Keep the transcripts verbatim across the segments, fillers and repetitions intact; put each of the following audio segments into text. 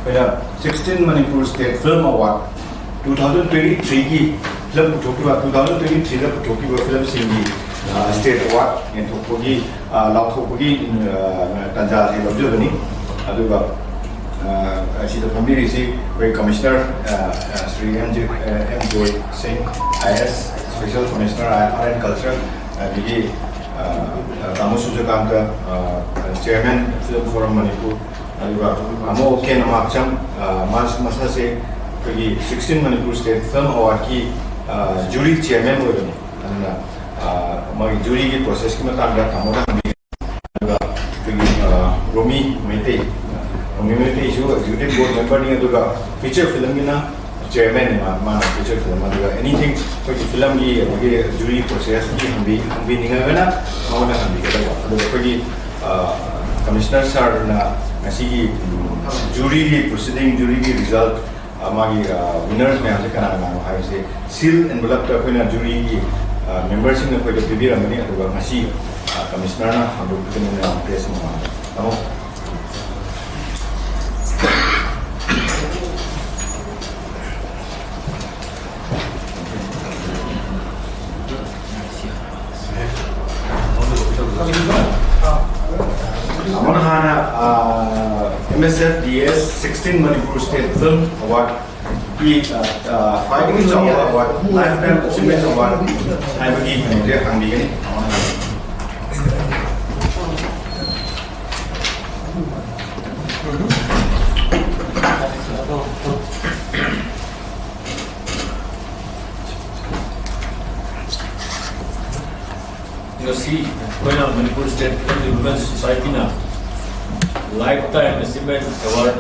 ꯑꯩꯈꯣꯏꯅ sixteen Manipur State Film Award two thousand twenty-threeꯒꯤ film ꯄꯨꯊꯣꯛꯈꯤꯕ, two thousand twenty-threeꯗ ꯄꯨꯊꯣꯛꯈꯤꯕ filmꯁꯤꯡꯒꯤ state award ꯌꯦꯟꯊꯣꯛꯄꯒꯤ, ꯂꯥꯎꯊꯣꯛꯄꯒꯤ ꯇꯥꯟꯖꯥꯁꯤ ꯂꯧꯖꯕꯅꯤ꯫ ꯑꯗꯨꯒ ꯑꯁꯤꯗ ꯐꯝꯕꯤꯔꯤꯁꯤ ꯑꯩꯈꯣꯏ Commissioner Shri M J M Joy Singh, I A S, Special Commissioner Art and Culture, ꯑꯗꯒꯤ ꯇꯥꯃꯣ ꯁꯨꯔꯖꯀꯥꯟꯇ, Chairman Film Forum Manipur, ꯑꯗꯨꯒ ꯇꯥꯃꯣ ꯀꯦ ꯅꯃꯥꯛꯆꯝ, ꯃꯥꯁ-, ꯃꯁꯥꯁꯦ ꯑꯩꯈꯣꯏꯒꯤ sixteen Manipur State Film Awardꯀꯤ jury chairman ꯑꯣꯏꯕꯅꯤ꯫ ꯑꯗꯨꯅ ꯃꯥꯒꯤ juryꯒꯤ processꯀꯤ ꯃꯇꯥꯡꯗ ꯇꯥꯃꯣꯗ ꯍꯪꯕꯤꯒꯦ꯫ ꯑꯗꯨꯒ ꯑꯩꯈꯣꯏꯒꯤ ꯔꯣꯃꯤ ꯃꯩꯇꯩ, ꯔꯣꯃꯤ ꯃꯩꯇꯩꯁꯨ executive board memberꯅꯤ, ꯑꯗꯨꯒ feature filmꯒꯤꯅ chairmanꯅꯤ꯫ ꯃꯥ, ꯃꯥꯅ feature film, ꯑꯗꯨꯒ anything ꯑꯩꯈꯣꯏꯒꯤ filmꯒꯤ ꯑꯩꯈꯣꯏꯒꯤ jury processꯀꯤ ꯍꯪꯕꯤ-, ꯍꯪꯕꯤꯅꯤꯡꯉꯒꯅ ꯃꯉꯣꯟꯗ ꯍꯪꯕꯤꯒꯗꯕ꯫ ꯑꯗꯨꯒ ꯑꯩꯈꯣꯏꯒꯤ Commissioner sirꯅ ꯉꯁꯤꯒꯤ juryꯒꯤ proceeding, juryꯒꯤ result, ꯃꯥꯒꯤ winners ꯃꯌꯥꯝꯁꯦ ꯀꯅꯥ ꯀꯅꯥꯅꯣ ꯍꯥꯏꯕꯁꯦ seal envelopeꯇ ꯑꯩꯈꯣꯏꯅ juryꯒꯤ memberꯁꯤꯡꯅ ꯑꯩꯈꯣꯏꯗ ꯄꯤꯕꯤꯔꯝꯒꯅꯤ꯫ ꯑꯗꯨꯒ ꯉꯁꯤ Commissionerꯅ ꯍꯥꯡꯗꯣꯛꯄꯤꯒꯅꯤ ꯃꯌꯥꯝ press ꯃꯃꯥꯡꯗ꯫ ꯇꯥꯃꯣ꯫ ꯑꯃꯅ ꯍꯥꯟꯅ, ꯑ, M S F D S sixteen Manipur State Film Awardꯀꯤ, ꯑ, ꯑ, ꯈ꯭ꯋꯥꯏꯗꯒꯤ ꯆꯥꯎꯕ award, Lifetime Achievement Award ꯍꯥꯏꯕꯒꯤ ꯀꯩꯅꯣꯁꯦ ꯍꯪꯕꯤꯒꯅꯤ꯫ ꯉꯁꯤ ꯑꯩꯈꯣꯏꯅ Manipur State Film Development Societyꯅ Lifetime Achievement Award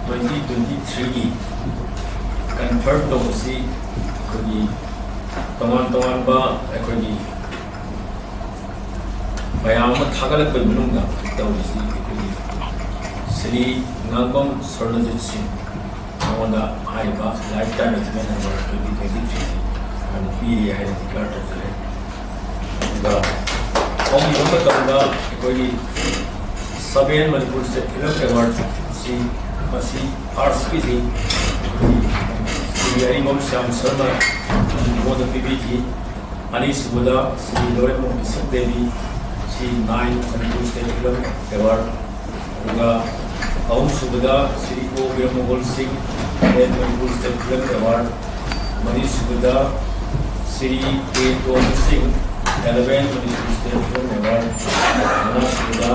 twenty twenty-threeꯒꯤ confer ꯇꯧꯕꯁꯤ ꯑꯩꯈꯣꯏꯒꯤ ꯇꯣꯉꯥꯟ ꯇꯣꯉꯥꯟꯕ ꯑꯩꯈꯣꯏꯒꯤ ꯃꯌꯥꯝ ꯑꯃ ꯊꯥꯒꯠꯂꯛꯄꯒꯤ ꯃꯅꯨꯡꯗ ꯇꯧꯔꯤꯁꯤ ꯑꯩꯈꯣꯏꯒꯤ ꯁ꯭ꯔꯤ ꯉꯥꯡꯕꯝ ꯁꯔꯅꯖꯤꯠ ꯁꯤꯡ, ꯃꯉꯣꯟꯗ ꯍꯥꯏꯔꯤꯕ Lifetime Achievement Award twenty twenty-threeꯁꯤ ꯑꯩꯈꯣꯏꯅ ꯄꯤꯔꯤ ꯍꯥꯏꯅ declare ꯇꯧꯖꯔꯦ꯫ ꯑꯗꯨꯒ ꯍꯧꯈꯤꯕ ꯃꯇꯝꯗ ꯑꯩꯈꯣꯏꯒꯤ seven Manipur State Film Awardꯁꯤ ꯃꯁꯤ ꯐꯥꯔꯁꯀꯤꯗꯤ ꯁ꯭ꯔꯤ ꯑꯔꯤꯕꯝ ꯁ꯭ꯌꯥꯝ ꯁꯔꯃ ꯃꯉꯣꯟꯗ ꯄꯤꯕꯤꯈꯤ꯫ ꯑꯅꯤꯁꯨꯕꯗ ꯁ꯭ꯔꯤ ꯂꯣꯔꯦꯟꯕꯝ ꯕꯤꯁꯛ ꯗꯦꯕꯤ, ꯁꯤ nine Manipur state film award. ꯑꯗꯨꯒ ꯑꯍꯨꯝꯁꯨꯕꯗ Shri O Biramohan Singh, ten Manipur state film award. ꯃꯔꯤꯁꯨꯕꯗ Shri K Tomba Singh, eleven Manipur state film award. ꯃꯉꯥꯁꯨꯕꯗ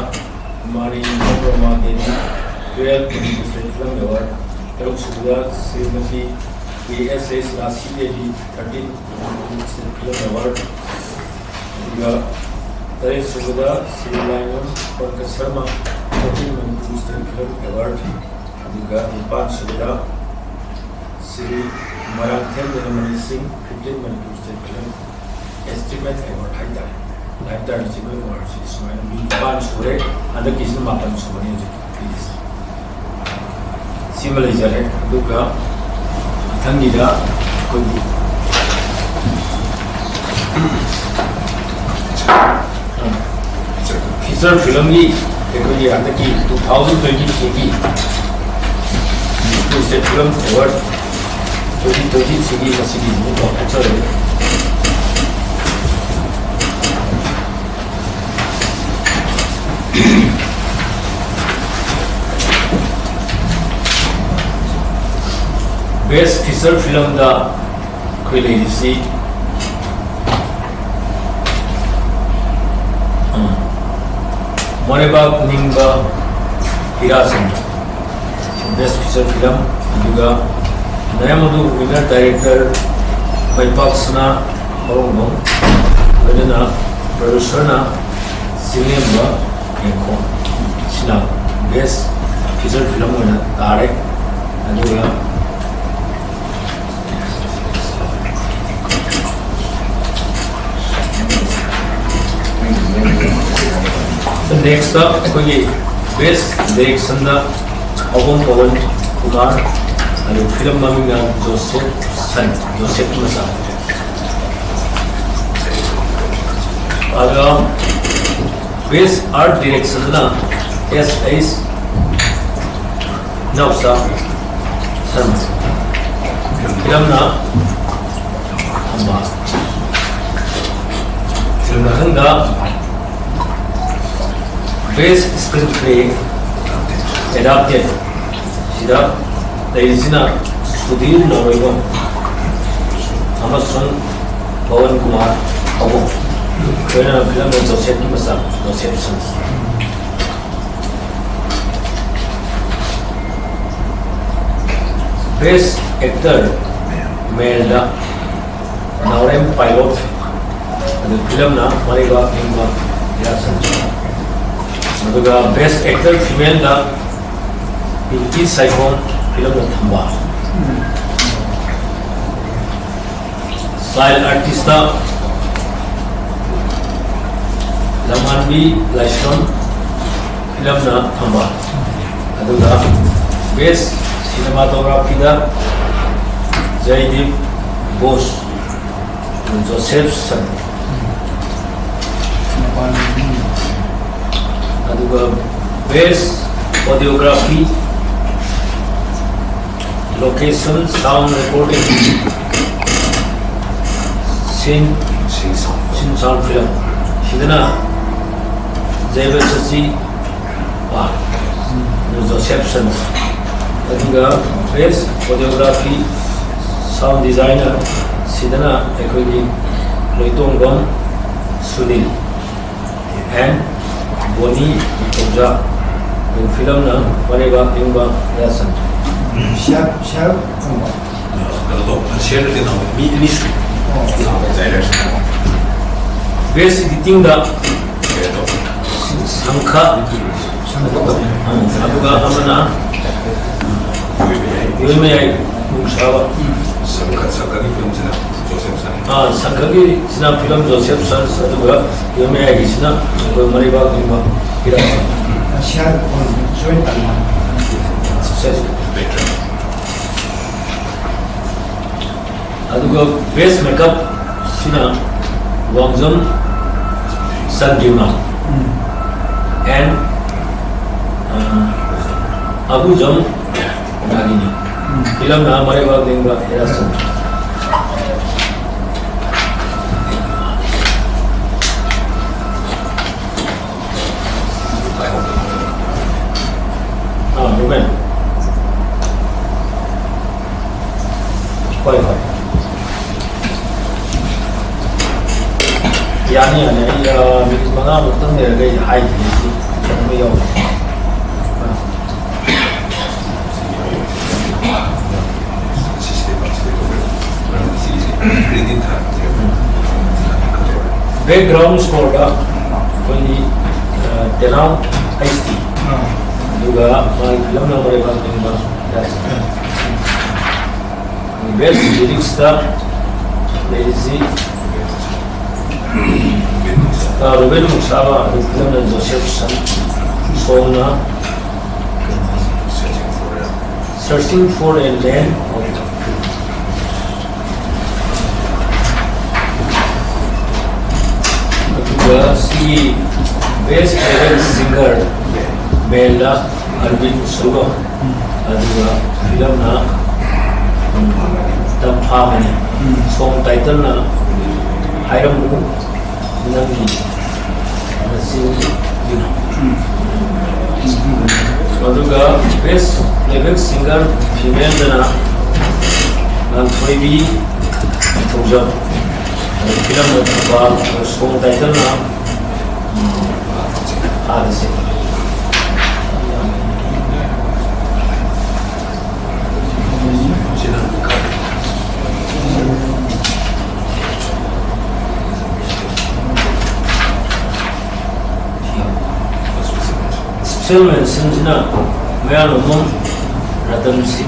Kumari Manorama Devi, twelve Manipur state film award. ꯇꯔꯨꯛꯁꯨꯕꯗ Shrimati K S S Rashi Devi, thirteen Manipur state film award. ꯑꯗꯨꯒ ꯇꯔꯦꯠꯁꯨꯕꯗ Shri Laingam Pankaj Sharma, fourteen Manipur state film award. ꯑꯗꯨꯒ ꯅꯤꯄꯥꯟꯁꯨꯕꯗ Shri Moirangthem Nilamani Singh, fifteen Manipur state film achievement award ꯍꯥꯏꯇꯥꯔꯦ꯫ ꯂꯥꯏꯐ ꯇꯥꯏꯝ ꯑꯦꯆꯤꯚꯃꯦꯟꯠ ꯑꯦꯋꯥꯔꯗꯁꯤ ꯁꯨꯃꯥꯏꯅ ꯃꯤ ꯅꯤꯄꯥꯟ ꯁꯨꯔꯦ꯫ ꯍꯟꯗꯛꯀꯤꯁꯤꯅ ꯃꯥꯄꯟ ꯁꯨꯕꯅꯤ ꯍꯧꯖꯤꯛ ꯄꯤꯔꯤꯁꯦ꯫ ꯁꯤꯃ ꯂꯩꯖꯔꯦ꯫ ꯑꯗꯨꯒ ꯃꯊꯪꯒꯤꯗ ꯑꯩꯈꯣꯏꯒꯤ ꯐꯤꯆꯔ ꯐꯤꯂꯝꯒꯤ ꯑꯩꯈꯣꯏꯒꯤ ꯍꯟꯗꯛꯀꯤ ꯇꯨ ꯊꯥꯎꯖꯟ ꯇ꯭ꯋꯦꯟꯇꯤ ꯊ꯭ꯔꯤꯒꯤ Manipur state film award twenty twenty ꯊ꯭ꯔꯤꯒꯤ ꯃꯁꯤꯒꯤ ꯃꯃꯤꯡ ꯂꯥꯎꯊꯣꯛꯆꯔꯦ꯫ ꯕꯦꯁ ꯐꯤꯆꯔ ꯐꯤꯂꯝꯗ ꯑꯩꯈꯣꯏ ꯂꯩꯔꯤꯁꯤ, ꯎꯝ, ꯃꯣꯔꯦꯕꯥꯛ ꯅꯤꯡꯕ ꯍꯤꯔꯥꯆꯟꯗ꯭ꯔ, ꯕꯦꯁ ꯐꯤꯆꯔ ꯐꯤꯂꯝ꯫ ꯑꯗꯨꯒ ꯃꯌꯥꯝ ꯑꯗꯨ ꯋꯤꯅꯔ ꯗꯥꯏꯔꯦꯛꯇꯔ ꯃꯩꯄꯥꯛ ꯁꯅꯥ ꯃꯔꯣꯡꯕꯝ, ꯂꯣꯏꯅꯅ ꯄ꯭ꯔꯣꯗ꯭ꯌꯨꯁꯔꯅ ꯆꯤꯡꯂꯦꯝꯕ ꯌꯦꯡꯈꯣ꯫ ꯁꯤꯅ ꯕꯦꯁ ꯐꯤꯆꯔ ꯐꯤꯂꯝ ꯑꯣꯏꯅ ꯇꯥꯔꯦ꯫ ꯑꯗꯨꯒ ꯅꯦꯛꯁꯇ ꯑꯩꯈꯣꯏꯒꯤ ꯕꯦꯁ ꯗꯥꯏꯔꯦꯛꯁꯟꯗ ꯑꯍꯣꯝ ꯄꯋꯟ ꯀꯨꯃꯥꯔ, ꯑꯗꯨ ꯐꯤꯂꯝ ꯃꯃꯤꯡꯅ ꯖꯣꯁꯦꯐ ꯁꯟ, ꯖꯣꯁꯦꯐ ꯃꯆꯥ꯫ ꯑꯗꯨꯒ ꯕꯦꯁ ꯑꯥꯔꯠ ꯗꯥꯏꯔꯦꯛꯁꯟꯗꯅ ꯑꯦꯁ ꯑꯩꯆ ꯏꯅꯥꯎꯆꯥ ꯁꯟ꯫ ꯐꯤꯂꯝꯅ ꯊꯝꯕꯥꯜ꯫ ꯐꯤꯂꯝ ꯃꯊꯪꯗ Best Screenplay Adapted ꯁꯤꯗ ꯂꯩꯔꯤꯁꯤꯅ ꯁꯨꯙꯤꯔ ꯅꯧꯔꯩꯕꯝ ꯑꯃꯁꯨꯡ ꯄꯋꯟ ꯀꯨꯃꯥꯔ ꯑꯕꯨꯡ꯫ ꯂꯣꯏꯅꯅ ꯐꯤꯂꯝꯗ ꯖꯣꯁꯦꯐꯀꯤ ꯃꯆꯥ ꯖꯣꯁꯦꯐ ꯁꯟ꯫ Best Actor Maleꯗ ꯅꯥꯎꯔꯦꯝ ꯄꯥꯏꯂꯣꯠ, ꯑꯗꯨ ꯐꯤꯂꯝꯅ ꯃꯔꯩꯕꯥꯛ ꯏꯪꯕ ꯏꯔꯥꯁꯟ꯫ ꯑꯗꯨꯒ Best Actor Femaleꯗ ꯄꯤꯡꯀꯤ ꯁꯥꯏꯈꯣꯝ, ꯐꯤꯂꯝꯅ ꯊꯝꯕꯥꯜ꯫ Child Artistꯇ ꯂꯃꯥꯟꯕꯤ ꯂꯥꯏꯁ꯭ꯔꯝ, ꯐꯤꯂꯝꯅ ꯊꯝꯕꯥꯜ꯫ ꯑꯗꯨꯒ Best Cinematographyꯗ ꯖꯌꯗꯤꯞ ꯕꯣꯁ, ꯖꯣꯁꯦꯐ ꯁꯟ꯫ ꯑꯗꯨꯒ Best Audiography, Location, Sound Recording, Scene, Scene Sound Film ꯁꯤꯗꯅ ꯖꯩꯕ ꯁꯆꯤ ꯄꯥꯜ, ꯖꯣꯁꯦꯐ ꯁꯟ꯫ ꯑꯗꯨꯒ Best Audiography, Sound Designer ꯁꯤꯗꯅ ꯑꯩꯈꯣꯏꯒꯤ ꯂꯣꯏꯇꯣꯡꯕꯝ ꯁꯨꯅꯤꯜ and ꯕꯣꯅꯤ ꯊꯧꯖꯥ꯫ ꯐꯤꯂꯝꯅ ꯃꯔꯩꯕꯥꯛ ꯏꯪꯕ ꯏꯔꯥꯁꯟ꯫ ꯁꯤꯌꯥꯔ, ꯁꯤꯌꯥꯔ ꯐꯪꯕ꯫ ꯀꯩꯅꯣ ꯇꯧꯕ, ꯁꯤꯌꯥꯔ ꯅꯠꯇꯦ, ꯇꯧꯕ꯫ ꯃꯤ ꯑꯅꯤ ꯁꯨꯏ꯫ ꯑꯣ꯫ Sound Designer꯫ Best Editingꯗ ꯀꯩꯅꯣ ꯇꯧꯕ꯫ ꯁꯪꯈꯥ꯫ ꯁꯪꯈꯥ꯫ ꯑꯗꯨꯒ ꯑꯃꯅ ꯂꯣꯏꯕ ꯌꯥꯏ꯫ ꯂꯣꯏꯕ ꯌꯥꯏ꯫ ꯅꯨꯡꯁꯥꯕ꯫ ꯁꯪꯈꯥ, ꯁꯪꯈꯥꯒꯤ ꯐꯤꯂꯝꯁꯤꯅ ꯖꯣꯁꯦꯐ ꯁꯟ꯫ ꯑꯥ, ꯁꯪꯈꯥꯒꯤꯁꯤꯅ ꯐꯤꯂꯝ ꯖꯣꯁꯦꯐ ꯁꯟꯁ, ꯑꯗꯨꯒ ꯂꯣꯏꯕ ꯌꯥꯏꯒꯤꯁꯤꯅ ꯑꯩꯈꯣꯏ ꯃꯔꯩꯕꯥꯛ ꯏꯪꯕ ꯏꯔꯥꯁꯟ꯫ ꯁꯤꯌꯥꯔ ꯑꯣꯏꯅ ꯖꯣꯏꯟ ꯇꯧꯕ꯫ ꯁꯦ, ꯁꯦ꯫ ꯑꯗꯨꯒ Best Makeup ꯁꯤꯅ ꯋꯥꯡꯖꯝ ꯆꯟꯗ꯭ꯔꯤꯃꯥ ꯎꯝ꯫ And, ꯑ, ꯑꯕꯨꯖꯝ ꯅꯥꯒꯤꯅꯤ꯫ ꯐꯤꯂꯝꯅ ꯃꯔꯩꯕꯥꯛ ꯂꯦꯡꯕ ꯍꯦꯔꯥꯆꯟꯗ꯭ꯔ꯫ ꯑꯥ, ꯔꯣꯃꯦꯟ꯫ ꯍꯣꯏ, ꯍꯣꯏ꯫ ꯌꯥꯅꯤ, ꯌꯥꯅꯤ꯫ ꯑꯩ, ꯑ, ꯃꯤꯅꯤꯠ ꯃꯉꯥꯃꯨꯛꯇꯪ ꯂꯩꯔꯒ ꯑꯩ ꯍꯥꯏꯈꯤꯒꯦ꯫ ꯁꯤ ꯑꯃ ꯌꯥꯎꯔꯤ꯫ ꯑ꯫ Background scoreꯗ ꯑꯩꯈꯣꯏꯒꯤ, ꯑ, ꯇꯦꯅꯥꯎ ꯑꯩꯆ ꯗꯤ꯫ ꯑꯗꯨꯒ ꯃꯥꯒꯤ ꯐꯤꯂꯝ ꯅꯝꯕꯔ ꯑꯩꯈꯣꯏ ꯕꯦꯁ ꯂꯤꯔꯤꯛꯁꯇ ꯂꯩꯔꯤꯁꯤ, ꯑ, ꯔꯨꯕꯦꯟ ꯃꯨꯁꯥꯕ, ꯑꯗꯨ ꯐꯤꯂꯝꯅ ꯖꯣꯁꯦꯐ ꯁꯟ, ꯁꯣꯡꯅ Searching for a Land of the Free꯫ ꯑꯗꯨꯒ ꯁꯤꯒꯤ Best Male Singer, ꯃꯦꯜꯗ ꯑꯔꯕꯤꯟ ꯁꯨꯒꯝ꯫ ꯑꯗꯨꯒ ꯐꯤꯂꯝꯅ, ꯎꯝ, ꯇꯝꯐꯥꯕꯅꯤ꯫ ꯎꯝ꯫ Song titleꯅ ꯍꯥꯏꯔꯝꯃꯨ ꯅꯪꯒꯤ ꯅꯆꯤꯟꯒꯤꯅ꯫ ꯎꯝ꯫ ꯑꯗꯨꯒ Best Playback Singer Femaleꯗꯅ ꯉꯥꯟꯊꯣꯏꯕꯤ ꯊꯧꯖꯝ꯫ ꯑꯗꯨ ꯐꯤꯂꯝꯅ ꯊꯧꯕꯥꯜ, song titleꯅ, ꯎꯝ, ꯍꯥꯟꯅꯁꯦ꯫ Special mentionꯁꯤꯅ ꯃꯌꯥꯡꯂꯝꯕꯝ ꯔꯇꯟ ꯁꯤꯡ,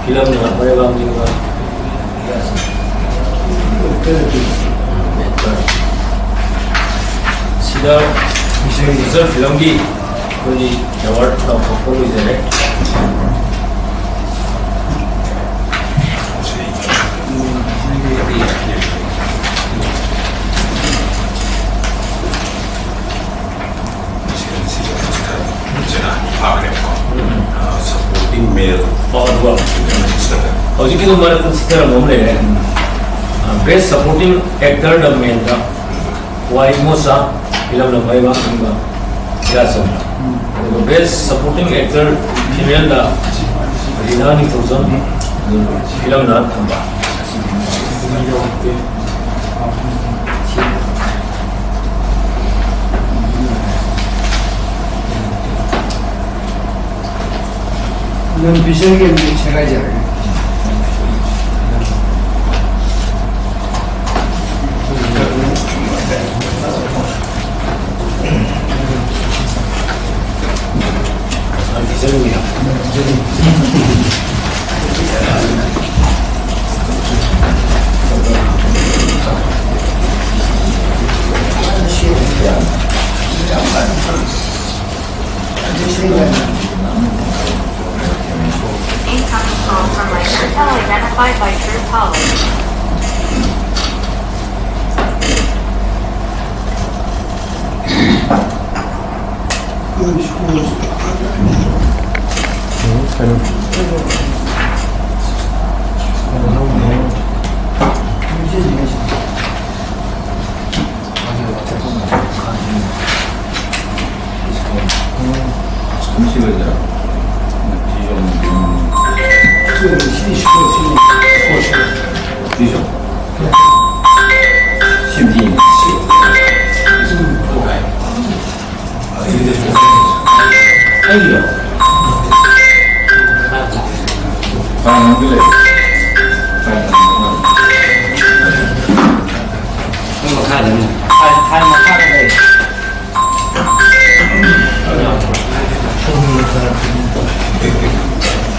ꯐꯤꯂꯝꯅ ꯃꯔꯩꯕꯥꯛ ꯂꯦꯡꯕ꯫ ꯁꯤꯗ ꯃꯤꯁꯇꯔ ꯐꯤꯂꯝꯒꯤ ꯑꯩꯈꯣꯏꯒꯤ ꯑꯦꯋꯥꯔꯗ ꯂꯥꯎꯊꯣꯛꯄ ꯂꯣꯏꯖꯔꯦ꯫ Supporting male ꯍꯧꯖꯤꯛꯀꯤꯗꯣ ꯃꯔꯛꯇ ꯆꯤꯊꯔꯝꯕ ꯑꯃ ꯂꯩꯔꯦ꯫ Best Supporting Actor ꯗ ꯃꯦꯟꯗ ꯋꯥꯏ ꯃꯣꯁꯥ ꯐꯤꯂꯝꯅ ꯃꯥꯏ ꯄꯥꯛꯈꯤꯕ ꯏꯔꯥꯆꯝꯕ꯫ ꯑꯗꯨꯒ Best Supporting Actor Female ꯗ ꯔꯤꯅꯥ ꯅꯤꯡꯊꯧꯖꯝ ꯐꯤꯂꯝꯅ ꯊꯝꯕꯥꯜ꯫ ꯅꯟ ꯐꯤꯁꯔꯒꯤ ꯑꯃꯨꯛ ꯁꯦꯒꯥꯏꯖꯔꯒꯦ꯫ Incoming call from my hotel identified by True Caller.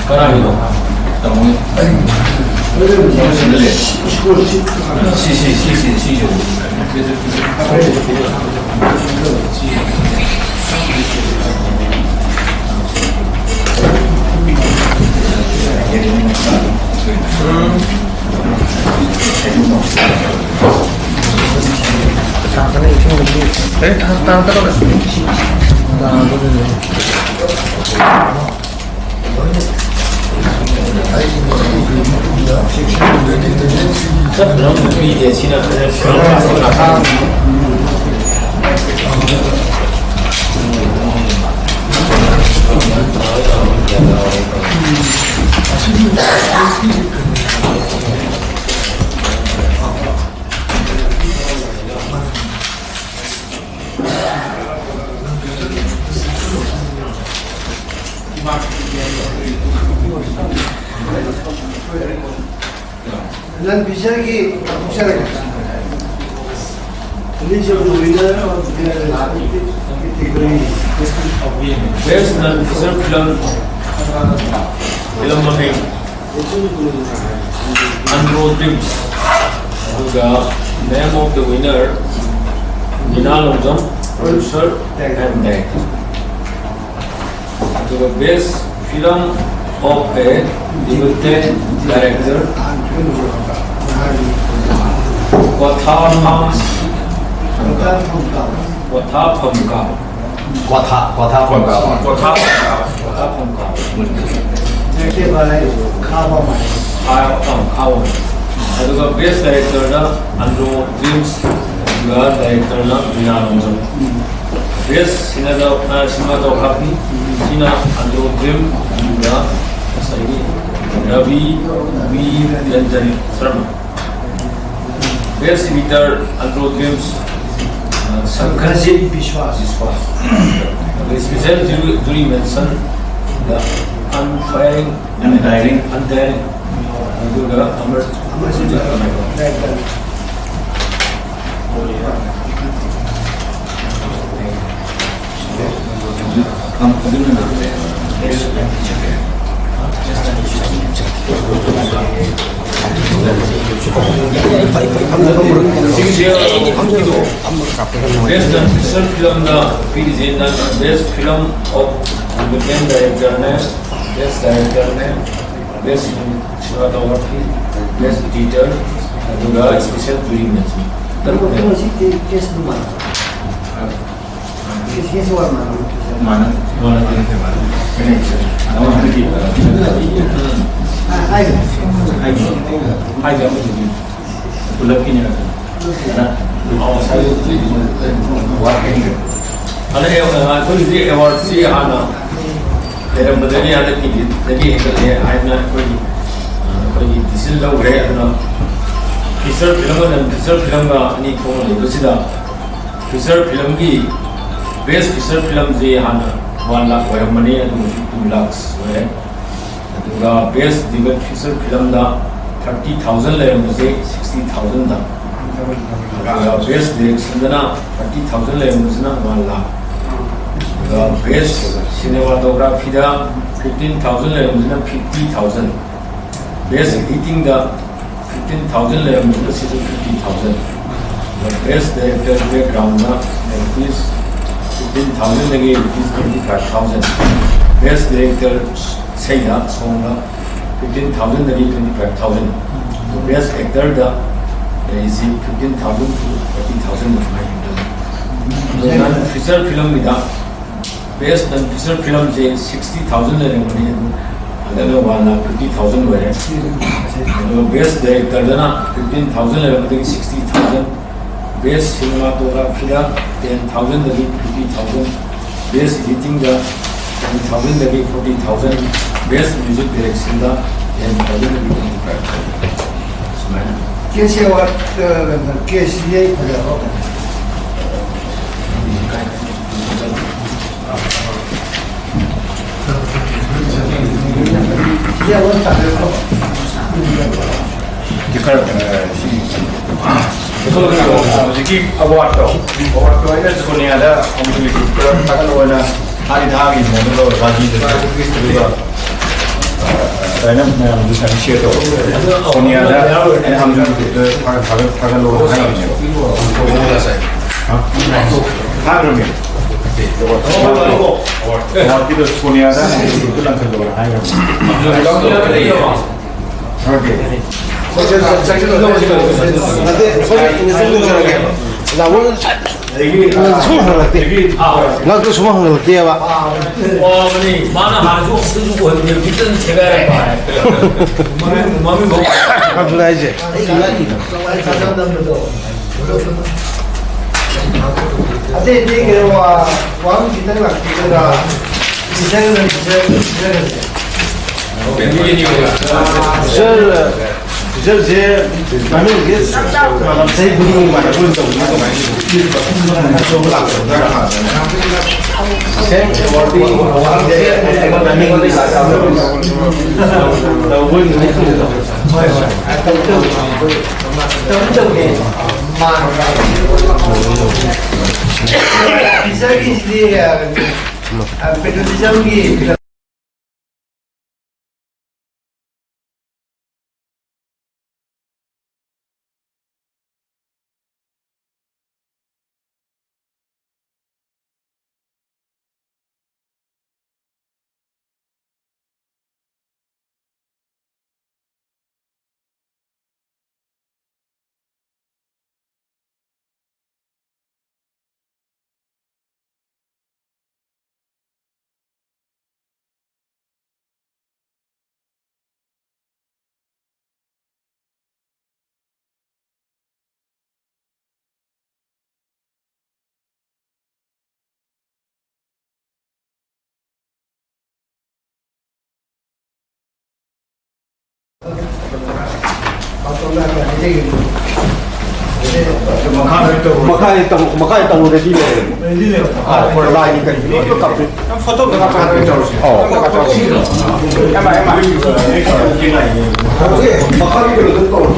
ꯀꯅꯥꯒꯤꯅꯣ? ꯁꯤ, ꯁꯤ, ꯁꯤ, ꯁꯤ, ꯁꯤ, ꯁꯤ꯫ ꯆꯠꯇꯅꯕ ꯅꯨꯄꯤꯁꯦ ꯁꯤꯅ ꯅꯟ ꯐꯤꯆꯔꯒꯤ ꯂꯧꯊꯣꯛꯆꯔꯒꯦ꯫ Release of the winner of the respective category. Best non-feature film, film ꯃꯃꯤꯡ Unrolled Dreams. ꯑꯗꯨꯒ name of the winner, Meena Longjam, producer and director. ꯑꯗꯨꯒ best film of a debutant director, ꯀ꯭ꯋꯥꯊꯥ ꯐꯝ, ꯀ꯭ꯋꯥꯊꯥ ꯐꯝꯀꯥ꯫ ꯀ꯭ꯋꯥꯊꯥ, ꯀ꯭ꯋꯥꯊꯥ ꯐꯝꯀꯥ꯫ ꯀ꯭ꯋꯥꯊꯥ ꯐꯝꯀꯥ꯫ ꯀ꯭ꯋꯥꯊꯥ ꯐꯝꯀꯥ꯫ Directed by ꯈꯥꯕ ꯃꯥꯏ꯫ ꯈꯥ-, ꯑ, ꯈꯥꯕ ꯃꯥꯏ꯫ ꯑꯗꯨꯒ best directorꯗ Unrolled Dreams, ꯑꯗꯨꯒ directorꯅ ꯃꯤꯅꯥ ꯂꯣꯡꯖꯝ꯫ Best cinematography, ꯁꯤꯅ Unrolled Dreams, ꯑꯗꯨꯒ ꯉꯁꯥꯏꯒꯤ Rabi B Ranjan Sharma. Best editor, Unrolled Dreams, Shankarjit Biswas. ꯑꯗꯨꯒ special jury, jury mention, The Unfailing, Untiring. Untiring. ꯑꯗꯨꯒ ꯑꯃꯔ-, Amarjeet. Best non-fiction filmꯗ ꯄꯤꯔꯤꯁꯦ, best film of debutant directorꯅꯦ, best directorꯅꯦ, best cinematography, best editor, ꯑꯗꯨꯒ special jury mention꯫ ꯇꯔꯨꯛꯅꯦ꯫ ꯃꯁꯤ case ꯑꯗꯨꯝ ꯃꯥꯟꯅꯕ꯭ꯔꯥ? Case, case war ꯃꯥꯟꯅꯕ꯭ꯔꯥ? ꯃꯥꯟꯅ-, ꯃꯥꯟꯅꯗꯦ꯫ ꯃꯥꯟꯅꯗꯦ꯫ ꯎꯝ꯫ ꯍꯥꯏꯁꯦ ꯑꯃꯗꯨꯒꯤ ꯄꯨꯂꯞꯀꯤꯅꯦ ꯍꯥꯏꯕ꯫ ꯑꯗꯨꯅ ꯉꯁꯥꯏ ꯋꯥꯠꯄꯩꯅꯦ꯫ ꯑꯗ ꯑꯦ-, ꯑꯩꯈꯣꯏꯒꯤꯗꯤ ꯑꯦꯋꯥꯔꯗꯁꯤ ꯍꯥꯟꯅ ꯂꯩꯔꯝꯕꯗꯒꯤ ꯍꯟꯗꯛꯀꯤꯗꯤ ꯍꯦꯟꯒꯠꯂꯦ ꯍꯥꯏꯗꯅ ꯑꯩꯈꯣꯏꯒꯤ, ꯑꯩꯈꯣꯏꯒꯤ ꯗꯤꯁꯤꯖꯟ ꯂꯧꯈ꯭ꯔꯦ꯫ ꯑꯗꯨꯅ ꯐꯤꯆꯔ ꯐꯤꯂꯝꯒ ꯅꯟ ꯐꯤꯆꯔ ꯐꯤꯂꯝꯒ ꯑꯅꯤ ꯊꯣꯛꯅ ꯂꯩꯕꯁꯤꯗ ꯐꯤꯆꯔ ꯐꯤꯂꯝꯒꯤ ꯕꯦꯁ ꯐꯤꯆꯔ ꯐꯤꯂꯝꯁꯤ ꯍꯥꯟꯅ ꯋꯥꯟ ꯂꯥꯈ ꯑꯣꯏꯔꯝꯕꯅꯤ, ꯑꯗꯨ ꯍꯧꯖꯤꯛ ꯇꯨ ꯂꯥꯈ ꯑꯣꯏꯔꯦ꯫ ꯑꯗꯨꯒ ꯕꯦꯁ ꯗꯤꯕꯦꯠ ꯐꯤꯆꯔ ꯐꯤꯂꯝꯗ ꯊꯥꯔꯇꯤ ꯊꯥꯎꯖꯟ ꯂꯩꯔꯝꯕꯁꯦ ꯁꯤꯛꯁꯇꯤ ꯊꯥꯎꯖꯟꯗ, ꯑꯗꯨꯒ ꯕꯦꯁ ꯗꯤꯔꯦꯛꯁꯟꯗꯅ ꯊꯥꯔꯇꯤ ꯊꯥꯎꯖꯟ ꯂꯩꯔꯝꯕꯁꯤꯅ ꯋꯥꯟ ꯂꯥꯈ, ꯑꯗꯨꯒ ꯕꯦꯁ ꯁꯤꯅꯦꯃꯥꯇꯣꯒ꯭ꯔꯥꯐꯤꯗ ꯐꯤꯐꯇꯤꯟ ꯊꯥꯎꯖꯟ ꯂꯩꯔꯝꯕꯁꯤꯅ ꯐꯤꯐꯇꯤ ꯊꯥꯎꯖꯟ, ꯕꯦꯁ ꯏꯗꯤꯇꯤꯡꯗ ꯐꯤꯐꯇꯤꯟ ꯊꯥꯎꯖꯟ ꯂꯩꯔꯝꯕꯗꯨꯅ ꯁꯤꯗ fifty thousand. Best director background rupees fifteen ꯊꯥꯎꯖꯟꯗꯒꯤ rupees twenty five thousand. Best director ꯏꯁꯩꯗ, ꯁꯣꯡꯗ ꯐꯤꯐꯇꯤꯟ ꯊꯥꯎꯖꯟꯗꯒꯤ ꯇ꯭ꯋꯦꯟꯇꯤ ꯐꯥꯏꯚ ꯊꯥꯎꯖꯟ꯫ ꯕꯦꯁ ꯑꯦꯛꯇꯔꯗ ꯂꯩꯔꯤꯁꯤ fifteen thousand to thirty thousand ꯑꯗꯨꯃꯥꯏꯅ ꯂꯩ꯫ ꯑꯗꯣ ꯅꯟ ꯐꯤꯆꯔ ꯐꯤꯂꯝꯒꯤꯗ ꯕꯦꯁ ꯅꯟ ꯐꯤꯆꯔ ꯐꯤꯂꯝꯁꯦ ꯁꯤꯛꯁꯇꯤ ꯊꯥꯎꯖꯟ ꯂꯩꯔꯝꯕꯅꯤ, ꯑꯗꯨ ꯍꯟꯗꯛꯅ ꯋꯥꯟ ꯂꯥꯈ ꯐꯤꯐꯇꯤ ꯊꯥꯎꯖꯟ ꯑꯣꯏꯔꯦ꯫ ꯑꯗꯨꯒ ꯕꯦꯁ ꯗꯥꯏꯔꯦꯛꯇꯔꯗꯅ ꯐꯤꯐꯇꯤꯟ ꯊꯥꯎꯖꯟ ꯂꯩꯔꯝꯕꯗꯒꯤ ꯁꯤꯛꯁꯇꯤ ꯊꯥꯎꯖꯟ, ꯕꯦꯁ ꯁꯤꯅꯦꯃꯥꯇꯣꯒ꯭ꯔꯥꯐꯤꯗ ꯇꯦꯟ ꯊꯥꯎꯖꯟꯗꯒꯤ ꯐꯤꯐꯇꯤ ꯊꯥꯎꯖꯟ, ꯕꯦꯁ ꯏꯗꯤꯇꯤꯡꯗ ꯇꯦꯟ ꯊꯥꯎꯖꯟꯗꯒꯤ ꯐꯣꯔꯇꯤ ꯊꯥꯎꯖꯟ, ꯕꯦꯁ ꯃ꯭ꯌꯨꯖꯤꯛ ꯗꯥꯏꯔꯦꯛꯁꯟꯗ ꯇꯦꯟ ꯊꯥꯎꯖꯟꯗꯒꯤ ꯇ꯭ꯋꯦꯟꯇꯤ ꯐꯥꯏꯚ ꯊꯥꯎꯖꯟ, ꯁꯨꯃꯥꯏꯅ꯫ ꯀꯦ ꯁꯤ ꯑꯦꯋꯥꯔꯗ, ꯀꯦ ꯁꯤ ꯑꯦ ꯐꯖꯕ꯫ ꯈꯔ, ꯑ, ꯁꯤ, ꯍꯧꯖꯤꯛꯀꯤ ꯑꯦꯋꯥꯔꯗꯇꯣ, ꯑꯦꯋꯥꯔꯗꯇꯣ ꯑꯩꯅ ꯁꯣꯅꯤꯌꯥꯗ ꯑꯃꯨꯛ ꯈꯔ ꯊꯥꯒꯠꯂꯣꯅ ꯊꯥꯗꯤ ꯊꯥꯈꯤꯕꯅꯦ, ꯑꯗꯨꯒ ꯔꯥꯖꯤꯗꯁꯨ, ꯑꯗꯨꯒ, ꯑ, ꯑꯗꯨꯃꯥꯏꯅ ꯃꯌꯥꯝꯗꯨ ꯁꯨꯃꯥꯏꯅ ꯁꯤꯌꯔ ꯇꯧ꯫ ꯁꯣꯅꯤꯌꯥꯗ ꯑꯩꯅ ꯍꯪꯖꯕꯗꯨꯗ ꯊꯥꯒꯠ-, ꯊꯥꯒꯠ-, ꯊꯥꯒꯠꯂꯣꯅ ꯍꯥꯏꯈꯤꯕꯅꯦꯕ꯫ ꯍꯥ? ꯊꯥꯈ꯭ꯔꯕꯅꯦ꯫ ꯑꯦꯋꯥꯔꯗꯀꯤꯗꯣ ꯁꯣꯅꯤꯌꯥꯗ ꯍꯥꯟꯅ ꯒ꯭ꯔꯨꯞꯇ ꯂꯪꯈꯠꯂꯣꯅ ꯍꯥꯏꯈ꯭ꯔꯕꯅꯦ꯫ ꯅꯠꯇꯦ, ꯑꯩꯈꯣꯏ ꯏꯪꯂꯤꯁꯇ ꯂꯣꯏꯖꯔꯒꯦ꯫ ꯂꯥꯛꯑꯣ, ꯉꯛꯇ ꯁꯨꯝ ꯍꯪꯒꯠꯂꯛꯇꯦ꯫ ꯉꯛꯇ ꯁꯨꯝ ꯍꯪꯒꯠꯂꯛꯇꯦꯕ꯫ ꯋꯥꯕꯅꯤ꯫ ꯃꯥꯅ ꯍꯥꯟꯅꯁꯨ ꯑꯃꯨꯛꯇꯁꯨ ꯎꯍꯟꯗꯦ, ꯍꯧꯖꯤꯛꯇ ꯑꯗꯨꯝ ꯁꯦꯒꯥꯏꯔꯛꯄ ꯍꯥꯏ꯫ ꯃꯃꯤꯡ, ꯃꯃꯤꯡ ꯐꯥꯎ ꯑꯗꯨꯅ ꯍꯥꯏꯁꯦ꯫ ꯑꯇꯩ ꯑꯇꯩ ꯀꯩꯅꯣ, ꯋꯥ-, ꯋꯥꯍꯪ ꯈꯤꯇꯪ ꯂꯥꯛꯄꯤꯒꯗ꯭ꯔꯥ? Teacher, teacher, teacher. ꯁꯥꯔ, ꯁꯥꯔꯁꯦ ꯃꯃꯤꯡꯁꯦ ꯆꯍꯤ ꯈꯨꯗꯤꯡꯒꯤ ꯃꯥꯟꯅꯕ ꯑꯣꯏꯅ ꯇꯧꯕꯅꯤ, ꯀꯃꯥꯏꯅ ꯇꯧꯕ? ꯁꯦꯝ ꯑꯦꯋꯥꯔꯗꯤ ꯃꯃꯤꯡꯗꯤ ꯇꯧꯕ ꯑꯣꯏꯅ ꯇꯧꯕ꯫ ꯇꯧꯕ ꯇꯧꯕꯅꯦ꯫ ꯃꯥꯟꯕ꯭ꯔꯥ? ꯇꯤꯆꯔꯒꯤꯁꯤꯗꯤ, ꯑ, ꯄꯦꯇ꯭ꯔꯤꯌꯣꯇꯤꯖꯝꯒꯤ ꯃꯈꯥ ꯇꯧ-, ꯃꯈꯥ ꯇꯧꯔꯗꯤ ꯂꯩꯔꯦ꯫ ꯑꯥ, ꯍꯣꯏ, ꯂꯥꯏꯒꯤ ꯀꯔꯤꯒꯤ ꯂꯣꯏ ꯀꯥꯞꯊꯣꯛ-, ꯐꯣꯇꯣ ꯑꯝꯇ ꯀꯥꯞꯊꯣꯛ-, ꯑꯧ꯫ ꯃꯈꯥꯒꯤ ꯀꯩꯅꯣꯗꯣ ꯇꯧꯔꯣ꯫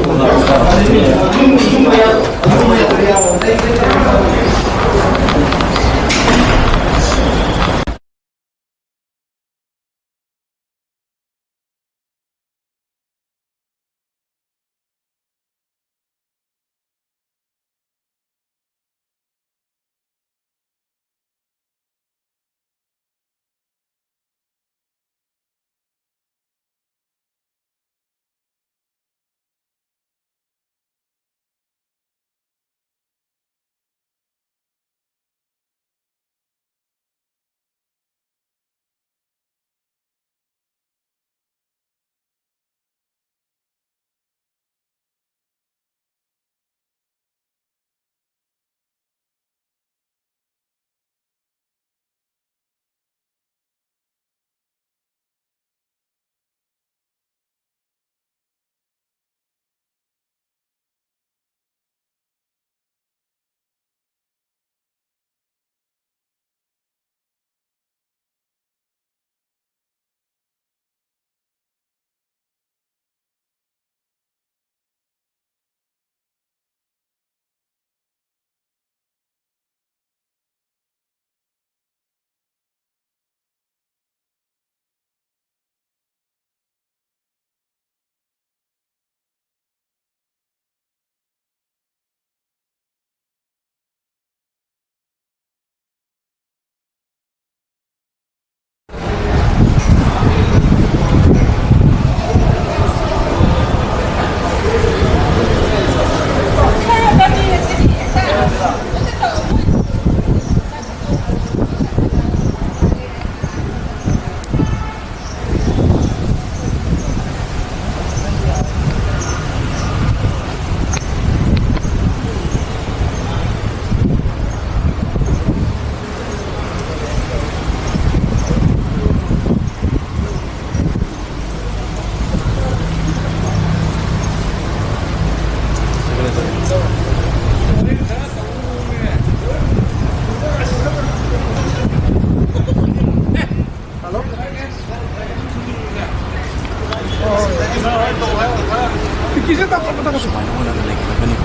ꯁꯨꯃꯥꯏꯅ ꯍꯣꯠꯅꯗꯅ ꯂꯩꯒꯗꯕꯅꯤ꯫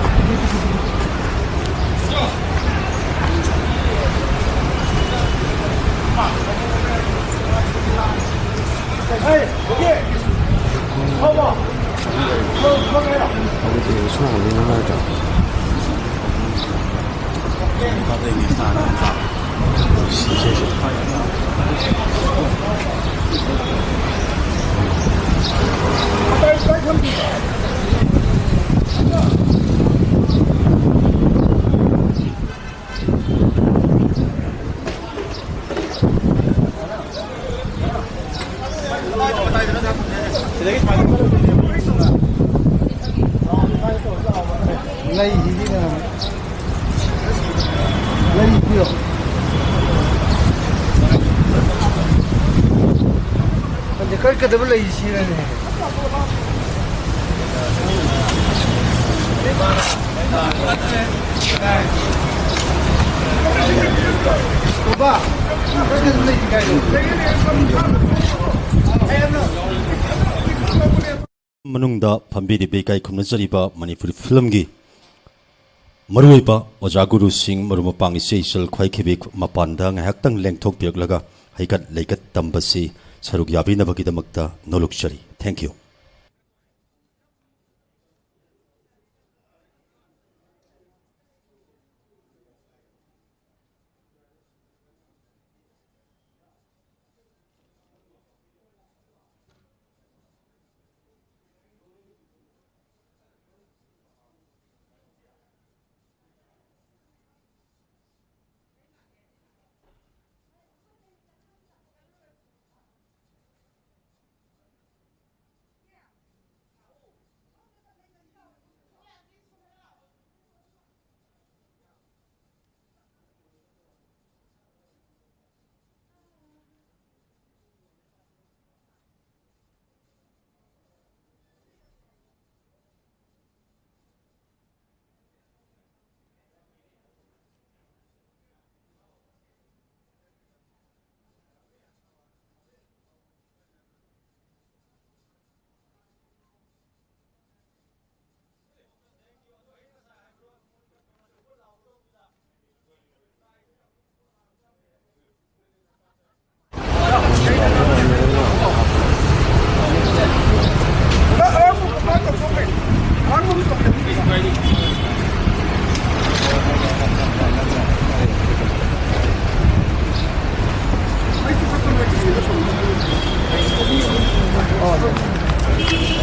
ꯂꯩꯁꯤꯗꯤ ꯀꯩꯅꯣ? ꯂꯩꯁꯤꯗꯤꯌꯣ꯫ ꯍꯧꯖꯤꯛ ꯀꯛꯀꯗꯕ ꯂꯩꯁꯤꯔꯅꯦ꯫ ꯕꯥꯕꯥ, ꯀꯛꯀꯗꯕ ꯂꯩꯁꯤ ꯀꯥꯏꯗꯅꯣ? ꯃꯅꯨꯡꯗ ꯐꯝꯕꯤꯔꯤꯕ ꯏꯀꯥꯏ ꯈꯨꯝꯅꯖꯔꯤꯕ ꯃꯅꯤꯄꯨꯔꯤ ꯐꯤꯂꯝꯒꯤ ꯃꯔꯨꯑꯣꯏꯕ ꯑꯣꯖꯥ ꯒꯨꯔꯨꯁꯤꯡ, ꯃꯔꯨꯞ ꯃꯄꯥꯡ, ꯏꯆꯦ ꯏꯆꯜ ꯈ꯭ꯋꯥꯏꯈꯤꯕꯤ ꯃꯄꯥꯟꯗ ꯉꯥꯏꯍꯥꯛꯇꯪ ꯂꯦꯡꯊꯣꯛꯄꯤꯔꯛꯂꯒ ꯍꯩꯀꯠ ꯂꯩꯀꯠ ꯇꯝꯕꯁꯤ ꯁꯔꯨꯛ ꯌꯥꯕꯤꯅꯕꯒꯤꯗꯃꯛꯇ ꯅꯣꯂꯨꯛꯆꯔꯤ꯫ Thank you.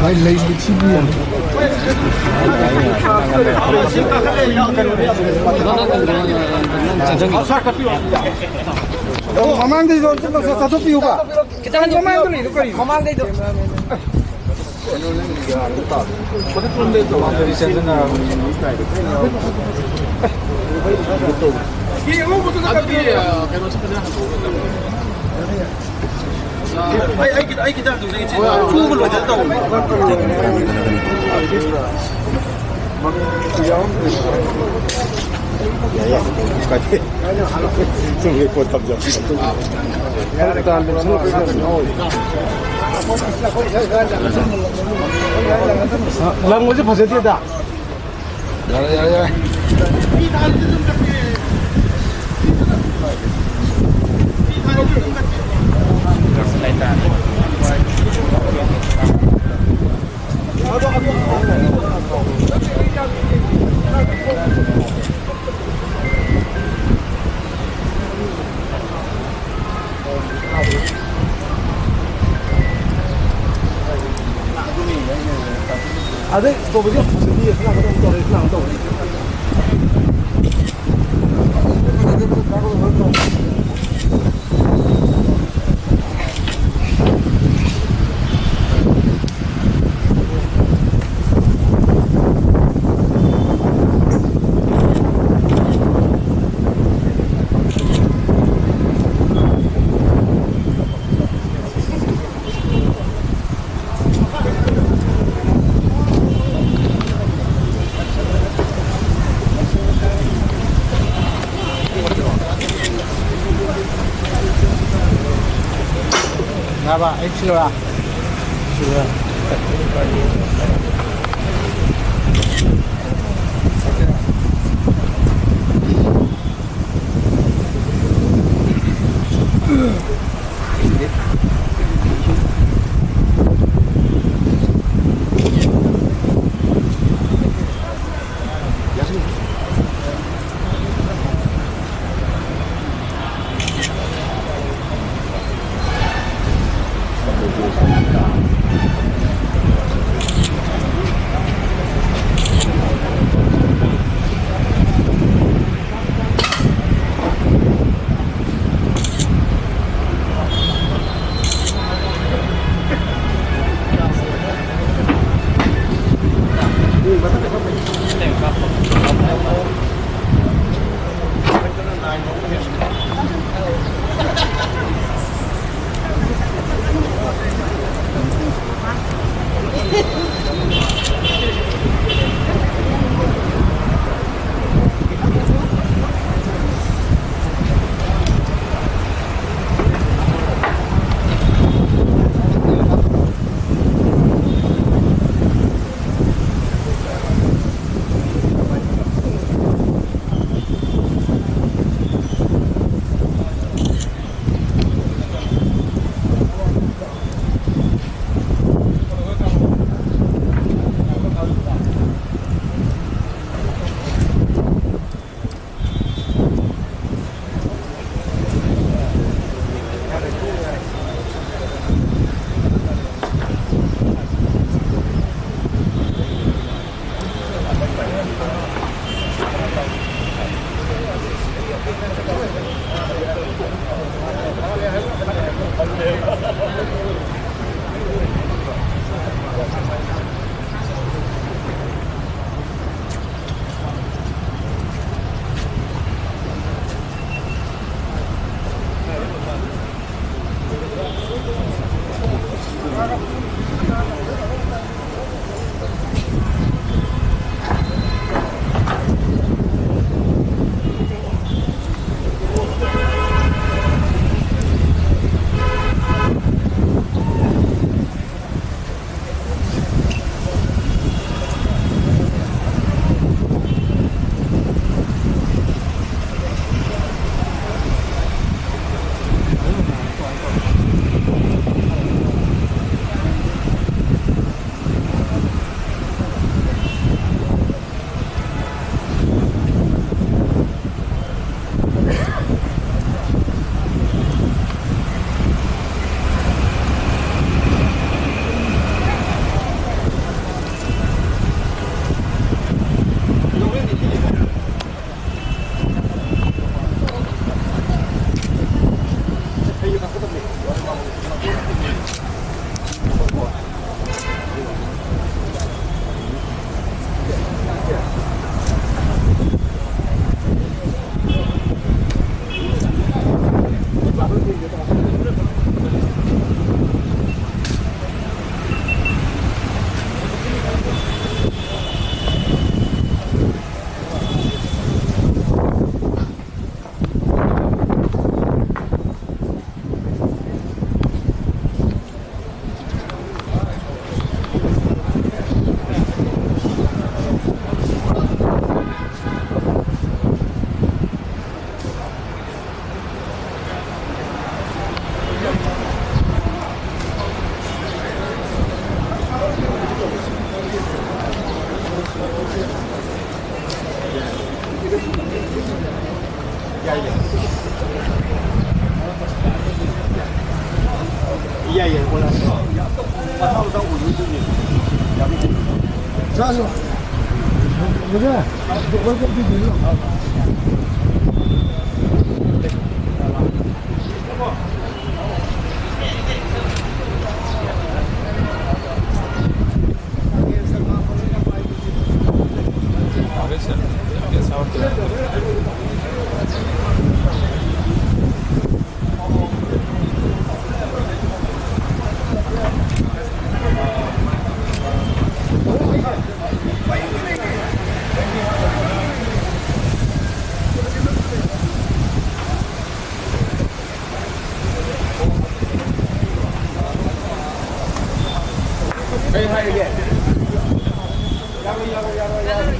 ꯚꯥꯏ, ꯂꯩ ꯂꯤꯛꯁꯤꯕꯨ ꯌꯦꯡꯉꯨ꯫ ꯑꯣ, ꯃꯃꯥꯡꯗꯩꯗꯣ ꯑꯝꯇ ꯆꯠꯊꯣꯛꯄꯤꯌꯨꯕ꯫ ꯈꯤꯇꯪ ꯃꯃꯥꯡꯗ ꯂꯩꯗꯣ ꯀꯔꯤꯅꯣ? ꯃꯃꯥꯡꯗꯩꯗꯣ꯫ ꯑꯩ, ꯑꯩ ꯈꯤꯇꯪ, ꯑꯩ ꯈꯤꯇꯪ ꯍꯟꯗꯣꯛꯆꯒꯦ꯫ ꯊꯨꯕ ꯂꯣꯏꯗꯅ ꯇꯧꯕꯅꯦ꯫ ꯂꯪꯕꯁꯦ ꯐꯖꯗꯦꯗ꯫ ꯌꯥꯔꯦ, ꯌꯥꯔꯦ, ꯌꯥꯔꯦ꯫ ꯑꯗꯩ ꯇꯧꯕꯗꯤ ꯌꯥꯝ ꯐꯖꯗꯤꯌꯦ, ꯈꯅꯥ ꯈꯅꯥ ꯇꯧꯔꯦ, ꯈꯅꯥ ꯈꯅꯥ ꯇꯧꯔꯦ꯫ ꯉꯥꯕ, ꯑꯩ ꯁꯤꯜꯂꯣꯔꯥ? ꯁꯤꯜꯂꯣꯔꯥ? ꯌꯥꯏ, ꯌꯥꯏ꯫ ꯌꯥꯏ, ꯌꯥꯏ, ꯑꯣꯟꯂꯥꯏꯟ꯫ ꯃꯊꯪ ꯃꯊꯪ ꯑꯣꯏꯗꯣꯏꯅꯦ꯫ ꯆꯥꯁꯨ꯫ ꯀꯩ ꯍꯥꯏꯔꯒꯦ? ꯌꯥꯔꯣꯏ, ꯌꯥꯔꯣꯏ, ꯌꯥꯔꯣꯏ, ꯌꯥꯔꯣꯏ꯫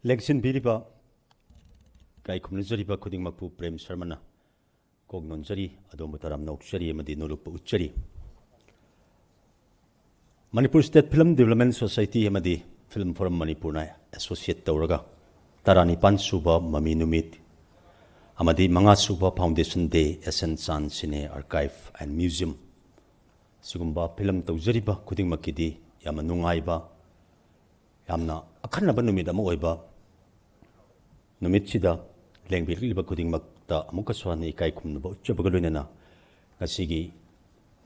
ꯂꯦꯡꯁꯤꯟꯕꯤꯔꯤꯕ, ꯏꯀꯥꯏ ꯈꯨꯝꯅꯖꯔꯤꯕ ꯈꯨꯗꯤꯡꯃꯛꯄꯨ ꯄ꯭ꯔꯦꯝ ꯁꯔꯃꯅ ꯀꯣꯛ ꯅꯣꯟꯖꯔꯤ, ꯑꯗꯣꯝꯕꯨ ꯇꯔꯥꯝꯅ ꯑꯣꯛꯆꯔꯤ ꯑꯃꯗꯤ ꯅꯣꯂꯨꯛꯄ ꯎꯠꯆꯔꯤ꯫ Manipur state film development society ꯑꯃꯗꯤ ꯐꯤꯂꯝ ꯐꯣꯔꯝ ꯃꯅꯤꯄꯨꯔꯅ ꯑꯦꯁꯣꯁꯤꯌꯦꯠ ꯇꯧꯔꯒ ꯇꯔꯥꯅꯤꯄꯥꯟ ꯁꯨꯕ ꯃꯃꯤ ꯅꯨꯃꯤꯠ ꯑꯃꯗꯤ ꯃꯉꯥ ꯁꯨꯕ ꯐꯥꯎꯟꯗꯦꯁꯟ ꯗꯦ, ꯑꯦꯁ ꯑꯦꯟ ꯆꯥꯟ ꯁꯤꯅꯦ ꯑꯥꯔꯀꯥꯏꯚ ꯑꯦꯟ ꯃ꯭ꯌꯨꯖꯤꯌꯝ, ꯁꯤꯒꯨꯝꯕ ꯐꯤꯂꯝ ꯇꯧꯖꯔꯤꯕ ꯈꯨꯗꯤꯡꯃꯛꯀꯤꯗꯤ ꯌꯥꯝꯅ ꯅꯨꯡꯉꯥꯏꯕ, ꯌꯥꯝꯅ ꯑꯈꯟꯅꯕ ꯅꯨꯃꯤꯠ ꯑꯃ ꯑꯣꯏꯕ ꯅꯨꯃꯤꯠꯁꯤꯗ ꯂꯦꯡꯕꯤꯔꯛꯂꯤꯕ ꯈꯨꯗꯤꯡꯃꯛꯇ ꯑꯃꯨꯛꯀꯁꯨ ꯍꯟꯅ ꯏꯀꯥꯏ ꯈꯨꯝꯅꯕ ꯎꯠꯆꯕꯒ ꯂꯣꯏꯅꯅ, ꯉꯁꯤꯒꯤ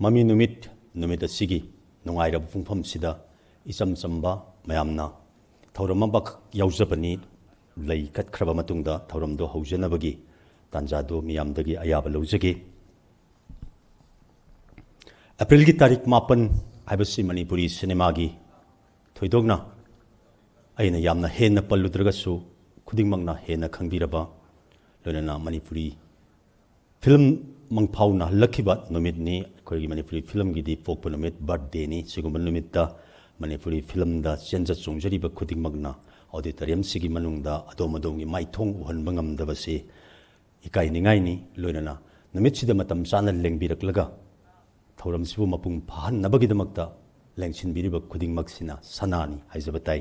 ꯃꯃꯤ ꯅꯨꯃꯤꯠ, ꯅꯨꯃꯤꯠ ꯑꯁꯤꯒꯤ ꯅꯨꯡꯉꯥꯏꯔꯕ ꯄꯨꯡꯐꯝꯁꯤꯗ ꯏꯆꯝ ꯆꯝꯕ ꯃꯌꯥꯝꯅ ꯊꯧꯔꯝ ꯑꯃꯈꯛ ꯌꯥꯎꯖꯕꯅꯤ꯫ ꯂꯩ ꯀꯠꯈ꯭ꯔꯕ ꯃꯇꯨꯡꯗ ꯊꯧꯔꯝꯗꯣ ꯍꯧꯖꯅꯕꯒꯤ ꯇꯥꯟꯖꯥꯗꯨ ꯃꯤꯌꯥꯝꯗꯒꯤ ꯑꯌꯥꯕ ꯂꯧꯖꯒꯦ꯫ ꯑꯦꯄ꯭ꯔꯤꯜꯒꯤ ꯇꯥꯔꯤꯛ ꯃꯥꯄꯟ ꯍꯥꯏꯕꯁꯤ ꯃꯅꯤꯄꯨꯔꯤ ꯁꯤꯅꯦꯃꯥꯒꯤ ꯊꯣꯏꯗꯣꯛꯅ ꯑꯩꯅ ꯌꯥꯝꯅ ꯍꯦꯟꯅ ꯄꯜꯂꯨꯗ꯭ꯔꯒꯁꯨ, ꯈꯨꯗꯤꯡꯃꯛꯅ ꯍꯦꯟꯅ ꯈꯪꯕꯤꯔꯕ, ꯂꯣꯏꯅꯅ ꯃꯅꯤꯄꯨꯔꯤ ꯐꯤꯂꯝ ꯃꯪꯐꯥꯎꯅꯍꯜꯂꯛꯈꯤꯕ ꯅꯨꯃꯤꯠꯅꯤ꯫ ꯑꯩꯈꯣꯏꯒꯤ ꯃꯅꯤꯄꯨꯔꯤ ꯐꯤꯂꯝꯒꯤꯗꯤ ꯄꯣꯛꯄ ꯅꯨꯃꯤꯠ, ꯕꯥꯔꯠꯗꯦꯅꯤ꯫ ꯁꯤꯒꯨꯝꯕ ꯅꯨꯃꯤꯠꯇ ꯃꯅꯤꯄꯨꯔꯤ ꯐꯤꯂꯝꯗ ꯆꯦꯟꯖ ꯆꯣꯡꯖꯔꯤꯕ ꯈꯨꯗꯤꯡꯃꯛꯅ ꯑꯣꯗꯤꯇꯣꯔꯤꯌꯝꯁꯤꯒꯤ ꯃꯅꯨꯡꯗ ꯑꯗꯣꯝ ꯑꯗꯣꯝꯒꯤ ꯃꯥꯏꯊꯣꯡ ꯎꯍꯟꯕ ꯉꯝꯗꯕꯁꯤ ꯏꯀꯥꯏꯅꯤꯡꯉꯥꯏꯅꯤ꯫ ꯂꯣꯏꯅꯅ ꯅꯨꯃꯤꯠꯁꯤꯗ ꯃꯇꯝ ꯆꯥꯅ ꯂꯦꯡꯕꯤꯔꯛꯂꯒ ꯊꯧꯔꯝꯁꯤꯕꯨ ꯃꯄꯨꯡ ꯐꯥꯍꯟꯅꯕꯒꯤꯗꯃꯛꯇ ꯂꯦꯡꯁꯤꯟꯕꯤꯔꯤꯕ ꯈꯨꯗꯤꯡꯃꯛꯁꯤꯅ ꯁꯅꯥꯅꯤ ꯍꯥꯏꯖꯕ ꯇꯥꯏ꯫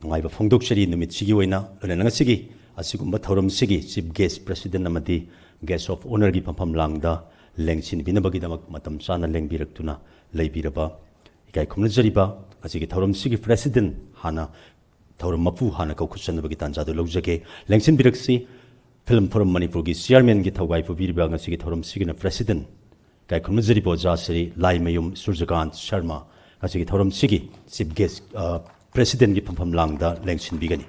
ꯅꯨꯡꯉꯥꯏꯕ ꯐꯣꯡꯗꯣꯛꯆꯔꯤ ꯅꯨꯃꯤꯠꯁꯤꯒꯤ ꯑꯣꯏꯅ꯫ ꯂꯣꯏꯅꯅ ꯉꯁꯤꯒꯤ ꯑꯁꯤꯒꯨꯝꯕ ꯊꯧꯔꯝꯁꯤꯒꯤ ꯆꯤꯐ ꯒꯦꯁ ꯄ꯭ꯔꯦꯁꯤꯗꯦꯟ ꯑꯃꯗꯤ ꯒꯦꯁ ꯑꯣꯐ ꯑꯣꯅꯔꯒꯤ ꯐꯝꯐꯝ ꯂꯥꯡꯗ ꯂꯦꯡꯁꯤꯟꯕꯤꯅꯕꯒꯤꯗꯃꯛ ꯃꯇꯝ ꯆꯥꯅ ꯂꯦꯡꯕꯤꯔꯛꯇꯨꯅ ꯂꯩꯕꯤꯔꯕ, ꯏꯀꯥꯏ ꯈꯨꯝꯅꯖꯔꯤꯕ ꯉꯁꯤꯒꯤ ꯊꯧꯔꯝꯁꯤꯒꯤ ꯄ꯭ꯔꯦꯁꯤꯗꯦꯟ ꯍꯥꯟꯅ, ꯊꯧꯔꯝ ꯃꯄꯨ ꯍꯥꯟꯅ ꯀꯧꯈꯠꯆꯅꯕꯒꯤ ꯇꯥꯟꯖꯥꯗꯨ ꯂꯧꯖꯒꯦ꯫ ꯂꯦꯡꯁꯤꯟꯕꯤꯔꯛꯁꯤ ꯐꯤꯂꯝ ꯐꯣꯔꯝ ꯃꯅꯤꯄꯨꯔꯒꯤ ꯆꯤꯌꯥꯔꯃꯦꯟꯒꯤ ꯊꯧꯒꯥꯏ ꯄꯨꯕꯤꯔꯤꯕ ꯉꯁꯤꯒꯤ ꯊꯧꯔꯝꯁꯤꯒꯤꯅ ꯄ꯭ꯔꯦꯁꯤꯗꯦꯟ ꯏꯀꯥꯏ ꯈꯨꯝꯅꯖꯔꯤꯕ ꯑꯣꯖꯥ ꯁ꯭ꯔꯤ ꯂꯥꯏꯃꯌꯨꯝ ꯁꯨꯔꯖꯀꯥꯟ ꯁꯔꯃ ꯉꯁꯤꯒꯤ ꯊꯧꯔꯝꯁꯤꯒꯤ ꯆꯤꯐ ꯒꯦꯁ, ꯑ, ꯄ꯭ꯔꯦꯁꯤꯗꯦꯟꯒꯤ ꯐꯝꯐꯝ ꯂꯥꯡꯗ ꯂꯦꯡꯁꯤꯟꯕꯤꯒꯅꯤ꯫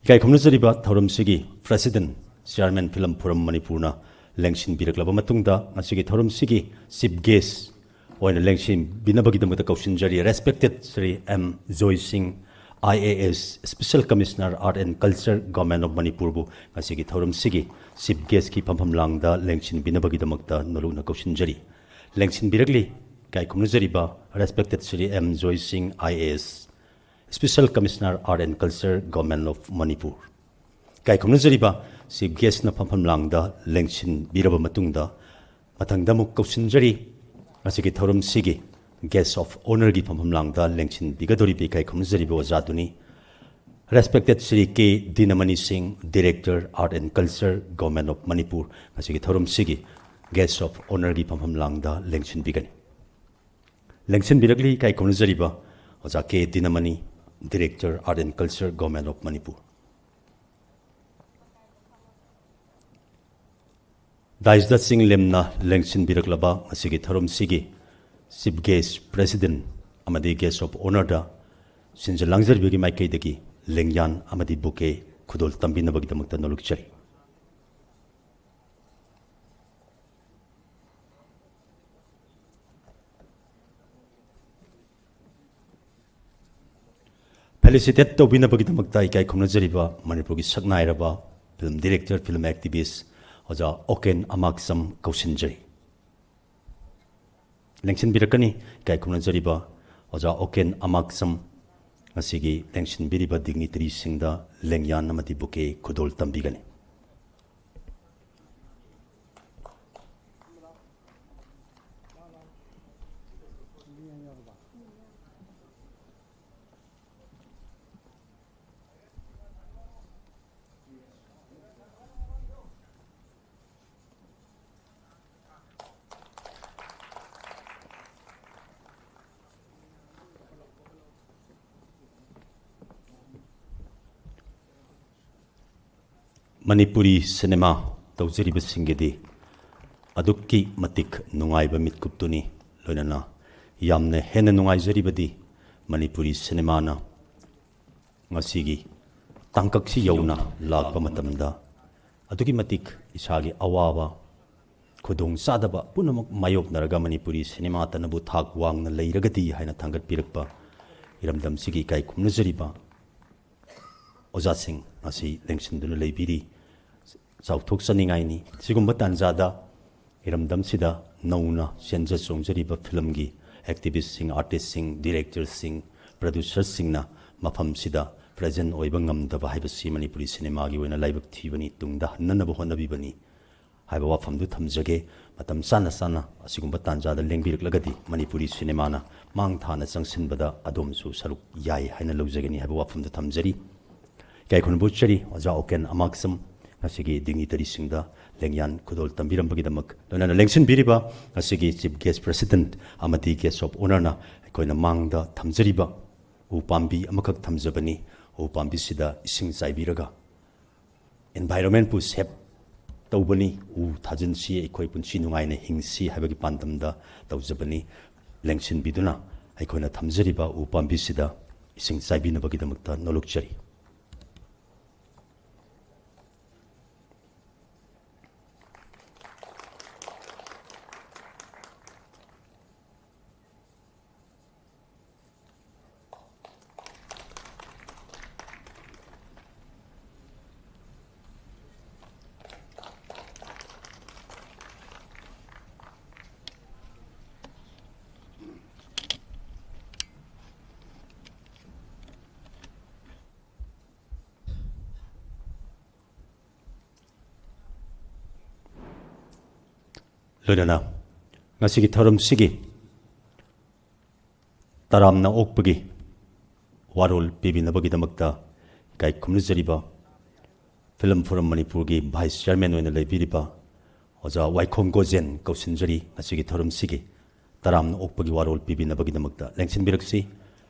ꯏꯀꯥꯏ ꯈꯨꯝꯅꯖꯔꯤꯕ ꯊꯧꯔꯝꯁꯤꯒꯤ ꯄ꯭ꯔꯦꯁꯤꯗꯦꯟ, ꯆꯤꯌꯥꯔꯃꯦꯟ ꯐꯤꯂꯝ ꯐꯣꯔꯝ ꯃꯅꯤꯄꯨꯔꯅ ꯂꯦꯡꯁꯤꯟꯕꯤꯔꯛꯂꯕ ꯃꯇꯨꯡꯗ, ꯉꯁꯤꯒꯤ ꯊꯧꯔꯝꯁꯤꯒꯤ ꯆꯤꯐ ꯒꯦꯁ ꯑꯣꯏꯅ ꯂꯦꯡꯁꯤꯟꯕꯤꯅꯕꯒꯤꯗꯃꯛꯇ ꯀꯧꯁꯤꯟꯖꯔꯤ respected Shri M Joy Singh, I A S, special commissioner art and culture, government of ꯃꯅꯤꯄꯨꯔꯕꯨ ꯉꯁꯤꯒꯤ ꯊꯧꯔꯝꯁꯤꯒꯤ ꯆꯤꯐ ꯒꯦꯁꯀꯤ ꯐꯝꯐꯝ ꯂꯥꯡꯗ ꯂꯦꯡꯁꯤꯟꯕꯤꯅꯕꯒꯤꯗꯃꯛꯇ ꯅꯣꯂꯨꯛꯅ ꯀꯧꯁꯤꯟꯖꯔꯤ꯫ ꯂꯦꯡꯁꯤꯟꯕꯤꯔꯛꯂꯤ ꯏꯀꯥꯏ ꯈꯨꯝꯅꯖꯔꯤꯕ Respected Shri M Joy Singh, I A S, Special Commissioner Art and Culture, Government of Manipur, ꯏꯀꯥꯏ ꯈꯨꯝꯅꯖꯔꯤꯕ Chief Guestꯅ ꯐꯝꯐꯝ ꯂꯥꯡꯗ ꯂꯦꯡꯁꯤꯟꯕꯤꯔꯕ ꯃꯇꯨꯡꯗ, ꯃꯊꯪꯗ ꯑꯃꯨꯛ ꯀꯧꯁꯤꯟꯖꯔꯤ, ꯉꯁꯤꯒꯤ ꯊꯧꯔꯝꯁꯤꯒꯤ Guest of Honourꯒꯤ ꯐꯝꯐꯝ ꯂꯥꯡꯗ ꯂꯦꯡꯁꯤꯟꯕꯤꯒꯗꯧꯔꯤꯕ ꯏꯀꯥꯏ ꯈꯨꯝꯅꯖꯔꯤꯕ ꯑꯣꯖꯥꯗꯨꯅꯤ, Respected Shri K Dinamani Singh, Director, Art and Culture, Government of Manipur, ꯉꯁꯤꯒꯤ ꯊꯧꯔꯝꯁꯤꯒꯤ Guest of Honourꯒꯤ ꯐꯝꯐꯝ ꯂꯥꯡꯗ ꯂꯦꯡꯁꯤꯟꯕꯤꯒꯅꯤ꯫ ꯂꯦꯡꯁꯤꯟꯕꯤꯔꯛꯂꯤ ꯏꯀꯥꯏ ꯈꯨꯝꯅꯖꯔꯤꯕ ꯑꯣꯖꯥ ꯀꯦ ꯗꯤꯅꯃꯅꯤ, Director, Art and Culture, Government of Manipur꯫ Daisꯗ ꯆꯤꯡ ꯂꯦꯝꯅ ꯂꯦꯡꯁꯤꯟꯕꯤꯔꯛꯂꯕ ꯉꯁꯤꯒꯤ ꯊꯧꯔꯝꯁꯤꯒꯤ Chief Guest, President ꯑꯃꯗꯤ Guest of Honourꯗ ꯁꯤꯟꯖ ꯂꯥꯡꯖꯔꯤꯕꯒꯤ ꯃꯥꯏꯀꯩꯗꯒꯤ ꯂꯦꯡꯌꯥꯟ ꯑꯃꯗꯤ bouquet ꯈꯨꯗꯣꯜ ꯇꯝꯕꯤꯅꯕꯒꯤꯗꯃꯛꯇ ꯅꯣꯂꯨꯛꯆꯔꯤ꯫ Felicitate ꯇꯧꯕꯤꯅꯕꯒꯤꯗꯃꯛꯇ ꯏꯀꯥꯏ ꯈꯨꯝꯅꯖꯔꯤꯕ ꯃꯅꯤꯄꯨꯔꯒꯤ ꯁꯛꯅꯥꯏꯔꯕ film director, film activist ꯑꯣꯖꯥ ꯑꯣꯀꯦꯟ ꯑꯃꯥꯛꯆꯝ ꯀꯧꯁꯤꯟꯖꯔꯤ꯫ ꯂꯦꯡꯁꯤꯟꯕꯤꯔꯛꯀꯅꯤ ꯏꯀꯥꯏ ꯈꯨꯝꯅꯖꯔꯤꯕ ꯑꯣꯖꯥ ꯑꯣꯀꯦꯟ ꯑꯃꯥꯛꯆꯝ꯫ ꯉꯁꯤꯒꯤ ꯂꯦꯡꯁꯤꯟꯕꯤꯔꯤꯕ dignitaryꯁꯤꯡꯗ ꯂꯦꯡꯌꯥꯟ ꯑꯃꯗꯤ bouquet ꯈꯨꯗꯣꯜ ꯇꯝꯕꯤꯒꯅꯤ꯫ ꯃꯅꯤꯄꯨꯔꯤ ꯁꯤꯅꯦꯃꯥ ꯇꯧꯖꯔꯤꯕꯁꯤꯡꯒꯤꯗꯤ ꯑꯗꯨꯛꯀꯤ ꯃꯇꯤꯛ ꯅꯨꯡꯉꯥꯏꯕ ꯃꯤꯠꯀꯨꯞꯇꯨꯅꯤ꯫ ꯂꯣꯏꯅꯅ ꯌꯥꯝꯅ ꯍꯦꯟꯅ ꯅꯨꯡꯉꯥꯏꯖꯔꯤꯕꯗꯤ ꯃꯅꯤꯄꯨꯔꯤ ꯁꯤꯅꯦꯃꯥꯅ ꯉꯁꯤꯒꯤ ꯇꯥꯡꯀꯛꯁꯤ ꯌꯧꯅ ꯂꯥꯛꯄ ꯃꯇꯝꯗ ꯑꯗꯨꯛꯀꯤ ꯃꯇꯤꯛ ꯏꯁꯥꯒꯤ ꯑꯋꯥꯕ, ꯈꯨꯗꯣꯡ ꯆꯥꯗꯕ ꯄꯨꯝꯅꯃꯛ ꯃꯥꯌꯣꯛꯅꯔꯒ ꯃꯅꯤꯄꯨꯔꯤ ꯁꯤꯅꯦꯃꯥꯇꯅꯕꯨ ꯊꯥꯛ ꯋꯥꯡꯅ ꯂꯩꯔꯒꯗꯤ ꯍꯥꯏꯅ ꯊꯥꯡꯒꯠꯄꯤꯔꯛꯄ ꯏꯔꯝꯗꯝꯁꯤꯒꯤ ꯏꯀꯥꯏ ꯈꯨꯝꯅꯖꯔꯤꯕ ꯑꯣꯖꯥꯁꯤꯡ ꯉꯁꯤ ꯂꯦꯡꯁꯤꯟꯗꯨꯅ ꯂꯩꯕꯤꯔꯤ꯫ ꯆꯥꯎꯊꯣꯛꯆꯅꯤꯡꯉꯥꯏꯅꯤ꯫ ꯁꯤꯒꯨꯝꯕ ꯇꯥꯟꯖꯥꯗ ꯏꯔꯝꯗꯝꯁꯤꯗ ꯅꯧꯅ ꯆꯦꯟꯖ ꯆꯣꯡꯖꯔꯤꯕ ꯐꯤꯂꯝꯒꯤ ꯑꯦꯛꯇꯤꯕꯤꯁꯁꯤꯡ, ꯑꯥꯔꯇꯤꯁꯁꯤꯡ, ꯗꯤꯔꯦꯛꯇꯔꯁꯤꯡ, ꯄ꯭ꯔꯗ꯭ꯌꯨꯁꯔꯁꯤꯡꯅ ꯃꯐꯝꯁꯤꯗ ꯄ꯭ꯔꯖꯦꯟ ꯑꯣꯏꯕ ꯉꯝꯗꯕ ꯍꯥꯏꯕꯁꯤ ꯃꯅꯤꯄꯨꯔꯤ ꯁꯤꯅꯦꯃꯥꯒꯤ ꯑꯣꯏꯅ ꯂꯥꯏꯕꯛ ꯊꯤꯕꯅꯤ, ꯇꯨꯡꯗ ꯍꯟꯅꯅꯕ ꯍꯣꯠꯅꯕꯤꯕꯅꯤ ꯍꯥꯏꯕ ꯋꯥꯐꯝꯗꯨ ꯊꯝꯖꯒꯦ꯫ ꯃꯇꯝ ꯆꯥꯅ ꯆꯥꯅ ꯑꯁꯤꯒꯨꯝꯕ ꯇꯥꯟꯖꯥꯗ ꯂꯦꯡꯕꯤꯔꯛꯂꯒꯗꯤ ꯃꯅꯤꯄꯨꯔꯤ ꯁꯤꯅꯦꯃꯥꯅ ꯃꯥꯡ ꯊꯥꯅ ꯆꯪꯁꯤꯟꯕꯗ ꯑꯗꯣꯝꯁꯨ ꯁꯔꯨꯛ ꯌꯥꯏ ꯍꯥꯏꯅ ꯂꯧꯖꯒꯅꯤ ꯍꯥꯏꯕ ꯋꯥꯐꯝꯗꯨ ꯊꯝꯖꯔꯤ꯫ ꯏꯀꯥꯏ ꯈꯨꯝꯅꯕ ꯎꯠꯆꯔꯤ ꯑꯣꯖꯥ ꯑꯣꯀꯦꯟ ꯑꯃꯥꯛꯁꯝ, ꯉꯁꯤꯒꯤ ꯗꯤꯒꯅꯤꯇꯔꯤꯁꯤꯡꯗ ꯂꯦꯡꯌꯥꯟ ꯈꯨꯗꯣꯜ ꯇꯝꯕꯤꯔꯝꯕꯒꯤꯗꯃꯛ, ꯂꯣꯏꯅꯅ ꯂꯦꯡꯁꯤꯟꯕꯤꯔꯤꯕ ꯉꯁꯤꯒꯤ ꯆꯤꯐ ꯒꯦꯁ ꯄ꯭ꯔꯦꯁꯤꯗꯦꯟꯠ ꯑꯃꯗꯤ ꯒꯦꯁ ꯑꯣꯐ ꯑꯣꯅꯔꯅ ꯑꯩꯈꯣꯏꯅ ꯃꯥꯡꯗ ꯊꯝꯖꯔꯤꯕ ꯎ ꯄꯥꯝꯕꯤ ꯑꯃꯈꯛ ꯊꯝꯖꯕꯅꯤ꯫ ꯎ ꯄꯥꯝꯕꯤꯁꯤꯗ ꯏꯁꯤꯡ ꯆꯥꯏꯕꯤꯔꯒ ꯏꯟꯚꯥꯏꯔꯣꯟꯃꯦꯟꯠꯄꯨ ꯁꯦꯞ ꯇꯧꯕꯅꯤ, ꯎ ꯊꯥꯖꯤꯟꯁꯤ, ꯑꯩꯈꯣꯏ ꯄꯨꯟꯁꯤ ꯅꯨꯡꯉꯥꯏꯅ ꯍꯤꯡꯁꯤ ꯍꯥꯏꯕꯒꯤ ꯄꯥꯟꯗꯝꯗ ꯇꯧꯖꯕꯅꯤ꯫ ꯂꯦꯡꯁꯤꯟꯕꯤꯗꯨꯅ ꯑꯩꯈꯣꯏꯅ ꯊꯝꯖꯔꯤꯕ ꯎ ꯄꯥꯝꯕꯤꯁꯤꯗ ꯏꯁꯤꯡ ꯆꯥꯏꯕꯤꯅꯕꯒꯤꯗꯃꯛꯇ ꯅꯣꯂꯨꯛꯆꯔꯤ꯫ ꯂꯣꯏꯅꯅ ꯉꯁꯤꯒꯤ ꯊꯧꯔꯝꯁꯤꯒꯤ ꯇꯔꯥꯝꯅ ꯑꯣꯛꯄꯒꯤ ꯋꯥꯔꯣꯜ ꯄꯤꯕꯤꯅꯕꯒꯤꯗꯃꯛꯇ ꯏꯀꯥꯏ ꯈꯨꯝꯅꯖꯔꯤꯕ ꯐꯤꯂꯝ ꯐꯣꯔꯝ ꯃꯅꯤꯄꯨꯔꯒꯤ ꯚꯥꯏꯁ ꯆꯤꯌꯥꯔꯃꯦꯟ ꯑꯣꯏꯅ ꯂꯩꯕꯤꯔꯤꯕ ꯑꯣꯖꯥ ꯋꯥꯏꯈꯣꯝ ꯒꯣꯖꯦꯟ ꯀꯧꯁꯤꯟꯖꯔꯤ꯫ ꯉꯁꯤꯒꯤ ꯊꯧꯔꯝꯁꯤꯒꯤ ꯇꯔꯥꯝꯅ ꯑꯣꯛꯄꯒꯤ ꯋꯥꯔꯣꯜ ꯄꯤꯕꯤꯅꯕꯒꯤꯗꯃꯛꯇ ꯂꯦꯡꯁꯤꯟꯕꯤꯔꯛꯁꯤ꯫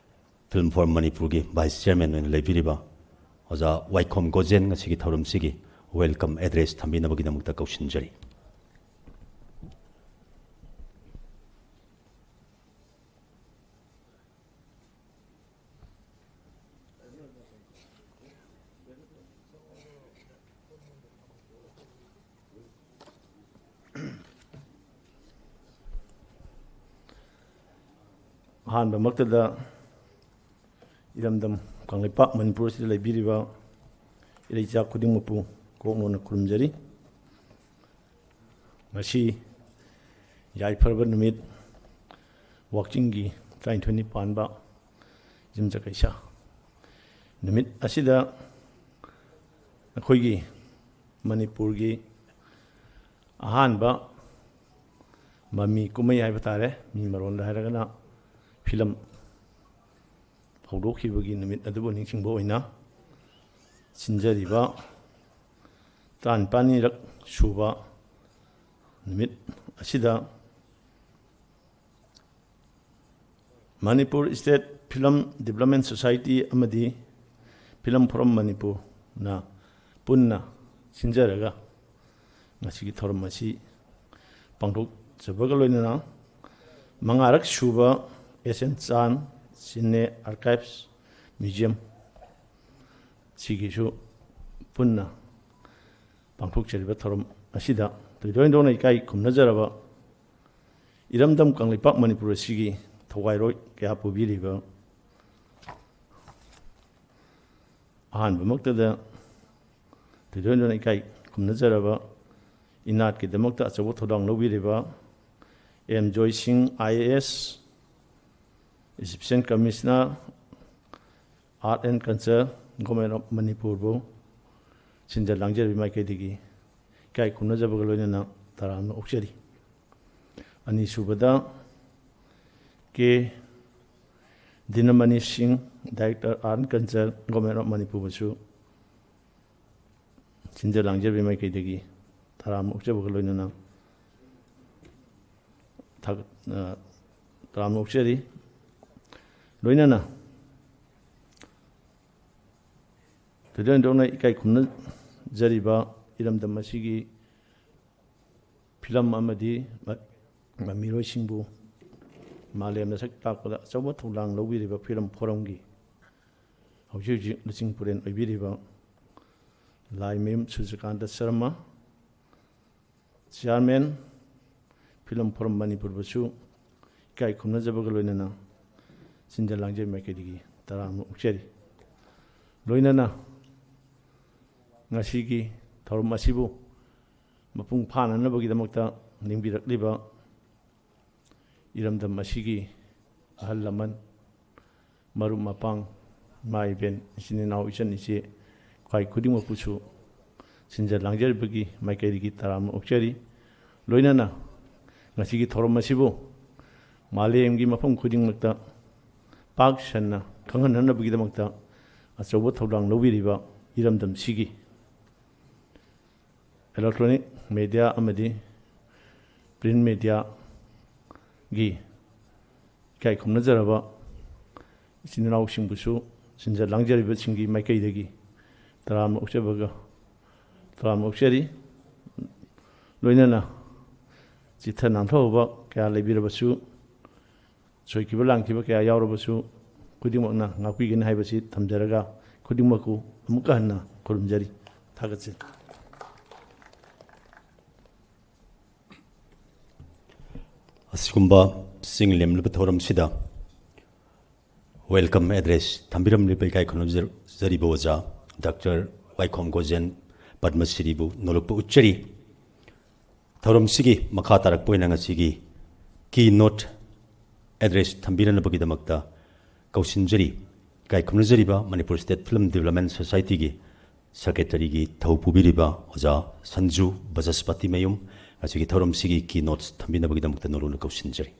ꯐꯤꯂꯝ ꯐꯣꯔꯝ ꯃꯅꯤꯄꯨꯔꯒꯤ ꯚꯥꯏꯁ ꯆꯤꯌꯥꯔꯃꯦꯟ ꯑꯣꯏꯅ ꯂꯩꯕꯤꯔꯤꯕ ꯑꯣꯖꯥ ꯋꯥꯏꯈꯣꯝ ꯒꯣꯖꯦꯟ ꯉꯁꯤꯒꯤ ꯊꯧꯔꯝꯁꯤꯒꯤ ꯋꯦꯜꯀꯝ ꯑꯦꯗ꯭ꯔꯦꯁ ꯊꯝꯕꯤꯅꯕꯒꯤꯗꯃꯛꯇ ꯀꯧꯁꯤꯟꯖꯔꯤ꯫ ꯑꯍꯥꯟꯕꯃꯛꯇꯗ ꯏꯔꯝꯗꯝ ꯀꯪꯂꯩꯄꯥꯛ ꯃꯅꯤꯄꯨꯔ ꯑꯁꯤꯗ ꯂꯩꯕꯤꯔꯤꯕ ꯏꯔꯩꯆꯥ ꯈꯨꯗꯤꯡꯃꯛꯄꯨ ꯀꯣꯛꯅꯣꯟꯅ ꯈꯨꯔꯨꯝꯖꯔꯤ꯫ ꯉꯁꯤ ꯌꯥꯏꯐꯔꯕ ꯅꯨꯃꯤꯠ, ꯋꯥꯛꯆꯤꯡꯒꯤ ꯇꯔꯥꯅꯤꯊꯣꯏꯅꯤ ꯄꯥꯟꯕ ꯌꯨꯝꯖꯀꯩꯁꯥ ꯅꯨꯃꯤꯠ ꯑꯁꯤꯗ ꯑꯩꯈꯣꯏꯒꯤ ꯃꯅꯤꯄꯨꯔꯒꯤ ꯑꯍꯥꯟꯕ ꯃꯃꯤ ꯀꯨꯝꯍꯩ ꯍꯥꯏꯕ ꯇꯥꯔꯦ, ꯃꯤ ꯃꯔꯣꯟꯗ ꯍꯥꯏꯔꯒꯅ ꯐꯤꯂꯝ ꯍꯧꯗꯣꯛꯈꯤꯕꯒꯤ ꯅꯨꯃꯤꯠ ꯑꯗꯨꯕꯨ ꯅꯤꯡꯁꯤꯡꯕ ꯑꯣꯏꯅ ꯁꯤꯟꯖꯔꯤꯕ ꯇꯔꯥꯅꯤꯄꯥꯜꯅꯤꯔꯛ ꯁꯨꯕ ꯅꯨꯃꯤꯠ ꯑꯁꯤꯗ Manipur state film development society ꯑꯃꯗꯤ ꯐꯤꯂꯝ ꯐꯣꯔꯝ ꯃꯅꯤꯄꯨꯔꯅ ꯄꯨꯟꯅ ꯁꯤꯟꯖꯔꯒ ꯉꯁꯤꯒꯤ ꯊꯧꯔꯝ ꯑꯁꯤ ꯄꯥꯡꯊꯣꯛꯆꯕꯒ ꯂꯣꯏꯅꯅ ꯃꯉꯥꯔꯛ ꯁꯨꯕ ꯑꯦꯁ ꯑꯦꯟ ꯆꯥꯟ ꯁꯤꯅꯦ ꯑꯥꯔꯀꯥꯏꯚꯁ ꯃ꯭ꯌꯨꯖꯤꯌꯝ ꯁꯤꯒꯤꯁꯨ ꯄꯨꯟꯅ ꯄꯥꯡꯊꯣꯛꯆꯔꯤꯕ ꯊꯧꯔꯝ ꯑꯁꯤꯗ ꯊꯣꯏꯗꯣꯛ ꯍꯦꯟꯗꯣꯛꯅ ꯏꯀꯥꯏ ꯈꯨꯝꯅꯖꯔꯕ ꯏꯔꯝꯗꯝ ꯀꯪꯂꯩꯄꯥꯛ ꯃꯅꯤꯄꯨꯔ ꯑꯁꯤꯒꯤ ꯊꯧꯒꯥꯏꯔꯣꯏ ꯀꯌꯥ ꯄꯨꯕꯤꯔꯤꯕ, ꯑꯍꯥꯟꯕꯃꯛꯇꯗ ꯊꯣꯏꯗꯣꯛ ꯍꯦꯟꯗꯣꯛꯅ ꯏꯀꯥꯏ ꯈꯨꯝꯅꯖꯔꯕ ꯏꯅꯥꯠꯀꯤꯗꯃꯛꯇ ꯑꯆꯧꯕ ꯊꯧꯗꯥꯡ ꯂꯧꯕꯤꯔꯤꯕ M Joy Singh, I A S, assistant commissioner, art and culture, government of ꯃꯅꯤꯄꯨꯔꯕꯨ ꯁꯤꯟꯖ ꯂꯥꯡꯖꯔꯤꯕ ꯃꯥꯏꯀꯩꯗꯒꯤ ꯏꯀꯥꯏ ꯈꯨꯝꯅꯖꯕꯒ ꯂꯣꯏꯅꯅ ꯇꯔꯥꯝꯅ ꯑꯣꯛꯆꯔꯤ꯫ ꯑꯅꯤꯁꯨꯕꯗ K Dinamani Singh, director, art and culture, government of ꯃꯅꯤꯄꯨꯔꯕꯨꯁꯨ ꯁꯤꯟꯖ ꯂꯥꯡꯖꯕꯒꯤ ꯃꯥꯏꯀꯩꯗꯒꯤ ꯇꯔꯥꯝꯅ ꯑꯣꯛꯆꯕꯒ ꯂꯣꯏꯅꯅ ꯊꯥꯒꯠ-, ꯑ, ꯇꯔꯥꯝꯅ ꯑꯣꯛꯆꯔꯤ꯫ ꯂꯣꯏꯅꯅ ꯊꯣꯏꯗꯣꯛ ꯍꯦꯟꯗꯣꯛꯅ ꯏꯀꯥꯏ ꯈꯨꯝꯅꯖꯔꯤꯕ ꯏꯔꯝꯗꯝ ꯑꯁꯤꯒꯤ ꯐꯤꯂꯝ ꯑꯃꯗꯤ ꯃ-, ꯃꯃꯤꯔꯣꯏꯁꯤꯡꯕꯨ ꯃꯥꯂꯦꯝꯗ ꯁꯛ ꯇꯥꯛꯄꯗ ꯑꯆꯧꯕ ꯊꯧꯗꯥꯡ ꯂꯧꯕꯤꯔꯤꯕ ꯐꯤꯂꯝ ꯐꯣꯔꯝꯒꯤ ꯍꯧꯖꯤꯛ ꯍꯧꯖꯤꯛ ꯂꯨꯆꯤꯡ ꯄꯨꯔꯦꯜ ꯑꯣꯏꯕꯤꯔꯤꯕ ꯂꯥꯏꯃꯌꯨꯝ ꯁꯨꯔꯖꯀꯥꯟꯇ ꯁꯔꯃ, ꯆꯤꯌꯥꯔꯃꯦꯟ, ꯐꯤꯂꯝ ꯐꯣꯔꯝ ꯃꯅꯤꯄꯨꯔꯕꯨꯁꯨ ꯏꯀꯥꯏ ꯈꯨꯝꯅꯖꯕꯒ ꯂꯣꯏꯅꯅ ꯁꯤꯟꯖ ꯂꯥꯡꯖ ꯃꯥꯏꯀꯩꯗꯒꯤ ꯇꯔꯥꯝꯅ ꯑꯣꯛꯆꯔꯤ꯫ ꯂꯣꯏꯅꯅ ꯉꯁꯤꯒꯤ ꯊꯧꯔꯝ ꯑꯁꯤꯕꯨ ꯃꯄꯨꯡ ꯐꯥꯅꯅꯕꯒꯤꯗꯃꯛꯇ ꯂꯦꯡꯕꯤꯔꯛꯂꯤꯕ ꯏꯔꯝꯗꯝ ꯑꯁꯤꯒꯤ ꯑꯍꯜ ꯂꯃꯟ, ꯃꯔꯨꯞ ꯃꯄꯥꯡ, ꯏꯃꯥ ꯏꯕꯦꯟ, ꯏꯆꯤꯟ ꯏꯅꯥꯎ, ꯏꯆꯟ ꯏꯆꯦ, ꯈ꯭ꯋꯥꯏ ꯈꯨꯗꯤꯡꯃꯛꯄꯨꯁꯨ ꯁꯤꯟꯖ ꯂꯥꯡꯖꯔꯤꯕꯒꯤ ꯃꯥꯏꯀꯩꯗꯒꯤ ꯇꯔꯥꯝꯅ ꯑꯣꯛꯆꯔꯤ꯫ ꯂꯣꯏꯅꯅ ꯉꯁꯤꯒꯤ ꯊꯧꯔꯝ ꯑꯁꯤꯕꯨ ꯃꯥꯂꯦꯝꯒꯤ ꯃꯐꯝ ꯈꯨꯗꯤꯡꯃꯛꯇ ꯄꯥꯛ ꯁꯟꯅ ꯈꯪꯍꯟꯅꯅꯕꯒꯤꯗꯃꯛꯇ ꯑꯆꯧꯕ ꯊꯧꯗꯥꯡ ꯂꯧꯕꯤꯔꯤꯕ ꯏꯔꯝꯗꯝꯁꯤꯒꯤ electronic media ꯑꯃꯗꯤ print mediaꯒꯤ ꯏꯀꯥꯏ ꯈꯨꯝꯅꯖꯔꯕ ꯏꯆꯤꯟ ꯏꯅꯥꯎꯁꯤꯡꯕꯨꯁꯨ ꯁꯤꯟꯖ ꯂꯥꯡꯖꯔꯤꯕꯁꯤꯡꯒꯤ ꯃꯥꯏꯀꯩꯗꯒꯤ ꯇꯔꯥꯝꯅ ꯑꯣꯛꯆꯕꯒ ꯇꯔꯥꯝꯅ ꯑꯣꯛꯆꯔꯤ꯫ ꯂꯣꯏꯅꯅ ꯆꯤꯠꯊ ꯅꯥꯟꯊꯣꯛꯑꯕ ꯀꯌꯥ ꯂꯩꯕꯤꯔꯕꯁꯨ, ꯁꯣꯏꯈꯤꯕ ꯂꯥꯟꯈꯤꯕ ꯀꯌꯥ ꯌꯥꯎꯔꯕꯁꯨ, ꯈꯨꯗꯤꯡꯃꯛꯅ ꯉꯥꯛꯄꯤꯒꯅꯤ ꯍꯥꯏꯕꯁꯤ ꯊꯝꯖꯔꯒ, ꯈꯨꯗꯤꯡꯃꯛꯄꯨ ꯑꯃꯨꯛꯀ ꯍꯟꯅ ꯈꯨꯔꯨꯝꯖꯔꯤ꯫ ꯊꯥꯒꯠꯆꯔꯤ꯫ ꯑꯁꯤꯒꯨꯝꯕ ꯆꯤꯡ ꯂꯦꯝꯂꯕ ꯊꯧꯔꯝꯁꯤꯗ welcome address ꯊꯝꯕꯤꯔꯝꯂꯤꯕ ꯏꯀꯥꯏ ꯈꯨꯝꯅꯖꯔꯤꯕ ꯑꯣꯖꯥ ꯗꯥꯛꯇꯔ ꯋꯥꯏꯈꯣꯝ ꯒꯣꯖꯦꯟ ꯄꯗꯃꯁꯤꯔꯤꯕꯨ ꯅꯣꯂꯨꯛꯄ ꯎꯠꯆꯔꯤ꯫ ꯊꯧꯔꯝꯁꯤꯒꯤ ꯃꯈꯥ ꯇꯥꯔꯛꯄ ꯑꯣꯏꯅ ꯉꯁꯤꯒꯤ keynote address ꯊꯝꯕꯤꯅꯅꯕꯒꯤꯗꯃꯛꯇ ꯀꯧꯁꯤꯟꯖꯔꯤ꯫ ꯏꯀꯥꯏ ꯈꯨꯝꯅꯖꯔꯤꯕ ꯃꯅꯤꯄꯨꯔ State Film Development Societyꯒꯤ secretaryꯒꯤ ꯊꯧ ꯄꯨꯕꯤꯔꯤꯕ ꯑꯣꯖꯥ ꯁꯟꯖꯨ ꯕꯖꯁꯄꯇꯤ ꯃꯌꯨꯝ, ꯉꯁꯤꯒꯤ ꯊꯧꯔꯝꯁꯤꯒꯤ keynote ꯊꯝꯕꯤꯅꯕꯒꯤꯗꯃꯛꯇ ꯅꯣꯂꯨꯛꯅ ꯀꯧꯁꯤꯟꯖꯔꯤ꯫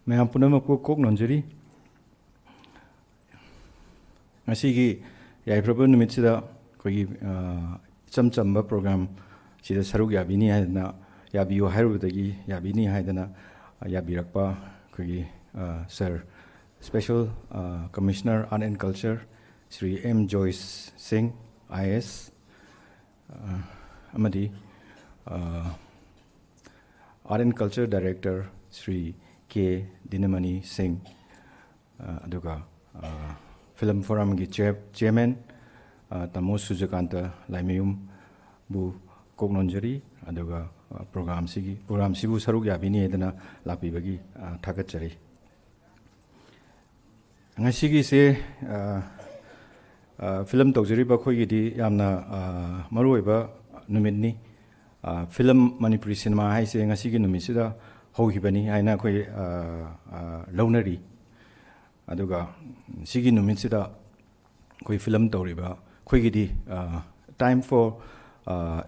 ꯃꯌꯥꯝ ꯄꯨꯝꯅꯃꯛꯄꯨ ꯀꯣꯛ ꯅꯣꯟꯖꯔꯤ꯫ ꯉꯁꯤꯒꯤ ꯌꯥꯏꯐꯔꯕ ꯅꯨꯃꯤꯠꯁꯤꯗ ꯑꯩꯈꯣꯏꯒꯤ, ꯑ, ꯏꯆꯝ ꯆꯝꯕ program ꯁꯤꯗ ꯁꯔꯨꯛ ꯌꯥꯕꯤꯅꯤ ꯍꯥꯏꯗꯅ, ꯌꯥꯕꯤꯌꯨ ꯍꯥꯏꯔꯨꯕꯗꯒꯤ ꯌꯥꯕꯤꯅꯤ ꯍꯥꯏꯗꯅ, ꯑ, ꯌꯥꯕꯤꯔꯛꯄ ꯑꯩꯈꯣꯏꯒꯤ, ꯑ, sir, Special, ꯑ, Commissioner Art and Culture, Shri M Joy Singh, I A ꯑꯦꯁ, ꯑ, ꯑꯃꯗꯤ, ꯑ, Art and Culture Director Shri ꯀꯦ ꯗꯤꯅꯃꯅꯤ ꯁꯤꯡ, ꯑ, ꯑꯗꯨꯒ, ꯑ, Film Forumꯒꯤ chair-, chairman, ꯑ, ꯇꯥꯃꯣ ꯁꯨꯖꯀꯥꯟꯇ ꯂꯥꯏꯃꯌꯨꯝꯕꯨ ꯀꯣꯛ ꯅꯣꯟꯖꯔꯤ꯫ ꯑꯗꯨꯒ, ꯑ, programꯁꯤꯒꯤ, programꯁꯤꯕꯨ ꯁꯔꯨꯛ ꯌꯥꯕꯤꯅꯤ ꯍꯥꯏꯗꯅ ꯂꯥꯛꯄꯤꯕꯒꯤ, ꯑ, ꯊꯥꯒꯠꯆꯔꯤ꯫ ꯉꯁꯤꯒꯤꯁꯦ, ꯑ, ꯐꯤꯂꯝ ꯇꯧꯖꯔꯤꯕ ꯑꯩꯈꯣꯏꯒꯤꯗꯤ ꯌꯥꯝꯅ ꯃꯔꯨꯑꯣꯏꯕ ꯅꯨꯃꯤꯠꯅꯤ꯫ ꯐꯤꯂꯝ, ꯃꯅꯤꯄꯨꯔꯤ ꯁꯤꯅꯦꯃꯥ ꯍꯥꯏꯁꯦ ꯉꯁꯤꯒꯤ ꯅꯨꯃꯤꯠꯁꯤꯗ ꯍꯧꯈꯤꯕꯅꯤ ꯍꯥꯏꯅ ꯑꯩꯈꯣꯏ ꯂꯧꯅꯔꯤ꯫ ꯑꯗꯨꯒ ꯁꯤꯒꯤ ꯅꯨꯃꯤꯠꯁꯤꯗ ꯑꯩꯈꯣꯏ ꯐꯤꯂꯝ ꯇꯧꯔꯤꯕ ꯑꯩꯈꯣꯏꯒꯤꯗꯤ, time for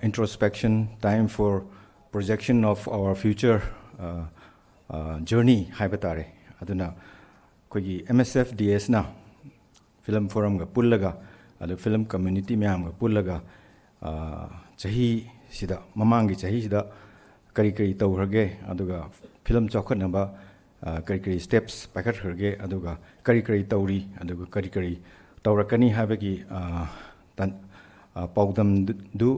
introspection, time for projection of our future journey ꯍꯥꯏꯕ ꯇꯥꯔꯦ꯫ ꯑꯗꯨꯅ ꯑꯩꯈꯣꯏꯒꯤ M S F D S ꯅ ꯐꯤꯂꯝ ꯐꯣꯔꯝꯒ ꯄꯨꯜꯂꯒ, ꯑꯗꯨ ꯐꯤꯂꯝ ꯀꯝꯃ꯭ꯌꯨꯅꯤꯇꯤ ꯃꯌꯥꯝꯒ ꯄꯨꯜꯂꯒ, ꯆꯍꯤꯁꯤꯗ, ꯃꯃꯥꯡꯒꯤ ꯆꯍꯤꯁꯤꯗ ꯀꯔꯤ ꯀꯔꯤ ꯇꯧꯈ꯭ꯔꯒꯦ, ꯑꯗꯨꯒ ꯐꯤꯂꯝ ꯆꯥꯎꯈꯠꯅꯕ ꯀꯔꯤ ꯀꯔꯤ ꯁ꯭ꯇꯦꯞꯁ ꯄꯥꯏꯈꯠꯈ꯭ꯔꯒꯦ, ꯑꯗꯨꯒ ꯀꯔꯤ ꯀꯔꯤ ꯇꯧꯔꯤ, ꯑꯗꯨꯒ ꯀꯔꯤ ꯀꯔꯤ ꯇꯧꯔꯛꯀꯅꯤ ꯍꯥꯏꯕꯒꯤ ꯄꯥꯎꯗꯝꯗꯨ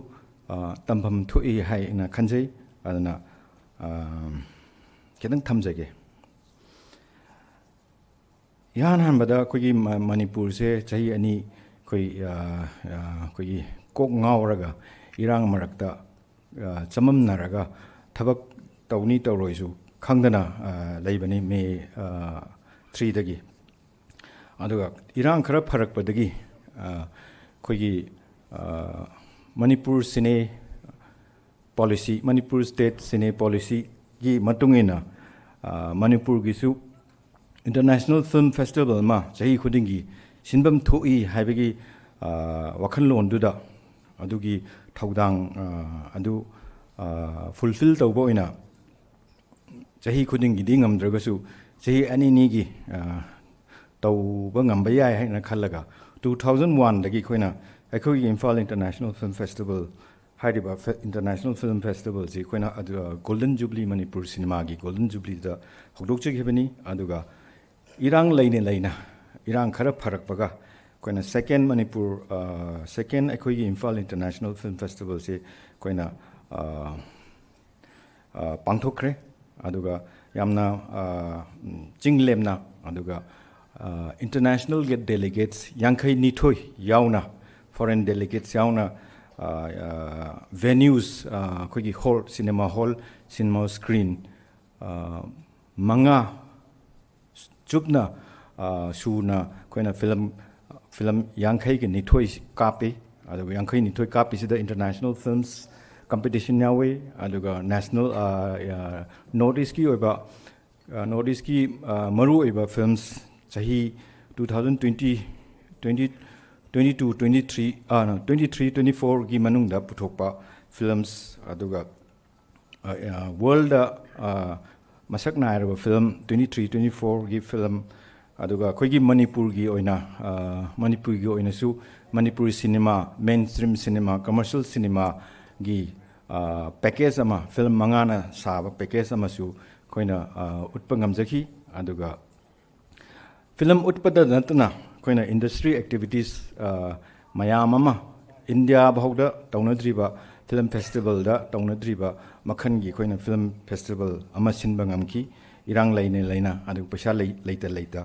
ꯇꯝꯐꯝ ꯊꯣꯛꯏ ꯍꯥꯏꯅ ꯈꯟꯖꯩ꯫ ꯑꯗꯨꯅ ꯈꯤꯇꯪ ꯊꯝꯖꯒꯦ꯫ ꯏꯍꯥꯟ ꯍꯥꯟꯕꯗ ꯑꯩꯈꯣꯏꯒꯤ ꯃꯅꯤꯄꯨꯔꯁꯦ ꯆꯍꯤ ꯑꯅꯤ ꯑꯩꯈꯣꯏ ꯑꯩꯈꯣꯏꯒꯤ ꯀꯣꯛ ꯉꯥꯎꯔꯒ, ꯏꯔꯥꯡ ꯃꯔꯛꯇ ꯆꯃꯝꯅꯔꯒ, ꯊꯕꯛ ꯇꯧꯅꯤ ꯇꯧꯔꯣꯏꯁꯨ ꯈꯪꯗꯅ ꯂꯩꯕꯅꯤ ꯃꯦ ꯊ꯭ꯔꯤꯗꯒꯤ꯫ ꯑꯗꯨꯒ ꯏꯔꯥꯡ ꯈꯔ ꯐꯔꯛꯄꯗꯒꯤ ꯑꯩꯈꯣꯏꯒꯤ ꯃꯅꯤꯄꯨꯔ ꯁꯤꯅꯦ ꯄꯣꯂꯤꯁꯤ, ꯃꯅꯤꯄꯨꯔ ꯁ꯭ꯇꯦꯠ ꯁꯤꯅꯦ ꯄꯣꯂꯤꯁꯤꯒꯤ ꯃꯇꯨꯡ ꯏꯟꯅ ꯃꯅꯤꯄꯨꯔꯒꯤꯁꯨ ꯏꯟꯇꯔꯅꯦꯁꯅꯦꯜ ꯐꯤꯂꯝ ꯐꯦꯁꯇꯤꯚꯦꯜ ꯑꯃ ꯆꯍꯤ ꯈꯨꯗꯤꯡꯒꯤ ꯁꯤꯟꯐꯝ ꯊꯣꯛꯏ ꯍꯥꯏꯕꯒꯤ ꯋꯥꯈꯜꯂꯣꯟꯗꯨꯗ, ꯑꯗꯨꯒꯤ ꯊꯧꯗꯥꯡ ꯑꯗꯨ ꯐꯨꯜꯐꯤꯜ ꯇꯧꯕ ꯑꯣꯏꯅ ꯆꯍꯤ ꯈꯨꯗꯤꯡꯒꯤꯗꯤ ꯉꯝꯗ꯭ꯔꯒꯁꯨ ꯆꯍꯤ ꯑꯅꯤ ꯑꯅꯤꯒꯤ ꯇꯧꯕ ꯉꯝꯕ ꯌꯥꯏ ꯍꯥꯏꯅ ꯈꯜꯂꯒ, ꯇꯨ ꯊꯥꯎꯖꯟ ꯋꯥꯟꯗꯒꯤ ꯑꯩꯈꯣꯏꯅ ꯑꯩꯈꯣꯏꯒꯤ ꯏꯝꯐꯥꯜ ꯏꯟꯇꯔꯅꯦꯁꯅꯦꯜ ꯐꯤꯂꯝ ꯐꯦꯁꯇꯤꯚꯦꯜ ꯍꯥꯏꯔꯤꯕ ꯏꯟꯇꯔꯅꯦꯁꯅꯦꯜ ꯐꯤꯂꯝ ꯐꯦꯁꯇꯤꯚꯦꯜꯁꯤ ꯑꯩꯈꯣꯏꯅ ꯒꯣꯜꯗꯟ ꯖꯨꯕ꯭ꯂꯤ, ꯃꯅꯤꯄꯨꯔ ꯁꯤꯅꯦꯃꯥꯒꯤ ꯒꯣꯜꯗꯟ ꯖꯨꯕ꯭ꯂꯤꯗ ꯍꯧꯗꯣꯛꯆꯈꯤꯕꯅꯤ꯫ ꯑꯗꯨꯒ ꯏꯔꯥꯡ ꯂꯩꯅ ꯂꯩꯅ, ꯏꯔꯥꯡ ꯈꯔ ꯐꯔꯛꯄꯒ ꯑꯩꯈꯣꯏꯅ ꯁꯦꯀꯦꯟ ꯃꯅꯤꯄꯨꯔ, ꯁꯦꯀꯦꯟ ꯑꯩꯈꯣꯏꯒꯤ ꯏꯝꯐꯥꯜ ꯏꯟꯇꯔꯅꯦꯁꯅꯦꯜ ꯐꯤꯂꯝ ꯐꯦꯁꯇꯤꯚꯦꯜꯁꯤ ꯑꯩꯈꯣꯏꯅ ꯄꯥꯡꯊꯣꯛꯈ꯭ꯔꯦ꯫ ꯑꯗꯨꯒ ꯌꯥꯝꯅ ꯆꯤꯡ ꯂꯦꯝꯅ, ꯑꯗꯨꯒ ꯏꯟꯇꯔꯅꯦꯁꯅꯦꯜꯒꯤ ꯗꯦꯂꯤꯒꯦꯠꯁ ꯌꯥꯡꯈꯩ ꯅꯤꯊꯣꯏ ꯌꯥꯎꯅ, ꯐꯣꯔꯦꯟ ꯗꯦꯂꯤꯒꯦꯠꯁ ꯌꯥꯎꯅ, ꯚꯦꯅ꯭ꯌꯨꯁ, ꯑꯩꯈꯣꯏꯒꯤ hall, cinema hall, cinema screen ꯃꯉꯥ ꯆꯨꯞꯅ ꯁꯨꯅ ꯑꯩꯈꯣꯏꯅ ꯐꯤꯂꯝ ꯐꯤꯂꯝ ꯌꯥꯡꯈꯩꯒ ꯅꯤꯊꯣꯏ ꯀꯥꯞꯄꯤ꯫ ꯑꯗꯨꯒ ꯌꯥꯡꯈꯩ ꯅꯤꯊꯣꯏ ꯀꯥꯞꯄꯤꯁꯤꯗ international films competition ꯌꯥꯎꯏ꯫ ꯑꯗꯨꯒ national, ꯑ, ꯑ, North Eastꯀꯤ ꯑꯣꯏꯕ, ꯑ, North Eastꯀꯤ, ꯑ, ꯃꯔꯨꯑꯣꯏꯕ films ꯆꯍꯤ two thousand twenty, twenty, twenty two, twenty three, ꯑ, no, twenty three, twenty fourꯒꯤ ꯃꯅꯨꯡꯗ ꯄꯨꯊꯣꯛꯄ films, ꯑꯗꯨꯒ, ꯑ, ꯑ, worldꯗ, ꯑ, ꯃꯁꯛ ꯅꯥꯏꯔꯕ film twenty three, twenty fourꯒꯤ film, ꯑꯗꯨꯒ ꯑꯩꯈꯣꯏꯒꯤ ꯃꯅꯤꯄꯨꯔꯒꯤ ꯑꯣꯏꯅ, ꯑ, ꯃꯅꯤꯄꯨꯔꯒꯤ ꯑꯣꯏꯅꯁꯨ Manipuri cinema, mainstream cinema, commercial cinemaꯒꯤ, ꯑ, package ꯑꯃ, film ꯃꯉꯥꯅ ꯁꯥꯕ package ꯑꯃꯁꯨ ꯑꯩꯈꯣꯏꯅ, ꯑ, ꯎꯠꯄ ꯉꯝꯖꯈꯤ꯫ ꯑꯗꯨꯒ film ꯎꯠꯄꯗ ꯅꯠꯇꯅ ꯑꯩꯈꯣꯏꯅ industry activities, ꯑ, ꯃꯌꯥꯝ ꯑꯃ, ꯏꯟꯗꯤꯌꯥ ꯐꯥꯎꯗ ꯇꯧꯅꯗ꯭ꯔꯤꯕ film festivalꯗ ꯇꯧꯅꯗ꯭ꯔꯤꯕ ꯃꯈꯜꯒꯤ ꯑꯩꯈꯣꯏꯅ film festival ꯑꯃ ꯁꯤꯟꯕ ꯉꯝꯈꯤ, ꯏꯔꯥꯡ ꯂꯩꯅ ꯂꯩꯅ, ꯑꯗꯨꯒ ꯄꯩꯁꯥ ꯂꯩ-, ꯂꯩꯇ ꯂꯩꯇ꯫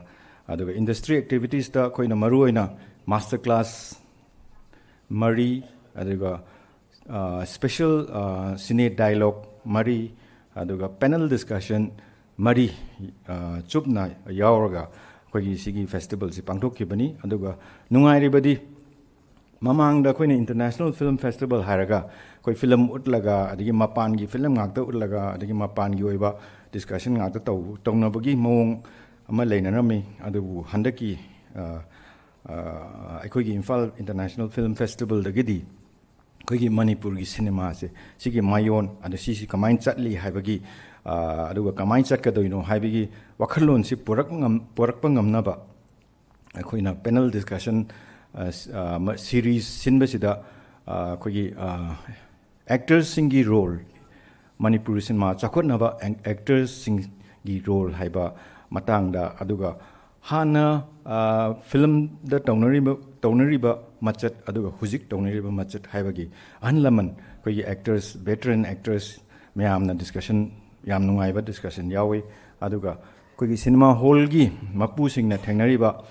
ꯑꯗꯨꯒ industry activitiesꯇ ꯑꯩꯈꯣꯏꯅ ꯃꯔꯨꯑꯣꯏꯅ master class ꯃꯔꯤ, ꯑꯗꯨꯒ, ꯑ, special, ꯑ, cine dialogue ꯃꯔꯤ, ꯑꯗꯨꯒ panel discussion ꯃꯔꯤ, ꯑ, ꯆꯨꯞꯅ ꯌꯥꯎꯔꯒ ꯑꯩꯈꯣꯏꯒꯤ ꯁꯤꯒꯤ festivalꯁꯤ ꯄꯥꯡꯊꯣꯛꯈꯤꯕꯅꯤ꯫ ꯑꯗꯨꯒ ꯅꯨꯡꯉꯥꯏꯔꯤꯕꯗꯤ, ꯃꯃꯥꯡꯗ ꯑꯩꯈꯣꯏꯅ International Film Festival ꯍꯥꯏꯔꯒ ꯑꯩꯈꯣꯏ film ꯎꯠꯂꯒ, ꯑꯗꯒꯤ ꯃꯄꯥꯟꯒꯤ film ꯉꯥꯛꯇ ꯎꯠꯂꯒ, ꯑꯗꯒꯤ ꯃꯄꯥꯟꯒꯤ ꯑꯣꯏꯕ discussion ꯉꯥꯛꯇ ꯇꯧ-, ꯇꯧꯅꯕꯒꯤ ꯃꯑꯣꯡ ꯑꯃ ꯂꯩꯅꯔꯝꯃꯤ꯫ ꯑꯗꯨꯕꯨ ꯍꯟꯗꯛꯀꯤ, ꯑ, ꯑ, ꯑꯩꯈꯣꯏꯒꯤ ꯏꯝꯐꯥꯜ International Film Festivalꯗꯒꯤꯗꯤ ꯑꯩꯈꯣꯏꯒꯤ ꯃꯅꯤꯄꯨꯔꯒꯤ cinemaꯁꯦ, ꯁꯤꯒꯤ ꯃꯌꯣꯟ, ꯑꯗ ꯁꯤꯁꯤ ꯀꯃꯥꯏꯅ ꯆꯠꯂꯤ ꯍꯥꯏꯕꯒꯤ, ꯑ, ꯑꯗꯨꯒ ꯀꯃꯥꯏꯅ ꯆꯠꯀꯗꯣꯏꯅꯣ ꯍꯥꯏꯕꯒꯤ ꯋꯥꯈꯜꯂꯣꯟꯁꯤ ꯄꯨꯔꯛ ꯉꯝ-, ꯄꯨꯔꯛꯄ ꯉꯝꯅꯕ ꯑꯩꯈꯣꯏꯅ panel discussion, ꯑ, ꯁ-, ꯑ, ꯃ-, series ꯁꯤꯟꯕꯁꯤꯗ, ꯑ, ꯑꯩꯈꯣꯏꯒꯤ, ꯑ, actorsꯁꯤꯡꯒꯤ role, ꯃꯅꯤꯄꯨꯔꯤ cinema ꯆꯥꯎꯈꯠꯅꯕ ac-, actorsꯁꯤꯡꯒꯤ role ꯍꯥꯏꯕ ꯃꯇꯥꯡꯗ, ꯑꯗꯨꯒ ꯍꯥꯟꯅ, ꯑ, filmꯗ ꯇꯧꯅꯔꯤꯕ, ꯇꯧꯅꯔꯤꯕ ꯃꯆꯠ, ꯑꯗꯨꯒ ꯍꯧꯖꯤꯛ ꯇꯧꯅꯔꯤꯕ ꯃꯆꯠ ꯍꯥꯏꯕꯒꯤ ꯑꯍꯜ ꯂꯃꯟ, ꯑꯩꯈꯣꯏꯒꯤ actors, veteran actors ꯃꯌꯥꯝꯅ discussion, ꯌꯥꯝ ꯅꯨꯡꯉꯥꯏꯕ discussion ꯌꯥꯎꯏ꯫ ꯑꯗꯨꯒ ꯑꯩꯈꯣꯏꯒꯤ cinema hallꯒꯤ ꯃꯄꯨꯁꯤꯡꯅ ꯊꯦꯡꯅꯔꯤꯕ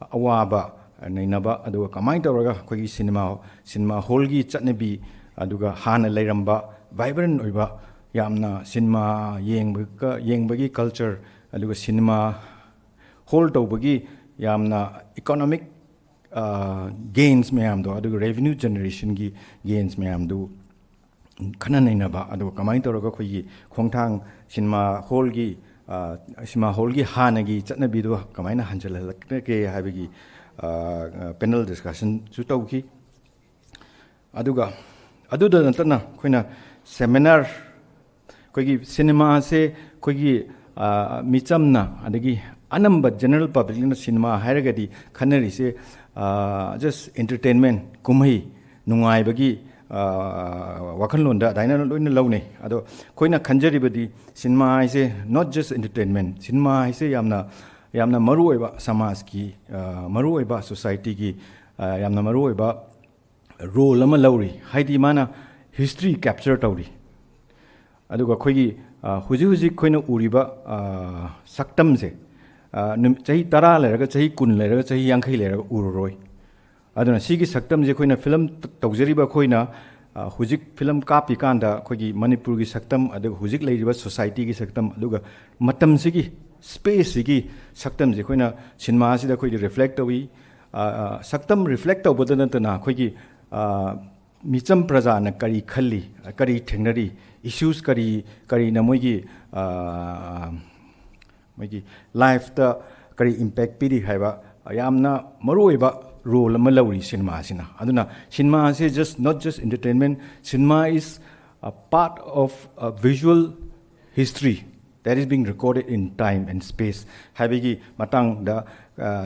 ꯑꯋꯥꯕ, ꯅꯩꯅꯕ, ꯑꯗꯨꯒ ꯀꯃꯥꯏꯅ ꯇꯧꯔꯒ ꯑꯩꯈꯣꯏꯒꯤ cinema, cinema hallꯒꯤ ꯆꯠꯅꯕꯤ, ꯑꯗꯨꯒ ꯍꯥꯟꯅ ꯂꯩꯔꯝꯕ vibrant ꯑꯣꯏꯕ, ꯌꯥꯝꯅ cinema ꯌꯦꯡꯕꯒ, ꯌꯦꯡꯕꯒꯤ culture, ꯑꯗꯨꯒ cinema hall ꯇꯧꯕꯒꯤ ꯌꯥꯝꯅ economic ꯒꯦꯟꯁ ꯃꯌꯥꯝꯗꯣ, ꯑꯗꯨꯒ ꯔꯦꯚꯤꯅ꯭ꯌꯨ ꯖꯦꯅꯦꯔꯦꯁꯟꯒꯤ ꯒꯦꯟꯁ ꯃꯌꯥꯝꯗꯨ ꯈꯟꯅ ꯅꯩꯅꯕ, ꯑꯗꯨꯒ ꯀꯃꯥꯏꯅ ꯇꯧꯔꯒ ꯑꯩꯈꯣꯏꯒꯤ ꯈꯣꯡꯊꯥꯡ ꯁꯤꯅꯦꯃꯥ ꯍꯣꯜꯒꯤ, ꯁꯤꯅꯦꯃꯥ ꯍꯣꯜꯒꯤ ꯍꯥꯟꯅꯒꯤ ꯆꯠꯅꯕꯤꯗꯣ ꯀꯃꯥꯏꯅ ꯍꯟꯖꯤꯜꯍꯜꯂꯛꯀꯦ ꯍꯥꯏꯕꯒꯤ ꯄꯦꯅꯦꯜ ꯗꯤꯁꯀꯁꯟꯁꯨ ꯇꯧꯈꯤ꯫ ꯑꯗꯨꯒ ꯑꯗꯨꯗ ꯅꯠꯇꯅ ꯑꯩꯈꯣꯏꯅ ꯁꯦꯃꯤꯅꯥꯔ, ꯑꯩꯈꯣꯏꯒꯤ ꯁꯤꯅꯦꯃꯥꯁꯦ ꯑꯩꯈꯣꯏꯒꯤ ꯃꯤꯆꯝꯅ, ꯑꯗꯒꯤ ꯑꯅꯝꯕ ꯖꯦꯅꯔꯦꯜ ꯄꯕ꯭ꯂꯤꯛꯅ ꯁꯤꯅꯦꯃꯥ ꯍꯥꯏꯔꯒꯗꯤ ꯈꯟꯅꯔꯤꯁꯦ ꯖꯁ ꯑꯦꯟꯇꯔꯇꯦꯟꯃꯦꯟ, ꯀꯨꯝꯍꯩ, ꯅꯨꯡꯉꯥꯏꯕꯒꯤ ꯋꯥꯈꯜꯂꯣꯟꯗ ꯑꯗꯨꯃꯥꯏꯅ ꯂꯣꯏꯅ ꯂꯧꯅꯩ꯫ ꯑꯗꯣ ꯑꯩꯈꯣꯏꯅ ꯈꯟꯖꯔꯤꯕꯗꯤ ꯁꯤꯅꯦꯃꯥ ꯍꯥꯏꯁꯦ not just entertainment, ꯁꯤꯅꯦꯃꯥ ꯍꯥꯏꯁꯦ ꯌꯥꯝꯅ, ꯌꯥꯝꯅ ꯃꯔꯨꯑꯣꯏꯕ ꯁꯃꯥꯖꯀꯤ, ꯃꯔꯨꯑꯣꯏꯕ ꯁꯣꯁꯥꯏꯇꯤꯒꯤ ꯌꯥꯝꯅ ꯃꯔꯨꯑꯣꯏꯕ ꯔꯣꯜ ꯑꯃ ꯂꯧꯔꯤ꯫ ꯍꯥꯏꯗꯤ ꯃꯥꯅ ꯍꯤꯁꯇ꯭ꯔꯤ ꯀꯦꯞꯆꯔ ꯇꯧꯔꯤ꯫ ꯑꯗꯨꯒ ꯑꯩꯈꯣꯏꯒꯤ ꯍꯧꯖꯤꯛ ꯍꯧꯖꯤꯛ ꯑꯩꯈꯣꯏꯅ ꯎꯔꯤꯕ ꯁꯛꯇꯝꯁꯦ ꯆꯍꯤ ꯇꯔꯥ ꯂꯩꯔꯒ, ꯆꯍꯤ ꯀꯨꯟ ꯂꯩꯔꯒ, ꯆꯍꯤ ꯌꯥꯡꯈꯩ ꯂꯩꯔꯒ ꯎꯔꯔꯣꯏ꯫ ꯑꯗꯨꯅ ꯁꯤꯒꯤ ꯁꯛꯇꯝꯁꯦ ꯑꯩꯈꯣꯏꯅ ꯐꯤꯂꯝ ꯇꯧꯖꯔꯤꯕ ꯑꯩꯈꯣꯏꯅ ꯍꯧꯖꯤꯛ ꯐꯤꯂꯝ ꯀꯥꯞꯄꯤꯀꯥꯟꯗ ꯑꯩꯈꯣꯏꯒꯤ ꯃꯅꯤꯄꯨꯔꯒꯤ ꯁꯛꯇꯝ, ꯑꯗꯨꯒ ꯍꯧꯖꯤꯛ ꯂꯩꯔꯤꯕ ꯁꯣꯁꯥꯏꯇꯤꯒꯤ ꯁꯛꯇꯝ, ꯑꯗꯨꯒ ꯃꯇꯝꯁꯤꯒꯤ, ꯁ꯭ꯄꯦꯁꯁꯤꯒꯤ ꯁꯛꯇꯝꯁꯦ ꯑꯩꯈꯣꯏꯅ ꯁꯤꯅꯦꯃꯥꯁꯤꯗ ꯑꯩꯈꯣꯏꯒꯤ ꯔꯤꯐ꯭ꯂꯦꯛ ꯇꯧꯏ꯫ ꯁꯛꯇꯝ ꯔꯤꯐ꯭ꯂꯦꯛ ꯇꯧꯕꯗ ꯅꯠꯇꯅ ꯑꯩꯈꯣꯏꯒꯤ ꯃꯤꯆꯝ ꯄ꯭ꯔꯖꯥꯅ ꯀꯔꯤ ꯈꯜꯂꯤ, ꯀꯔꯤ ꯊꯦꯡꯅꯔꯤ, ꯏꯁꯨꯁ ꯀꯔꯤ, ꯀꯔꯤꯅ ꯃꯣꯏꯒꯤ, ꯃꯣꯏꯒꯤ ꯂꯥꯏꯐꯇ ꯀꯔꯤ ꯏꯝꯄꯦꯛ ꯄꯤꯔꯤ ꯍꯥꯏꯕ ꯌꯥꯝꯅ ꯃꯔꯨꯑꯣꯏꯕ ꯔꯣꯜ ꯑꯃ ꯂꯧꯔꯤ ꯁꯤꯅꯦꯃꯥꯁꯤꯅ꯫ ꯑꯗꯨꯅ ꯁꯤꯅꯦꯃꯥꯁꯦ just, not just entertainment, cinema is a part of a visual history that is being recorded in time and space ꯍꯥꯏꯕꯒꯤ ꯃꯇꯥꯡꯗ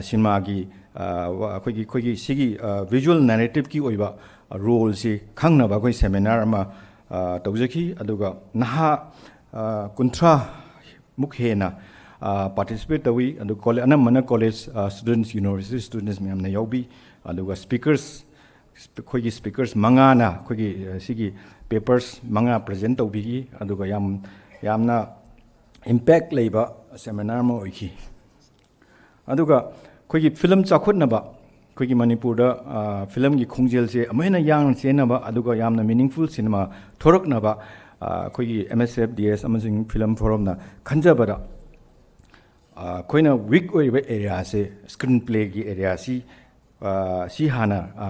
ꯁꯤꯅꯦꯃꯥꯒꯤ ꯑꯩꯈꯣꯏꯒꯤ, ꯑꯩꯈꯣꯏꯒꯤ ꯁꯤꯒꯤ ꯚꯤꯖꯨꯋꯦꯜ ꯅꯦꯔꯦꯇꯤꯞꯀꯤ ꯑꯣꯏꯕ ꯔꯣꯜꯁꯤ ꯈꯪꯅꯕ ꯑꯩꯈꯣꯏ ꯁꯦꯃꯤꯅꯥꯔ ꯑꯃ ꯇꯧꯖꯈꯤ꯫ ꯑꯗꯨꯒ ꯅꯍꯥ ꯀꯨꯟꯊ꯭ꯔꯥ ꯃꯨꯛ ꯍꯦꯟꯅ ꯄꯥꯔꯇꯤꯁꯤꯄꯦꯠ ꯇꯧꯏ꯫ ꯑꯗꯨ ꯀꯣꯂꯦ-, ꯑꯅꯝꯕꯅ ꯀꯣꯂꯦꯖ ꯁ꯭ꯇꯨꯗꯦꯟꯠꯁ, ꯌꯨꯅꯤꯚꯔꯁꯤꯇꯤ ꯁ꯭ꯇꯨꯗꯦꯟꯠꯁ ꯃꯌꯥꯝꯅ ꯌꯥꯎꯕꯤ꯫ ꯑꯗꯨꯒ ꯁ꯭ꯄꯤꯀꯔꯁ, ꯑꯩꯈꯣꯏꯒꯤ ꯁ꯭ꯄꯤꯀꯔꯁ ꯃꯉꯥꯅ ꯑꯩꯈꯣꯏꯒꯤ ꯁꯤꯒꯤ ꯄꯦꯄꯔꯁ ꯃꯉꯥ ꯄ꯭ꯔꯖꯦꯟ ꯇꯧꯕꯤꯈꯤ꯫ ꯑꯗꯨꯒ ꯌꯥꯝ, ꯌꯥꯝꯅ ꯏꯝꯄꯦꯛ ꯂꯩꯕ ꯁꯦꯃꯤꯅꯥꯔ ꯑꯃ ꯑꯣꯏꯈꯤ꯫ ꯑꯗꯨꯒ ꯑꯩꯈꯣꯏꯒꯤ ꯐꯤꯂꯝ ꯆꯥꯎꯈꯠꯅꯕ, ꯑꯩꯈꯣꯏꯒꯤ ꯃꯅꯤꯄꯨꯔꯗ ꯐꯤꯂꯝꯒꯤ ꯈꯣꯡꯖꯦꯜꯁꯦ ꯑꯃꯨꯛ ꯍꯦꯟꯅ ꯌꯥꯡꯅ ꯆꯦꯟꯅꯕ, ꯑꯗꯨꯒ ꯌꯥꯝꯅ ꯃꯤꯅꯤꯡꯐꯨꯜ ꯁꯤꯅꯦꯃꯥ ꯊꯣꯔꯛꯅꯕ ꯑꯩꯈꯣꯏꯒꯤ M S F D S ꯑꯃꯁꯨꯡ ꯐꯤꯂꯝ ꯐꯣꯔꯝꯅ ꯈꯟꯖꯕꯗ, ꯑꯩꯈꯣꯏꯅ ꯋꯤꯛ ꯑꯣꯏꯔꯤꯕ ꯑꯦꯔꯤꯌꯥꯁꯦ, ꯁ꯭ꯀ꯭ꯔꯤꯟ ꯄ꯭ꯂꯦꯒꯤ ꯑꯦꯔꯤꯌꯥꯁꯤ ꯑ, ꯁꯤ ꯍꯥꯟꯅ, ꯑ,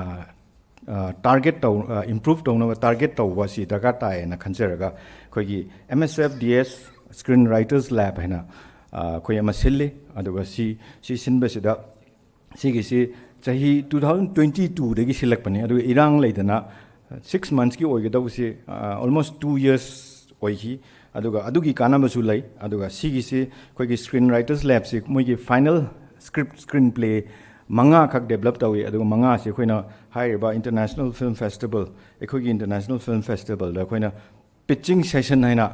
ꯑ, target ꯇꯧ, ꯑ, improve ꯇꯧꯅꯕ target ꯇꯧꯕ ꯑꯁꯤ ꯗꯔꯀꯥꯔ ꯇꯥꯏꯌꯦꯅ ꯈꯟꯖꯔꯒ, ꯑꯩꯈꯣꯏꯒꯤ M S F D S Screen Writers Lab ꯍꯥꯏꯅ, ꯑ, ꯑꯩꯈꯣꯏ ꯑꯃ ꯁꯤꯜꯂꯤ꯫ ꯑꯗꯨꯒ ꯁꯤ, ꯁꯤ ꯁꯤꯟꯕꯁꯤꯗ, ꯁꯤꯒꯤꯁꯤ ꯆꯍꯤ two thousand twenty twoꯗꯒꯤ ꯁꯤꯜꯂꯛꯄꯅꯤ꯫ ꯑꯗꯨꯒ ꯏꯔꯥꯡ ꯂꯩꯗꯅ six monthsꯀꯤ ꯑꯣꯏꯒꯗꯧꯕꯁꯤ, ꯑ, almost two years ꯑꯣꯏꯈꯤ꯫ ꯑꯗꯨꯒ ꯑꯗꯨꯒꯤ ꯀꯥꯟꯅꯕꯁꯨ ꯂꯩ꯫ ꯑꯗꯨꯒ ꯁꯤꯒꯤꯁꯤ ꯑꯩꯈꯣꯏꯒꯤ Screen Writers Labꯁꯤ ꯃꯣꯏꯒꯤ final script, screen play ꯃꯉꯥꯈꯛ develop ꯇꯧꯏ꯫ ꯑꯗꯨꯒ ꯃꯉꯥꯁꯤ ꯑꯩꯈꯣꯏꯅ ꯍꯥꯏꯔꯤꯕ International Film Festival, ꯑꯩꯈꯣꯏꯒꯤ International Film Festivalꯗ ꯑꯩꯈꯣꯏꯅ pitching session ꯍꯥꯏꯅ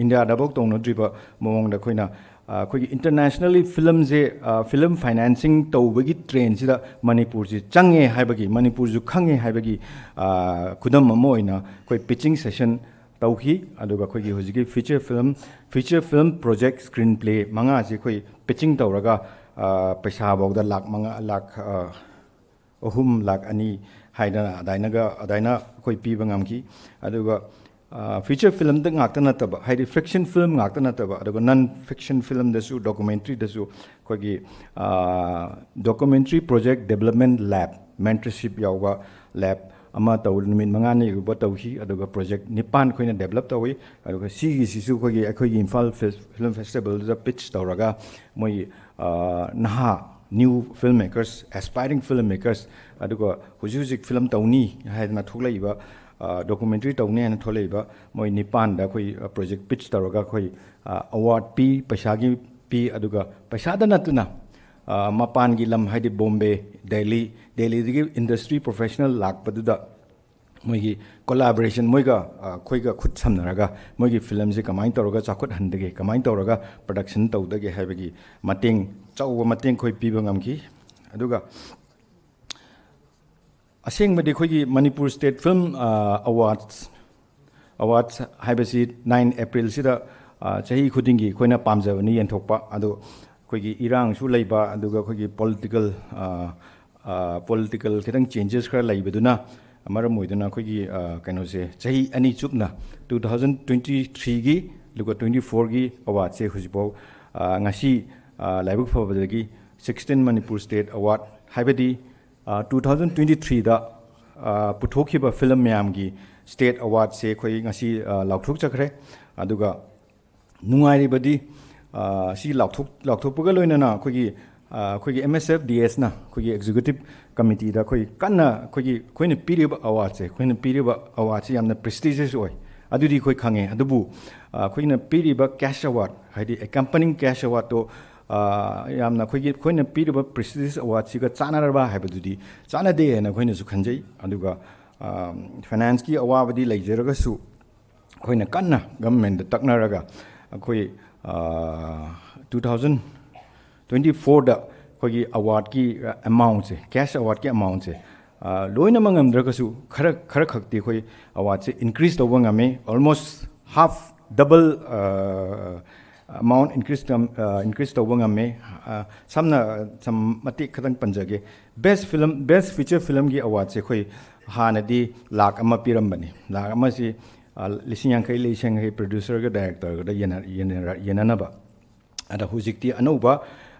ꯏꯟꯗꯤꯌꯥꯗꯐꯥꯎ ꯇꯧꯅꯗ꯭ꯔꯤꯕ ꯃꯑꯣꯡꯗ ꯑꯩꯈꯣꯏꯅ, ꯑ, ꯑꯩꯈꯣꯏꯒꯤ internationally filmꯁꯦ, ꯑ, film financing ꯇꯧꯕꯒꯤ trendꯁꯤꯗ ꯃꯅꯤꯄꯨꯔꯁꯤ ꯆꯪꯉꯦ ꯍꯥꯏꯕꯒꯤ, ꯃꯅꯤꯄꯨꯔꯁꯨ ꯈꯪꯉꯦ ꯍꯥꯏꯕꯒꯤ, ꯑ, ꯈꯨꯗꯝ ꯑꯃ ꯑꯣꯏꯅ ꯑꯩꯈꯣꯏ pitching session ꯇꯧꯈꯤ꯫ ꯑꯗꯨꯒ ꯑꯩꯈꯣꯏꯒꯤ ꯍꯧꯖꯤꯛꯀꯤ feature film, feature film project screen play ꯃꯉꯥꯁꯤ ꯑꯩꯈꯣꯏ pitching ꯇꯧꯔꯒ, ꯑ, ꯄꯩꯁꯥꯐꯥꯎꯗ ꯂꯥꯈ ꯃꯉꯥ, ꯂꯥꯈ, ꯑ, ꯑꯍꯨꯝ, ꯂꯥꯈ ꯑꯅꯤ ꯍꯥꯏꯗꯅ ꯑꯗꯥꯏꯅꯒ, ꯑꯗꯥꯏꯅ ꯑꯩꯈꯣꯏ ꯄꯤꯕ ꯉꯝꯈꯤ꯫ ꯑꯗꯨꯒ, ꯑ, feature filmꯗ ꯉꯥꯛꯇ ꯅꯠꯇꯕ, ꯍꯥꯏꯗꯤ fiction film ꯉꯥꯛꯇ ꯅꯠꯇꯕ, ꯑꯗꯨꯒ non fiction filmꯗꯁꯨ, documentaryꯗꯁꯨ ꯑꯩꯈꯣꯏꯒꯤ, ꯑ, Documentary Project Development Lab mentorship ꯌꯥꯎꯕ lab ꯑꯃ ꯇꯧ, ꯅꯨꯃꯤꯠ ꯃꯉꯥꯅꯤꯒꯨꯝꯕ ꯇꯧꯈꯤ꯫ ꯑꯗꯨꯒ project ꯅꯤꯄꯥꯟ ꯑꯩꯈꯣꯏꯅ develop ꯇꯧꯏ꯫ ꯑꯗꯨꯒ ꯁꯤꯒꯤꯁꯤꯁꯨ ꯑꯩꯈꯣꯏꯒꯤ, ꯑꯩꯈꯣꯏꯒꯤ ꯏꯝꯐꯥꯜ ꯐꯤꯜ-, Film Festivalꯗ pitch ꯇꯧꯔꯒ ꯃꯣꯏ, ꯑ, ꯅꯍꯥ new filmmakers, aspiring filmmakers, ꯑꯗꯨꯒ ꯍꯧꯖꯤꯛ ꯍꯧꯖꯤꯛ film ꯇꯧꯅꯤ ꯍꯥꯏꯗꯅ ꯊꯣꯛꯂꯛꯏꯕ, ꯑ, documentary ꯇꯧꯅꯤ ꯍꯥꯏꯅ ꯊꯣꯛꯂꯛꯏꯕ ꯃꯣꯏ ꯅꯤꯄꯥꯟꯗ ꯑꯩꯈꯣꯏ, ꯑ, project pitch ꯇꯧꯔꯒ ꯑꯩꯈꯣꯏ, ꯑ, award ꯄꯤ, ꯄꯩꯁꯥꯒꯤ ꯄꯤ꯫ ꯑꯗꯨꯒ ꯄꯩꯁꯥꯗ ꯅꯠꯇꯅ, ꯑ, ꯃꯄꯥꯟꯒꯤ ꯂꯝ, ꯍꯥꯏꯗꯤ ꯕꯣꯝꯕꯦ, ꯗꯦꯜꯂꯤ, ꯗꯦꯜꯂꯤꯗꯒꯤ industry professional ꯂꯥꯛꯄꯗꯨꯗ ꯃꯣꯏꯒꯤ collaboration, ꯃꯣꯏꯒ, ꯑ, ꯑꯩꯈꯣꯏꯒ ꯈꯨꯠ ꯁꯝꯅꯔꯒ ꯃꯣꯏꯒꯤ filmꯁꯦ ꯀꯃꯥꯏꯅ ꯇꯧꯔꯒ ꯆꯥꯎꯈꯠꯍꯟꯗꯒꯦ, ꯀꯃꯥꯏꯅ ꯇꯧꯔꯒ production ꯇꯧꯗꯒꯦ ꯍꯥꯏꯕꯒꯤ ꯃꯇꯦꯡ, ꯑꯆꯧꯕ ꯃꯇꯦꯡ ꯑꯩꯈꯣꯏ ꯄꯤꯕ ꯉꯝꯈꯤ꯫ ꯑꯗꯨꯒ ꯑꯁꯦꯡꯕꯗꯤ ꯑꯩꯈꯣꯏꯒꯤ Manipur State Film, ꯑ, Awards, awards ꯍꯥꯏꯕꯁꯤ nine Aprilꯁꯤꯗ, ꯑ, ꯆꯍꯤ ꯈꯨꯗꯤꯡꯒꯤ ꯑꯩꯈꯣꯏꯅ ꯄꯥꯝꯖꯕꯅꯤ ꯌꯦꯟꯊꯣꯛꯄ꯫ ꯑꯗꯣ ꯑꯩꯈꯣꯏꯒꯤ ꯏꯔꯥꯡꯁꯨ ꯂꯩꯕ, ꯑꯗꯨꯒ ꯑꯩꯈꯣꯏꯒꯤ political, ꯑ, ꯑ, political ꯈꯤꯇꯪ changes ꯈꯔ ꯂꯩꯕꯗꯨꯅ ꯃꯔꯝ ꯑꯣꯏꯗꯨꯅ ꯑꯩꯈꯣꯏꯒꯤ, ꯑ, ꯀꯩꯅꯣꯁꯦ ꯆꯍꯤ ꯑꯅꯤ ꯆꯨꯞꯅ, two thousand twenty threeꯒꯤ ꯑꯗꯨꯒ twenty fourꯒꯤ awardꯁꯦ ꯍꯧꯖꯤꯛꯐꯥꯎ, ꯑ, ꯉꯁꯤ, ꯑ, ꯂꯥꯏꯕꯛ ꯐꯕꯗꯒꯤ sixteen Manipur State Award, ꯍꯥꯏꯕꯗꯤ ꯇꯨ ꯊꯥꯎꯖꯟ ꯇ꯭ꯋꯦꯟꯇꯤ ꯊ꯭ꯔꯤꯗ ꯄꯨꯊꯣꯛꯈꯤꯕ ꯐꯤꯂꯝ ꯃꯌꯥꯝꯒꯤ ꯁ꯭ꯇꯦꯠ ꯑꯦꯋꯥꯔꯗꯁꯦ ꯑꯩꯈꯣꯏ ꯉꯁꯤ ꯂꯥꯎꯊꯣꯛꯆꯈ꯭ꯔꯦ꯫ ꯑꯗꯨꯒ ꯅꯨꯡꯉꯥꯏꯔꯤꯕꯗꯤ ꯁꯤ ꯂꯥꯎꯊꯣꯛ ꯂꯥꯎꯊꯣꯛꯄꯒ ꯂꯣꯏꯅꯅ ꯑꯩꯈꯣꯏꯒꯤ ꯑꯩꯈꯣꯏꯒꯤ ꯑꯦꯝ ꯑꯦꯁ ꯑꯦꯐ ꯗꯤ ꯑꯦꯁꯅ ꯑꯩꯈꯣꯏꯒꯤ ꯑꯦꯛꯖꯤꯀ꯭ꯌꯨꯇꯤꯞ ꯀꯃꯤꯇꯤꯗ ꯑꯩꯈꯣꯏ ꯀꯟꯅ ꯑꯩꯈꯣꯏꯒꯤ ꯑꯩꯈꯣꯏꯅ ꯄꯤꯔꯤꯕ ꯑꯦꯋꯥꯔꯗꯁꯦ ꯑꯩꯈꯣꯏꯅ ꯄꯤꯔꯤꯕ ꯑꯦꯋꯥꯔꯗꯁꯦ ꯌꯥꯝꯅ ꯄ꯭ꯔꯦꯁꯇꯤꯖꯤꯌꯁ ꯑꯣꯏ꯫ ꯑꯗꯨꯗꯤ ꯑꯩꯈꯣꯏ ꯈꯪꯉꯦ꯫ ꯑꯗꯨꯕꯨ ꯑꯩꯈꯣꯏꯅ ꯄꯤꯔꯤꯕ ꯀꯦꯁ ꯑꯦꯋꯥꯔꯗ, ꯍꯥꯏꯗꯤ ꯑꯦꯀꯝꯄꯅꯤꯡ ꯀꯦꯁ ꯑꯦꯋꯥꯔꯗꯇꯣ ꯌꯥꯝꯅ ꯑꯩꯈꯣꯏꯒꯤ ꯑꯩꯈꯣꯏꯅ ꯄꯤꯔꯤꯕ ꯄ꯭ꯔꯦꯁꯇꯤꯖꯤꯌꯁ ꯑꯦꯋꯥꯔꯗꯁꯤꯒ ꯆꯥꯟꯅꯔꯕ ꯍꯥꯏꯕꯗꯨꯗꯤ ꯆꯥꯟꯅꯗꯦ ꯍꯥꯏꯅ ꯑꯩꯈꯣꯏꯅꯁꯨ ꯈꯟꯖꯩ꯫ ꯑꯗꯨꯒ ꯐꯥꯏꯅꯥꯟꯁꯀꯤ ꯑꯋꯥꯕꯗꯤ ꯂꯩꯖꯔꯒꯁꯨ ꯑꯩꯈꯣꯏꯅ ꯀꯟꯅ ꯒꯚꯔꯟꯃꯦꯟꯗ ꯇꯛꯅꯔꯒ ꯑꯩꯈꯣꯏ ꯇꯨ ꯊꯥꯎꯖꯟ ꯇ꯭ꯋꯦꯟꯇꯤ ꯐꯣꯔꯗ ꯑꯩꯈꯣꯏꯒꯤ ꯑꯦꯋꯥꯔꯗꯀꯤ ꯑꯦꯃꯥꯎꯟꯁꯦ, ꯀꯦꯁ ꯑꯦꯋꯥꯔꯗꯀꯤ ꯑꯦꯃꯥꯎꯟꯁꯦ ꯂꯣꯏꯅꯃꯛ ꯉꯝꯗ꯭ꯔꯒꯁꯨ ꯈꯔ ꯈꯔ ꯈꯛꯇꯤ ꯑꯩꯈꯣꯏ ꯑꯦꯋꯥꯔꯗꯁꯦ ꯏꯟꯀ꯭ꯔꯤꯖ ꯇꯧꯕ ꯉꯝꯃꯤ꯫ Almost half, double amount increase increase ꯇꯧꯕ ꯉꯝꯃꯤ꯫ ꯁꯝꯅ ꯁꯝ ꯃꯇꯦꯛ ꯈꯛꯇꯪ ꯄꯟꯖꯒꯦ꯫ ꯕꯦꯁ ꯐꯤꯂꯝ, ꯕꯦꯁ ꯐꯤꯆꯔ ꯐꯤꯂꯝꯒꯤ ꯑꯦꯋꯥꯔꯗꯁꯦ ꯑꯩꯈꯣꯏ ꯍꯥꯟꯅꯗꯤ ꯂꯥꯛ ꯑꯃ ꯄꯤꯔꯝꯕꯅꯤ꯫ ꯂꯥꯛ ꯑꯃꯁꯤ ꯂꯤꯁꯤꯡ ꯌꯥꯡꯈꯩ, ꯂꯤꯁꯤꯡ ꯌꯥꯡꯈꯩ ꯄ꯭ꯔꯣꯗ꯭ꯌꯨꯁꯔꯒ ꯗꯥꯏꯔꯦꯛꯇꯔꯒꯗ ꯌꯦꯟꯅ- ꯌꯦꯟꯅꯔ- ꯌꯦꯟꯅꯅꯕ꯫ ꯑꯗ ꯍꯧꯖꯤꯛꯇꯤ ꯑꯅꯧꯕ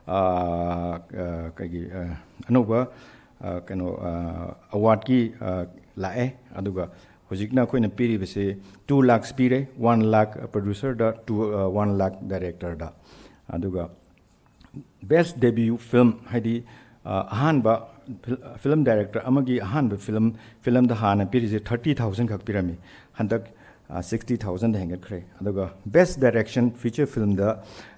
ꯑꯩꯈꯣꯏꯒꯤ ꯑꯅꯧꯕ ꯀꯩꯅꯣ ꯑꯦꯋꯥꯔꯗꯀꯤ ꯂꯥꯛꯑꯦ꯫ ꯑꯗꯨꯒ ꯍꯧꯖꯤꯛꯅ ꯑꯩꯈꯣꯏꯅ ꯄꯤꯔꯤꯕꯁꯤ ꯇꯨ ꯂꯥꯛꯁ ꯄꯤꯔꯦ꯫ ꯋꯥꯟ ꯂꯥꯛ ꯄ꯭ꯔꯣꯗ꯭ꯌꯨꯁꯔꯗ, ꯇꯨ ꯋꯥꯟ ꯂꯥꯛ ꯗꯥꯏꯔꯦꯛꯇꯔꯗ꯫ ꯑꯗꯨꯒ ꯕꯦꯁ ꯗꯦꯕ꯭ꯌꯨ ꯐꯤꯂꯝ, ꯍꯥꯏꯗꯤ ꯑꯍꯥꯟꯕ ꯐꯤꯂꯝ ꯗꯥꯏꯔꯦꯛꯇꯔ ꯑꯃꯒꯤ ꯑꯍꯥꯟꯕ ꯐꯤꯂꯝ ꯐꯤꯂꯝꯗ ꯍꯥꯟꯅ ꯄꯤꯔꯤꯁꯦ ꯊꯥꯔꯇꯤ ꯊꯥꯎꯖꯟ ꯈꯛ ꯄꯤꯔꯝꯃꯤ꯫ ꯍꯟꯗꯛ ꯁꯤꯛꯁꯇꯤ ꯊꯥꯎꯖꯟꯗ ꯍꯦꯟꯒꯠꯈ꯭ꯔꯦ꯫ ꯑꯗꯨꯒ ꯕꯦꯁ ꯗꯥꯏꯔꯦꯛꯁꯟ ꯐꯤꯆꯔ ꯐꯤꯂꯝꯗ,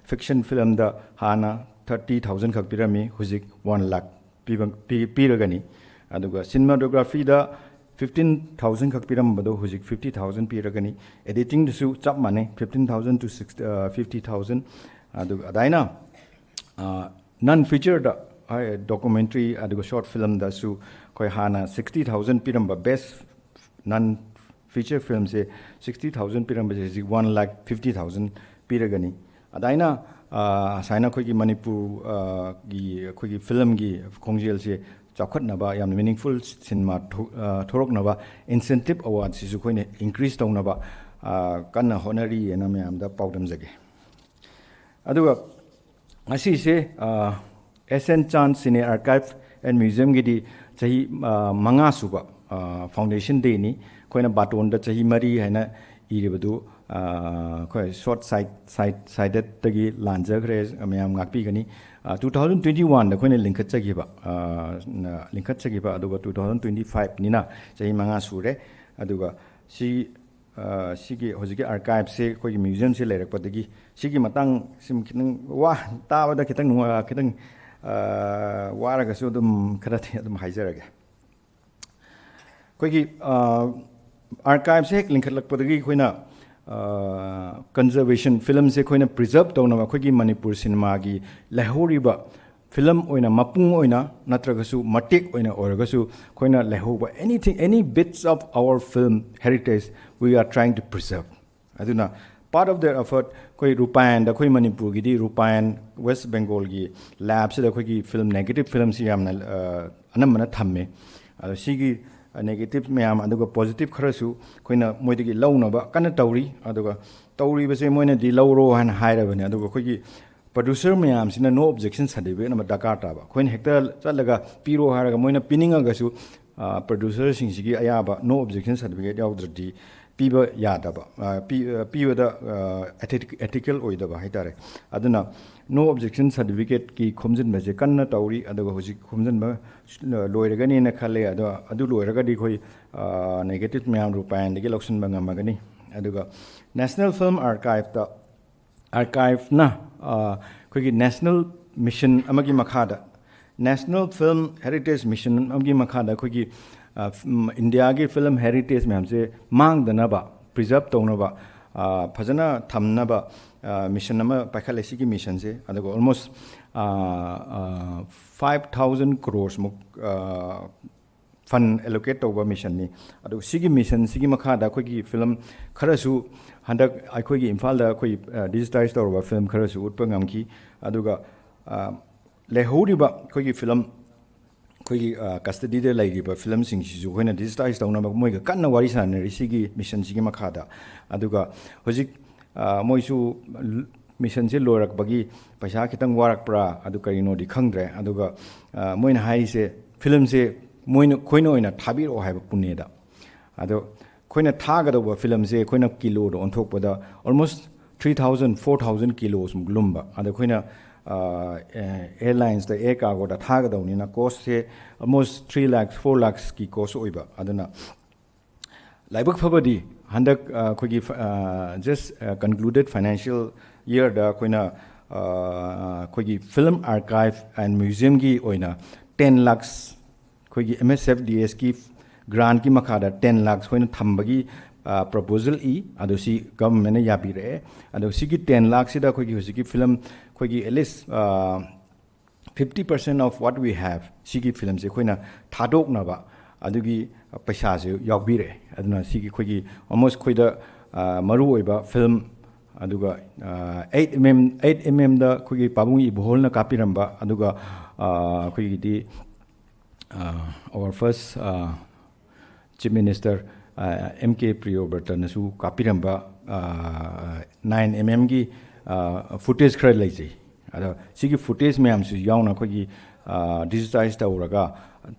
ꯐꯤꯛꯁꯟ ꯐꯤꯂꯝꯗ ꯍꯥꯟꯅ ꯊꯥꯔꯇꯤ ꯊꯥꯎꯖꯟ ꯈꯛ ꯄꯤꯔꯝꯃꯤ, ꯍꯧꯖꯤꯛ ꯋꯥꯟ ꯂꯥꯛ ꯄꯤꯕ- ꯄꯤ- ꯄꯤꯔꯒꯅꯤ꯫ ꯑꯗꯨꯒ ꯁꯤꯅꯦꯃꯥꯇꯣꯒ꯭ꯔꯥꯐꯤꯗ ꯐꯤꯐꯇꯤꯟ ꯊꯥꯎꯖꯟ ꯈꯛ ꯄꯤꯔꯝꯕꯗꯣ ꯍꯧꯖꯤꯛ ꯐꯤꯐꯇꯤ ꯊꯥꯎꯖꯟ ꯄꯤꯔꯒꯅꯤ꯫ ꯑꯦꯗꯤꯇꯤꯡꯗꯁꯨ ꯆꯞ ꯃꯥꯟꯅꯩ, fifteen thousand two six fifty thousand. ꯑꯗꯨꯒ ꯑꯗꯨꯃꯥꯏꯅ ꯅꯟ ꯐꯤꯆꯔꯗ, ꯗꯣꯀꯨꯃꯦꯟꯇ꯭ꯔꯤ ꯑꯗꯨꯒ ꯁꯣꯔꯠ ꯐꯤꯂꯝꯗꯁꯨ ꯑꯩꯈꯣꯏ ꯍꯥꯟꯅ ꯁꯤꯛꯁꯇꯤ ꯊꯥꯎꯖꯟ ꯄꯤꯔꯝꯕ ꯕꯦꯁ ꯅꯟ ꯐꯤꯆꯔ ꯐꯤꯂꯝꯁꯦ ꯁꯤꯛꯁꯇꯤ ꯊꯥꯎꯖꯟ ꯄꯤꯔꯝꯕꯁꯦ ꯍꯧꯖꯤꯛ ꯋꯥꯟ ꯂꯥꯛ ꯐꯤꯐꯇꯤ ꯊꯥꯎꯖꯟ ꯄꯤꯔꯒꯅꯤ꯫ ꯑꯗꯨꯃꯥꯏꯅ ꯁꯨꯃꯥꯏꯅ ꯑꯩꯈꯣꯏꯒꯤ ꯃꯅꯤꯄꯨꯔꯒꯤ ꯑꯩꯈꯣꯏꯒꯤ ꯐꯤꯂꯝꯒꯤ ꯈꯣꯡꯖꯦꯜꯁꯦ ꯆꯥꯎꯈꯠꯅꯕ, ꯌꯥꯝꯅ ꯃꯤꯅꯤꯡꯐꯨꯜ ꯁꯤꯅꯦꯃꯥ ꯊꯣꯛꯂꯛꯅꯕ ꯏꯟꯁꯦꯟꯇꯤꯞ ꯑꯦꯋꯥꯔꯗꯁꯤꯁꯨ ꯑꯩꯈꯣꯏꯅ ꯏꯟꯀ꯭ꯔꯤꯖ ꯇꯧꯅꯕ ꯀꯟꯅ ꯍꯣꯠꯅꯔꯤꯑꯅ ꯃꯌꯥꯝꯗ ꯄꯥꯎꯗꯝꯖꯒꯦ꯫ ꯑꯗꯨꯒ ꯉꯁꯤꯁꯦ ꯑꯦꯁ ꯑꯦꯟ ꯆꯥꯟ ꯁꯤꯅꯦ ꯑꯥꯔꯀꯥꯏꯚ ꯑꯦꯟ ꯃ꯭ꯌꯨꯖꯤꯌꯝꯒꯤꯗꯤ ꯆꯍꯤ ꯃꯉꯥ ꯁꯨꯕ ꯐꯥꯎꯟꯗꯦꯁꯟ ꯗꯦꯅꯤ꯫ ꯑꯩꯈꯣꯏꯅ ꯕꯥꯇꯣꯟꯗ ꯆꯍꯤ ꯃꯔꯤ ꯍꯥꯏꯅ ꯏꯔꯤꯕꯗꯨ ꯑꯩꯈꯣꯏ ꯁꯣꯔꯠ ꯁꯥꯏꯠ ꯁꯥꯏꯠ ꯁꯥꯏꯗꯠꯇꯒꯤ ꯂꯥꯟꯖꯈ꯭ꯔꯦ, ꯃꯌꯥꯝ ꯉꯥꯛꯄꯤꯒꯅꯤ꯫ ꯇꯨ ꯊꯥꯎꯖꯟ ꯇ꯭ꯋꯦꯟꯇꯤ ꯋꯥꯟꯗ ꯑꯩꯈꯣꯏꯅ ꯂꯤꯡꯈꯠꯆꯈꯤꯕ ꯂꯤꯡꯈꯠꯆꯈꯤꯕ ꯑꯗꯨꯒ ꯇꯨ ꯊꯥꯎꯖꯟ ꯇ꯭ꯋꯦꯟꯇꯤ ꯐꯥꯏꯚꯅꯤꯅ ꯆꯍꯤ ꯃꯉꯥ ꯁꯨꯔꯦ꯫ ꯑꯗꯨꯒ ꯁꯤ ꯁꯤꯒꯤ ꯍꯧꯖꯤꯛꯀꯤ ꯑꯥꯔꯀꯥꯏꯞꯁꯦ ꯑꯩꯈꯣꯏꯒꯤ ꯃ꯭ꯌꯨꯖꯤꯌꯝꯁꯦ ꯂꯩꯔꯛꯄꯗꯒꯤ ꯁꯤꯒꯤ ꯃꯇꯥꯡ ꯁꯤꯃ ꯈꯤꯇꯪ ꯋꯥ ꯇꯥꯕꯗ ꯈꯤꯇꯪ ꯅꯨꯡꯉꯥꯏ ꯈꯤꯇꯪ ꯋꯥꯔꯒꯁꯨ ꯑꯗꯨꯝ ꯈꯔꯗꯤ ꯑꯗꯨꯝ ꯍꯥꯏꯖꯔꯒꯦ꯫ ꯑꯩꯈꯣꯏꯒꯤ ꯑꯥꯔꯀꯥꯏꯞꯁꯦ ꯍꯦꯛ ꯂꯤꯡꯈꯠꯂꯛꯄꯗꯒꯤ ꯑꯩꯈꯣꯏꯅ ꯀꯟꯖꯔꯕꯦꯁꯟ ꯐꯤꯂꯝꯁꯦ ꯑꯩꯈꯣꯏꯅ ꯄ꯭ꯔꯤꯖꯔꯕ ꯇꯧꯅꯕ ꯑꯩꯈꯣꯏꯒꯤ ꯃꯅꯤꯄꯨꯔ ꯁꯤꯅꯦꯃꯥꯒꯤ ꯂꯩꯍꯧꯔꯤꯕ ꯐꯤꯂꯝ ꯑꯣꯏꯅ ꯃꯄꯨꯡ ꯑꯣꯏꯅ ꯅꯠꯇ꯭ꯔꯒꯁꯨ ꯃꯇꯦꯛ ꯑꯣꯏꯅ ꯑꯣꯏꯔꯒꯁꯨ ꯑꯩꯈꯣꯏꯅ ꯂꯩꯍꯧꯕ anything, any bits of our film heritage we are trying to preserve. ꯑꯗꯨꯅ part of their effort ꯑꯩꯈꯣꯏ ꯔꯨꯄꯥꯌꯟꯗ, ꯑꯩꯈꯣꯏ ꯃꯅꯤꯄꯨꯔꯒꯤꯗꯤ ꯔꯨꯄꯥꯌꯟ ꯋꯦꯁ ꯕꯦꯡꯒꯣꯜꯒꯤ ꯂꯦꯕꯁꯤꯗ ꯑꯩꯈꯣꯏꯒꯤ ꯐꯤꯂꯝ, ꯅꯦꯒꯦꯇꯤꯞ ꯐꯤꯂꯝꯁꯤ ꯌꯥꯝꯅ ꯑꯅꯝꯕꯅ ꯊꯝꯃꯦ꯫ ꯑꯗꯣ ꯁꯤꯒꯤ ꯅꯦꯒꯦꯇꯤꯞ ꯃꯌꯥꯝ ꯑꯗꯨꯒ ꯄꯣꯖꯤꯇꯤꯞ ꯈꯔꯁꯨ ꯑꯩꯈꯣꯏꯅ ꯃꯣꯏꯗꯒꯤ ꯂꯧꯅꯕ ꯀꯟꯅ ꯇꯧꯔꯤ꯫ ꯑꯗꯨꯒ ꯇꯧꯔꯤꯕꯁꯦ ꯃꯣꯏꯅꯗꯤ ꯂꯧꯔꯣ ꯍꯥꯏꯅ ꯍꯥꯏꯔꯕꯅꯤ꯫ ꯑꯗꯨꯒ ꯑꯩꯈꯣꯏꯒꯤ ꯄ꯭ꯔꯗ꯭ꯌꯨꯁꯔ ꯃꯌꯥꯝꯁꯤꯅ no objection certificate ꯑꯃ ꯗꯔꯀꯥꯔ ꯇꯥꯕ꯫ ꯑꯩꯈꯣꯏꯅ ꯍꯦꯛꯇ ꯆꯠꯂꯒ ꯄꯤꯔꯣ ꯍꯥꯏꯔꯒ ꯃꯣꯏꯅ ꯄꯤꯅꯤꯡꯉꯒꯁꯨ ꯄ꯭ꯔꯗ꯭ꯌꯨꯁꯔꯁꯤꯡꯁꯤꯒꯤ ꯑꯌꯥꯕ no objection certificate ꯌꯥꯎꯗ꯭ꯔꯗꯤ ꯄꯤꯕ ꯌꯥꯗꯕ, ꯄꯤꯕꯗ ꯑꯦꯊꯤꯀꯦꯜ ꯑꯣꯏꯗꯕ ꯍꯥꯏꯇꯥꯔꯦ꯫ ꯑꯗꯨꯅ no objection certificateꯀꯤ ꯈꯣꯝꯖꯤꯟꯕꯁꯦ ꯀꯟꯅ ꯇꯧꯔꯤ꯫ ꯑꯗꯨꯒ ꯍꯧꯖꯤꯛ ꯈꯣꯝꯖꯤꯟꯕ ꯂꯣꯏꯔꯒꯅꯤꯅ ꯈꯜꯂꯦ꯫ ꯑꯗꯣ ꯑꯗꯨ ꯂꯣꯏꯔꯒꯗꯤ ꯑꯩꯈꯣꯏ ꯅꯦꯒꯦꯇꯤꯞ ꯃꯌꯥꯝ ꯔꯨꯄꯥꯌꯟꯗꯒꯤ ꯂꯧꯁꯤꯟꯕ ꯉꯝꯃꯒꯅꯤ꯫ ꯑꯗꯨꯒ ꯅꯦꯁꯅꯦꯜ ꯐꯤꯂꯝ ꯑꯥꯔꯀꯥꯏꯞꯇ ꯑꯥꯔꯀꯥꯏꯞꯅ ꯑꯩꯈꯣꯏꯒꯤ ꯅꯦꯁꯅꯦꯜ ꯃꯤꯁꯟ ꯑꯃꯒꯤ ꯃꯈꯥꯗ, ꯅꯦꯁꯅꯦꯜ ꯐꯤꯂꯝ ꯍꯦꯔꯤꯇꯦꯖ ꯃꯤꯁꯟ ꯑꯃꯒꯤ ꯃꯈꯥꯗ ꯑꯩꯈꯣꯏꯒꯤ ꯏꯟꯗꯤꯌꯥꯒꯤ ꯐꯤꯂꯝ ꯍꯦꯔꯤꯇꯦꯖ ꯃꯌꯥꯝꯁꯦ ꯃꯥꯡꯗꯅꯕ, ꯄ꯭ꯔꯤꯖꯔꯕ ꯇꯧꯅꯕ, ꯐꯖꯅ ꯊꯝꯅꯕ ꯃꯤꯁꯟ ꯑꯃ ꯄꯥꯏꯈꯠꯂꯦ꯫ ꯁꯤꯒꯤ ꯃꯤꯁꯟꯁꯦ ꯑꯗꯨꯒ almost five thousand crores ꯃꯨꯛ ꯐꯟ ꯑꯦꯂꯣꯀꯦꯠ ꯇꯧꯕ ꯃꯤꯁꯟꯅꯤ꯫ ꯑꯗꯨꯒ ꯁꯤꯒꯤ ꯃꯤꯁꯟꯁꯤꯒꯤ ꯃꯈꯥꯗ ꯑꯩꯈꯣꯏꯒꯤ ꯐꯤꯂꯝ ꯈꯔꯁꯨ ꯍꯟꯗꯛ ꯑꯩꯈꯣꯏꯒꯤ ꯏꯝꯐꯥꯜꯗ ꯑꯩꯈꯣꯏ ꯗꯤꯖꯤꯇꯥꯏꯁ ꯇꯧꯔꯕ ꯐꯤꯂꯝ ꯈꯔꯁꯨ ꯎꯠꯄ ꯉꯝꯈꯤ꯫ ꯑꯗꯨꯒ ꯂꯩꯍꯧꯔꯤꯕ ꯑꯩꯈꯣꯏꯒꯤ ꯐꯤꯂꯝ, ꯑꯩꯈꯣꯏꯒꯤ ꯀꯁꯇꯗꯤꯗ ꯂꯩꯔꯤꯕ ꯐꯤꯂꯝꯁꯤꯡꯁꯤꯁꯨ ꯑꯩꯈꯣꯏꯅ ꯗꯤꯖꯤꯇꯥꯏꯁ ꯇꯧꯅꯕ ꯃꯣꯏꯒ ꯀꯟꯅ ꯋꯥꯔꯤ ꯁꯥꯟꯅꯔꯤ ꯁꯤꯒꯤ ꯃꯤꯁꯟꯁꯤꯒꯤ ꯃꯈꯥꯗ꯫ ꯑꯗꯨꯒ ꯍꯧꯖꯤꯛ ꯃꯣꯏꯁꯨ ꯃꯤꯁꯟꯁꯦ ꯂꯣꯏꯔꯛꯄꯒꯤ ꯄꯩꯁꯥ ꯈꯤꯇꯪ ꯋꯥꯔꯛꯄ꯭ꯔꯥ, ꯑꯗꯨ ꯀꯔꯤꯅꯣꯗꯤ ꯈꯪꯗ꯭ꯔꯦ꯫ ꯑꯗꯨꯒ ꯃꯣꯏꯅ ꯍꯥꯏꯔꯤꯁꯦ, ꯐꯤꯂꯝꯁꯦ ꯃꯣꯏꯅ, ꯑꯩꯈꯣꯏꯅ ꯑꯣꯏꯅ ꯊꯥꯕꯤꯔꯛꯑꯣ ꯍꯥꯏꯕ ꯄꯨꯅꯦꯗ꯫ ꯑꯗꯣ ꯑꯩꯈꯣꯏꯅ ꯊꯥꯒꯗꯧꯕ ꯐꯤꯂꯝꯁꯦ ꯑꯩꯈꯣꯏꯅ ꯀꯤꯂꯣꯗ ꯑꯣꯟꯊꯣꯛꯄꯗ almost three thousand, four thousand ꯀꯤꯂꯣꯁꯃꯨꯛ ꯂꯨꯝꯕ꯫ ꯑꯗꯣ ꯑꯩꯈꯣꯏꯅ ꯑꯦꯌꯥꯔꯂꯥꯏꯟꯁꯇ, ꯑꯦꯌꯔ ꯀꯥꯔꯒꯣꯗ ꯊꯥꯒꯗꯧꯅꯤꯅ ꯀꯣꯁꯁꯦ almost three lakhs, four lakhsꯀꯤ ꯀꯣꯁ ꯑꯣꯏꯕ꯫ ꯑꯗꯨꯅ ꯂꯥꯏꯕꯛ ꯐꯕꯗꯤ ꯍꯟꯗꯛ ꯑꯩꯈꯣꯏꯒꯤ just concluded financial yearꯗ ꯑꯩꯈꯣꯏꯅ ꯑꯩꯈꯣꯏꯒꯤ Film Archive and Museumꯒꯤ ꯑꯣꯏꯅ ten lakhs, ꯑꯩꯈꯣꯏꯒꯤ M S F D Sꯀꯤ grantꯀꯤ ꯃꯈꯥꯗ ten lakhs ꯑꯩꯈꯣꯏꯅ ꯊꯝꯕꯒꯤ proposal ꯏ꯫ ꯑꯗꯣ ꯁꯤ governmentꯅ ꯌꯥꯕꯤꯔꯛꯑꯦ꯫ ꯑꯗꯣ ꯁꯤꯒꯤ ten lakhꯁꯤꯗ ꯑꯩꯈꯣꯏꯒꯤ ꯍꯧꯖꯤꯛꯀꯤ ꯐꯤꯂꯝ ꯑꯩꯈꯣꯏꯒꯤ at least fifty percent of what we have, ꯁꯤꯒꯤ ꯐꯤꯂꯝꯁꯦ ꯑꯩꯈꯣꯏꯅ ꯊꯥꯗꯣꯛꯅꯕ ꯑꯗꯨꯒꯤ ꯄꯩꯁꯥꯁꯦ ꯌꯥꯎꯕꯤꯔꯛꯑꯦ꯫ ꯑꯗꯨꯅ ꯁꯤꯒꯤ ꯑꯩꯈꯣꯏꯒꯤ almost ꯑꯩꯈꯣꯏꯗ ꯃꯔꯨꯑꯣꯏꯕ ꯐꯤꯂꯝ, ꯑꯗꯨꯒ eight M M, eight M Mꯗ ꯑꯩꯈꯣꯏꯒꯤ ꯄꯥꯕꯨꯡ ꯏꯕꯣꯍꯜꯅ ꯀꯥꯞꯄꯤꯔꯝꯕ, ꯑꯗꯨꯒ ꯑꯩꯈꯣꯏꯒꯤꯗꯤ our first Chief Minister M K ꯄ꯭ꯔꯤꯌꯣꯕ꯭ꯔꯇꯅꯁꯨ ꯀꯥꯞꯄꯤꯔꯝꯕ nine M Mꯒꯤ footage ꯈꯔ ꯂꯩꯖꯩ꯫ ꯑꯗꯣ ꯁꯤꯒꯤ footage ꯃꯌꯥꯝꯁꯤ ꯌꯥꯎꯅ ꯑꯩꯈꯣꯏꯒꯤ digitize ꯇꯧꯔꯒ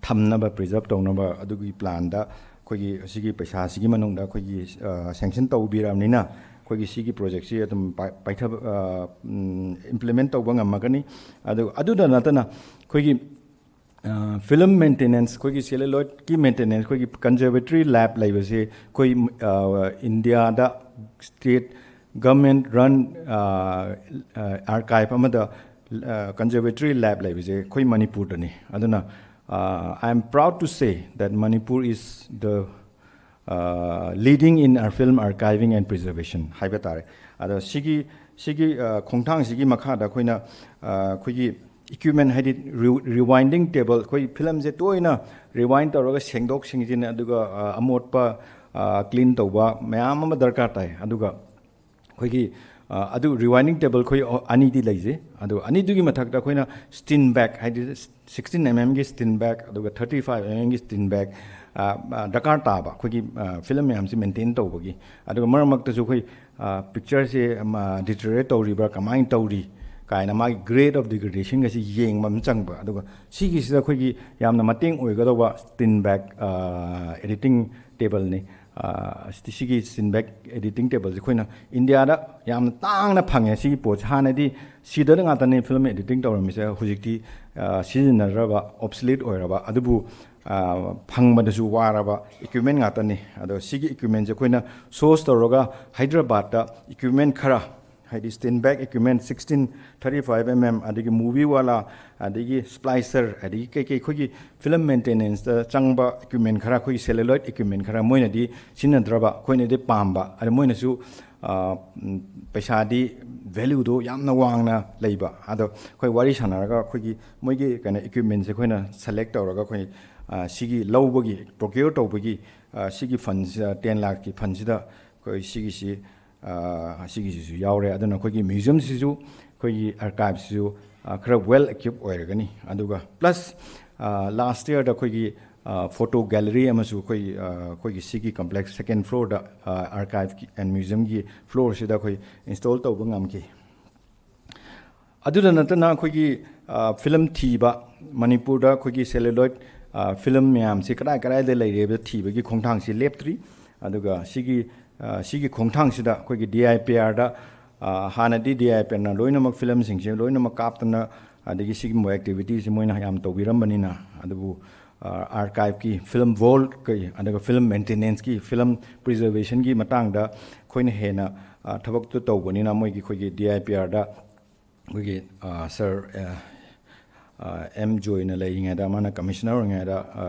ꯊꯝꯅꯕ, preserve ꯇꯧꯅꯕ ꯑꯗꯨꯒꯤ planꯗ ꯑꯩꯈꯣꯏꯒꯤ ꯁꯤꯒꯤ ꯄꯩꯁꯥꯁꯤꯒꯤ ꯃꯅꯨꯡꯗ ꯑꯩꯈꯣꯏꯒꯤ sanction ꯇꯧꯕꯤꯔꯕꯅꯤꯅ ꯑꯩꯈꯣꯏꯒꯤ ꯁꯤꯒꯤ projectꯁꯤ ꯑꯗꯨꯝ ꯄꯥꯏꯊꯕ, implement ꯇꯧꯕ ꯉꯝꯃꯒꯅꯤ꯫ ꯑꯗꯨ, ꯑꯗꯨꯗ ꯅꯠꯇꯅ ꯑꯩꯈꯣꯏꯒꯤ film maintenance, ꯑꯩꯈꯣꯏꯒꯤ celluloidꯀꯤ maintenance, ꯑꯩꯈꯣꯏꯒꯤ conservatory lab ꯂꯩꯕꯁꯦ ꯑꯩꯈꯣꯏ ꯏꯟꯗꯤꯌꯥꯗ state government run archive ꯑꯃꯗ conservatory lab ꯂꯩꯕꯁꯦ ꯑꯩꯈꯣꯏ ꯃꯅꯤꯄꯨꯔꯗꯅꯤ꯫ ꯑꯗꯨꯅ I am proud to say that Manipur is the leading in our film archiving and preservation ꯍꯥꯏꯕ ꯇꯥꯔꯦ꯫ ꯑꯗꯣ ꯁꯤꯒꯤ, ꯁꯤꯒꯤ ꯈꯣꯡꯊꯥꯡꯁꯤꯒꯤ ꯃꯈꯥꯗ ꯑꯩꯈꯣꯏꯅ ꯑꯩꯈꯣꯏꯒꯤ equipment, ꯍꯥꯏꯗꯤ rewinding table, ꯑꯩꯈꯣꯏ ꯐꯤꯂꯝꯁꯦ ꯇꯣꯏꯅ rewind ꯇꯧꯔꯒ ꯁꯦꯡꯗꯣꯛ ꯁꯦꯡꯖꯤꯟ, ꯑꯗꯨꯒ ꯑꯃꯣꯠꯄ clean ꯇꯧꯕ ꯃꯌꯥꯝ ꯑꯃ ꯗꯔꯀꯥꯔ ꯇꯥꯏ꯫ ꯑꯗꯨꯒ ꯑꯩꯈꯣꯏꯒꯤ ꯑ, ꯑꯗꯨ rewinding table ꯑꯩꯈꯣꯏ ꯑꯅꯤꯗꯤ ꯂꯩꯖꯩ꯫ ꯑꯗꯨ ꯑꯅꯤꯗꯨꯒꯤ ꯃꯊꯛꯇ ꯑꯩꯈꯣꯏꯅ ꯁ꯭ꯇꯤꯟ ꯕꯦꯛ, ꯍꯥꯏꯗꯤ sixteen mm ꯒꯤ ꯁ꯭ꯇꯤꯟ ꯕꯦꯛ, ꯑꯗꯨꯒ thirty five mm ꯒꯤ ꯁ꯭ꯇꯤꯟ ꯕꯦꯛ, ꯑ, ꯑ, ꯗꯔꯀꯥꯔ ꯇꯥꯕ ꯑꯩꯈꯣꯏꯒꯤ, ꯑ, ꯐꯤꯂꯝ ꯃꯌꯥꯝꯁꯤ ꯃꯦꯟꯇꯦꯟ ꯇꯧꯕꯒꯤ꯫ ꯑꯗꯨꯒ ꯃꯔꯛ ꯃꯔꯛꯇꯁꯨ ꯑꯩꯈꯣꯏ, ꯑ, ꯄꯤꯛꯆꯔꯁꯤ, ꯑ, deteriorate ꯇꯧꯔꯤꯕ꯭ꯔꯥ, ꯀꯃꯥꯏꯅ ꯇꯧꯔꯤ ꯀꯥꯏꯅ ꯃꯥꯒꯤ grade of degradation ꯒꯁꯤ ꯌꯦꯡꯕ ꯑꯃ ꯆꯪꯕ꯫ ꯑꯗꯨꯒ ꯁꯤꯒꯤꯁꯤꯗ ꯑꯩꯈꯣꯏꯒꯤ ꯌꯥꯝꯅ ꯃꯇꯦꯡ ꯑꯣꯏꯒꯗꯧꯕ ꯁ꯭ꯇꯤꯟ ꯕꯦꯛ, ꯑ, editing table ꯅꯤ꯫ ꯑ, ꯁꯤ-, ꯁꯤꯒꯤ ꯁ꯭ꯇꯤꯟ ꯕꯦꯛ editing table ꯁꯤ ꯑꯩꯈꯣꯏꯅ ꯏꯟꯗꯤꯌꯥꯗ ꯌꯥꯝꯅ ꯇꯥꯡꯅ ꯐꯪꯉꯦ꯫ ꯁꯤꯒꯤ ꯄꯣꯠꯁꯦ ꯍꯥꯟꯅꯗꯤ ꯁꯤꯗ ꯉꯥꯛꯇꯅꯤ ꯐꯤꯂꯝ editing ꯇꯧꯔꯝꯃꯤꯁꯦ꯫ ꯍꯧꯖꯤꯛꯇꯤ, ꯑ, ꯁꯤꯖꯤꯟꯅꯗ꯭ꯔꯕ, obsolete ꯑꯣꯏꯔꯕ, ꯑꯗꯨꯕꯨ, ꯑ, ꯐꯪꯕꯗꯁꯨ ꯋꯥꯔꯕ equipment ꯉꯥꯛꯇꯅꯤ꯫ ꯑꯗꯣ ꯁꯤꯒꯤ equipment ꯁꯦ ꯑꯩꯈꯣꯏꯅ source ꯇꯧꯔꯒ ꯍꯥꯏꯗ꯭ꯔꯕꯥꯗꯇ equipment ꯈꯔ, ꯍꯥꯏꯗꯤ ꯁ꯭ꯇꯤꯟ bag equipment sixteen, thirty five mm, ꯑꯗꯒꯤ movie wala, ꯑꯗꯒꯤ splicer, ꯑꯗꯒꯤ ꯀꯩꯀꯩ ꯑꯩꯈꯣꯏꯒꯤ ꯐꯤꯂꯝ ꯃꯦꯟꯇꯦꯅꯦꯟꯁꯇ ꯆꯪꯕ equipment ꯈꯔ, ꯑꯩꯈꯣꯏꯒꯤ celluloid equipment ꯈꯔ ꯃꯣꯏꯅꯗꯤ ꯁꯤꯖꯤꯟꯅꯗ꯭ꯔꯕ, ꯑꯩꯈꯣꯏꯅꯗꯤ ꯄꯥꯝꯕ꯫ ꯑꯗ ꯃꯣꯏꯅꯁꯨ, ꯑ, ꯎꯝ, ꯄꯩꯁꯥꯗꯤ, value ꯗꯣ ꯌꯥꯝꯅ ꯋꯥꯡꯅ ꯂꯩꯕ꯫ ꯑꯗꯣ ꯑꯩꯈꯣꯏ ꯋꯥꯔꯤ ꯁꯥꯟꯅꯔꯒ ꯑꯩꯈꯣꯏꯒꯤ ꯃꯣꯏꯒꯤ ꯀꯩꯅꯣ equipment ꯁꯦ ꯑꯩꯈꯣꯏꯅ select ꯇꯧꯔꯒ ꯑꯩꯈꯣꯏ, ꯑ, ꯁꯤꯒꯤ ꯂꯧꯕꯒꯤ, procure ꯇꯧꯕꯒꯤ, ꯑ, ꯁꯤꯒꯤ fund ꯁꯤꯗ, ten ꯂꯥꯈꯀꯤ fund ꯁꯤꯗ ꯑꯩꯈꯣꯏ ꯁꯤꯒꯤꯁꯤ, ꯑ, ꯁꯤꯒꯤꯁꯤꯁꯨ ꯌꯥꯎꯔꯦ꯫ ꯑꯗꯨꯅ ꯑꯩꯈꯣꯏꯒꯤ museum ꯁꯤꯁꯨ, ꯑꯩꯈꯣꯏꯒꯤ archive ꯁꯤꯁꯨ, ꯑ, ꯈꯔ well equip ꯑꯣꯏꯔꯒꯅꯤ꯫ ꯑꯗꯨꯒ plus, ꯑ, last year ꯗ ꯑꯩꯈꯣꯏꯒꯤ, ꯑ, photo gallery ꯑꯃꯁꯨ ꯑꯩꯈꯣꯏ, ꯑ, ꯑꯩꯈꯣꯏꯒꯤ ꯁꯤꯒꯤ complex second floor ꯗ, ꯑ, archive ꯀꯤ and museum ꯒꯤ floor ꯁꯤꯗ ꯑꯩꯈꯣꯏ install ꯇꯧꯕ ꯉꯝꯈꯤ꯫ ꯑꯗꯨꯗ ꯅꯠꯇꯅ ꯑꯩꯈꯣꯏꯒꯤ, ꯑ, ꯐꯤꯂꯝ ꯊꯤꯕ, ꯃꯅꯤꯄꯨꯔꯗ ꯑꯩꯈꯣꯏꯒꯤ celluloid, ꯑ, ꯐꯤꯂꯝ ꯃꯌꯥꯝꯁꯤ ꯀꯗꯥꯏ ꯀꯗꯥꯏꯗ ꯂꯩꯔꯦ ꯍꯥꯏꯕ ꯊꯤꯕꯒꯤ ꯈꯣꯡꯊꯥꯡꯁꯤ ꯂꯦꯞꯇ꯭ꯔꯤ꯫ ꯑꯗꯨꯒ ꯁꯤꯒꯤ, ꯑ, ꯁꯤꯒꯤ ꯈꯣꯡꯊꯥꯡꯁꯤꯗ ꯑꯩꯈꯣꯏꯒꯤ D I P R ꯗ, ꯑ, ꯍꯥꯟꯅꯗꯤ D I P R ꯅ ꯂꯣꯏꯅꯃꯛ ꯐꯤꯂꯝꯁꯤꯡꯁꯦ ꯂꯣꯏꯅꯃꯛ ꯀꯥꯞꯇꯅ, ꯑꯗꯒꯤ ꯁꯤꯒꯨꯝꯕ activity ꯁꯤ ꯃꯣꯏꯅ ꯌꯥꯝ ꯇꯧꯕꯤꯔꯝꯕꯅꯤꯅ, ꯑꯗꯨꯕꯨ, ꯑ, archive ꯀꯤ, film vault ꯀꯤ, ꯑꯗꯨꯒ film maintenance ꯀꯤ, film preservation ꯒꯤ ꯃꯇꯥꯡꯗ ꯑꯩꯈꯣꯏꯅ ꯍꯦꯟꯅ, ꯑ, ꯊꯕꯛꯇꯨ ꯇꯧꯕꯅꯤꯅ ꯃꯣꯏꯒꯤ, ꯑꯩꯈꯣꯏꯒꯤ D I P R ꯗ ꯑꯩꯈꯣꯏꯒꯤ, ꯑ, sir, ꯑ, ꯑ, M ꯖꯣꯏꯅ ꯂꯩꯔꯤꯉꯩꯗ, ꯃꯥꯅ commissioner ꯑꯣꯏꯔꯤꯉꯩꯗ, ꯑ,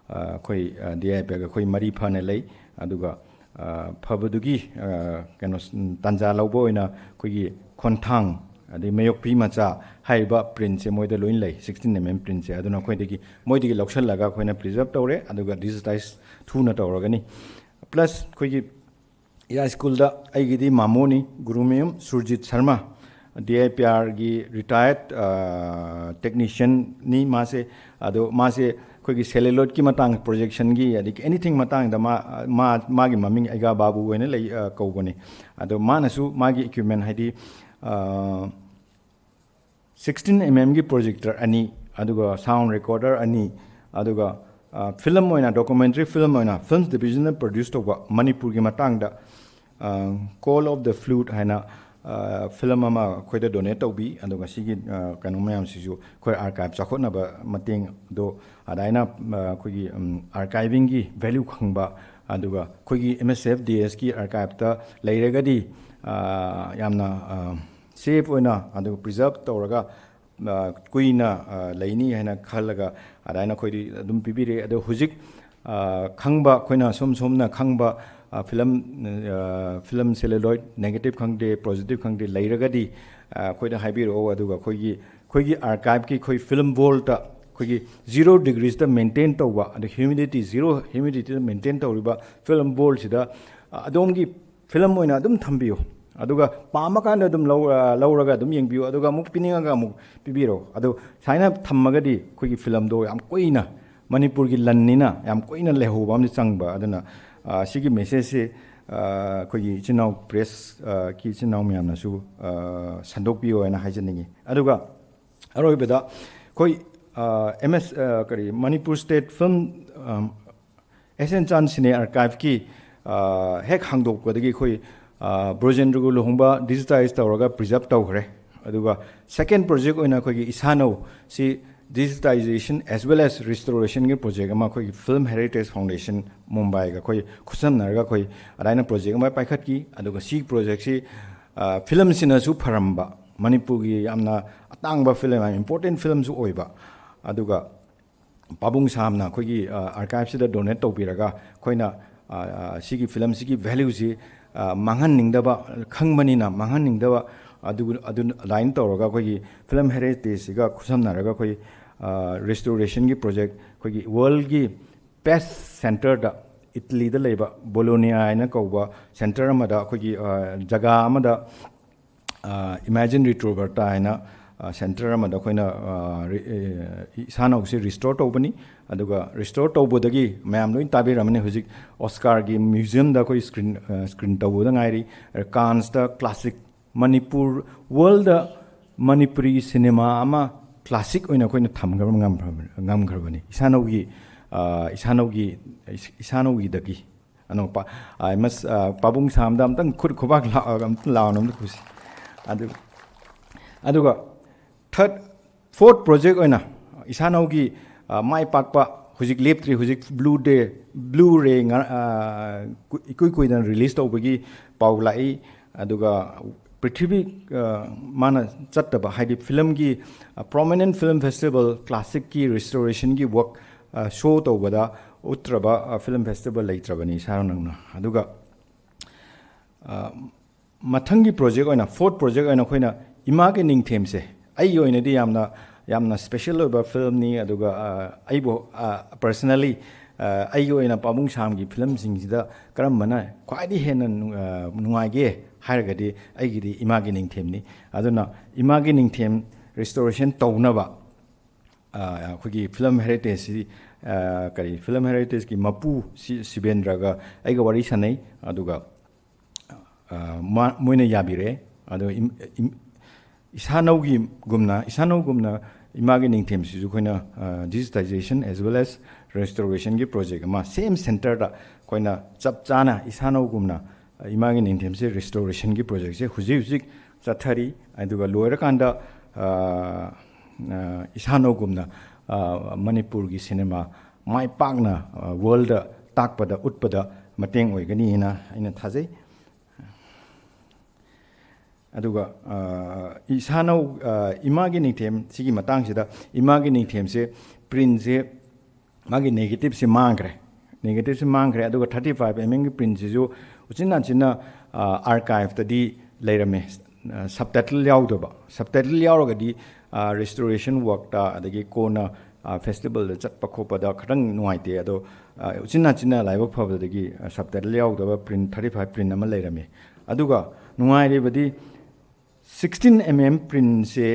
ꯑ, ꯑꯩꯈꯣꯏ, ꯑ, D I P R ꯒ ꯑꯩꯈꯣꯏ ꯃꯔꯤ ꯐꯅ ꯂꯩ꯫ ꯑꯗꯨꯒ, ꯑ, ꯐꯕꯗꯨꯒꯤ, ꯑ, ꯀꯩꯅꯣ, ꯎꯝ, ꯇꯥꯟꯖꯥ ꯂꯧꯕ ꯑꯣꯏꯅ ꯑꯩꯈꯣꯏꯒꯤ ꯈꯣꯟꯊꯥꯡ, ꯑꯗꯩ ꯃꯌꯣꯛꯄꯤ ꯃꯆꯥ ꯍꯥꯏꯔꯤꯕ print ꯁꯦ ꯃꯣꯏꯗ ꯂꯣꯏꯅ ꯂꯩ, sixteen mm print ꯁꯦ꯫ ꯑꯗꯨꯅ ꯑꯩꯈꯣꯏꯗꯒꯤ, ꯃꯣꯏꯗꯒꯤ ꯂꯧꯁꯤꯜꯂꯒ ꯑꯩꯈꯣꯏꯅ preserve ꯇꯧꯔꯦ, ꯑꯗꯨꯒ digitize ꯊꯨꯅ ꯇꯧꯔꯒꯅꯤ꯫ Plus ꯑꯩꯈꯣꯏꯒꯤ ꯏꯌꯥ ꯁ꯭ꯀꯨꯜꯗ ꯑꯩꯒꯤꯗꯤ ꯃꯥꯃꯣꯅꯤ, Gurumayum Surjit Sharma, D I P ꯑꯥꯔꯒꯤ ꯔꯤꯇꯥꯌꯔꯠ ꯇꯦꯛꯅꯤꯁꯤꯌꯟꯅꯤ ꯃꯥꯁꯦ꯫ ꯑꯗꯣ ꯃꯥꯁꯦ ꯑꯩꯈꯣꯏꯒꯤ ꯁꯦꯂꯨꯂꯣꯏꯗꯀꯤ ꯃꯇꯥꯡ, ꯄ꯭ꯔꯣꯖꯦꯛꯁꯟꯒꯤ, ꯑꯗꯒꯤ ꯑꯦꯅꯤꯊꯤꯡ ꯃꯇꯥꯡꯗ ꯃꯥ, ꯃꯥ, ꯃꯥꯒꯤ ꯃꯃꯤꯡ ꯑꯩꯒꯥ ꯕꯥꯕꯨ ꯑꯣꯏꯅ ꯂꯩ, ꯑ, ꯀꯧꯕꯅꯤ꯫ ꯑꯗꯣ ꯃꯥꯅꯁꯨ ꯃꯥꯒꯤ ꯏꯀ꯭ꯋꯤꯞꯃꯦꯟ, ꯍꯥꯏꯗꯤ, ꯑ, ꯁꯤꯛꯁꯇꯤꯟ ꯑꯦꯝ ꯑꯦꯝꯒꯤ ꯄ꯭ꯔꯣꯖꯦꯛꯇꯔ ꯑꯅꯤ, ꯑꯗꯨꯒ ꯁꯥꯎꯟ ꯔꯦꯀꯣꯔꯗꯔ ꯑꯅꯤ, ꯑꯗꯨꯒ, ꯑ, ꯐꯤꯂꯝ ꯑꯣꯏꯅ, ꯗꯣꯀꯨꯃꯦꯟꯇꯔꯤ ꯐꯤꯂꯝ ꯑꯣꯏꯅ ꯐꯤꯜꯝꯁ ꯗꯤꯕꯤꯖꯟꯅ ꯄ꯭ꯔꯣꯗ꯭ꯌꯨꯁ ꯇꯧꯕ ꯃꯅꯤꯄꯨꯔꯒꯤ ꯃꯇꯥꯡꯗ, ꯑ, Call of the Flute ꯍꯥꯏꯅ, ꯑ, ꯐꯤꯂꯝ ꯑꯃ ꯑꯩꯈꯣꯏꯗ ꯗꯣꯅꯦꯠ ꯇꯧꯕꯤ꯫ ꯑꯗꯨꯒ ꯁꯤꯒꯤ, ꯑ, ꯀꯩꯅꯣ ꯃꯌꯥꯝꯁꯤꯁꯨ ꯑꯩꯈꯣꯏ ꯑꯥꯔꯀꯥꯏꯚ ꯆꯥꯎꯈꯠꯅꯕ ꯃꯇꯦꯡꯗꯣ ꯑꯗꯨꯃꯥꯏꯅ, ꯑ, ꯑꯩꯈꯣꯏꯒꯤ, ꯎꯝ, ꯑꯥꯔꯀꯥꯏꯚꯤꯡꯒꯤ ꯚꯦꯂ꯭ꯌꯨ ꯈꯪꯕ, ꯑꯗꯨꯒ ꯑꯩꯈꯣꯏꯒꯤ ꯑꯦꯝ ꯑꯦꯁ ꯑꯦꯐ ꯗꯤ ꯑꯦꯁꯀꯤ ꯑꯥꯔꯀꯥꯏꯚꯇ ꯂꯩꯔꯒꯗꯤ, ꯑ, ꯌꯥꯝꯅ, ꯑ, ꯁꯦꯐ ꯑꯣꯏꯅ, ꯑꯗꯨꯒ ꯄ꯭ꯔꯤꯖꯥꯔꯚ ꯇꯧꯔꯒ, ꯑ, ꯀꯨꯏꯅ, ꯑ, ꯂꯩꯅꯤ ꯍꯥꯏꯅ ꯈꯜꯂꯒ ꯑꯗꯨꯃꯥꯏꯅ ꯑꯩꯈꯣꯏꯗꯤ ꯑꯗꯨꯝ ꯄꯤꯕꯤꯔꯦ꯫ ꯑꯗꯣ ꯍꯧꯖꯤꯛ, ꯑ, ꯈꯪꯕ, ꯑꯩꯈꯣꯏꯅ ꯁꯣꯝ ꯁꯣꯝꯅ ꯈꯪꯕ, ꯑ, ꯐꯤꯂꯝ, ꯑ, ꯐꯤꯂꯝ ꯁꯦꯂꯨꯂꯣꯏꯗ ꯅꯦꯒꯦꯇꯤꯚ ꯈꯪꯗꯦ, ꯄꯣꯖꯤꯇꯤꯚ ꯈꯪꯗꯦ ꯂꯩꯔꯒꯗꯤ, ꯑ, ꯑꯩꯈꯣꯏꯗ ꯍꯥꯏꯕꯤꯔꯛꯑꯣ꯫ ꯑꯗꯨꯒ ꯑꯩꯈꯣꯏꯒꯤ, ꯑꯩꯈꯣꯏꯒꯤ ꯑꯥꯔꯀꯥꯏꯚꯀꯤ ꯑꯩꯈꯣꯏ ꯐꯤꯂꯝ ꯋꯥꯜꯗ ꯑꯩꯈꯣꯏꯒꯤ ꯖꯤꯔꯣ ꯗꯤꯒ꯭ꯔꯤꯁꯇ ꯃꯦꯟꯇꯦꯟ ꯇꯧꯕ, ꯑꯗ ꯍ꯭ꯌꯨꯃꯤꯗꯤꯇꯤ, ꯖꯤꯔꯣ ꯍ꯭ꯌꯨꯃꯤꯗꯤꯇꯤꯗ ꯃꯦꯟꯇꯦꯟ ꯇꯧꯔꯤꯕ ꯐꯤꯂꯝ ꯋꯥꯜꯁꯤꯗ, ꯑ, ꯑꯗꯣꯝꯒꯤ ꯐꯤꯂꯝ ꯑꯣꯏꯅ ꯑꯗꯨꯝ ꯊꯝꯕꯤꯌꯨ꯫ ꯑꯗꯨꯒ ꯄꯥꯝꯃꯀꯥꯟꯗ ꯑꯗꯨꯝ ꯂꯧ-, ꯑ, ꯂꯧꯔꯒ ꯑꯗꯨꯝ ꯌꯦꯡꯕꯤꯌꯨ꯫ ꯑꯗꯨꯒ ꯑꯃꯨꯛ ꯄꯤꯅꯤꯡꯉꯒ ꯑꯃꯨꯛ ꯄꯤꯕꯤꯔꯣ꯫ ꯑꯗꯨ ꯁꯨꯃꯥꯏꯅ ꯊꯝꯃꯒꯗꯤ ꯑꯩꯈꯣꯏꯒꯤ ꯐꯤꯂꯝꯗꯣ ꯌꯥꯝ ꯀꯨꯏꯅ, ꯃꯅꯤꯄꯨꯔꯒꯤ ꯂꯟꯅꯤꯅ ꯌꯥꯝ ꯀꯨꯏꯅ ꯂꯩꯍꯧꯕ ꯑꯃꯗꯤ ꯆꯪꯕ꯫ ꯑꯗꯨꯅ, ꯑ, ꯁꯤꯒꯤ ꯃꯦꯁꯦꯖꯁꯤ, ꯑ, ꯑꯩꯈꯣꯏꯒꯤ ꯏꯆꯤꯟ ꯏꯅꯥꯎ ꯄ꯭ꯔꯦꯁ, ꯑ, ꯀꯤ ꯏꯆꯤꯟ ꯏꯅꯥꯎ ꯃꯌꯥꯝꯅꯁꯨ, ꯑ, ꯁꯟꯗꯣꯛꯄꯤꯌꯣ ꯍꯥꯏꯅ ꯍꯥꯏꯖꯅꯤꯡꯉꯤ꯫ ꯑꯗꯨꯒ ꯑꯔꯣꯏꯕꯗ ꯑꯩꯈꯣꯏ, ꯑ, ꯑꯦꯝ ꯑꯦꯁ, ꯑ, ꯀꯔꯤ, ꯃꯅꯤꯄꯨꯔ ꯁ꯭ꯇꯦꯠ ꯐꯤꯂꯝ, ꯑꯝ, ꯑꯦꯁ ꯑꯦꯟ ꯆꯥꯟ ꯁꯤꯅꯦ ꯑꯥꯔꯀꯥꯏꯚꯀꯤ, ꯑ, ꯍꯦꯛ ꯍꯥꯡꯗꯣꯛꯄꯗꯒꯤ ꯑꯩꯈꯣꯏ, ꯑ, ꯕ꯭ꯔꯣꯖꯦꯟꯗ꯭ꯔꯒꯤ ꯂꯨꯍꯣꯡꯕ ꯗꯤꯖꯤꯇꯥꯏꯖ ꯇꯧꯔꯒ ꯄ꯭ꯔꯤꯖꯥꯔꯚ ꯇꯧꯈ꯭ꯔꯦ꯫ ꯑꯗꯨꯒ ꯁꯦꯀꯦꯟ ꯄ꯭ꯔꯣꯖꯦꯛ ꯑꯣꯏꯅ ꯑꯩꯈꯣꯏꯒꯤ ꯏꯁꯥꯅꯧ ꯁꯤ ꯗꯤꯖꯤꯇꯥꯏꯖꯦꯁꯟ as well as ꯔꯤꯁꯇꯣꯔꯦꯁꯟꯒꯤ ꯄ꯭ꯔꯣꯖꯦꯛ ꯑꯃ ꯑꯩꯈꯣꯏꯒꯤ ꯐꯤꯂꯝ ꯍꯦꯔꯤꯇꯦꯖ ꯐꯥꯎꯟꯗꯦꯁꯟ ꯃꯨꯝꯕꯥꯏꯒ ꯑꯩꯈꯣꯏ ꯈꯨꯠꯁꯝꯅꯔꯒ ꯑꯩꯈꯣꯏ ꯑꯗꯨꯃꯥꯏꯅ ꯄ꯭ꯔꯣꯖꯦꯛ ꯑꯃ ꯄꯥꯏꯈꯠꯈꯤ꯫ ꯑꯗꯨꯒ ꯁꯤ ꯄ꯭ꯔꯣꯖꯦꯛꯁꯤ, ꯑ, ꯐꯤꯂꯝꯁꯤꯅꯁꯨ ꯐꯔꯝꯕ, ꯃꯅꯤꯄꯨꯔꯒꯤ ꯌꯥꯝꯅ ꯑꯇꯥꯡꯕ ꯐꯤꯂꯝ, ꯌꯥꯝ ꯏꯝꯄꯣꯔꯇꯦꯟ ꯐꯤꯂꯝꯁꯨ ꯑꯣꯏꯕ, ꯑꯗꯨꯒ ꯄꯥꯕꯨꯡ ꯁꯥꯝꯅ ꯑꯩꯈꯣꯏꯒꯤ, ꯑ, ꯑꯥꯔꯀꯥꯏꯚꯁꯤꯗ ꯗꯣꯅꯦꯠ ꯇꯧꯕꯤꯔꯒ ꯑꯩꯈꯣꯏꯅ, ꯑ, ꯑ, ꯁꯤꯒꯤ ꯐꯤꯂꯝꯁꯤꯒꯤ ꯚꯦꯂ꯭ꯌꯨꯁꯤ, ꯑ, ꯃꯥꯡꯍꯟꯅꯤꯡꯗꯕ, ꯈꯪꯕꯅꯤꯅ ꯃꯥꯡꯍꯟꯅꯤꯡꯗꯕ, ꯑꯗꯨ, ꯑꯗꯨ ꯑꯗꯨꯃꯥꯏꯅ ꯇꯧꯔꯒ ꯑꯩꯈꯣꯏꯒꯤ ꯐꯤꯂꯝ ꯍꯦꯔꯤꯇꯦꯖꯁꯤꯒ ꯈꯨꯠꯁꯝꯅꯔꯒ ꯑꯩꯈꯣꯏ, ꯑ, ꯔꯤꯁꯇꯣꯔꯦꯁꯟꯒꯤ ꯄ꯭ꯔꯣꯖꯦꯛ, ꯑꯩꯈꯣꯏꯒꯤ ꯋꯥꯔꯜꯒꯤ ꯕꯦꯁ ꯁꯦꯟꯇꯔꯗ ꯏꯇꯂꯤꯗ ꯂꯩꯕ ꯕꯣꯂꯣꯅꯤꯌꯥ ꯍꯥꯏꯅ ꯀꯧꯕ ꯁꯦꯟꯇꯔ ꯑꯃꯗ, ꯑꯩꯈꯣꯏꯒꯤ ꯖꯒꯥ ꯑꯃꯗ, ꯏꯃꯦꯖꯤꯟ ꯔꯤꯇ꯭ꯔꯣꯕꯔꯇꯥ ꯍꯥꯏꯅ ꯁꯦꯟꯇꯔ ꯑꯃꯗ ꯑꯩꯈꯣꯏꯅ ꯏꯁꯥꯅꯧꯁꯦ ꯔꯤꯁꯇꯣꯔ ꯇꯧꯕꯅꯤ꯫ ꯑꯗꯨꯒ ꯔꯤꯁꯇꯣꯔ ꯇꯧꯕꯗꯒꯤ ꯃꯌꯥꯝ ꯂꯣꯏ ꯇꯥꯕꯤꯔꯝꯃꯅꯤ, ꯍꯧꯖꯤꯛ ꯑꯣꯁꯀꯥꯔꯒꯤ ꯃ꯭ꯌꯨꯖꯤꯌꯝꯗ ꯑꯩꯈꯣꯏ ꯁ꯭ꯀ꯭ꯔꯤꯟ ꯁ꯭ꯀ꯭ꯔꯤꯟ ꯇꯧꯕꯗ ꯉꯥꯏꯔꯤ꯫ ꯀꯥꯟꯁꯇ classic Manipur, world Manipuri cinema ꯑꯃ ꯀ꯭ꯂꯥꯁꯤꯛ ꯑꯣꯏꯅ ꯑꯩꯈꯣꯏꯅ ꯊꯝꯈ꯭ꯔꯕ ꯉꯝꯈ꯭ꯔꯕꯅꯤ ꯏꯁꯥꯅꯧꯒꯤ, ꯏꯁꯥꯅꯧꯒꯤ, ꯏꯁꯥꯅꯧꯒꯤꯗꯒꯤ꯫ ꯑꯅꯧꯕ ꯄꯥꯕꯨꯡ ꯁꯥꯝꯗ ꯑꯝꯇꯪ ꯈꯨꯠ ꯈꯨꯕꯥꯛ ꯂꯥꯎꯔꯒ ꯑꯝꯇꯪ ꯂꯥꯎꯅ ꯑꯝꯇ ꯈꯨꯁꯤ꯫ ꯑꯗꯨ ꯑꯗꯨꯒ ꯊꯥꯔꯠ ꯐꯣꯔꯠ ꯄ꯭ꯔꯣꯖꯦꯛ ꯑꯣꯏꯅ ꯏꯁꯥꯅꯧꯒꯤ ꯃꯥꯏ ꯄꯥꯛꯄ ꯍꯧꯖꯤꯛ ꯂꯦꯞꯇ꯭ꯔꯤ꯫ ꯍꯧꯖꯤꯛ ꯕ꯭ꯂꯨ ꯗꯦ, ꯕ꯭ꯂꯨ ꯔꯦ ꯏꯀꯨꯏ ꯀꯨꯏꯗꯅ ꯔꯤꯂꯤꯁ ꯇꯧꯕꯒꯤ ꯄꯥꯎ ꯂꯥꯛꯏ꯫ ꯑꯗꯨꯒ ꯄ꯭ꯔꯤꯊꯤꯕꯤ ꯃꯥꯅ ꯆꯠꯇꯕ, ꯍꯥꯏꯗꯤ ꯐꯤꯂꯝꯒꯤ ꯄ꯭ꯔꯣꯃꯤꯅꯦꯟ ꯐꯤꯂꯝ ꯐꯦꯁꯇꯤꯚꯦꯜ ꯀ꯭ꯂꯥꯁꯤꯛꯀꯤ ꯔꯤꯁꯇꯣꯔꯦꯁꯟꯒꯤ ꯋꯥꯛ ꯁꯣ ꯇꯧꯕꯗ ꯎꯠꯇ꯭ꯔꯕ ꯐꯤꯂꯝ ꯐꯦꯁꯇꯤꯚꯦꯜ ꯂꯩꯇ꯭ꯔꯕꯅꯤ ꯏꯁꯥꯅꯧꯅ꯫ ꯑꯗꯨꯒ ꯃꯊꯪꯒꯤ ꯄ꯭ꯔꯣꯖꯦꯛ ꯑꯣꯏꯅ, ꯐꯣꯔꯠ ꯄ꯭ꯔꯣꯖꯦꯛ ꯑꯣꯏꯅ ꯑꯩꯈꯣꯏꯅ ꯏꯃꯥꯒꯤ ꯅꯤꯡꯊꯦꯝꯁꯦ ꯑꯩꯒꯤ ꯑꯣꯏꯅꯗꯤ ꯌꯥꯝꯅ, ꯌꯥꯝꯅ ꯁ꯭ꯄꯦꯁꯦꯜ ꯑꯣꯏꯕ ꯐꯤꯂꯝꯅꯤ꯫ ꯑꯗꯨꯒ ꯑꯩꯕꯨ ꯄꯔꯁꯅꯦꯜꯂꯤ ꯑꯩꯒꯤ ꯑꯣꯏꯅ ꯄꯥꯕꯨꯡ ꯁꯥꯝꯒꯤ ꯐꯤꯂꯝꯁꯤꯡꯁꯤꯗ ꯀꯔꯝꯕꯅ ꯈ꯭ꯋꯥꯏꯗꯒꯤ ꯍꯦꯟꯅ ꯅꯨꯡꯉꯥꯏꯒꯦ ꯍꯥꯏꯔꯒꯗꯤ ꯑꯩꯒꯤꯗꯤ ꯏꯃꯥꯒꯤ ꯅꯤꯡꯊꯦꯝꯅꯤ꯫ ꯑꯗꯨꯅ ꯏꯃꯥꯒꯤ ꯅꯤꯡꯊꯦꯝ ꯔꯤꯁꯇꯣꯔꯦꯁꯟ ꯇꯧꯅꯕ ꯑꯩꯈꯣꯏꯒꯤ ꯐꯤꯂꯝ ꯍꯦꯔꯤꯇꯦꯖꯁꯤ, ꯀꯔꯤ, ꯐꯤꯂꯝ ꯍꯦꯔꯤꯇꯦꯖꯀꯤ ꯃꯄꯨ ꯁꯤꯕꯦꯟꯗ꯭ꯔꯒ ꯑꯩꯒ ꯋꯥꯔꯤ ꯁꯥꯟꯅꯩ꯫ ꯑꯗꯨꯒ ꯃꯣꯏꯅ ꯌꯥꯕꯤꯔꯛꯑꯦ꯫ ꯑꯗꯣ ꯏꯁꯥꯅꯧꯒꯤꯒꯨꯝꯅ, ꯏꯁꯥꯅꯧꯒꯨꯝꯅ ꯏꯃꯥꯒꯤ ꯅꯤꯡꯊꯦꯝꯁꯤꯁꯨ ꯑꯩꯈꯣꯏꯅ ꯗꯤꯖꯤꯇꯥꯏꯖꯦꯁꯟ ꯑꯦꯖ ꯋꯦꯜ ꯑꯦꯁ ꯔꯦꯁꯇꯣꯔꯦꯁꯟꯒꯤ ꯄ꯭ꯔꯣꯖꯦꯛ ꯑꯃ, ꯁꯦꯝ ꯁꯦꯟꯇꯔꯗ ꯑꯩꯈꯣꯏꯅ ꯆꯞ ꯆꯥꯅ ꯏꯁꯥꯅꯧꯒꯨꯝꯅ ꯏꯃꯥꯒꯤ ꯅꯤꯡꯊꯦꯝꯁꯦ ꯔꯦꯁꯇꯣꯔꯦꯁꯟꯒꯤ ꯄ꯭ꯔꯣꯖꯦꯛꯁꯦ ꯍꯧꯖꯤꯛ ꯍꯧꯖꯤꯛ ꯆꯠꯊꯔꯤ꯫ ꯑꯗꯨꯒ ꯂꯣꯏꯔꯀꯥꯟꯗ ꯏꯁꯥꯅꯧꯒꯨꯝꯅ ꯃꯅꯤꯄꯨꯔꯒꯤ ꯁꯤꯅꯦꯃꯥ ꯃꯥꯏ ꯄꯥꯛꯅ ꯋꯥꯔꯜꯗ ꯇꯥꯛꯄꯗ, ꯎꯠꯄꯗ ꯃꯇꯦꯡ ꯑꯣꯏꯒꯅꯤ ꯍꯥꯏꯅ ꯑꯩꯅ ꯊꯥꯖꯩ꯫ ꯑꯗꯨꯒ ꯏꯁꯥꯅꯧ, ꯏꯃꯥꯒꯤ ꯅꯤꯡꯊꯦꯝ ꯁꯤꯒꯤ ꯃꯇꯥꯡꯁꯤꯗ, ꯏꯃꯥꯒꯤ ꯅꯤꯡꯊꯦꯝꯁꯦ ꯄ꯭ꯔꯤꯟꯁꯦ, ꯃꯥꯒꯤ ꯅꯦꯒꯦꯇꯤꯞꯁꯦ ꯃꯥꯡꯈ꯭ꯔꯦ꯫ ꯅꯦꯒꯦꯇꯤꯞꯁꯦ ꯃꯥꯡꯈ꯭ꯔꯦ꯫ ꯑꯗꯨꯒ ꯊꯥꯔꯇꯤ ꯐꯥꯏꯚ ꯑꯦꯝ ꯑꯦꯝꯒꯤ ꯄ꯭ꯔꯤꯟꯁꯤꯁꯨ ꯎꯆꯤꯟ ꯅꯥꯆꯤꯟꯅ ꯑꯥꯔꯀꯥꯏꯞꯇꯗꯤ ꯂꯩꯔꯝꯃꯦ, ꯁꯕꯇꯥꯏꯇꯜ ꯌꯥꯎꯗꯕ꯫ ꯁꯕꯇꯥꯏꯇꯜ ꯌꯥꯎꯔꯒꯗꯤ ꯔꯦꯁꯇꯣꯔꯦꯁꯟ ꯋꯥꯛꯇ, ꯑꯗꯒꯤ ꯀꯣꯟꯅ ꯐꯦꯁꯇꯤꯚꯦꯜꯗ ꯆꯠꯄ ꯈꯣꯠꯄꯗ ꯈꯤꯇꯪ ꯅꯨꯡꯉꯥꯏꯇꯦ꯫ ꯑꯗꯣ ꯑ, ꯎꯆꯤꯟ ꯅꯥꯆꯤꯟꯅ ꯂꯥꯏꯕꯛ ꯐꯕꯗꯒꯤ ꯁꯕꯇꯥꯏꯇꯜ ꯌꯥꯎꯗꯕ ꯄ꯭ꯔꯤꯟ ꯊꯥꯔꯇꯤ ꯐꯥꯏꯚ ꯄ꯭ꯔꯤꯟ ꯑꯃ ꯂꯩꯔꯝꯃꯤ꯫ ꯑꯗꯨꯒ ꯅꯨꯡꯉꯥꯏꯔꯤꯕꯗꯤ ꯁꯤꯛꯁꯇꯤꯟ ꯑꯦꯝ ꯑꯦꯝ ꯄ꯭ꯔꯤꯟꯁꯦ,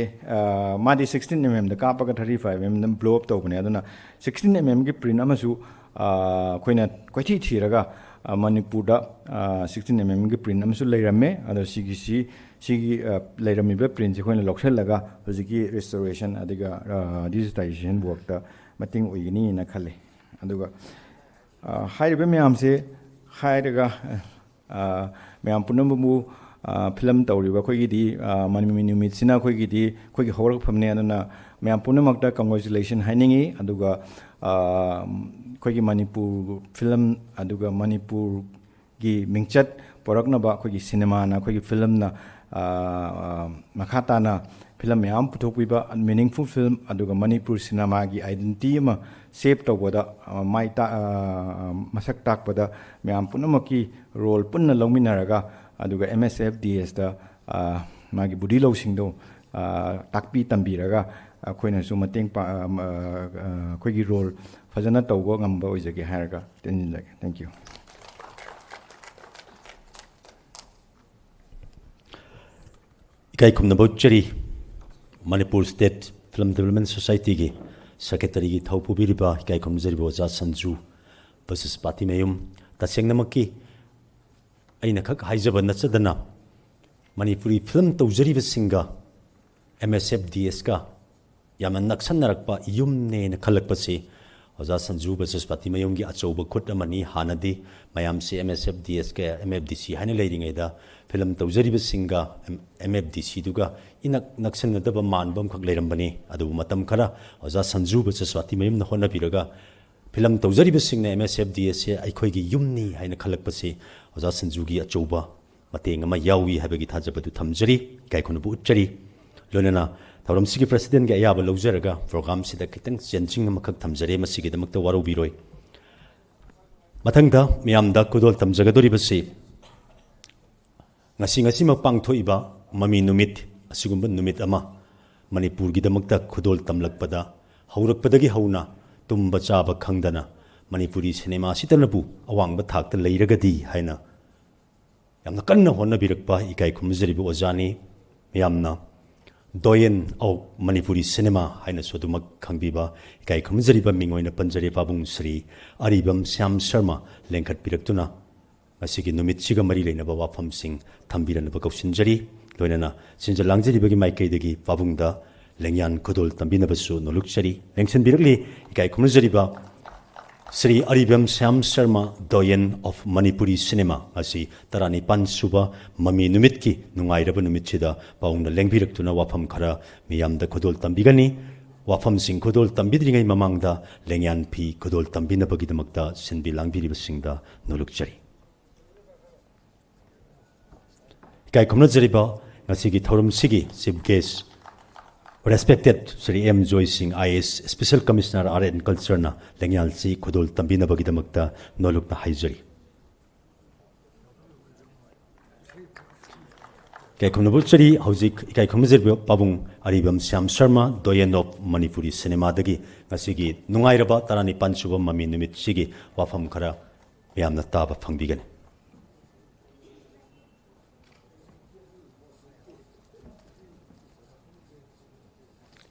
ꯃꯥꯗꯤ ꯁꯤꯛꯁꯇꯤꯟ ꯑꯦꯝ ꯑꯦꯝꯗ ꯀꯥꯞꯄꯒ ꯊꯥꯔꯇꯤ ꯐꯥꯏꯚ ꯑꯦꯝ ꯑꯦꯝꯗ ꯕ꯭ꯂꯣ ꯑꯞ ꯇꯧꯕꯅꯦ꯫ ꯑꯗꯨꯅ ꯁꯤꯛꯁꯇꯤꯟ ꯑꯦꯝ ꯑꯦꯝꯒꯤ ꯄ꯭ꯔꯤꯟ ꯑꯃꯁꯨ ꯑ, ꯑꯩꯈꯣꯏꯅ ꯀꯣꯏꯊꯤ ꯊꯤꯔꯒ ꯑ, ꯃꯅꯤꯄꯨꯔꯗ ꯁꯤꯛꯁꯇꯤꯟ ꯑꯦꯝ ꯑꯦꯝꯒꯤ ꯄ꯭ꯔꯤꯟ ꯑꯃꯁꯨ ꯂꯩꯔꯝꯃꯦ꯫ ꯑꯗꯣ ꯁꯤꯒꯤꯁꯤ ꯁꯤꯒꯤ ꯑ, ꯂꯩꯔꯝꯃꯤꯕ ꯄ꯭ꯔꯤꯟꯁꯦ ꯑꯩꯈꯣꯏꯅ ꯂꯧꯁꯤꯜꯂꯒ ꯍꯧꯖꯤꯛꯀꯤ ꯔꯤꯁꯇꯣꯔꯦꯁꯟ ꯑꯗꯨꯒ ꯗꯤꯖꯤꯇꯥꯏꯖꯦꯁꯟ ꯋꯥꯔꯛꯇ ꯃꯇꯦꯡ ꯑꯣꯏꯒꯅꯤꯅ ꯈꯜꯂꯤ꯫ ꯑꯗꯨꯒ ꯑ, ꯍꯥꯏꯔꯤꯕ ꯃꯌꯥꯝꯁꯦ ꯍꯥꯏꯔꯒ ꯑ, ꯃꯌꯥꯝ ꯄꯨꯝꯅꯃꯛꯄꯨ ꯐꯤꯂꯝ ꯇꯧꯔꯤꯕ ꯑꯩꯈꯣꯏꯒꯤꯗꯤ ꯑ, ꯃꯅꯤꯄꯨꯔꯤ ꯅꯨꯃꯤꯠꯁꯤꯅ ꯑꯩꯈꯣꯏꯒꯤꯗꯤ ꯑꯩꯈꯣꯏꯒꯤ ꯍꯧꯔꯛꯐꯝꯅꯦ꯫ ꯑꯗꯨꯅ ꯃꯌꯥꯝ ꯄꯨꯝꯅꯃꯛꯇ ꯀꯪꯒ꯭ꯔꯦꯆꯨꯂꯦꯁꯟ ꯍꯥꯏꯅꯤꯡꯉꯤ꯫ ꯑꯗꯨꯒ ꯑ, ꯑꯩꯈꯣꯏꯒꯤ ꯃꯅꯤꯄꯨꯔ ꯐꯤꯂꯝ ꯑꯗꯨꯒ ꯃꯅꯤꯄꯨꯔꯒꯤ ꯃꯤꯡꯆꯠ ꯄꯣꯔꯛꯅꯕ ꯑꯩꯈꯣꯏꯒꯤ ꯁꯤꯅꯦꯃꯥꯅ, ꯑꯩꯈꯣꯏꯒꯤ ꯐꯤꯂꯝꯅ ꯑ, ꯑ, ꯃꯈꯥ ꯇꯥꯅ ꯐꯤꯂꯝ ꯃꯌꯥꯝ ꯄꯨꯊꯣꯛꯄꯤꯕ, ꯃꯤꯅꯤꯡꯐꯨꯜ ꯐꯤꯂꯝ, ꯑꯗꯨꯒ ꯃꯅꯤꯄꯨꯔ ꯁꯤꯅꯦꯃꯥꯒꯤ ꯑꯥꯏꯗꯦꯟꯇꯤꯇꯤ ꯑꯃ ꯁꯦꯞ ꯇꯧꯕꯗ ꯑ, ꯃꯥꯏ ꯇꯥ-, ꯑ, ꯃꯁꯛ ꯇꯥꯛꯄꯗ ꯃꯌꯥꯝ ꯄꯨꯝꯅꯃꯛꯀꯤ ꯔꯣꯜ ꯄꯨꯟꯅ ꯂꯧꯃꯤꯟꯅꯔꯒ, ꯑꯗꯨꯒ ꯑꯦꯝ ꯑꯦꯁ ꯑꯦꯐ ꯗꯤ ꯑꯦꯁꯇ ꯃꯥꯒꯤ ꯕꯨꯙꯤ ꯂꯧꯁꯤꯡꯗꯣ ꯑ, ꯇꯥꯛꯄꯤ ꯇꯝꯕꯤꯔꯒ ꯑꯩꯈꯣꯏꯅꯁꯨ ꯃꯇꯦꯡ ꯄꯥ-, ꯑ, ꯑ, ꯑ, ꯑꯩꯈꯣꯏꯒꯤ ꯔꯣꯜ ꯐꯖꯅ ꯇꯧꯕ ꯉꯝꯕ ꯑꯣꯏꯖꯒꯦ ꯍꯥꯏꯔꯒ ꯇꯦꯟꯁꯤꯟꯖꯒꯦ꯫ Thank you꯫ ꯏꯀꯥꯏ ꯈꯨꯝꯅꯕ ꯎꯠꯆꯔꯤ꯫ ꯃꯅꯤꯄꯨꯔ ꯁ꯭ꯇꯦꯠ ꯐꯤꯂꯝ ꯗꯤꯕꯦꯂꯞꯃꯦꯟ ꯁꯣꯁꯥꯏꯇꯤꯒꯤ ꯁꯦꯀ꯭ꯔꯦꯇꯔꯤꯒꯤ ꯊꯧ ꯄꯨꯕꯤꯔꯤꯕ ꯏꯀꯥꯏ ꯈꯨꯝꯅꯖꯔꯤꯕ ꯑꯣꯖꯥ ꯁꯟꯖꯨ ꯕꯁꯤꯁ ꯄꯥꯇꯤꯃꯌꯨꯝ, ꯇꯁꯦꯡꯅꯃꯛꯀꯤ ꯑꯩꯅ ꯈꯛ ꯍꯥꯏꯖꯕ ꯅꯠꯆꯗꯅ ꯃꯅꯤꯄꯨꯔꯤ ꯐꯤꯂꯝ ꯇꯧꯖꯔꯤꯕꯁꯤꯡꯒ M S F D ask ꯌꯥꯝꯅ ꯅꯛꯁꯟꯅꯔꯛꯄ ꯌꯨꯝꯅꯦꯅ ꯈꯜꯂꯛꯄꯁꯤ ꯑꯣꯖꯥ ꯁꯟꯖꯨ ꯕꯁꯤꯁ ꯄꯥꯇꯤꯃꯌꯨꯝꯒꯤ ꯑꯆꯧꯕ ꯈꯨꯠ ꯑꯃꯅꯤ꯫ ꯍꯥꯟꯅꯗꯤ ꯃꯌꯥꯝꯁꯦ ꯑꯦꯝ ꯑꯦꯁ ꯑꯦꯐ ꯗꯤ ꯑꯦꯁꯀ ꯑꯦꯝ ꯑꯦꯐ ꯗꯤ ꯁꯤ ꯍꯥꯏꯅ ꯂꯩꯔꯤꯉꯩꯗ ꯐꯤꯂꯝ ꯇꯧꯖꯔꯤꯕꯁꯤꯡꯒ ꯑꯦꯝ ꯑꯦꯐ ꯗꯤ ꯁꯤꯗꯨꯒ ꯏꯅꯛ ꯅꯛꯁꯟꯅꯗꯕ ꯃꯥꯟꯕ ꯑꯃꯈꯛ ꯂꯩꯔꯝꯕꯅꯤ꯫ ꯑꯗꯨꯕꯨ ꯃꯇꯝ ꯈꯔ ꯑꯣꯖꯥ ꯁꯟꯖꯨ ꯕꯁꯤꯁ ꯄꯥꯇꯤꯃꯌꯨꯝꯅ ꯍꯣꯠꯅꯕꯤꯔꯒ ꯐꯤꯂꯝ ꯇꯧꯖꯔꯤꯕꯁꯤꯡꯅ ꯑꯦꯝ ꯑꯦꯁ ꯑꯦꯐ ꯗꯤ ꯑꯦꯁꯁꯦ ꯑꯩꯈꯣꯏꯒꯤ ꯌꯨꯝꯅꯤ ꯍꯥꯏꯅ ꯈꯜꯂꯛꯄꯁꯤ ꯑꯣꯖꯥ ꯁꯟꯖꯨꯒꯤ ꯑꯆꯧꯕ ꯃꯇꯦꯡ ꯑꯃ ꯌꯥꯎꯏ ꯍꯥꯏꯕꯒꯤ ꯊꯥꯖꯕꯗꯨ ꯊꯝꯖꯔꯤ, ꯏꯀꯥꯏ ꯈꯨꯝꯅꯕ ꯎꯠꯆꯔꯤ꯫ ꯂꯣꯏꯅꯅ ꯊꯧꯔꯝꯁꯤꯒꯤ ꯄ꯭ꯔꯁꯤꯗꯦꯟꯒꯤ ꯑꯌꯥꯕ ꯂꯧꯖꯔꯒ ꯄ꯭ꯔꯣꯒ꯭ꯔꯥꯝꯁꯤꯗ ꯈꯤꯇꯪ ꯆꯦꯟꯖꯤꯡ ꯑꯃꯈꯛ ꯊꯝꯖꯔꯦ, ꯃꯁꯤꯒꯤꯗꯃꯛꯇ ꯋꯥꯔꯧꯕꯤꯔꯣꯏ꯫ ꯃꯊꯪꯗ ꯃꯤꯌꯥꯝꯗ ꯈꯨꯗꯣꯜ ꯇꯝꯖꯒꯗꯧꯔꯤꯕꯁꯤ ꯉꯁꯤ, ꯉꯁꯤꯃꯛ ꯄꯥꯡꯊꯣꯛꯏꯕ ꯃꯃꯤ ꯅꯨꯃꯤꯠ, ꯑꯁꯤꯒꯨꯝꯕ ꯅꯨꯃꯤꯠ ꯑꯃ ꯃꯅꯤꯄꯨꯔꯒꯤꯗꯃꯛꯇ ꯈꯨꯗꯣꯜ ꯇꯝꯂꯛꯄꯗ ꯍꯧꯔꯛꯄꯗꯒꯤ ꯍꯧꯅ ꯇꯨꯝꯕ ꯆꯥꯕ ꯈꯪꯗꯅ ꯃꯅꯤꯄꯨꯔꯤ ꯁꯤꯅꯦꯃꯥꯁꯤꯗꯅꯕꯨ ꯑꯋꯥꯡꯕ ꯊꯥꯛꯇ ꯂꯩꯔꯒꯗꯤ ꯍꯥꯏꯅ ꯌꯥꯝꯅ ꯀꯟꯅ ꯍꯣꯠꯅꯕꯤꯔꯛꯄ ꯏꯀꯥꯏ ꯈꯨꯝꯅꯖꯔꯤꯕ ꯑꯣꯖꯥꯅꯤ꯫ ꯃꯌꯥꯝꯅ Doyen of Manipuri Cinema ꯍꯥꯏꯅꯁꯨ ꯑꯗꯨꯃꯛ ꯈꯪꯕꯤꯕ ꯏꯀꯥꯏ ꯈꯨꯝꯅꯖꯔꯤꯕ ꯃꯤꯡ ꯑꯣꯏꯅ ꯄꯟꯖꯔꯤ, ꯄꯥꯕꯨꯡ ꯁ꯭ꯔꯤ ꯑꯔꯤꯕꯝ ꯁ꯭ꯌꯥꯝ ꯁꯔꯃ ꯂꯦꯡꯈꯠꯄꯤꯔꯛꯇꯨꯅ ꯉꯁꯤꯒꯤ ꯅꯨꯃꯤꯠꯁꯤꯒ ꯃꯔꯤ ꯂꯩꯅꯕ ꯋꯥꯐꯝꯁꯤꯡ ꯊꯝꯕꯤꯔꯅꯕ ꯀꯧꯁꯤꯟꯖꯔꯤ꯫ ꯂꯣꯏꯅꯅ ꯁꯤꯟꯖ ꯂꯥꯡꯖꯔꯤꯕꯒꯤ ꯃꯥꯏꯀꯩꯗꯒꯤ ꯄꯥꯕꯨꯡꯗ ꯂꯦꯡꯌꯥꯟ ꯈꯨꯗꯣꯜ ꯇꯝꯕꯤꯅꯕꯁꯨ ꯅꯣꯜꯂꯨꯛꯆꯔꯤ꯫ ꯂꯦꯡꯁꯤꯟꯕꯤꯔꯛꯂꯤ ꯏꯀꯥꯏ ꯈꯨꯝꯅꯖꯔꯤꯕ ꯁ꯭ꯔꯤ ꯑꯔꯤꯕꯝ Shyam Sharma, Doyen of Manipuri Cinema, ꯉꯁꯤ ꯇꯔꯥꯅꯤꯄꯥꯟ ꯁꯨꯕ ꯃꯃꯤ ꯅꯨꯃꯤꯠꯀꯤ ꯅꯨꯡꯉꯥꯏꯔꯕ ꯅꯨꯃꯤꯠꯁꯤꯗ ꯄꯥꯕꯨꯡꯅ ꯂꯦꯡꯕꯤꯔꯛꯇꯨꯅ ꯋꯥꯐꯝ ꯈꯔ ꯃꯤꯌꯥꯝꯗ ꯈꯨꯗꯣꯜ ꯇꯝꯕꯤꯒꯅꯤ꯫ ꯋꯥꯐꯝꯁꯤꯡ ꯈꯨꯗꯣꯜ ꯇꯝꯕꯤꯗ꯭ꯔꯤꯉꯩ ꯃꯃꯥꯡꯗ ꯂꯦꯡꯌꯥꯟ ꯐꯤ ꯈꯨꯗꯣꯜ ꯇꯝꯕꯤꯅꯕꯒꯤꯗꯃꯛꯇ ꯁꯤꯟꯕꯤ ꯂꯥꯡꯕꯤꯔꯤꯕꯁꯤꯡꯗ ꯅꯣꯜꯂꯨꯛꯆꯔꯤ꯫ ꯏꯀꯥꯏ ꯈꯨꯝꯅꯖꯔꯤꯕ ꯉꯁꯤꯒꯤ ꯊꯧꯔꯝꯁꯤꯒꯤ Chief Guest, Respected Shri M Joy Singh, I A S, Special Commissioner Art and Culture ꯅ ꯂꯦꯡꯌꯥꯟꯁꯤ ꯈꯨꯗꯣꯜ ꯇꯝꯕꯤꯅꯕꯒꯤꯗꯃꯛꯇ ꯅꯣꯜꯂꯨꯛꯅ ꯍꯥꯏꯖꯔꯤ꯫ ꯏꯀꯥꯏ ꯈꯨꯝꯅꯕ ꯎꯠꯆꯔꯤ꯫ ꯍꯧꯖꯤꯛ ꯏꯀꯥꯏ ꯈꯨꯝꯅꯖꯔꯤꯕ ꯄꯥꯕꯨꯡ ꯑꯔꯤꯕꯝ Shyam Sharma, Doyen of Manipuri Cinema ꯗꯒꯤ ꯉꯁꯤꯒꯤ ꯅꯨꯡꯉꯥꯏꯔꯕ ꯇꯔꯥꯅꯤꯄꯥꯟ ꯁꯨꯕ ꯃꯃꯤ ꯅꯨꯃꯤꯠꯁꯤꯒꯤ ꯋꯥꯐꯝ ꯈꯔ ꯃꯌꯥꯝꯅ ꯇꯥꯕ ꯐꯪꯕꯤꯒꯅꯤ꯫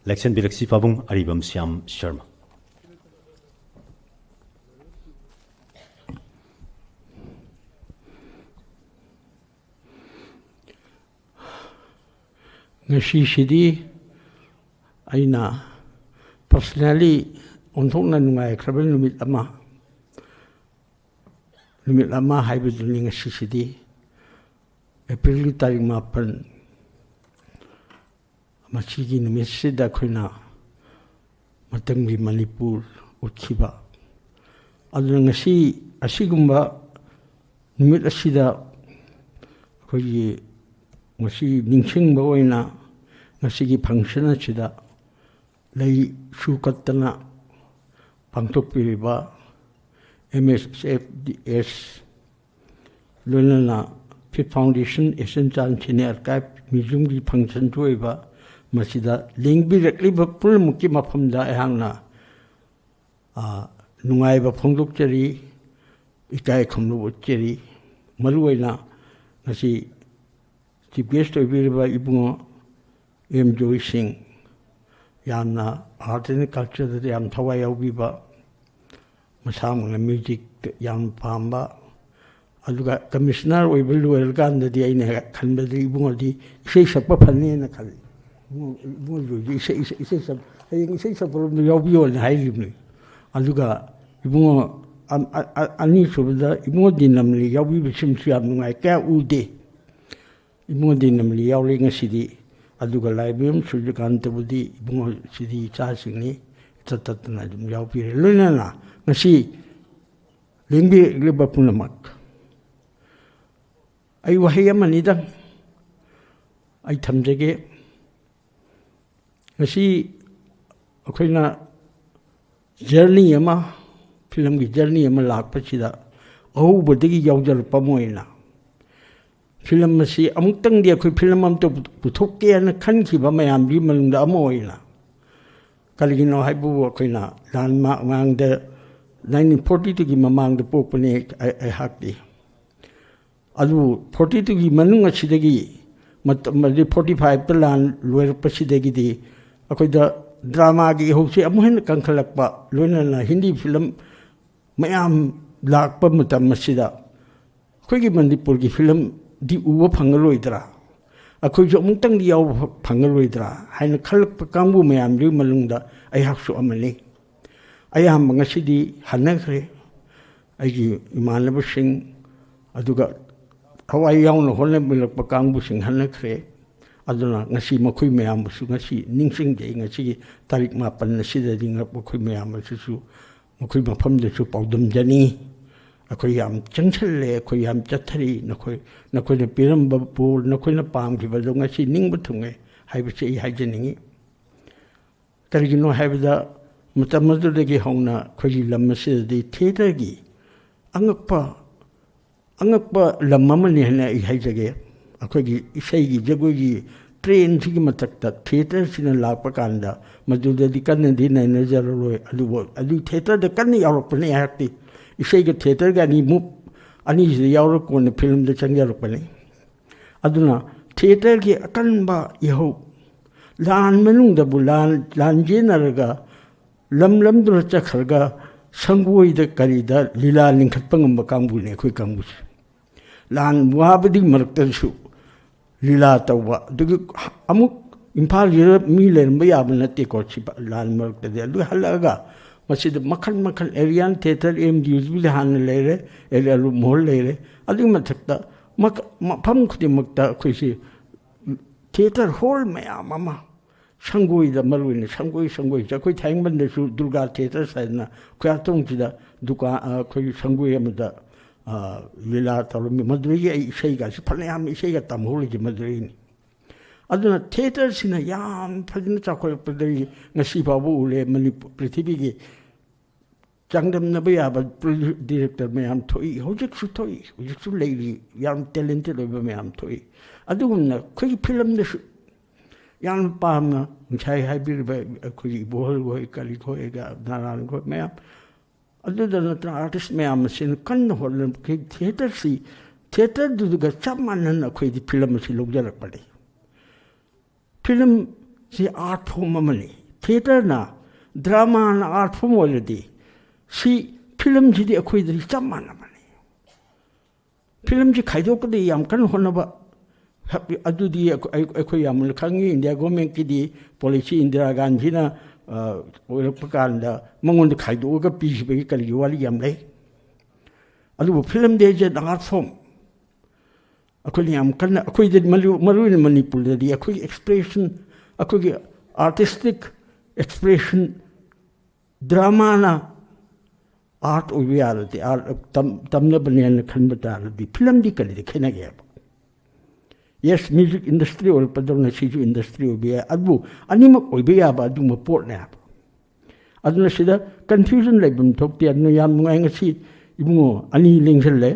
ꯂꯦꯡꯁꯤꯟꯕꯤꯔꯛꯁꯤ ꯄꯥꯕꯨꯡ ꯑꯔꯤꯕꯝ ꯁ꯭ꯌꯥꯝ ꯁꯔꯃ꯫ ꯉꯁꯤꯁꯤꯗꯤ ꯑꯩꯅ personally ꯑꯣꯟꯊꯣꯛꯅ ꯅꯨꯡꯉꯥꯏꯈ꯭ꯔꯕ ꯅꯨꯃꯤꯠ ꯑꯃ, ꯅꯨꯃꯤꯠ ꯑꯃ ꯍꯥꯏꯕꯗꯨꯅꯤ꯫ ꯉꯁꯤꯁꯤꯗꯤ ꯑꯦꯄ꯭ꯔꯤꯜꯒꯤ ꯇꯥꯔꯤꯛ ꯃꯥꯄꯟ, ꯃꯁꯤꯒꯤ ꯅꯨꯃꯤꯠꯁꯤꯗ ꯑꯩꯈꯣꯏꯅ ꯃꯇꯝꯒꯤ ꯃꯅꯤꯄꯨꯔ ꯎꯠꯈꯤꯕ꯫ ꯑꯗꯨꯅ ꯉꯁꯤ ꯑꯁꯤꯒꯨꯝꯕ ꯅꯨꯃꯤꯠ ꯑꯁꯤꯗ ꯑꯩꯈꯣꯏꯒꯤ ꯉꯁꯤ ꯅꯤꯡꯁꯤꯡꯕ ꯑꯣꯏꯅ ꯉꯁꯤꯒꯤ function ꯑꯁꯤꯗ ꯂꯩꯁꯨ ꯀꯠꯇꯅ ꯄꯥꯡꯊꯣꯛꯄꯤꯔꯤꯕ M S F D S, ꯂꯣꯏꯅꯅ Fifth Foundation, Asian Chance Cine Archive, museum ꯒꯤ function ꯁꯨ ꯑꯣꯏꯕ ꯃꯁꯤꯗ ꯂꯦꯡꯕꯤꯔꯛꯂꯤꯕ ꯄꯨꯝꯅꯃꯛꯀꯤ ꯃꯐꯝꯗ ꯑꯩꯍꯥꯛꯅ, ꯑ, ꯅꯨꯡꯉꯥꯏꯕ ꯐꯣꯡꯗꯣꯛꯆꯔꯤ, ꯏꯀꯥꯏ ꯈꯨꯝꯅꯕ ꯎꯠꯆꯔꯤ꯫ ꯃꯔꯨꯑꯣꯏꯅ ꯉꯁꯤ chief guest ꯑꯣꯏꯕꯤꯔꯤꯕ ꯏꯕꯨꯡꯉꯣ ꯑꯦꯝ ꯖꯣꯏ ꯁꯤꯡ, ꯌꯥꯝꯅ art and cultureꯗ ꯌꯥꯝ ꯊꯋꯥꯏ ꯌꯥꯎꯕꯤꯕ, ꯃꯁꯥꯃꯛꯅ music ꯌꯥꯝ ꯄꯥꯝꯕ, ꯑꯗꯨꯒ commissioner ꯑꯣꯏꯕ ꯂꯣꯏꯔꯀꯥꯟꯗꯗꯤ ꯑꯩꯅ ꯈꯟꯕꯗꯤ ꯏꯕꯨꯡꯉꯣꯗꯤ ꯏꯁꯩ ꯁꯛꯄ ꯐꯅꯤꯅ ꯈꯜꯂꯤ꯫ ꯏꯕꯨꯡꯉꯣ, ꯏꯕꯨꯡꯉꯣ ꯖꯣꯏꯗꯤ ꯏꯁꯩ, ꯏꯁꯩ, ꯏꯁꯩ ꯁꯛ-, ꯍꯌꯦꯡ ꯏꯁꯩ ꯁꯛꯄꯔꯣꯝꯗ ꯌꯥꯎꯕꯤꯌꯣꯅ ꯍꯥꯏꯔꯤꯕꯅꯤ꯫ ꯑꯗꯨꯒ ꯏꯕꯨꯡꯉꯣ ꯑ-, ꯑ-, ꯑ-, ꯑꯅꯤꯁꯨꯕꯗ ꯏꯕꯨꯡꯉꯣ ꯗꯤꯅꯝꯂꯤ ꯌꯥꯎꯕꯤꯕꯁꯤꯃꯁꯨ ꯌꯥꯝ ꯅꯨꯡꯉꯥꯏ, ꯀꯌꯥ ꯎꯗꯦ꯫ ꯏꯕꯨꯡꯉꯣ ꯗꯤꯅꯝꯂꯤ ꯌꯥꯎꯔꯤ ꯉꯁꯤꯗꯤ, ꯑꯗꯨꯒ ꯂꯥꯏꯕꯦꯝ ꯁꯨꯔꯖꯀꯥꯟꯇꯕꯨꯗꯤ ꯏꯕꯨꯡꯉꯣꯁꯤꯗꯤ ꯏꯆꯥꯁꯤꯡꯅꯤ, ꯏꯇꯠ ꯇꯠꯇꯅ ꯑꯗꯨꯝ ꯌꯥꯎꯕꯤꯔꯦ꯫ ꯂꯣꯏꯅꯅ ꯉꯁꯤ ꯂꯦꯡꯕꯤꯔꯛꯂꯤꯕ ꯄꯨꯝꯅꯃꯛ, ꯑꯩ ꯋꯥꯍꯩ ꯑꯃꯅꯤꯗꯪ ꯑꯩ ꯊꯝꯖꯒꯦ꯫ ꯉꯁꯤ ꯑꯩꯈꯣꯏꯅ journey ꯑꯃ, filmꯒꯤ journey ꯑꯃ ꯂꯥꯛꯄꯁꯤꯗ ꯑꯍꯧꯕꯗꯒꯤ ꯌꯥꯎꯖꯔꯛꯄ ꯑꯃ ꯑꯣꯏꯅ film ꯑꯁꯤ ꯑꯃꯨꯛꯇꯪꯗꯤ ꯑꯩꯈꯣꯏ film ꯑꯃꯇ ꯄꯨꯊꯣꯛꯀꯦ ꯍꯥꯏꯅ ꯈꯟꯈꯤꯕ ꯃꯌꯥꯝꯗꯨꯒꯤ ꯃꯅꯨꯡꯗ ꯑꯃ ꯑꯣꯏꯅ, ꯀꯔꯤꯒꯤꯅꯣ ꯍꯥꯏꯕꯕꯨ ꯑꯩꯈꯣꯏꯅ ꯂꯥꯟ ꯃꯥ-, ꯃꯃꯥꯡꯗ nineteen forty twoꯒꯤ ꯃꯃꯥꯡꯗ ꯄꯣꯛꯄꯅꯦ ꯑꯩ-, ꯑꯩꯍꯥꯛꯇꯤ꯫ ꯑꯗꯨꯕꯨ forty twoꯒꯤ ꯃꯅꯨꯡ ꯑꯁꯤꯗꯒꯤ ꯃꯇꯝ ꯑꯗꯨꯗꯤ forty fiveꯇ ꯂꯥꯟ ꯂꯣꯏꯔꯛꯄꯁꯤꯗꯒꯤꯗꯤ ꯑꯩꯈꯣꯏꯗ dramaꯒꯤ ꯏꯍꯧꯁꯤ ꯑꯃꯨꯛ ꯍꯦꯟꯅ ꯀꯟꯈꯠꯂꯛꯄ, ꯂꯣꯏꯅꯅ ꯍꯤꯟꯗꯤ film ꯃꯌꯥꯝ ꯂꯥꯛꯄ ꯃꯇꯝ ꯑꯁꯤꯗ ꯑꯩꯈꯣꯏꯒꯤ ꯃꯅꯤꯄꯨꯔꯒꯤ filmꯗꯤ ꯎꯕ ꯐꯪꯉꯔꯣꯏꯗ꯭ꯔꯥ, ꯑꯩꯈꯣꯏꯁꯨ ꯑꯃꯨꯛꯇꯪꯗꯤ ꯌꯥꯎꯕ ꯐꯪꯉꯔꯣꯏꯗ꯭ꯔꯥ ꯍꯥꯏꯅ ꯈꯜꯂꯛꯄ ꯀꯥꯡꯕꯨ ꯃꯌꯥꯝꯗꯨꯒꯤ ꯃꯅꯨꯡꯗ ꯑꯩꯍꯥꯛꯁꯨ ꯑꯃꯅꯤ꯫ ꯑꯌꯥꯝꯕ ꯉꯁꯤꯗꯤ ꯍꯟꯅꯈ꯭ꯔꯦ꯫ ꯑꯩꯒꯤ ꯏꯃꯥꯟꯅꯕꯁꯤꯡ, ꯑꯗꯨꯒ ꯊꯋꯥꯏ ꯌꯥꯎꯅ ꯍꯣꯠꯅꯕꯤꯔꯛꯄ ꯀꯥꯡꯕꯨꯁꯤꯡ ꯍꯟꯅꯈ꯭ꯔꯦ꯫ ꯑꯗꯨꯅ ꯉꯁꯤ ꯃꯈꯣꯏ ꯃꯌꯥꯝꯕꯨꯁꯨ ꯉꯁꯤ ꯅꯤꯡꯁꯤꯡꯖꯩ꯫ ꯉꯁꯤꯒꯤ ꯇꯥꯔꯤꯛ ꯃꯥꯄꯟ ꯑꯁꯤꯗꯗꯤ ꯉ-, ꯃꯈꯣꯏ ꯃꯌꯥꯝ ꯑꯁꯤꯁꯨ ꯃꯈꯣꯏ ꯃꯐꯝꯗꯁꯨ ꯄꯥꯎꯗꯝꯖꯅꯤꯡꯏ꯫ ꯑꯩꯈꯣꯏ ꯌꯥꯝ ꯆꯪꯁꯜꯂꯦ, ꯑꯩꯈꯣꯏ ꯌꯥꯝ ꯆꯠꯊꯔꯤ, ꯅꯈꯣꯏ, ꯅꯈꯣꯏꯅ ꯄꯤꯔꯝꯕ ꯕꯣꯔ, ꯅꯈꯣꯏꯅ ꯄꯥꯝꯈꯤꯕꯗꯣ ꯉꯁꯤ ꯅꯤꯡꯕ ꯊꯨꯡꯉꯦ ꯍꯥꯏꯕꯁꯤ ꯑꯩ ꯍꯥꯏꯖꯅꯤꯡꯏ꯫ ꯀꯔꯤꯒꯤꯅꯣ ꯍꯥꯏꯕꯗ ꯃꯇꯝ ꯑꯗꯨꯗꯒꯤ ꯍꯧꯅ ꯑꯩꯈꯣꯏꯒꯤ ꯂꯝ ꯑꯁꯤꯗꯗꯤ theatreꯒꯤ ꯑꯉꯛꯄ, ꯑꯉꯛꯄ ꯂꯝ ꯑꯃꯅꯤ ꯍꯥꯏꯅ ꯑꯩ ꯍꯥꯏꯖꯒꯦ꯫ ꯑꯩꯈꯣꯏꯒꯤ ꯏꯁꯩꯒꯤ, ꯖꯒꯣꯏꯒꯤ ꯇ꯭ꯔꯦꯟꯁꯤꯒꯤ ꯃꯊꯛꯇ ꯊꯤꯌꯦꯇꯔꯁꯤꯅ ꯂꯥꯛꯄ ꯀꯥꯟꯗ ꯃꯗꯨꯗꯗꯤ ꯀꯟꯅꯗꯤ ꯅꯩꯅꯖꯔꯔꯣꯏ꯫ ꯑꯗꯨꯕꯨ ꯑꯗꯨ ꯊꯤꯌꯦꯇꯔꯗ ꯀꯟꯅ ꯌꯥꯎꯔꯛꯄꯅꯦ ꯑꯩꯍꯥꯛꯇꯤ꯫ ꯏꯁꯩꯒ ꯊꯤꯌꯦꯇꯔꯒ ꯑꯅꯤꯃꯨꯛ, ꯑꯅꯤꯁꯤꯗ ꯌꯥꯎꯔ ꯀꯣꯟꯅ ꯐꯤꯂꯝꯗ ꯆꯪꯖꯔꯛꯄꯅꯤ꯫ ꯑꯗꯨꯅ ꯊꯤꯌꯦꯇꯔꯒꯤ ꯑꯀꯟꯕ ꯏꯍꯧ, ꯂꯥꯟ ꯃꯅꯨꯡꯗꯕꯨ ꯂꯥꯟ, ꯂꯥꯟꯖꯦꯟꯅꯔꯒ ꯂꯝ ꯂꯝꯗꯨꯗ ꯆꯠꯈ꯭ꯔꯒ ꯁꯪꯒꯣꯏꯗ ꯀꯔꯤꯗ ꯂꯤꯂꯥ ꯂꯤꯡꯈꯠꯄ ꯉꯝꯕ ꯀꯥꯡꯕꯨꯅꯤ ꯑꯩꯈꯣꯏ ꯀꯥꯡꯕꯨꯁꯦ꯫ ꯂꯥꯟ ꯋꯥꯕꯗꯤ ꯃꯔꯛꯇꯁꯨ ꯂꯤꯂꯥ ꯇꯧꯕ, ꯑꯗꯨꯒꯤ ꯑꯃꯨꯛ ꯏꯝꯐꯥꯜꯁꯤꯗ ꯃꯤ ꯂꯩꯔꯝꯕ ꯌꯥꯕ ꯅꯠꯇꯦꯀꯣ ꯁꯤ ꯂꯥꯟ ꯃꯔꯛꯇꯗꯤ꯫ ꯑꯗꯨ ꯍꯜꯂꯛꯑꯒ ꯃꯁꯤꯗ ꯃꯈꯜ ꯃꯈꯜ ꯑꯦꯔꯤꯌꯥꯟ ꯊꯤꯌꯦꯇꯔ, ꯑꯦꯝ ꯗꯤ ꯌꯨꯁꯤꯗ ꯍꯥꯟꯅ ꯂꯩꯔꯦ, ꯑꯦꯔꯤꯌꯥ ꯃꯣꯍꯣꯜ ꯂꯩꯔꯦ꯫ ꯑꯗꯨꯒꯤ ꯃꯊꯛꯇ ꯃꯈ-, ꯃꯐꯝ ꯈꯨꯗꯤꯡꯃꯛꯇ ꯑꯩꯈꯣꯏꯁꯤ ꯊꯤꯌꯦꯇꯔ ꯍꯣꯜ ꯃꯌꯥꯝ ꯑꯃ, ꯁꯪꯒꯣꯏꯗ ꯃꯔꯨ ꯑꯣꯏꯅ ꯁꯪꯒꯣꯏ, ꯁꯪꯒꯣꯏꯁꯦ ꯑꯩꯈꯣꯏ ꯊꯥꯏꯃꯟꯗꯁꯨ ꯗꯨꯔꯒꯥ ꯊꯤꯌꯦꯇꯔ ꯍꯥꯏꯗꯅ ꯈꯨꯌꯥꯊꯣꯡꯁꯤꯗ ꯗꯨꯀꯥꯟ, ꯑ, ꯑꯩꯈꯣꯏꯒꯤ ꯁꯪꯒꯣꯏ ꯑꯃꯗ, ꯑ, ꯂꯤꯂꯥ ꯇꯧꯔꯝꯃꯤ꯫ ꯃꯗꯨꯗꯒꯤ ꯑꯩ ꯏꯁꯩꯒꯁꯤ ꯐꯅꯌꯥꯝ ꯏꯁꯩꯒ ꯇꯝꯍꯧꯔꯤꯁꯦ ꯃꯗꯨꯗꯒꯤꯅꯤ꯫ ꯑꯗꯨꯅ ꯊꯤꯌꯦꯇꯔꯁꯤꯅ ꯌꯥꯝ ꯐꯖꯅ ꯆꯥꯎꯈꯠꯂꯛꯄꯗꯒꯤ ꯉꯁꯤ ꯐꯥꯎꯕ ꯎꯔꯦ ꯃꯅꯤꯄꯨꯔ, ꯄ꯭ꯔꯤꯊꯤꯕꯤꯒꯤ ꯆꯥꯡꯗꯝꯅꯕ ꯌꯥꯕ ꯄ꯭ꯔꯣꯗ꯭ꯌꯨ-, ꯗꯤꯔꯦꯛꯇꯔ ꯃꯌꯥꯝ ꯊꯣꯛꯏ, ꯍꯧꯖꯤꯛꯁꯨ ꯊꯣꯛꯏ, ꯍꯧꯖꯤꯛꯁꯨ ꯂꯩꯔꯤ, ꯌꯥꯝ ꯇꯦꯂꯦꯟꯇꯦꯠ ꯑꯣꯏꯕ ꯃꯌꯥꯝ ꯊꯣꯛꯏ꯫ ꯑꯗꯨꯒꯨꯝꯅ ꯑꯩꯈꯣꯏꯒꯤ ꯐꯤꯂꯝꯗꯁꯨ ꯌꯥꯝ ꯄꯥꯝꯅ ꯉꯁꯥꯏ ꯍꯥꯏꯕꯤꯔꯤꯕ ꯑꯩꯈꯣꯏꯒꯤ ꯏꯕꯣꯍꯜ ꯍꯣꯏ, ꯀꯔꯤ ꯍꯣꯏ, ꯅꯥꯔꯥꯟ ꯍꯣꯏ ꯃꯌꯥꯝ, ꯑꯗꯨꯗ ꯅꯠꯇꯅ ꯑꯥꯔꯇꯤꯁ ꯃꯌꯥꯝ ꯑꯁꯤꯅ ꯀꯟꯅ ꯍꯣꯠꯅꯔꯛꯈꯤ꯫ ꯊꯤꯌꯦꯇꯔꯁꯤ, ꯊꯤꯌꯦꯇꯔꯗꯨꯒ ꯆꯞ ꯃꯥꯟꯅꯅ ꯑꯩꯈꯣꯏꯗꯤ ꯐꯤꯂꯝ ꯑꯁꯤ ꯂꯧꯖꯔꯛꯄꯅꯤ꯫ ꯐꯤꯂꯝꯁꯤ ꯑꯥꯔꯠ ꯐꯣꯝ ꯑꯃꯅꯤ꯫ ꯊꯤꯌꯦꯇꯔꯅ, ꯗ꯭ꯔꯃꯥꯅ ꯑꯥꯔꯠ ꯐꯣꯝ ꯑꯣꯏꯔꯗꯤ ꯁꯤ ꯐꯤꯂꯝꯁꯤꯗꯤ ꯑꯩꯈꯣꯏꯗꯗꯤ ꯆꯞ ꯃꯥꯟꯅꯕꯅꯤ꯫ ꯐꯤꯂꯝꯁꯤ ꯈꯥꯏꯗꯣꯛꯀꯗꯤ ꯌꯥꯝ ꯀꯟꯅ ꯍꯣꯠꯅꯕ, ꯑꯗꯨꯗꯤ ꯑꯩꯈꯣꯏ, ꯑꯩꯈꯣꯏ ꯌꯥꯝꯅ ꯈꯪꯉꯤ꯫ ꯏꯟꯗꯤꯌꯥ ꯒꯣꯔꯃꯦꯟꯀꯤꯗꯤ ꯄꯣꯂꯤꯁꯤ ꯏꯟꯗꯤꯔꯥ ꯒꯥꯟꯙꯤꯅ, ꯑ, ꯑꯣꯏꯔꯛꯄ ꯀꯥꯟꯗ ꯃꯉꯣꯟꯗ ꯈꯥꯏꯗꯣꯛꯑꯒ ꯄꯤꯈꯤꯕꯒꯤ ꯀꯔꯤꯒꯤ ꯋꯥꯔꯤ ꯌꯥꯝ ꯂꯩ꯫ ꯑꯗꯨꯕꯨ ꯐꯤꯂꯝꯗꯤ is an art form꯫ ꯑꯩꯈꯣꯏꯅ ꯌꯥꯝ ꯀꯟꯅ, ꯑꯩꯈꯣꯏꯗ ꯃꯔꯨ-, ꯃꯔꯨ ꯑꯣꯏꯅ ꯃꯅꯤꯄꯨꯔꯗꯗꯤ ꯑꯩꯈꯣꯏꯒꯤ ꯑꯦꯛꯁꯄ꯭ꯔꯦꯁꯟ, ꯑꯩꯈꯣꯏꯒꯤ ꯑꯥꯔꯇꯤꯁꯇꯤꯛ ꯑꯦꯛꯁꯄ꯭ꯔꯦꯁꯟ, ꯗ꯭ꯔꯃꯥꯅ ꯑꯥꯔꯠ ꯑꯣꯏꯕ ꯌꯥꯔꯗꯤ, ꯑꯥꯔꯠ ꯇꯝ-, ꯇꯝꯅꯕꯅꯦꯅ ꯈꯟꯕ ꯇꯥꯔꯗꯤ ꯐꯤꯂꯝꯗꯤ ꯀꯔꯤꯗ ꯈꯦꯠꯅꯒꯦ ꯍꯥꯏꯕ? ꯌꯦꯁ, ꯃ꯭ꯌꯨꯖꯤꯛ ꯏꯟꯗꯁꯇ꯭ꯔꯤ ꯑꯣꯏꯔꯛꯄꯗꯧꯅ ꯁꯤꯁꯨ ꯏꯟꯗꯁꯇ꯭ꯔꯤ ꯑꯣꯏꯕ ꯌꯥꯏ, ꯑꯗꯨꯕꯨ ꯑꯅꯤꯃꯛ ꯑꯣꯏꯕ ꯌꯥꯕ ꯑꯗꯨꯒꯨꯝꯕ ꯄꯣꯠꯅꯦ ꯍꯥꯏꯕ꯫ ꯑꯗꯨꯅ ꯁꯤꯗ ꯀꯟꯐ꯭ꯌꯨꯖꯟ ꯂꯩꯐꯝ ꯊꯣꯛꯇꯦ꯫ ꯑꯗꯨꯅ ꯌꯥꯝ ꯅꯨꯡꯉꯥꯏ꯫ ꯉꯁꯤ ꯏꯕꯨꯡꯉꯣ ꯑꯅꯤ ꯂꯦꯡꯁꯜꯂꯦ,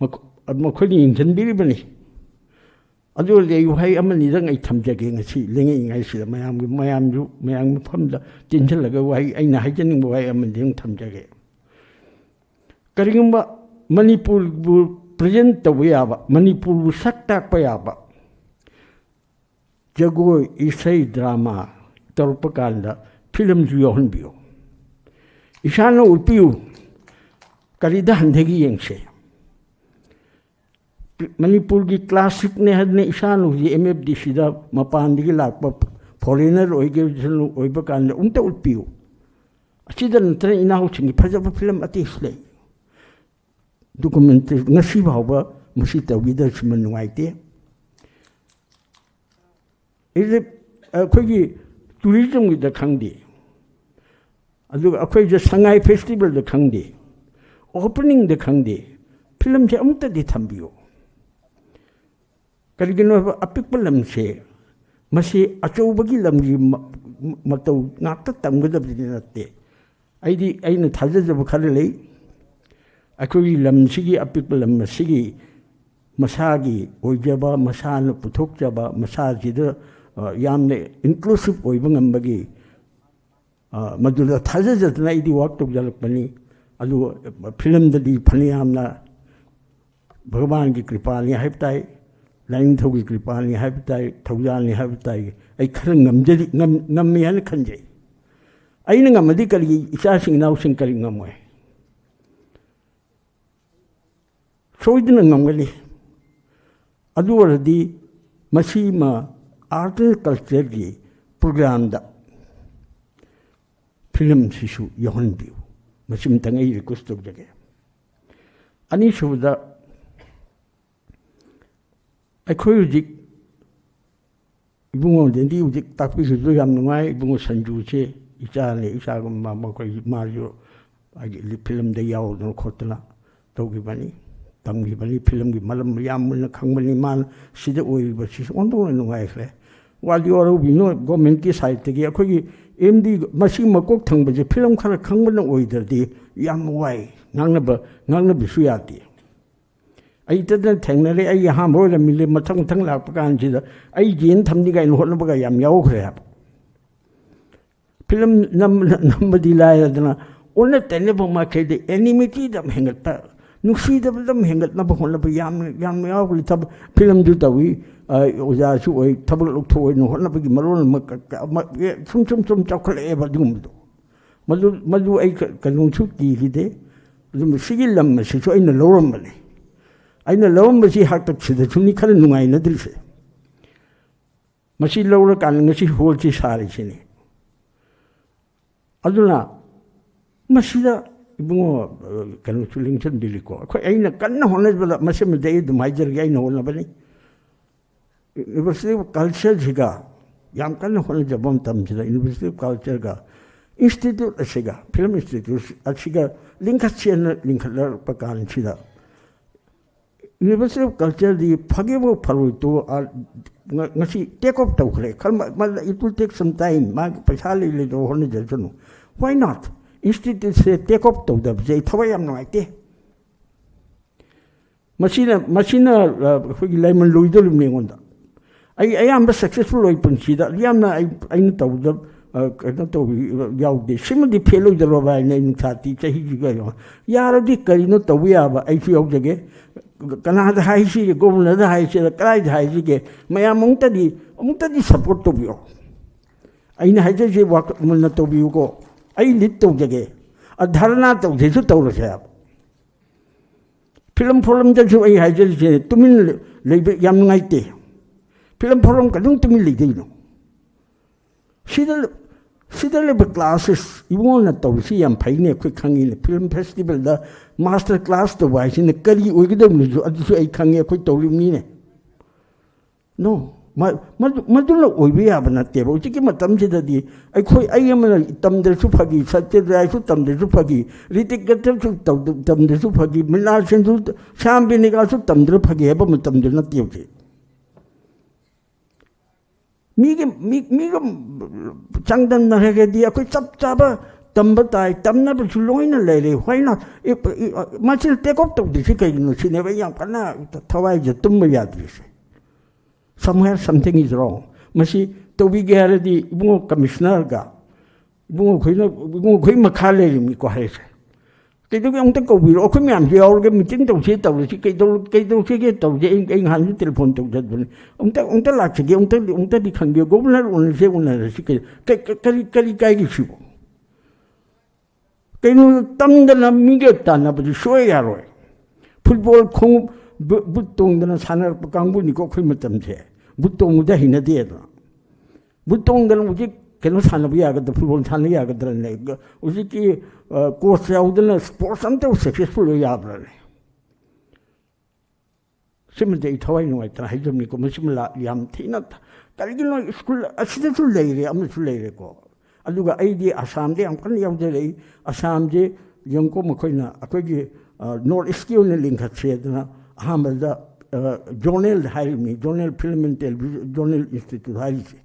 ꯃꯈꯣ-, ꯃꯈꯣꯏꯅ ꯌꯦꯡꯁꯤꯟꯕꯤꯔꯤꯕꯅꯤ꯫ ꯑꯗꯨ ꯑꯣꯏꯔꯗꯤ ꯑꯩ ꯋꯥꯍꯩ ꯑꯃꯅꯤꯗꯪ ꯑꯩ ꯊꯝꯖꯒꯦ ꯉꯁꯤ ꯂꯦꯡꯉꯛꯏꯉꯩꯁꯤꯗ, ꯃꯌꯥꯝꯒꯤ, ꯃꯌꯥꯝꯁꯨ, ꯃꯌꯥꯝ ꯃꯐꯝꯗ ꯇꯤꯟꯁꯤꯜꯂꯒ ꯋꯥꯍꯩ, ꯑꯩꯅ ꯍꯥꯏꯖꯅꯤꯡꯕ ꯋꯥꯍꯩ ꯑꯃꯅꯤꯗꯪ ꯊꯝꯖꯒꯦ꯫ ꯀꯔꯤꯒꯨꯝꯕ ꯃꯅꯤꯄꯨꯔꯕꯨ present ꯇꯧꯕ ꯌꯥꯕ, ꯃꯅꯤꯄꯨꯔꯕꯨ ꯁꯛ ꯇꯥꯛꯄ ꯌꯥꯕ ꯖꯒꯣꯏ, ꯏꯁꯩ, drama ꯇꯧꯔꯛꯄ ꯀꯥꯟꯗ filmꯁꯨ ꯌꯥꯎꯍꯟꯕꯤꯌꯨ꯫ ꯏꯁꯥꯅ ꯎꯠꯄꯤꯌꯨ꯫ ꯀꯔꯤꯗ ꯍꯟꯊꯒꯦ ꯌꯦꯡꯁꯦ꯫ ꯃꯅꯤꯄꯨꯔꯒꯤ classicꯅꯦ ꯍꯥꯏꯗꯅ ꯏꯁꯥꯅ ꯍꯧꯖꯤꯛ MFDCꯗ ꯃꯄꯥꯟꯗꯒꯤ ꯂꯥꯛꯄ foreigner ꯑꯣꯏꯒꯦꯁꯅꯨ, ꯑꯣꯏꯕ ꯀꯥꯟꯗ ꯑꯝꯇ ꯎꯠꯄꯤꯌꯨ꯫ ꯑꯁꯤꯗ ꯅꯠꯇꯅ ꯏꯅꯥꯎꯁꯤꯡꯒꯤ ꯐꯖꯕ film ꯑꯇꯩꯁꯨ ꯂꯩ꯫ Documentary ꯉꯁꯤ ꯐꯥꯎꯕ ꯃꯁꯤ ꯇꯧꯕꯤꯗꯕꯁꯤꯃ ꯅꯨꯡꯉꯥꯏꯇꯦ꯫ ꯏꯗꯤ ꯑꯩꯈꯣꯏꯒꯤ tourismꯒꯤꯗ ꯈꯪꯗꯦ, ꯑꯗꯨꯒ ꯑꯩꯈꯣꯏꯁꯦ ꯁꯉꯥꯏ festivalꯗ ꯈꯪꯗꯦ, openingꯗ ꯈꯪꯗꯦ, filmꯁꯦ ꯑꯃꯨꯛꯇꯗꯤ ꯊꯝꯕꯤꯌꯨ꯫ ꯀꯔꯤꯒꯤꯅꯣ ꯍꯥꯏꯕ, ꯑꯄꯤꯛꯄ ꯂꯝꯁꯦ ꯃꯁꯤ ꯑꯆꯧꯕꯒꯤ ꯂꯝꯒꯤ ꯃ-, ꯃꯇꯧ ꯉꯥꯛꯇ ꯇꯝꯒꯗꯕꯗꯤ ꯅꯠꯇꯦ꯫ ꯑꯩꯗꯤ, ꯑꯩꯅ ꯊꯥꯖꯖꯕ ꯈꯔ ꯂꯩ꯫ ꯑꯩꯈꯣꯏꯒꯤ ꯂꯝꯁꯤꯒꯤ, ꯑꯄꯤꯛꯄ ꯂꯝ ꯑꯁꯤꯒꯤ ꯃꯁꯥꯒꯤ ꯑꯣꯏꯖꯕ, ꯃꯁꯥꯅ ꯄꯨꯊꯣꯛꯆꯕ, ꯃꯁꯥꯁꯤꯗ, ꯑ, ꯌꯥꯝꯅ inclusive ꯑꯣꯏꯕ ꯉꯝꯕꯒꯤ, ꯑ, ꯃꯗꯨꯗ ꯊꯥꯖꯖꯗꯅ ꯑꯩꯗꯤ work ꯇꯧꯖꯔꯛꯄꯅꯤ꯫ ꯑꯗꯨ filmꯗꯗꯤ ꯐꯅꯌꯥꯝꯅ ꯚꯒꯋꯥꯟꯒꯤ ꯀ꯭ꯔꯤꯄꯥꯅꯤ ꯍꯥꯏꯕ ꯇꯥꯏ, ꯂꯥꯏꯅꯤꯡꯊꯧꯒꯤ ꯀ꯭ꯔꯤꯄꯥꯅꯤ ꯍꯥꯏꯕ ꯇꯥꯏ, ꯊꯧꯖꯥꯜꯅꯤ ꯍꯥꯏꯕ ꯇꯥꯏ꯫ ꯑꯩ ꯈꯔ ꯉꯝꯖꯔꯤ, ꯉꯝ-, ꯉꯝꯃꯤ ꯍꯥꯏꯅ ꯈꯟꯖꯩ꯫ ꯑꯩꯅ ꯉꯝꯃꯗꯤ ꯀꯔꯤꯒꯤ ꯏꯆꯥꯁꯤꯡ ꯏꯅꯥꯎꯁꯤꯡ ꯀꯔꯤ ꯉꯝꯃꯣꯏ? ꯁꯣꯏꯗꯅ ꯉꯝꯒꯅꯤ꯫ ꯑꯗꯨ ꯑꯣꯏꯔꯗꯤ ꯃꯁꯤꯃ art and cultureꯒꯤ programꯗ filmꯁꯤꯁꯨ ꯌꯥꯎꯍꯟꯕꯤꯌꯨ꯫ ꯃꯁꯤꯃꯇꯪ ꯑꯩ request ꯇꯧꯖꯒꯦ꯫ ꯑꯅꯤꯁꯨꯕꯗ, ꯑꯩꯈꯣꯏ ꯍꯧꯖꯤꯛ ꯏꯕꯨꯡꯉꯣꯗꯗꯤ ꯍꯧꯖꯤꯛ ꯇꯥꯛꯄꯤꯈꯤꯕꯗꯨ ꯌꯥꯝ ꯅꯨꯡꯉꯥꯏ꯫ ꯏꯕꯨꯡꯉꯣ ꯁꯟꯖꯨꯁꯦ ꯏꯆꯥꯅꯦ, ꯏꯆꯥꯒꯨꯝꯕ ꯃꯈꯣꯏ, ꯃꯥꯁꯨ ꯍꯥꯏꯗꯤ filmꯗ ꯌꯥꯎꯗꯅ ꯈꯣꯠꯇꯅ ꯇꯧꯈꯤꯕꯅꯤ, ꯇꯝꯈꯤꯕꯅꯤ꯫ Filmꯒꯤ ꯃꯔꯝ ꯌꯥꯝ ꯃꯨꯟꯅ ꯈꯪꯕꯅꯤ꯫ ꯃꯥꯅ ꯁꯤꯗ ꯑꯣꯏꯔꯤꯕꯁꯤꯁꯨ ꯑꯣꯟꯊꯣꯛꯅ ꯅꯨꯡꯉꯥꯏꯈ꯭ꯔꯦ꯫ ꯋꯥꯗꯤ ꯋꯥꯔꯧꯕꯤꯅꯨ, governmentꯀꯤ sideꯇꯒꯤ ꯑꯩꯈꯣꯏꯒꯤ MD ꯃꯁꯤ ꯃꯀꯣꯛ ꯊꯪꯕꯁꯦ film ꯈꯔ ꯈꯪꯕꯅ ꯑꯣꯏꯗ꯭ꯔꯗꯤ ꯌꯥꯝ ꯋꯥꯏ, ꯉꯥꯡꯅꯕ, ꯉꯥꯡꯅꯕꯁꯨ ꯌꯥꯗꯦ꯫ ꯑꯩ ꯇꯗꯅ ꯊꯦꯡꯅꯔꯦ꯫ ꯑꯩ ꯑꯍꯥꯟꯕ ꯑꯣꯏꯔꯝꯃꯤꯅꯦ, ꯃꯊꯪ ꯃꯊꯪ ꯂꯥꯛꯄ ꯀꯥꯟꯁꯤꯗ ꯑꯩ ꯌꯦꯟ ꯊꯝꯅꯤ ꯀꯥꯏꯅ ꯍꯣꯠꯅꯕꯒ ꯌꯥꯝ ꯌꯥꯎꯈ꯭ꯔꯦ ꯍꯥꯏꯕ꯫ ꯐꯤꯂꯝ ꯅꯝ-, ꯅꯝꯕꯗꯤ ꯂꯥꯏꯔꯗꯅ, ꯑꯣꯟꯅ ꯇꯩꯅꯕ ꯃꯥꯏꯀꯩꯗ ꯑꯦꯅꯤꯃꯤꯇꯤꯗ ꯑꯃ ꯍꯦꯟꯒꯠꯄ, ꯅꯨꯡꯁꯤꯗꯕꯗ ꯑꯃ ꯍꯦꯟꯒꯠꯅꯕ ꯍꯣꯠꯅꯕ ꯌꯥꯝ, ꯌꯥꯝ ꯌꯥꯎꯈ꯭ꯔꯦ꯫ ꯊꯕꯛ, ꯐꯤꯂꯝꯁꯨ ꯇꯧꯏ, ꯑ, ꯑꯣꯖꯥꯁꯨ ꯑꯣꯏ, ꯊꯕꯛ ꯂꯧꯊꯣꯛꯑꯣꯏꯅ ꯍꯣꯠꯅꯕꯒꯤ ꯃꯔꯣꯜ ꯑꯃ ꯀ-, ꯀ-, ꯑꯃ, ꯑꯦ, ꯁꯨꯝ, ꯁꯨꯝ, ꯁꯨꯝ ꯆꯥꯎꯈꯠꯂꯛꯑꯦꯕ ꯑꯗꯨꯒꯨꯝꯕꯗꯣ꯫ ꯃꯗꯨ, ꯃꯗꯨ ꯑꯩ ꯀ-, ꯀꯩꯅꯣꯁꯨ ꯀꯤꯈꯤꯗꯦ꯫ ꯑꯗꯨꯝ ꯁꯤꯒꯤ ꯂꯝ ꯑꯁꯤꯁꯨ ꯑꯩꯅ ꯂꯧꯔꯝꯕꯅꯤ꯫ ꯑꯩꯅ ꯂꯧꯔꯝꯕꯁꯤ ꯍꯥꯛꯇꯛꯁꯤꯗꯁꯨꯅꯤ ꯈꯔ ꯅꯨꯡꯉꯥꯏꯅꯗ꯭ꯔꯤꯁꯦ꯫ ꯃꯁꯤ ꯂꯧꯔꯀꯥꯟꯗ ꯉꯁꯤ ꯍꯣꯜꯁꯤ ꯁꯥꯔꯤꯁꯤꯅꯤ꯫ ꯑꯗꯨꯅ ꯃꯁꯤꯗ ꯏꯕꯨꯡꯉꯣ, ꯑ, ꯀꯩꯅꯣꯁꯨ ꯂꯤꯡꯁꯤꯟꯕꯤꯔꯤꯀꯣ꯫ ꯑꯩꯈꯣꯏ, ꯑꯩꯅ ꯀꯟꯅ ꯍꯣꯠꯅꯖꯕꯗ, ꯃꯁꯤꯃꯗꯤ ꯑꯩ ꯑꯗꯨꯝ ꯍꯥꯏꯖꯔꯒꯦ, ꯑꯩꯅ ꯍꯣꯠꯅꯕꯅꯤ꯫ University of Cultureꯁꯤꯒ ꯌꯥꯝ ꯀꯟꯅ ꯍꯣꯠꯅꯖꯕ ꯃꯇꯝꯁꯤꯗ, University of Cultureꯒ institute ꯑꯁꯤꯒ, film institute ꯑꯁꯤꯒ ꯂꯤꯡꯈꯠꯁꯦꯅ ꯂꯤꯡꯈꯠꯂꯛꯄ ꯀꯥꯟꯁꯤꯗ, University of Cultureꯗꯤ ꯐꯒꯦꯕꯨ ꯐꯔꯣꯏꯗꯣ, ꯑ, ꯉ-, ꯉꯁꯤ take off ꯇꯧꯈ꯭ꯔꯦ꯫ ꯈꯔ ꯃ-, ꯃ-, it will take some time꯫ ꯃꯥꯒꯤ ꯄꯩꯁꯥ ꯂꯩ ꯂꯩꯇꯕ ꯍꯣꯠꯅꯖꯁꯅꯨ꯫ Why not? Instituteꯁꯦ take off ꯇꯧꯗꯕꯁꯦ ꯑꯩ ꯊꯋꯥꯏ ꯌꯥꯝ ꯅꯨꯡꯉꯥꯏꯇꯦ꯫ ꯃꯁꯤꯅ, ꯃꯁꯤꯅ, ꯑ, ꯑꯩꯈꯣꯏꯒꯤ ꯂꯥꯏꯃꯟ ꯂꯣꯏꯗꯧꯔꯤꯕꯅꯤ ꯑꯩꯉꯣꯟꯗ꯫ ꯑꯩ ꯑꯌꯥꯝꯕ successful ꯑꯣꯏ ꯄꯨꯟꯁꯤꯗ꯫ ꯌꯥꯝꯅ ꯑꯩ, ꯑꯩꯅ ꯇꯧꯕꯗ, ꯑ, ꯀꯩꯅꯣ ꯇꯧꯕ ꯌꯥꯎꯗꯦ꯫ ꯁꯤꯃꯗꯤ fail ꯑꯣꯏꯗꯧꯔꯕ ꯍꯥꯏꯅ ꯑꯩ ꯅꯨꯡꯁꯥ ꯇꯤ ꯆꯍꯤꯁꯤꯒ ꯌꯦꯡꯉꯣ꯫ ꯌꯥꯔꯗꯤ ꯀꯔꯤꯅꯣ ꯇꯧꯕ ꯌꯥꯕ ꯑꯩꯁꯨ ꯌꯥꯎꯖꯒꯦ꯫ ꯀꯅꯥꯗ ꯍꯥꯏꯁꯤꯒꯦ? Governorꯗ ꯍꯥꯏꯁꯤꯔ? ꯀꯗꯥꯏꯗ ꯍꯥꯏꯁꯤꯒꯦ? ꯃꯌꯥꯝ ꯑꯃꯨꯛꯇꯗꯤ, ꯑꯃꯨꯛꯇꯗꯤ support ꯇꯧꯕꯤꯌꯣ꯫ ꯑꯩꯅ ꯍꯥꯏꯖꯔꯤꯁꯦ ꯋꯥꯛ-, ꯃꯨꯟꯅ ꯇꯧꯕꯤꯌꯨꯀꯣ꯫ ꯑꯩ lead ꯇꯧꯖꯒꯦ꯫ ꯑ, ꯙꯔꯅꯥ ꯇꯧꯁꯦꯁꯨ ꯇꯧꯔꯁꯦ ꯍꯥꯏꯕ꯫ ꯐꯤꯂꯝ ꯐꯣꯔꯝꯗꯁꯨ ꯑꯩ ꯍꯥꯏꯖꯔꯤꯁꯦ, ꯇꯨꯃꯤꯟ ꯂꯩꯕ ꯌꯥꯝ ꯅꯨꯡꯉꯥꯏꯇꯦ꯫ ꯐꯤꯂꯝ ꯐꯣꯔꯝ ꯀꯩꯗꯧ ꯇꯨꯃꯤꯟ ꯂꯩꯗꯣꯏꯅꯣ? ꯁꯤꯗ, ꯁꯤꯗ ꯂꯩꯕ classes, ꯏꯕꯨꯡꯉꯣꯅ ꯇꯧꯔꯤꯁꯤ ꯌꯥꯝ ꯐꯩꯅꯦ, ꯑꯩꯈꯣꯏ ꯈꯪꯉꯤꯅꯦ꯫ Film festivalꯗ master class ꯇꯧꯕ ꯍꯥꯏꯁꯤꯅ ꯀꯔꯤ ꯑꯣꯏꯒꯗꯕꯅꯣꯁꯨ ꯑꯗꯨꯁꯨ ꯑꯩ ꯈꯪꯉꯤ, ꯑꯩꯈꯣꯏ ꯇꯧꯔꯤꯕꯅꯤꯅꯦ꯫ No, ꯃ-, ꯃꯗꯨ, ꯃꯗꯨꯅ ꯑꯣꯏꯕ ꯌꯥꯕ ꯅꯠꯇꯦꯕ꯫ ꯍꯧꯖꯤꯛꯀꯤ ꯃꯇꯝꯁꯤꯗꯗꯤ ꯑꯩꯈꯣꯏ, ꯑꯩ ꯑꯃꯅ ꯇꯝꯗ꯭ꯔꯁꯨ ꯐꯒꯤ, ꯁꯇ꯭ꯌꯗ꯭ꯔꯥꯏꯁꯨ ꯇꯝꯗ꯭ꯔꯁꯨ ꯐꯒꯤ, ꯔꯤꯇꯤꯛ ꯀꯇꯔꯁꯨ ꯇꯧꯗ-, ꯇꯝꯗ꯭ꯔꯁꯨ ꯐꯒꯤ, ꯃ꯭ꯔꯤꯅꯥꯜ ꯁꯦꯟꯁꯨ, ꯁ꯭ꯌꯥꯝ ꯕꯦꯅꯦꯒꯥꯁꯨ ꯇꯝꯗ꯭ꯔ ꯐꯒꯤ ꯍꯥꯏꯕ ꯃꯇꯝꯗꯨ ꯅꯠꯇꯦ ꯍꯧꯖꯤꯛ꯫ ꯃꯤꯒ, ꯃꯤ, ꯃꯤꯒ ꯆꯥꯡꯗꯝꯅꯔꯒꯗꯤ ꯑꯩꯈꯣꯏ ꯆꯞ ꯆꯥꯕ ꯇꯝꯕ ꯇꯥꯏ, ꯇꯝꯅꯕꯁꯨ ꯂꯣꯏꯅ ꯂꯩꯔꯦ꯫ Why not? ꯏ-, ꯏ-, ꯃꯁꯤꯅ take off ꯇꯧꯗ꯭ꯔꯤꯁꯤ ꯀꯩꯒꯤꯅꯣ ꯁꯤꯅꯦꯕ ꯑꯩ ꯌꯥꯝ ꯀꯟꯅ ꯊꯋꯥꯏꯁꯦ ꯇꯨꯝꯕ ꯌꯥꯗ꯭ꯔꯤꯁꯦ꯫ Somewhere something is wrong. ꯃꯁꯤ ꯇꯧꯕꯤꯒꯦ ꯍꯥꯏꯔꯗꯤ ꯏꯕꯨꯡꯉꯣ ꯀꯃꯤꯁꯅꯔꯒ, ꯏꯕꯨꯡꯉꯣ ꯑꯩꯈꯣꯏꯅ, ꯏꯕꯨꯡꯉꯣ ꯑꯩꯈꯣꯏ ꯃꯈꯥ ꯂꯩꯔꯤꯕꯅꯤꯀꯣ ꯍꯥꯏꯁꯦ꯫ ꯀꯩꯗꯧꯒꯦ ꯑꯃꯨꯛꯇ ꯀꯧꯕꯤꯔꯣ, ꯑꯩꯈꯣꯏ ꯃꯌꯥꯝꯁꯨ ꯌꯥꯎꯔꯒ meeting ꯇꯧꯁꯦ ꯇꯧꯔꯁꯤ, ꯀꯩꯗꯧ-, ꯀꯩꯗꯧꯁꯤꯒꯦ ꯇꯧꯁꯦ꯫ ꯑꯩ, ꯑꯩ ꯅꯍꯥꯟꯁꯨ telephone ꯇꯧꯖꯕꯅꯤ, ꯑꯃꯨꯛꯇ, ꯑꯃꯨꯛꯇ ꯂꯥꯛꯆꯒꯦ, ꯑꯃꯨꯛꯇ, ꯑꯃꯨꯛꯇꯗꯤ ꯈꯟꯕꯤꯌꯨ, ꯒꯣꯕꯔꯅꯔ ꯎꯅꯁꯦ ꯎꯅꯔꯁꯤ, ꯀꯩ-, ꯀꯩ-, ꯀꯩ-, ꯀꯔꯤ, ꯀꯔꯤ ꯀꯥꯏꯒꯦ ꯁꯤꯕꯨ? ꯀꯩꯅꯣ, ꯇꯝꯗꯅ ꯃꯤꯒ ꯇꯥꯟꯅꯕꯗꯤ ꯁꯣꯏ ꯌꯥꯔꯣꯏ꯫ ꯐꯨꯠꯕꯣꯜ ꯈꯣꯡꯎꯞ ꯕꯨ-, ꯕꯨꯠ ꯇꯣꯡꯗꯅ ꯁꯥꯟꯅꯔꯛꯄ ꯀꯥꯡꯕꯨꯅꯤꯀꯣ ꯑꯩꯈꯣꯏ ꯃꯇꯝꯁꯦ꯫ ꯕꯨꯠ ꯇꯣꯡꯕꯗ ꯍꯩꯅꯗꯦꯗꯅ꯫ ꯕꯨꯠ ꯇꯣꯡꯗꯅ ꯍꯧꯖꯤꯛ ꯀꯩꯅꯣ ꯁꯥꯟꯅꯕ ꯌꯥꯒꯗ꯭ꯔꯥ, ꯐꯨꯠꯕꯣꯜ ꯁꯥꯟꯅ ꯌꯥꯒꯗ꯭ꯔꯅꯦ? ꯍꯧꯖꯤꯛꯀꯤ, ꯑ, ꯀꯣꯆ ꯌꯥꯎꯗꯅ ꯁ꯭ꯄꯣꯔꯠꯁ ꯑꯝꯇꯕꯨ successful ꯑꯣꯏ ꯌꯥꯕ꯭ꯔꯥꯅꯦ? ꯁꯤꯃꯗꯤ ꯑꯩ ꯊꯋꯥꯏ ꯅꯨꯡꯉꯥꯏꯇꯅ ꯍꯥꯏꯖꯕꯅꯤꯀꯣ꯫ ꯃꯁꯤꯃ ꯂꯥ-, ꯌꯥꯝ ꯊꯤꯅ ꯊ-, ꯀꯔꯤꯒꯤꯅꯣ ꯁ꯭ꯀꯨꯜ ꯑꯁꯤꯗꯁꯨ ꯂꯩꯔꯦ, ꯑꯃꯁꯨ ꯂꯩꯔꯦꯀꯣ꯫ ꯑꯗꯨꯒ ꯑꯩꯗꯤ ꯑꯁꯥꯝꯗ ꯌꯥꯝ ꯀꯟꯅ ꯌꯥꯎꯖꯔꯛꯏ꯫ ꯑꯁꯥꯝꯁꯦ ꯌꯦꯡꯉꯨꯀꯣ, ꯃꯈꯣꯏꯅ ꯑꯩꯈꯣꯏꯒꯤ, ꯑ, North Eastꯀꯤ ꯑꯣꯏꯅ ꯂꯤꯡꯈꯠꯁꯦꯗꯅ ꯑꯍꯥꯟꯕꯗ, ꯑ, ꯖꯣꯅꯦꯜ ꯍꯥꯏꯔꯤꯕꯅꯤ, journal Film and Television, journal Institute ꯍꯥꯏꯔꯤꯁꯦ꯫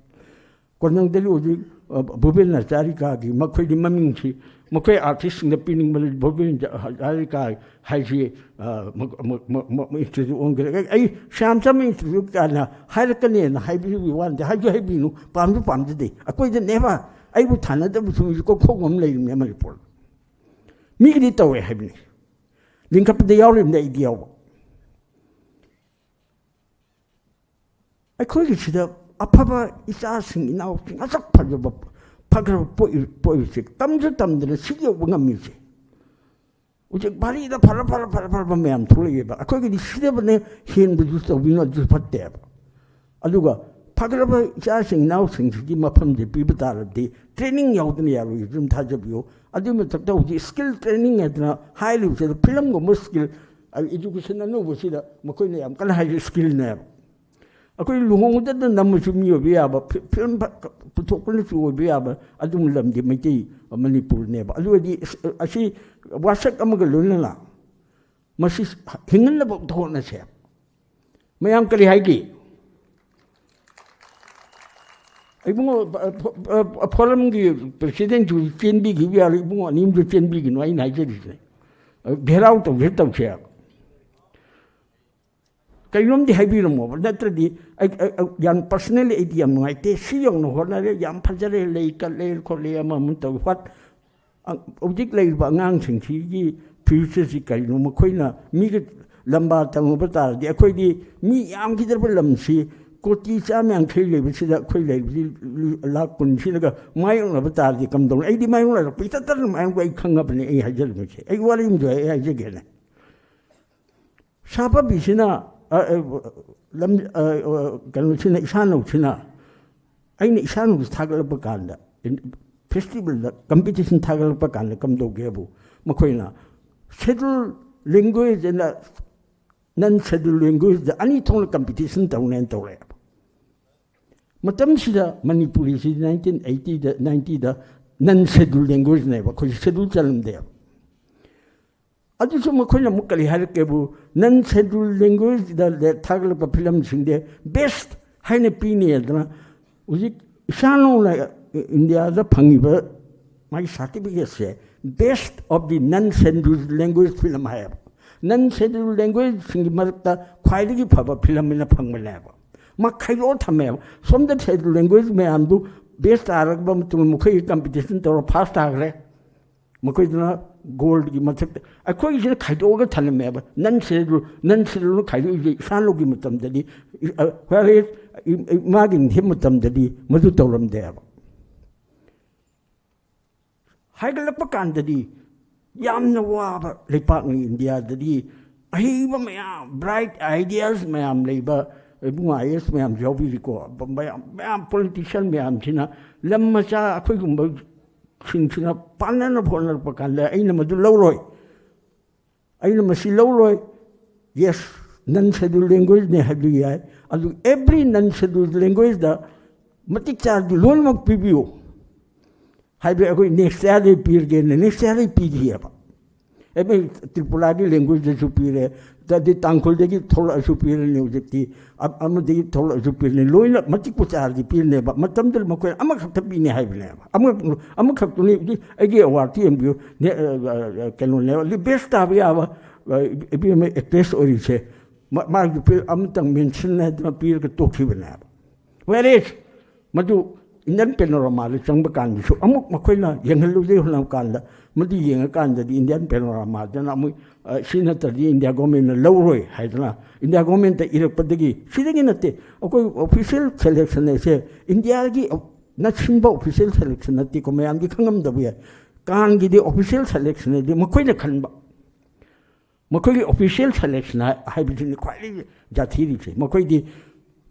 ꯀꯣꯟꯅꯪꯗꯒꯤ ꯍꯧꯖꯤꯛ, ꯑ, ꯚꯨꯄꯦꯟ ꯍꯖꯥꯔꯤꯀꯥꯒꯤ ꯃꯈꯣꯏꯒꯤ ꯃꯃꯤꯡꯁꯤ, ꯃꯈꯣꯏ ꯑꯥꯔꯇꯤꯁꯁꯤꯡꯗ ꯄꯤꯅꯤꯡꯕ ꯚꯨꯄꯦꯟ ꯍꯖꯥꯔꯤꯀꯥ ꯍꯥꯏꯁꯤ, ꯑ, ꯃ-, ꯃ-, ꯃ-, ꯃ-, ꯃ-, Institute ꯑꯣꯟꯈ꯭ꯔꯦ꯫ ꯑꯩ, ꯑꯩ ꯁ꯭ꯌꯥꯝ ꯁꯔꯃ Institute ꯀꯥꯏꯅ ꯍꯥꯏꯔꯛꯀꯅꯦꯅ ꯍꯥꯏꯕꯤꯕꯒꯤ ꯋꯥꯅꯤꯗꯤ, ꯍꯥꯏꯁꯨ ꯍꯥꯏꯕꯤꯅꯨ, ꯄꯥꯝꯁꯨ ꯄꯥꯝꯖꯗꯦ꯫ ꯑꯩꯈꯣꯏꯗ never, ꯑꯩꯕꯨ ꯊꯥꯅꯗꯕ ꯁꯨꯝꯁꯨ ꯀꯣꯛꯈꯣꯡ ꯑꯃ ꯂꯩꯔꯤꯕꯅꯦ ꯃꯅꯤꯄꯨꯔꯗ꯫ ꯃꯤꯒꯤꯗꯤ ꯇꯧꯋꯦ ꯍꯥꯏꯕꯅꯤ, ꯂꯤꯡꯈꯠꯄꯗ ꯌꯥꯎꯔꯤꯕꯅꯦ ꯑꯩꯗꯤ ꯌꯥꯎꯕ꯫ ꯑꯩꯈꯣꯏꯒꯤ ꯁꯤꯗ ꯑꯐꯕ ꯏꯆꯥꯁꯤꯡ ꯏꯅꯥꯎꯁꯤꯡ ꯑꯁꯨꯛ ꯐꯖꯕ, ꯐꯈ꯭ꯔꯕ ꯄꯣꯛꯏ-, ꯄꯣꯛꯏꯕꯁꯦ ꯇꯝꯁꯨ ꯇꯝꯗꯅ ꯁꯤ ꯌꯧꯕ ꯉꯝꯃꯤꯁꯦ꯫ ꯍꯧꯖꯤꯛ ꯚꯥꯔꯤꯗ ꯐꯔ ꯐꯔ ꯐꯔ ꯐꯔꯕ ꯃꯌꯥꯝ ꯊꯣꯛꯂꯛꯑꯦꯕ꯫ ꯑꯩꯈꯣꯏꯒꯤꯗꯤ ꯁꯤꯗꯕꯅꯦ, ꯍꯦꯟꯕꯗꯨꯁꯨ ꯇꯧꯕꯤꯅꯨ, ꯑꯗꯨꯁꯨ ꯐꯠꯇꯦꯕ꯫ ꯑꯗꯨꯒ ꯐꯈ꯭ꯔꯕ ꯏꯆꯥꯁꯤꯡ ꯏꯅꯥꯎꯁꯤꯡꯁꯤꯒꯤ ꯃꯐꯝꯁꯦ ꯄꯤꯕ ꯇꯥꯔꯗꯤ training ꯌꯥꯎꯗꯅ ꯌꯥꯔꯣꯏ, ꯑꯗꯨꯝ ꯊꯥꯖꯕꯤꯌꯨ꯫ ꯑꯗꯨꯒꯤ ꯃꯊꯛꯇ ꯍꯧꯖꯤꯛ skill training ꯍꯥꯏꯗꯅ ꯍꯥꯏꯔꯤꯕꯁꯤꯗ ꯐꯤꯂꯝꯒꯨꯝꯕ skill, education ꯑꯅꯧꯕꯁꯤꯗ ꯃꯈꯣꯏꯅ ꯌꯥꯝ ꯀꯟꯅ ꯍꯥꯏꯔꯤ skillꯅꯦꯕ꯫ ꯑꯩꯈꯣꯏ ꯂꯨꯍꯣꯡꯕꯗ ꯅꯝꯃꯁꯨ ꯃꯤ ꯑꯣꯏꯕ ꯌꯥꯕ, ꯐꯤ-, ꯐꯤꯂꯝ ꯐ-, ꯄꯨꯊꯣꯛꯄꯅꯁꯨ ꯑꯣꯏꯕ ꯌꯥꯕ ꯑꯗꯨꯒꯨꯝꯕ ꯂꯝꯗꯤ ꯃꯩꯇꯩ ꯃꯅꯤꯄꯨꯔꯅꯦꯕ꯫ ꯑꯗꯨ ꯑꯣꯏꯔꯗꯤ ꯑꯁ-, ꯑꯁꯤ ꯋꯥꯁꯛ ꯑꯃꯒ ꯂꯣꯏꯅꯅ ꯃꯁꯤ ꯍꯤꯡꯍꯟꯅꯕ ꯑꯝꯇ ꯍꯣꯠꯅꯁꯦ꯫ ꯃꯌꯥꯝ ꯀꯔꯤ ꯍꯥꯏꯒꯦ? ꯏꯕꯨꯡꯉꯣ, ꯐꯣꯔꯝꯒꯤ ꯄ꯭ꯔꯁꯤꯗꯦꯟꯁꯨ ꯆꯦꯟꯕꯤꯈꯤꯕ ꯌꯥꯔꯣꯏ, ꯏꯕꯨꯡꯉꯣ ꯑꯅꯤ ꯑꯃꯁꯨ ꯆꯦꯟꯕꯤꯒꯤꯅꯨ, ꯑꯩꯅ ꯍꯥꯏꯖꯔꯤꯁꯦ꯫ ꯘꯦꯔꯥꯎ ꯇꯧꯁꯦ ꯇꯧꯁꯦ꯫ ꯀꯩꯅꯣꯝꯗꯤ ꯍꯥꯏꯕꯤꯔꯝꯃꯣꯕ, ꯅꯠꯇ꯭ꯔꯗꯤ ꯑꯩ, ꯑꯩ, ꯑꯩ ꯌꯥꯝ personally ꯑꯩꯗꯤ ꯌꯥꯝ ꯅꯨꯡꯉꯥꯏꯇꯦ꯫ ꯁꯤ ꯌꯧꯅ ꯍꯣꯠꯅꯔꯦ, ꯌꯥꯝ ꯐꯖꯔꯦ, ꯂꯩ ꯀꯠꯂꯦ ꯈꯣꯠꯂꯦ, ꯑꯃ ꯑꯃ ꯇꯧꯏ꯫ What? ꯑ, ꯍꯧꯖꯤꯛ ꯂꯩꯔꯤꯕ ꯑꯉꯥꯡꯁꯤꯡꯁꯤꯒꯤ future ꯁꯤ ꯀꯔꯤꯅꯣ? ꯃꯈꯣꯏꯅ ꯃꯤꯒ ꯂꯝꯕꯥ ꯇꯧꯅꯕ ꯇꯥꯔꯗꯤ, ꯑꯩꯈꯣꯏꯗꯤ ꯃꯤ ꯌꯥꯝꯈꯤꯗ꯭ꯔꯕ ꯂꯝꯁꯤ, ꯀꯣꯇꯤ ꯆꯥꯝꯃ ꯌꯥꯡꯈꯩ ꯂꯩꯕꯁꯤꯗ ꯑꯩꯈꯣꯏ ꯂꯩꯔꯤꯕꯁꯤ ꯂꯥꯈ ꯀꯨꯟ ꯁꯤꯅꯒ ꯃꯥꯌꯣꯛꯅꯕ ꯇꯥꯔꯗꯤ ꯀꯝꯗꯧꯅꯤ? ꯑꯩꯗꯤ ꯃꯥꯌꯣꯛꯅꯔꯛꯄ ꯏꯇꯠ ꯇꯠꯅ ꯃꯥꯌꯣꯛꯄ ꯑꯩ ꯈꯪꯉꯕꯅꯤ꯫ ꯑꯩ ꯍꯥꯏꯖꯔꯝꯃꯤꯁꯦ, ꯑꯩ ꯋꯥꯔꯤ ꯑꯃꯁꯨ ꯑꯩ ꯍꯥꯏꯖꯒꯦꯅꯦ꯫ ꯁꯥꯄꯕꯤꯁꯤꯅ, ꯑ, ꯑ, ꯂꯝ-, ꯑ, ꯑ, ꯀꯩꯅꯣꯁꯤꯅ, ꯏꯁꯥꯅꯧꯁꯤꯅ, ꯑꯩꯅ ꯏꯁꯥꯅꯧꯁꯤ ꯊꯥꯒꯠꯂꯛꯄ ꯀꯥꯟꯗ, ꯐꯦꯁꯇꯤꯚꯦꯜꯗ ꯀꯝꯄꯤꯇꯤꯁꯟ ꯊꯥꯒꯠꯂꯛꯄ ꯀꯥꯟꯗ ꯀꯝꯗꯧꯒꯦꯕꯨ, ꯃꯈꯣꯏꯅ ꯁꯦꯗꯨꯜ ꯂꯦꯡꯒ꯭ꯋꯦꯖ ꯑꯅ ꯅꯟ ꯁꯦꯗꯨꯜ ꯂꯦꯡꯒ꯭ꯋꯦꯖꯇ ꯑꯅꯤ ꯊꯣꯛꯅ ꯀꯝꯄꯤꯇꯤꯁꯟ ꯇꯧꯅꯦꯅ ꯇꯧꯔꯛꯑꯦꯕ꯫ ꯃꯇꯝꯁꯤꯗ ꯃꯅꯤꯄꯨꯔꯤꯁꯤ ꯅꯥꯏꯟꯇꯤꯟ ꯑꯩꯠꯇꯤꯗ, ꯅꯥꯏꯟꯇꯤꯗ ꯅꯟ ꯁꯦꯗꯨꯜ ꯂꯦꯡꯒ꯭ꯋꯦꯖꯅꯦꯕ, ꯑꯩꯈꯣꯏꯁꯨ ꯁꯦꯗꯨꯜ ꯆꯜꯂꯝꯗꯦꯕ꯫ ꯑꯗꯨꯁꯨ ꯃꯈꯣꯏꯅ ꯑꯃꯨꯛ ꯀꯔꯤ ꯍꯥꯏꯔꯛꯀꯦꯕꯨ, ꯅꯟ ꯁꯦꯗꯨꯜ ꯂꯦꯡꯒ꯭ꯋꯦꯖꯇ ꯊꯥꯒꯠꯂꯛꯄ ꯐꯤꯂꯝꯁꯤꯡꯗꯤ ꯕꯦꯁ ꯍꯥꯏꯅ ꯄꯤꯅꯤ ꯍꯥꯏꯗꯅ, ꯍꯧꯖꯤꯛ ꯏꯁꯥꯅꯧꯅ ꯏꯟꯗꯤꯌꯥꯗ ꯐꯪꯉꯤꯕ ꯃꯥꯒꯤ ꯁꯥꯔꯇꯤꯐꯤꯀꯦꯠꯁꯦ best of the non scheduled language film ꯍꯥꯏꯌꯦꯕ꯫ ꯅꯟ ꯁꯦꯗꯨꯜ ꯂꯦꯡꯒ꯭ꯋꯦꯖꯁꯤꯡꯒꯤ ꯃꯔꯛꯇ ꯈ꯭ꯋꯥꯏꯗꯒꯤ ꯐꯕ ꯐꯤꯂꯝ ꯑꯣꯏꯅ ꯐꯪꯕꯅꯦꯕ꯫ ꯃꯥ ꯈꯥꯏꯗꯣꯛꯑ ꯊꯝꯃꯦꯕ꯫ ꯁꯣꯝꯗ ꯁꯦꯗꯨꯜ ꯂꯦꯡꯒ꯭ꯋꯦꯖ ꯃꯌꯥꯝꯗꯨ ꯕꯦꯁ ꯇꯥꯔꯕ ꯃꯇꯨꯡꯗ ꯃꯈꯣꯏꯒꯤ ꯀꯝꯄꯤꯇꯤꯁꯟ ꯇꯧꯔ ꯐꯥꯔꯁ ꯇꯥꯈ꯭ꯔꯦ꯫ ꯃꯈꯣꯏꯗꯨꯅ ꯒꯣꯜꯒꯤ ꯃꯊꯛꯇ, ꯑꯩꯈꯣꯏꯒꯤꯁꯤꯅ ꯈꯥꯏꯗꯣꯛꯑꯒ ꯊꯝꯂꯝꯃꯦꯕ꯫ ꯅꯟ ꯁꯦꯗꯨꯜ, ꯅꯟ ꯁꯦꯗꯨꯜꯅ ꯈꯥꯏꯗꯣꯛꯏꯁꯦ ꯏꯁꯥꯅꯧꯒꯤ ꯃꯇꯝꯗꯗꯤ, ꯏ-, ꯑ, whereas ꯏ-, ꯏ-, ꯃꯥꯒꯤ ꯅꯤꯡꯊꯦꯝ ꯃꯇꯝꯗꯗꯤ ꯃꯗꯨ ꯇꯧꯔꯝꯗꯦꯕ꯫ ꯍꯥꯏꯒꯠꯂꯛꯄ ꯀꯥꯟꯗꯗꯤ ꯌꯥꯝꯅ ꯋꯥꯕ ꯂꯩꯄꯥꯛꯅꯤ ꯏꯟꯗꯤꯌꯥꯗꯗꯤ꯫ ꯑꯍꯩꯕ ꯃꯌꯥꯝ, ꯕ꯭ꯔꯥꯏꯠ ꯑꯥꯏꯗꯤꯌꯥꯁ ꯃꯌꯥꯝ ꯂꯩꯕ, ꯏꯕꯨꯡ ꯑꯥꯏ ꯑꯦꯁ ꯃꯌꯥꯝꯁꯨ ꯌꯥꯎꯕꯤꯔꯤꯀꯣ, ꯃꯌꯥꯝ, ꯃꯌꯥꯝ ꯄꯣꯂꯤꯇꯤꯁꯤꯌꯥꯟ ꯃꯌꯥꯝꯁꯤꯅ ꯂꯝ ꯃꯆꯥ ꯑꯩꯈꯣꯏꯒꯨꯝꯕꯁꯤꯡꯁꯤꯅ ꯄꯥꯟꯅꯅꯕ ꯍꯣꯠꯅꯔꯛꯄ ꯀꯥꯟꯗ ꯑꯩꯅ ꯃꯗꯨ ꯂꯧꯔꯣꯏ꯫ ꯑꯩꯅ ꯃꯁꯤ ꯂꯧꯔꯣꯏ꯫ ꯌꯦꯁ, ꯅꯟ ꯁꯦꯗꯨꯜ ꯂꯦꯡꯒ꯭ꯋꯦꯖꯅꯦ ꯍꯥꯏꯕꯗꯨ ꯌꯥꯏ, ꯑꯗꯨ ꯑꯦꯕ꯭ꯔꯤ ꯅꯟ ꯁꯦꯗꯨꯜ ꯂꯦꯡꯒ꯭ꯋꯦꯖꯇ ꯃꯇꯤꯛ ꯆꯥꯔꯗꯤ ꯂꯣꯏꯅꯃꯛ ꯄꯤꯕꯤꯌꯨ ꯍꯥꯏꯕꯗꯤ ꯑꯩꯈꯣꯏ ꯅꯦꯛꯁ ꯏꯌꯥꯔꯗꯩ ꯄꯤꯔꯒꯦꯅ ꯅꯦꯛꯁ ꯏꯌꯥꯔꯗꯩ ꯄꯤꯈꯤꯑꯕ꯫ ꯑꯦ, ꯃꯤ ꯇ꯭ꯔꯤꯄꯨꯔꯥꯒꯤ ꯂꯦꯡꯒ꯭ꯋꯦꯖꯇꯁꯨ ꯄꯤꯔꯦ, ꯑꯗꯩ ꯇꯥꯡꯈꯨꯜꯗꯒꯤ ꯊꯣꯛꯂꯛꯑꯁꯨ ꯄꯤꯔꯅꯤ ꯍꯧꯖꯤꯛꯇꯤ, ꯑ-, ꯑꯃꯗꯒꯤ ꯊꯣꯛꯂꯛꯑꯁꯨ ꯄꯤꯔꯅꯤ, ꯂꯣꯏꯅ ꯃꯇꯤꯛ ꯃꯆꯥꯗꯤ ꯄꯤꯔꯅꯦꯕ꯫ ꯃꯇꯝꯗꯨꯗ ꯃꯈꯣꯏꯅ ꯑꯃꯈꯛꯇ ꯄꯤꯅꯤ ꯍꯥꯏꯕꯅꯦꯕ, ꯑꯃꯈꯛ-, ꯑꯃꯈꯛꯇꯨꯅꯤ꯫ ꯍꯧꯖꯤꯛ ꯑꯩꯒꯤ ꯑꯦꯋꯥꯔꯗꯇꯨ ꯌꯦꯡꯕꯤꯌꯨ, ꯅꯦ-, ꯑ, ꯑ, ꯑ, ꯀꯩꯅꯣꯅꯦꯕ, ꯂꯤ-, ꯕꯦꯁ ꯇꯥꯕ ꯌꯥꯕ, ꯑ, ꯏꯕꯦꯝꯃ ꯑꯦꯛꯇ꯭ꯔꯦꯁ ꯑꯣꯏꯔꯤꯁꯦ, ꯃꯥ-, ꯃꯥꯒꯤ ꯐꯤꯜꯝ ꯑꯃꯇꯪ ꯃꯦꯟꯁꯟ ꯍꯥꯏꯗꯅ ꯄꯤꯔꯒ ꯇꯣꯛꯈꯤꯕꯅꯦꯕ꯫ Whereas ꯃꯗꯨ ꯏꯟꯗꯤꯌꯥꯟ ꯄꯦꯅꯣꯔꯥꯃꯥꯗ ꯆꯪꯕ ꯀꯥꯟꯗꯁꯨ ꯑꯃꯨꯛ ꯃꯈꯣꯏꯅ ꯌꯦꯡꯍꯜꯂꯨꯗꯦ ꯍꯣꯠꯅꯕ ꯀꯥꯟꯗ, ꯃꯗꯨ ꯌꯦꯡꯉꯀꯥꯟꯗꯗꯤ ꯏꯟꯗꯤꯌꯥꯟ ꯄꯦꯅꯣꯔꯥꯃꯥꯗꯅ ꯑꯃꯨꯛ, ꯑ, ꯁꯤ ꯅꯠꯇ꯭ꯔꯗꯤ ꯏꯟꯗꯤꯌꯥ ꯒꯣꯔꯃꯦꯟꯅ ꯂꯧꯔꯣꯏ ꯍꯥꯏꯗꯅ ꯏꯟꯗꯤꯌꯥ ꯒꯣꯔꯃꯦꯟꯗ ꯏꯔꯛꯄꯗꯒꯤ, ꯁꯤꯗꯒꯤ ꯅꯠꯇꯦ, ꯑꯩꯈꯣꯏ ꯑꯣꯐꯤꯁꯤꯌꯦꯜ ꯁꯦꯂꯦꯛꯁꯟ ꯑꯁꯦ ꯏꯟꯗꯤꯌꯥꯒꯤ ꯑꯣ-, ꯅ ꯁꯤꯟꯕ ꯑꯣꯐꯤꯁꯤꯌꯦꯜ ꯁꯦꯂꯦꯛꯁꯟ ꯅꯠꯇꯦꯀꯣ, ꯃꯌꯥꯝꯗꯤ ꯈꯪꯉꯝꯗꯕ ꯌꯥꯏ꯫ ꯀꯥꯟꯒꯤꯗꯤ ꯑꯣꯐꯤꯁꯤꯌꯦꯜ ꯁꯦꯂꯦꯛꯁꯟ ꯍꯥꯏꯗꯤ ꯃꯈꯣꯏꯅ ꯈꯟꯕ, ꯃꯈꯣꯏꯒꯤ ꯑꯣꯐꯤꯁꯤꯌꯦꯜ ꯁꯦꯂꯦꯛꯁꯟ ꯍꯥꯏ-, ꯍꯥꯏꯕꯁꯤꯅꯤ ꯈ꯭ꯋꯥꯏꯗꯒꯤ ꯖꯥꯊꯤꯔꯤꯁꯦ꯫ ꯃꯈꯣꯏꯗꯤ,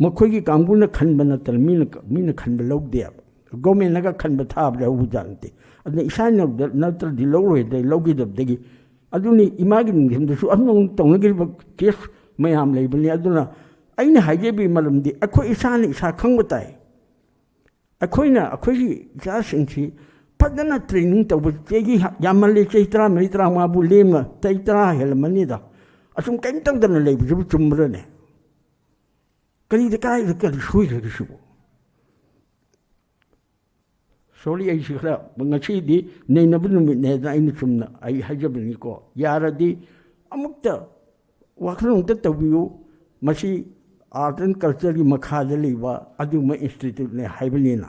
ꯃꯈꯣꯏꯒꯤ ꯀꯥꯡꯕꯨꯅ ꯈꯟꯕ ꯅꯠꯇꯅ ꯃꯤꯅ, ꯃꯤꯅ ꯈꯟꯕ ꯂꯧꯗꯦꯕ꯫ ꯒꯣꯔꯃꯦꯟꯅꯒ ꯈꯟꯕ ꯊꯥꯕꯗ ꯍꯧꯕꯖꯥꯠ ꯅꯠꯇꯦ꯫ ꯑꯗꯨꯅ ꯏꯁꯥꯅ ꯅꯠꯇ꯭ꯔꯗꯤ ꯂꯧꯔꯣꯏꯗ, ꯂꯧꯈꯤꯗꯕꯗꯒꯤ꯫ ꯑꯗꯨꯅꯤ ꯏꯃꯥꯒꯤ ꯅꯤꯡꯊꯝꯗꯁꯨ ꯑꯃꯨꯛ ꯇꯧꯅꯈꯤꯕ ꯀꯦꯁ ꯃꯌꯥꯝ ꯂꯩꯕꯅꯤ꯫ ꯑꯗꯨꯅ ꯑꯩꯅ ꯍꯥꯏꯖꯕꯒꯤ ꯃꯔꯝꯗꯤ ꯑꯩꯈꯣꯏ ꯏꯁꯥꯅ ꯏꯁꯥ ꯈꯪꯕ ꯇꯥꯏ꯫ ꯑꯩꯈꯣꯏꯅ ꯑꯩꯈꯣꯏꯒꯤ ꯏꯆꯥꯁꯤꯡꯁꯤ ꯐꯖꯅ ꯇ꯭ꯔꯦꯅꯤꯡ ꯇꯧꯕ, ꯆꯍꯤ ꯌꯥꯝꯃꯜꯂꯤ, ꯆꯍꯤ ꯇꯔꯥꯃꯔꯤ ꯇꯔꯥꯃꯉꯥꯕꯨ ꯂꯦꯝꯅ, ꯆꯍꯤ ꯇꯔꯥ ꯍꯦꯜꯂꯝꯃꯅꯤꯗ, ꯑꯁꯨꯝ ꯀꯔꯤꯝ ꯇꯧꯗꯅ ꯂꯩꯕꯁꯤꯕꯨ ꯆꯨꯝꯕ꯭ꯔꯅꯦ? ꯀꯔꯤꯗ ꯀꯥꯏꯗ ꯀꯔꯤ ꯁꯣꯏꯈ꯭ꯔꯒꯦ ꯁꯤꯕꯨ? ꯁꯣꯔꯤ, ꯑꯩꯁꯤ ꯈꯔ ꯉꯁꯤꯗꯤ ꯅꯩꯅꯕ ꯅꯨꯃꯤꯠꯅꯦꯅ ꯑꯩꯅ ꯆꯨꯝꯅ ꯑꯩ ꯍꯥꯏꯖꯕꯅꯤꯀꯣ꯫ ꯌꯥꯔꯗꯤ ꯑꯃꯨꯛꯇ ꯋꯥꯈꯜ ꯑꯃꯨꯛꯇ ꯇꯧꯕꯤꯌꯨ꯫ ꯃꯁꯤ ꯑꯥꯔꯠ ꯑꯦꯟ ꯀꯜꯆꯔꯒꯤ ꯃꯈꯥꯗ ꯂꯩꯕ ꯑꯗꯨꯒꯨꯝꯕ ꯏꯟꯁꯇꯤꯇ꯭ꯌꯨꯠꯅꯦ ꯍꯥꯏꯕꯅꯤꯅ꯫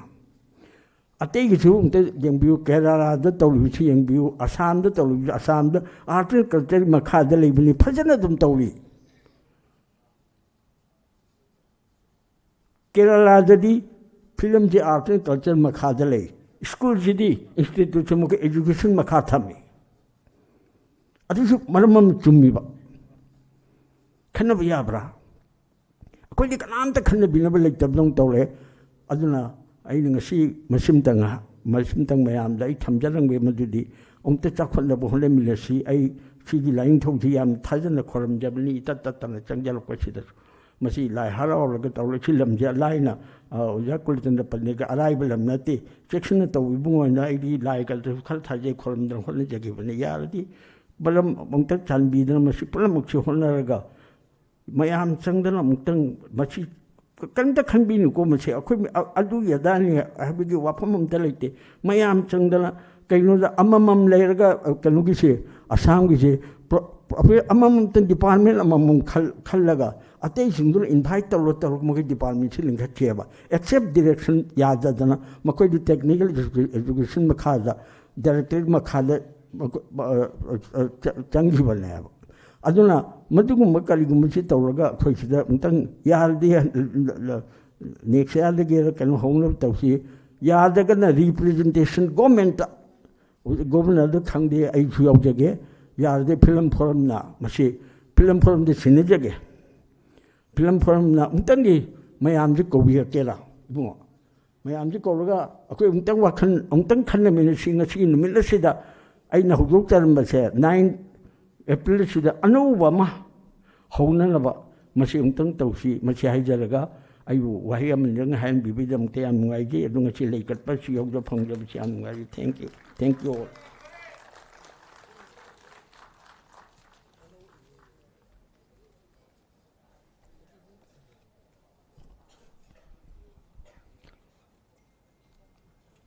ꯑꯇꯩꯒꯤꯁꯨ ꯑꯃꯨꯛꯇ ꯌꯦꯡꯕꯤꯌꯨ, ꯀꯦꯔꯂꯥꯗ ꯇꯧꯔꯤꯕꯁꯤ ꯌꯦꯡꯕꯤꯌꯨ, ꯑꯁꯥꯝꯗ ꯇꯧꯔꯤꯕꯁꯤ, ꯑꯁꯥꯝꯗ ꯑꯥꯔꯠ ꯑꯦꯟ ꯀꯜꯆꯔꯒꯤ ꯃꯈꯥꯗ ꯂꯩꯕꯅꯤ, ꯐꯖꯅ ꯑꯗꯨꯝ ꯇꯧꯔꯤ꯫ ꯀꯦꯔꯂꯥꯗꯗꯤ ꯐꯤꯂꯝꯁꯦ ꯑꯥꯔꯠ ꯑꯦꯟ ꯀꯜꯆꯔ ꯃꯈꯥꯗ ꯂꯩ, ꯁ꯭ꯀꯨꯜꯁꯤꯗꯤ ꯏꯟꯁꯇꯤꯇ꯭ꯌꯨꯠꯁꯤꯃꯛꯀꯤ ꯑꯦꯖꯨꯀꯦꯁꯟ ꯃꯈꯥ ꯊꯝꯃꯤ꯫ ꯑꯗꯨꯁꯨ ꯃꯔꯝ ꯑꯃ ꯆꯨꯝꯃꯤꯕ꯫ ꯈꯟꯅꯕ ꯌꯥꯕ꯭ꯔꯥ? ꯑꯩꯈꯣꯏꯗꯤ ꯀꯅꯥꯝꯇ ꯈꯟꯅꯕꯤꯅꯕ ꯂꯩꯇꯕꯗꯧꯅ ꯇꯧꯔꯦ꯫ ꯑꯗꯨꯅ ꯑꯩꯅ ꯉꯁꯤ ꯃꯁꯤꯝꯇꯪ ꯉꯥꯏꯍꯥꯛ, ꯃꯁꯤꯝꯇꯪ ꯃꯌꯥꯝꯗ ꯑꯩ ꯊꯝꯖꯔꯝꯒꯦ꯫ ꯃꯗꯨꯗꯤ ꯑꯃꯨꯛꯇ ꯆꯥꯎꯈꯠꯅꯕ ꯍꯣꯠꯅꯃꯤꯟꯅꯁꯤ꯫ ꯑꯩ ꯁꯤꯒꯤ ꯂꯥꯏꯅꯤꯡꯊꯧꯁꯤ ꯌꯥꯝ ꯊꯥꯖꯅ ꯈꯣꯏꯔꯝꯖꯕꯅꯤ, ꯏꯇꯠ ꯇꯠꯇꯅ ꯆꯪꯖꯔꯛꯄꯁꯤꯗꯁꯨ꯫ ꯃꯁꯤ ꯂꯥꯏ ꯍꯔꯥꯎꯔꯒ ꯇꯧꯔ, ꯁꯤ ꯂꯝꯁꯦ ꯑꯂꯥꯏꯅ, ꯑ, ꯑꯣꯖꯥ ꯀꯨꯂꯆꯟꯗ꯭ꯔ ꯄꯟꯗꯤꯠꯀ ꯑꯔꯥꯏꯕ ꯂꯝ ꯅꯠꯇꯦ꯫ ꯆꯦꯛꯁꯤꯟꯅ ꯇꯧ ꯏꯕꯨꯡꯉꯣ ꯍꯥꯏꯅ ꯑꯩꯗꯤ ꯂꯥꯏꯒꯁꯨ ꯈꯔ ꯊꯥꯖꯩ, ꯈꯣꯏꯔꯝꯗꯅ ꯍꯣꯠꯅꯖꯈꯤꯕꯅꯤ꯫ ꯌꯥꯔꯗꯤ ꯕꯂꯝ ꯑꯃꯨꯛꯇꯪ ꯆꯥꯟꯕꯤꯗꯅ ꯃꯁꯤ ꯄꯨꯝꯅꯃꯛꯁꯤ ꯍꯣꯠꯅꯔꯒ ꯃꯌꯥꯝ ꯆꯪꯗꯅ ꯑꯃꯨꯛꯇꯪ ꯃꯁꯤ ꯀ-, ꯀꯔꯤꯝꯇ ꯈꯟꯕꯤꯅꯨꯀꯣ, ꯃꯁꯤ ꯑꯩꯈꯣꯏ ꯑ-, ꯑꯗꯨꯒꯤ ꯑꯗꯥꯅꯤ ꯍꯥꯏꯕꯒꯤ ꯋꯥꯐꯝ ꯑꯝꯇ ꯂꯩꯇꯦ꯫ ꯃꯌꯥꯝ ꯆꯪꯗꯅ ꯀꯩꯅꯣꯗ ꯑꯃꯃꯝ ꯂꯩꯔꯒ, ꯑ, ꯀꯩꯅꯣꯒꯤꯁꯦ, ꯑꯁꯥꯝꯒꯤꯁꯦ, ꯄ꯭ꯔꯣ-, ꯑꯩꯈꯣꯏ ꯑꯃꯃꯝꯇꯪ department ꯑꯃꯃꯝ ꯈꯜ-, ꯈꯜꯂꯒ ꯑꯇꯩꯁꯤꯡꯗꯨꯅ invite ꯇꯧꯔ ꯇꯧꯔꯒ ꯃꯈꯣꯏ departmentꯁꯤ ꯂꯤꯡꯈꯠꯈꯤꯑꯕ꯫ Except direction ꯌꯥꯗꯗꯅ ꯃꯈꯣꯏꯗꯤ technical education ꯃꯈꯥꯗ, directorate ꯃꯈꯥꯗ ꯃꯈꯣꯏ, ꯑ, ꯑ, ꯑ, ꯆ-, ꯆꯪꯈꯤꯕꯅꯦꯕ꯫ ꯑꯗꯨꯅ ꯃꯗꯨꯒꯨꯝꯕ ꯀꯔꯤꯒꯨꯝꯕꯁꯤ ꯇꯧꯔꯒ ꯑꯩꯈꯣꯏ ꯁꯤꯗ ꯑꯃꯨꯛꯇꯪ ꯌꯥꯔꯗꯤ next yearꯗꯒꯤꯔ ꯀꯩꯅꯣ ꯍꯧꯅꯕ ꯇꯧꯁꯤ꯫ ꯌꯥꯗ꯭ꯔꯒꯅ representation governmentꯇ, governorꯗ ꯈꯪꯗꯦ, ꯑꯩꯁꯨ ꯌꯥꯎꯖꯒꯦ꯫ ꯌꯥꯔꯗꯤ film forumꯅ ꯃꯁꯤ, film forumꯗ ꯁꯤꯟꯅꯖꯒꯦ꯫ Film forumꯅ ꯑꯃꯨꯛꯇꯪꯗꯤ ꯃꯌꯥꯝꯁꯤ ꯀꯧꯕꯤꯔꯛꯀꯦꯔꯥ, ꯏꯕꯨꯡꯉꯣ? ꯃꯌꯥꯝꯁꯤ ꯀꯧꯔꯒ ꯑꯩꯈꯣꯏ ꯑꯃꯨꯛꯇꯪ ꯋꯥꯈꯜ ꯑꯃꯨꯛꯇꯪ ꯈꯟꯅꯃꯤꯟꯅꯁꯤ꯫ ꯉꯁꯤꯒꯤ ꯅꯨꯃꯤꯠ ꯑꯁꯤꯗ ꯑꯩꯅ ꯍꯧꯗꯣꯛꯆꯔꯝꯕꯁꯦ, nine April ꯑꯁꯤꯗ ꯑꯅꯧꯕ ꯑꯃ ꯍꯧꯅꯅꯕ ꯃꯁꯤ ꯑꯃꯨꯛꯇꯪ ꯇꯧꯁꯤ꯫ ꯃꯁꯤ ꯍꯥꯏꯖꯔꯒ ꯑꯩꯕꯨ ꯋꯥꯍꯩ ꯑꯃꯅꯤꯗꯪ ꯍꯥꯏꯍꯟꯕꯤꯕꯒꯤꯗꯃꯛꯇ ꯌꯥꯝ ꯅꯨꯡꯉꯥꯏꯖꯩ꯫ ꯑꯗꯨ ꯉꯁꯤ ꯂꯩꯀꯠꯄꯁꯨ ꯌꯧꯖ ꯐꯪꯖꯕꯁꯤ ꯌꯥꯝ ꯅꯨꯡꯉꯥꯏꯖꯩ꯫ Thank you, thank you all꯫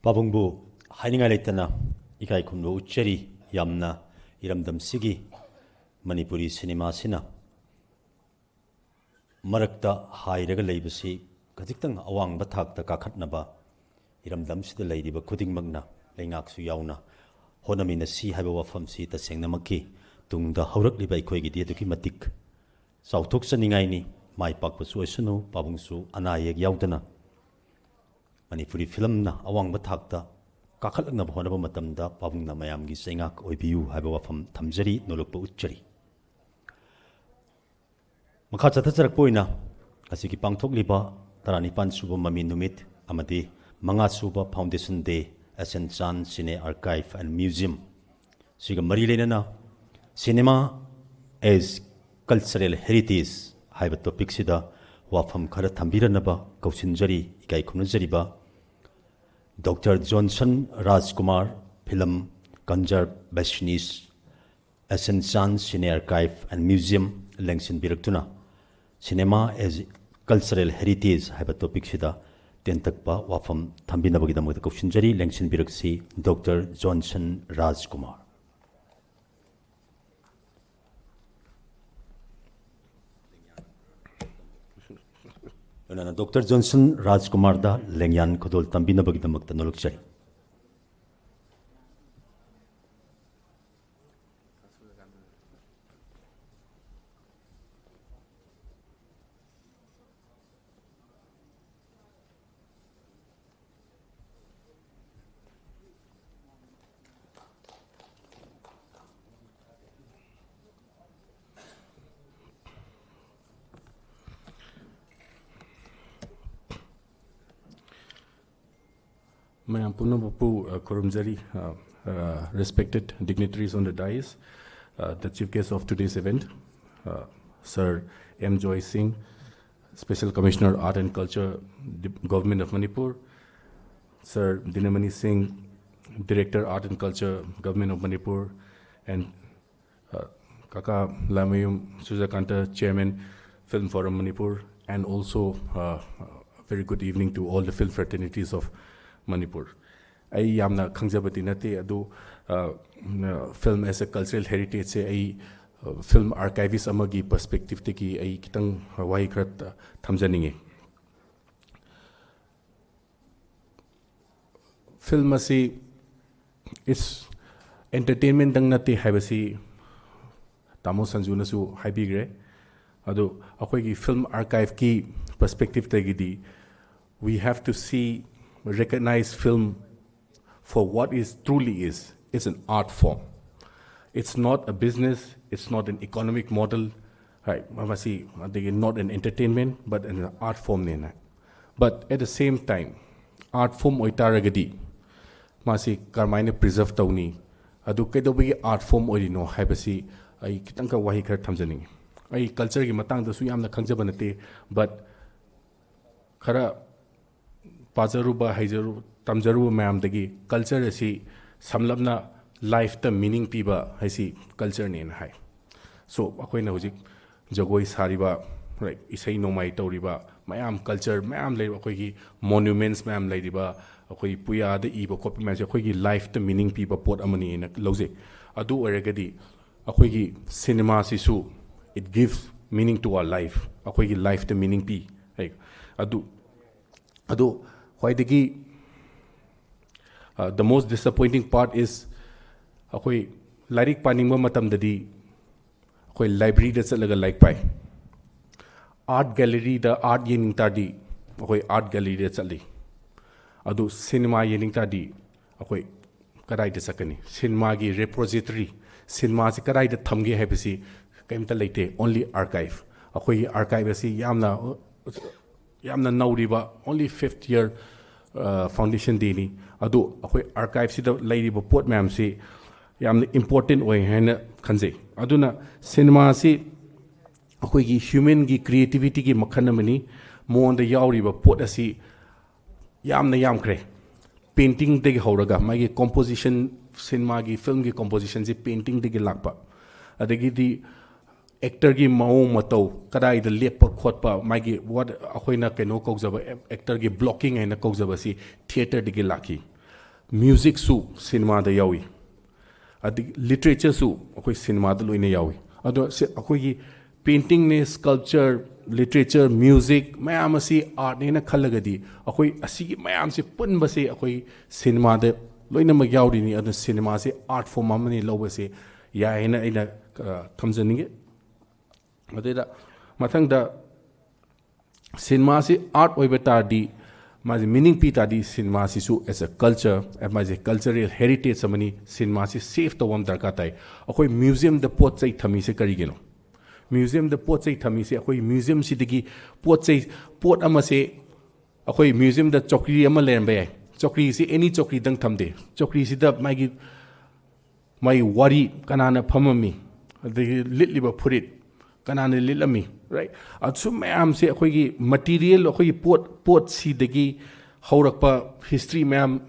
ꯄꯥꯕꯨꯡꯕꯨ ꯍꯥꯏꯅꯤꯡꯉꯥꯏ ꯂꯩꯇꯅ ꯏꯀꯥꯏ ꯈꯨꯝꯅꯕ ꯎꯠꯆꯔꯤ꯫ ꯌꯥꯝꯅ ꯏꯔꯝꯗꯝꯁꯤꯒꯤ ꯃꯅꯤꯄꯨꯔꯤ ꯁꯤꯅꯦꯃꯥꯁꯤꯅ ꯃꯔꯛꯇ ꯍꯥꯏꯔꯒ ꯂꯩꯕꯁꯤ ꯈꯖꯤꯛꯇꯪ ꯑꯋꯥꯡꯕ ꯊꯥꯛꯇ ꯀꯥꯈꯠꯅꯕ ꯏꯔꯝꯗꯝꯁꯤꯗ ꯂꯩꯔꯤꯕ ꯈꯨꯗꯤꯡꯃꯛꯅ, ꯂꯩꯉꯥꯛꯁꯨ ꯌꯥꯎꯅ, ꯍꯣꯠꯅꯃꯤꯟꯅꯁꯤ ꯍꯥꯏꯕ ꯋꯥꯐꯝꯁꯤ ꯇꯁꯦꯡꯅꯃꯛꯀꯤ ꯇꯨꯡꯗ ꯍꯧꯔꯛꯂꯤꯕ ꯑꯩꯈꯣꯏꯒꯤꯗꯤ ꯑꯗꯨꯛꯀꯤ ꯃꯇꯤꯛ ꯆꯥꯎꯊꯣꯛꯆꯅꯤꯡꯉꯥꯏꯅꯤ꯫ ꯃꯥꯏ ꯄꯥꯛꯄꯁꯨ ꯑꯣꯏꯁꯅꯨ꯫ ꯄꯥꯕꯨꯡꯁꯨ ꯑꯅꯥ ꯑꯌꯦꯛ ꯌꯥꯎꯗꯅ ꯃꯅꯤꯄꯨꯔꯤ filmꯅ ꯑꯋꯥꯡꯕ ꯊꯥꯛꯇ ꯀꯥꯈꯠꯂꯛꯅꯕ ꯍꯣꯠꯅꯕ ꯃꯇꯝꯗ ꯄꯥꯕꯨꯡꯅ ꯃꯌꯥꯝꯒꯤ ꯆꯩꯉꯥꯛ ꯑꯣꯏꯕꯤꯌꯨ ꯍꯥꯏꯕ ꯋꯥꯐꯝ ꯊꯝꯖꯔꯤ, ꯅꯣꯂꯨꯛꯄ ꯎꯠꯆꯔꯤ꯫ ꯃꯈꯥ ꯆꯠꯊꯖꯔꯛꯄ ꯑꯣꯏꯅ ꯉꯁꯤꯒꯤ ꯄꯥꯡꯊꯣꯛꯂꯤꯕ ꯇꯔꯥꯅꯤꯄꯥꯟ ꯁꯨꯕ ꯃꯃꯤ ꯅꯨꯃꯤꯠ ꯑꯃꯗꯤ ꯃꯉꯥ ꯁꯨꯕ Foundation Day, S N Chan Cine Archive and Museum, ꯁꯤꯒ ꯃꯔꯤ ꯂꯩꯅꯅ Cinema as Cultural Heritage ꯍꯥꯏꯕ topicꯁꯤꯗ ꯋꯥꯐꯝ ꯈꯔ ꯊꯝꯕꯤꯔꯅꯕ ꯀꯧꯁꯤꯟꯖꯔꯤ꯫ ꯏꯀꯥꯏ ꯈꯨꯝꯅꯖꯔꯤꯕ Doctor Johnson Rajkumar, film conservationist, Ascension Cine Archive and Museum ꯂꯦꯡꯁꯤꯟꯕꯤꯔꯛꯇꯨꯅ Cinema as Cultural Heritage ꯍꯥꯏꯕ topic ꯁꯤꯗ ꯇꯦꯟꯇꯛꯄ ꯋꯥꯐꯝ ꯊꯝꯕꯤꯅꯕꯒꯤꯗꯃꯛꯇ ꯀꯧꯁꯤꯟꯖꯔꯤ꯫ ꯂꯦꯡꯁꯤꯟꯕꯤꯔꯛꯁꯤ ꯗꯣꯛꯇꯔ ꯖꯣꯟꯁꯟ ꯔꯥꯖꯀꯨꯃꯥꯔ꯫ ꯂꯣꯏꯅꯅ ꯗꯣꯛꯇꯔ ꯖꯣꯟꯁꯟ ꯔꯥꯖꯀꯨꯃꯥꯔꯗ ꯂꯦꯡꯌꯥꯟ ꯈꯨꯗꯣꯜ ꯇꯝꯕꯤꯅꯕꯒꯤꯗꯃꯛꯇ ꯅꯣꯂꯛꯆꯔꯤ꯫ ꯃꯌꯥꯝ ꯄꯨꯝꯅꯃꯛꯄꯨ, ꯑ, ꯈꯨꯔꯨꯝꯖꯔꯤ꯫ ꯑ, ꯑ, respected dignitaries on the dais, uh, the chief guest of today's event, uh, Sir M Joy Singh, Special Commissioner, Art and Culture, Dep-, Government of Manipur, Sir Dinamani Singh, Director, Art and Culture, Government of Manipur, and, uh, Kaka Laimayum Sujakanta, Chairman, Film Forum Manipur, and also, uh, a very good evening to all the film fraternities of Manipur. ꯑꯩ ꯌꯥꯝꯅ ꯈꯪꯖꯕꯗꯤ ꯅꯠꯇꯦ, ꯑꯗꯨ, ꯑ, film as a cultural heritage ꯁꯦ ꯑꯩ, ꯑ, film archivist ꯑꯃꯒꯤ perspective ꯇꯒꯤ ꯑꯩ ꯈꯤꯇꯪ ꯋꯥꯍꯩ ꯈꯔ ꯊꯝꯖꯅꯤꯡꯉꯤ꯫ Film ꯑꯁꯤ it's entertainment ꯗꯪ ꯅꯠꯇꯦ ꯍꯥꯏꯕꯁꯤ ꯇꯥꯃꯣ ꯁꯟꯖꯨꯅꯁꯨ ꯍꯥꯏꯕꯤꯈ꯭ꯔꯦ꯫ ꯑꯗꯨ ꯑꯩꯈꯣꯏꯒꯤ film archive ꯀꯤ perspective ꯇꯒꯤꯗꯤ, we have to see, recognize film for what is truly is. It's an art form. It's not a business, it's not an economic model, right? ꯃꯁꯤ ꯑꯗꯒꯤ not an entertainment, but an art form ꯅꯦꯅ꯫ But at the same time, art form ꯑꯣꯏꯇꯥꯔꯒꯗꯤ ꯃꯥꯁꯤ ꯀꯔꯝꯍꯥꯏꯅ preserve ꯇꯧꯅꯤ? ꯑꯗꯨ ꯀꯩꯗꯧꯕꯒꯤ art form ꯑꯣꯏꯔꯤꯅꯣ ꯍꯥꯏꯕꯁꯤ ꯑꯩ ꯈꯤꯇꯪꯈꯛ ꯋꯥꯍꯩ ꯈꯔ ꯊꯝꯖꯅꯤꯡꯉꯤ꯫ ꯑꯩ culture ꯒꯤ ꯃꯇꯥꯡꯗꯁꯨ ꯌꯥꯝꯅ ꯈꯪꯖꯕ ꯅꯠꯇꯦ, but ꯈꯔ ꯄꯥꯖꯔꯨꯕ, ꯍꯩꯖꯔꯨ-, ꯇꯝꯖꯔꯨꯕ ꯃꯌꯥꯝꯗꯒꯤ culture ꯑꯁꯤ ꯁꯝꯂꯞꯅ ꯂꯥꯏꯐꯇ ꯃꯤꯅꯤꯡ ꯄꯤꯕ ꯍꯥꯏꯁꯤ ꯀꯜꯆꯔꯅꯦꯅ ꯍꯥꯏ꯫ ꯁꯣ ꯑꯩꯈꯣꯏꯅ ꯍꯧꯖꯤꯛ ꯖꯒꯣꯏ ꯁꯥꯔꯤꯕ, ꯂꯥꯏꯛ, ꯏꯁꯩ ꯅꯣꯡꯃꯥꯏ ꯇꯧꯔꯤꯕ ꯃꯌꯥꯝ, ꯀꯜꯆꯔ ꯃꯌꯥꯝ ꯂꯩꯔꯤꯕ, ꯑꯩꯈꯣꯏꯒꯤ ꯃꯣꯅꯨꯃꯦꯟꯠꯁ ꯃꯌꯥꯝ ꯂꯩꯔꯤꯕ, ꯑꯩꯈꯣꯏ ꯄꯨꯌꯥꯗ ꯏꯕ ꯈꯣꯠꯄ ꯃꯌꯥꯝꯁꯦ ꯑꯩꯈꯣꯏꯒꯤ ꯂꯥꯏꯐꯇ ꯃꯤꯅꯤꯡ ꯄꯤꯕ ꯄꯣꯠ ꯑꯃꯅꯤꯅ ꯂꯧꯖꯩ꯫ ꯑꯗꯨ ꯑꯣꯏꯔꯒꯗꯤ ꯑꯩꯈꯣꯏꯒꯤ ꯁꯤꯅꯦꯃꯥꯁꯤꯁꯨ, it gives meaning to our life, ꯑꯩꯈꯣꯏꯒꯤ ꯂꯥꯏꯐꯇ ꯃꯤꯅꯤꯡ ꯄꯤ꯫ ꯑꯗꯨ ꯑꯗꯣ ꯈ꯭ꯋꯥꯏꯗꯒꯤ, uh, the most disappointing part is, ꯑꯩꯈꯣꯏ ꯂꯥꯏꯔꯤꯛ ꯄꯥꯅꯤꯡꯕ ꯃꯇꯝꯗꯗꯤ ꯑꯩꯈꯣꯏ ꯂꯥꯏꯕ꯭ꯔꯦꯔꯤꯗ ꯆꯠꯂꯒ ꯂꯥꯏꯔꯤꯛ ꯄꯥꯏ꯫ ꯑꯥꯔꯠ ꯒꯦꯂꯔꯤꯗ ꯑꯥꯔꯠ ꯌꯦꯡꯅꯤꯡ ꯇꯥꯔꯗꯤ ꯑꯩꯈꯣꯏ ꯑꯥꯔꯠ ꯒꯦꯂꯔꯤꯗ ꯆꯠꯂꯤ꯫ ꯑꯗꯨ ꯁꯤꯅꯦꯃꯥ ꯌꯦꯡꯅꯤꯡ ꯇꯥꯔꯗꯤ ꯑꯩꯈꯣꯏ ꯀꯗꯥꯏꯗ ꯆꯠꯀꯅꯤ? ꯁꯤꯅꯦꯃꯥꯒꯤ ꯔꯦꯄꯣꯖꯤꯇꯔꯤ, ꯁꯤꯅꯦꯃꯥꯁꯤ ꯀꯗꯥꯏꯗ ꯊꯝꯒꯦ ꯍꯥꯏꯕꯁꯤ ꯀꯔꯤꯝꯇ ꯂꯩꯇꯦ, only archive꯫ ꯑꯩꯈꯣꯏꯒꯤ ꯑꯥꯔꯀꯥꯏꯚ ꯑꯁꯤ ꯌꯥꯝꯅ, ꯌꯥꯝꯅ ꯅꯧꯔꯤꯕ, only fifth year foundation dayꯅꯤ꯫ ꯑꯗꯨ ꯑꯩꯈꯣꯏ ꯑꯥꯔꯀꯥꯏꯚꯁꯤꯗ ꯂꯩꯔꯤꯕ ꯄꯣꯠ ꯃꯌꯥꯝꯁꯤ ꯌꯥꯝꯅ ꯏꯝꯄꯣꯔꯇꯦꯟ ꯑꯣꯏ ꯍꯥꯏꯅ ꯈꯟꯖꯩ꯫ ꯑꯗꯨꯅ ꯁꯤꯅꯦꯃꯥꯁꯤ ꯑꯩꯈꯣꯏꯒꯤ ꯍ꯭ꯌꯨꯃꯦꯟꯒꯤ ꯀ꯭ꯔꯤꯌꯦꯇꯤꯚꯤꯇꯤꯒꯤ ꯃꯈꯜ ꯑꯃꯅꯤ꯫ ꯃꯉꯣꯟꯗ ꯌꯥꯎꯔꯤꯕ ꯄꯣꯠ ꯑꯁꯤ ꯌꯥꯝꯅ ꯌꯥꯝꯈ꯭ꯔꯦ꯫ ꯄꯦꯟꯇꯤꯡꯗꯒꯤ ꯍꯧꯔꯒ ꯃꯥꯒꯤ ꯀꯣꯝꯄꯣꯖꯤꯁꯟ, ꯁꯤꯅꯦꯃꯥꯒꯤ, ꯐꯤꯂꯝꯒꯤ ꯀꯣꯝꯄꯣꯖꯤꯁꯟꯁꯤ ꯄꯦꯟꯇꯤꯡꯗꯒꯤ ꯂꯥꯛꯄ, ꯑꯗꯒꯤꯗꯤ ꯑꯦꯛꯇꯔꯒꯤ ꯃꯑꯣꯡ ꯃꯇꯧ, ꯀꯗꯥꯏꯗ ꯂꯦꯞꯄ ꯈꯣꯠꯄ, ꯃꯥꯒꯤ what ꯑꯩꯈꯣꯏꯅ ꯀꯩꯅꯣ ꯀꯧꯖꯕ, ꯑꯦꯛꯇꯔꯒꯤ ꯕ꯭ꯂꯣꯀꯤꯡ ꯍꯥꯏꯅ ꯀꯧꯖꯕꯁꯤ ꯊꯤꯌꯦꯇꯔꯗꯒꯤ ꯂꯥꯛꯈꯤ꯫ ꯃ꯭ꯌꯨꯖꯤꯛꯁꯨ ꯁꯤꯅꯦꯃꯥꯗ ꯌꯥꯎꯏ, ꯑꯗꯒꯤ ꯂꯤꯇꯔꯦꯆꯔꯁꯨ ꯑꯩꯈꯣꯏ ꯁꯤꯅꯦꯃꯥꯗ ꯂꯣꯏꯅ ꯌꯥꯎꯏ꯫ ꯑꯗꯣ ꯁꯤ ꯑꯩꯈꯣꯏꯒꯤ ꯄꯦꯟꯇꯤꯡꯅꯦ, ꯁ꯭ꯀꯜꯞꯆꯔ, ꯂꯤꯇꯔꯦꯆꯔ, ꯃ꯭ꯌꯨꯖꯤꯛ ꯃꯌꯥꯝ ꯑꯁꯤ ꯑꯥꯔꯠꯅꯦꯅ ꯈꯜꯂꯒꯗꯤ ꯑꯩꯈꯣꯏ ꯑꯁꯤꯒꯤ ꯃꯌꯥꯝꯁꯤ ꯄꯨꯟꯕꯁꯦ ꯑꯩꯈꯣꯏ ꯁꯤꯅꯦꯃꯥꯗ ꯂꯣꯏꯅꯃꯛ ꯌꯥꯎꯔꯤꯅꯤ꯫ ꯑꯗꯨꯅ ꯁꯤꯅꯦꯃꯥꯁꯦ ꯑꯥꯔꯠ ꯐꯣꯔꯝ ꯑꯃꯅꯤ ꯂꯧꯕꯁꯦ ꯌꯥꯏ ꯍꯥꯏꯅ ꯑꯩꯅ, ꯑ, ꯊꯝꯖꯅꯤꯡꯉꯤ꯫ ꯑꯗꯨꯗ ꯃꯊꯪꯗ ꯁꯤꯅꯦꯃꯥꯁꯤ ꯑꯥꯔꯠ ꯑꯣꯏꯕ ꯇꯥꯔꯗꯤ, ꯃꯥꯁꯤ ꯃꯤꯅꯤꯡ ꯄꯤ ꯇꯥꯔꯗꯤ, ꯁꯤꯅꯦꯃꯥꯁꯤꯁꯨ as a culture, ꯃꯥꯁꯦ ꯀꯜꯆꯔꯦꯜ ꯍꯦꯔꯤꯇꯦꯖ ꯑꯃꯅꯤ꯫ ꯁꯤꯅꯦꯃꯥꯁꯤ ꯁꯦꯐ ꯇꯧꯕ ꯑꯃ ꯗꯔꯀꯥꯔ ꯇꯥꯏ꯫ ꯑꯩꯈꯣꯏ ꯃ꯭ꯌꯨꯖꯤꯌꯝꯗ ꯄꯣꯠ ꯆꯩ ꯊꯝꯃꯤꯁꯦ ꯀꯔꯤꯒꯤꯅꯣ? ꯃ꯭ꯌꯨꯖꯤꯌꯝꯗ ꯄꯣꯠ ꯆꯩ ꯊꯝꯃꯤꯁꯦ ꯑꯩꯈꯣꯏ ꯃ꯭ꯌꯨꯖꯤꯌꯝꯁꯤꯗꯒꯤ ꯄꯣꯠ ꯆꯩ, ꯄꯣꯠ ꯑꯃꯁꯦ ꯑꯩꯈꯣꯏ ꯃ꯭ꯌꯨꯖꯤꯌꯝꯗ ꯆꯧꯀ꯭ꯔꯤ ꯑꯃ ꯂꯩꯔꯝꯕ ꯌꯥꯏ꯫ ꯆꯧꯀ꯭ꯔꯤꯁꯤ ꯑꯦꯅꯤ ꯆꯧꯀ꯭ꯔꯤꯗꯪ ꯊꯝꯗꯦ꯫ ꯆꯧꯀ꯭ꯔꯤꯁꯤꯗ ꯃꯥꯒꯤ, ꯃꯥꯒꯤ ꯋꯥꯔꯤ, ꯀꯅꯥꯅ ꯐꯝꯃꯝꯃꯤ, ꯑꯗꯒꯤ ꯂꯤꯠꯂꯤꯕ ꯐꯨꯔꯤꯠ ꯀꯅꯥꯅ ꯂꯤꯠꯂꯝꯃꯤ, ꯔꯥꯏꯠ? ꯑꯁꯨꯝ ꯃꯌꯥꯝꯁꯦ ꯑꯩꯈꯣꯏꯒꯤ ꯃꯇꯤꯔꯤꯌꯦꯜ, ꯑꯩꯈꯣꯏꯒꯤ ꯄꯣꯠ, ꯄꯣꯠꯁꯤꯗꯒꯤ ꯍꯧꯔꯛꯄ ꯍꯤꯁꯇ꯭ꯔꯤ ꯃꯌꯥꯝ,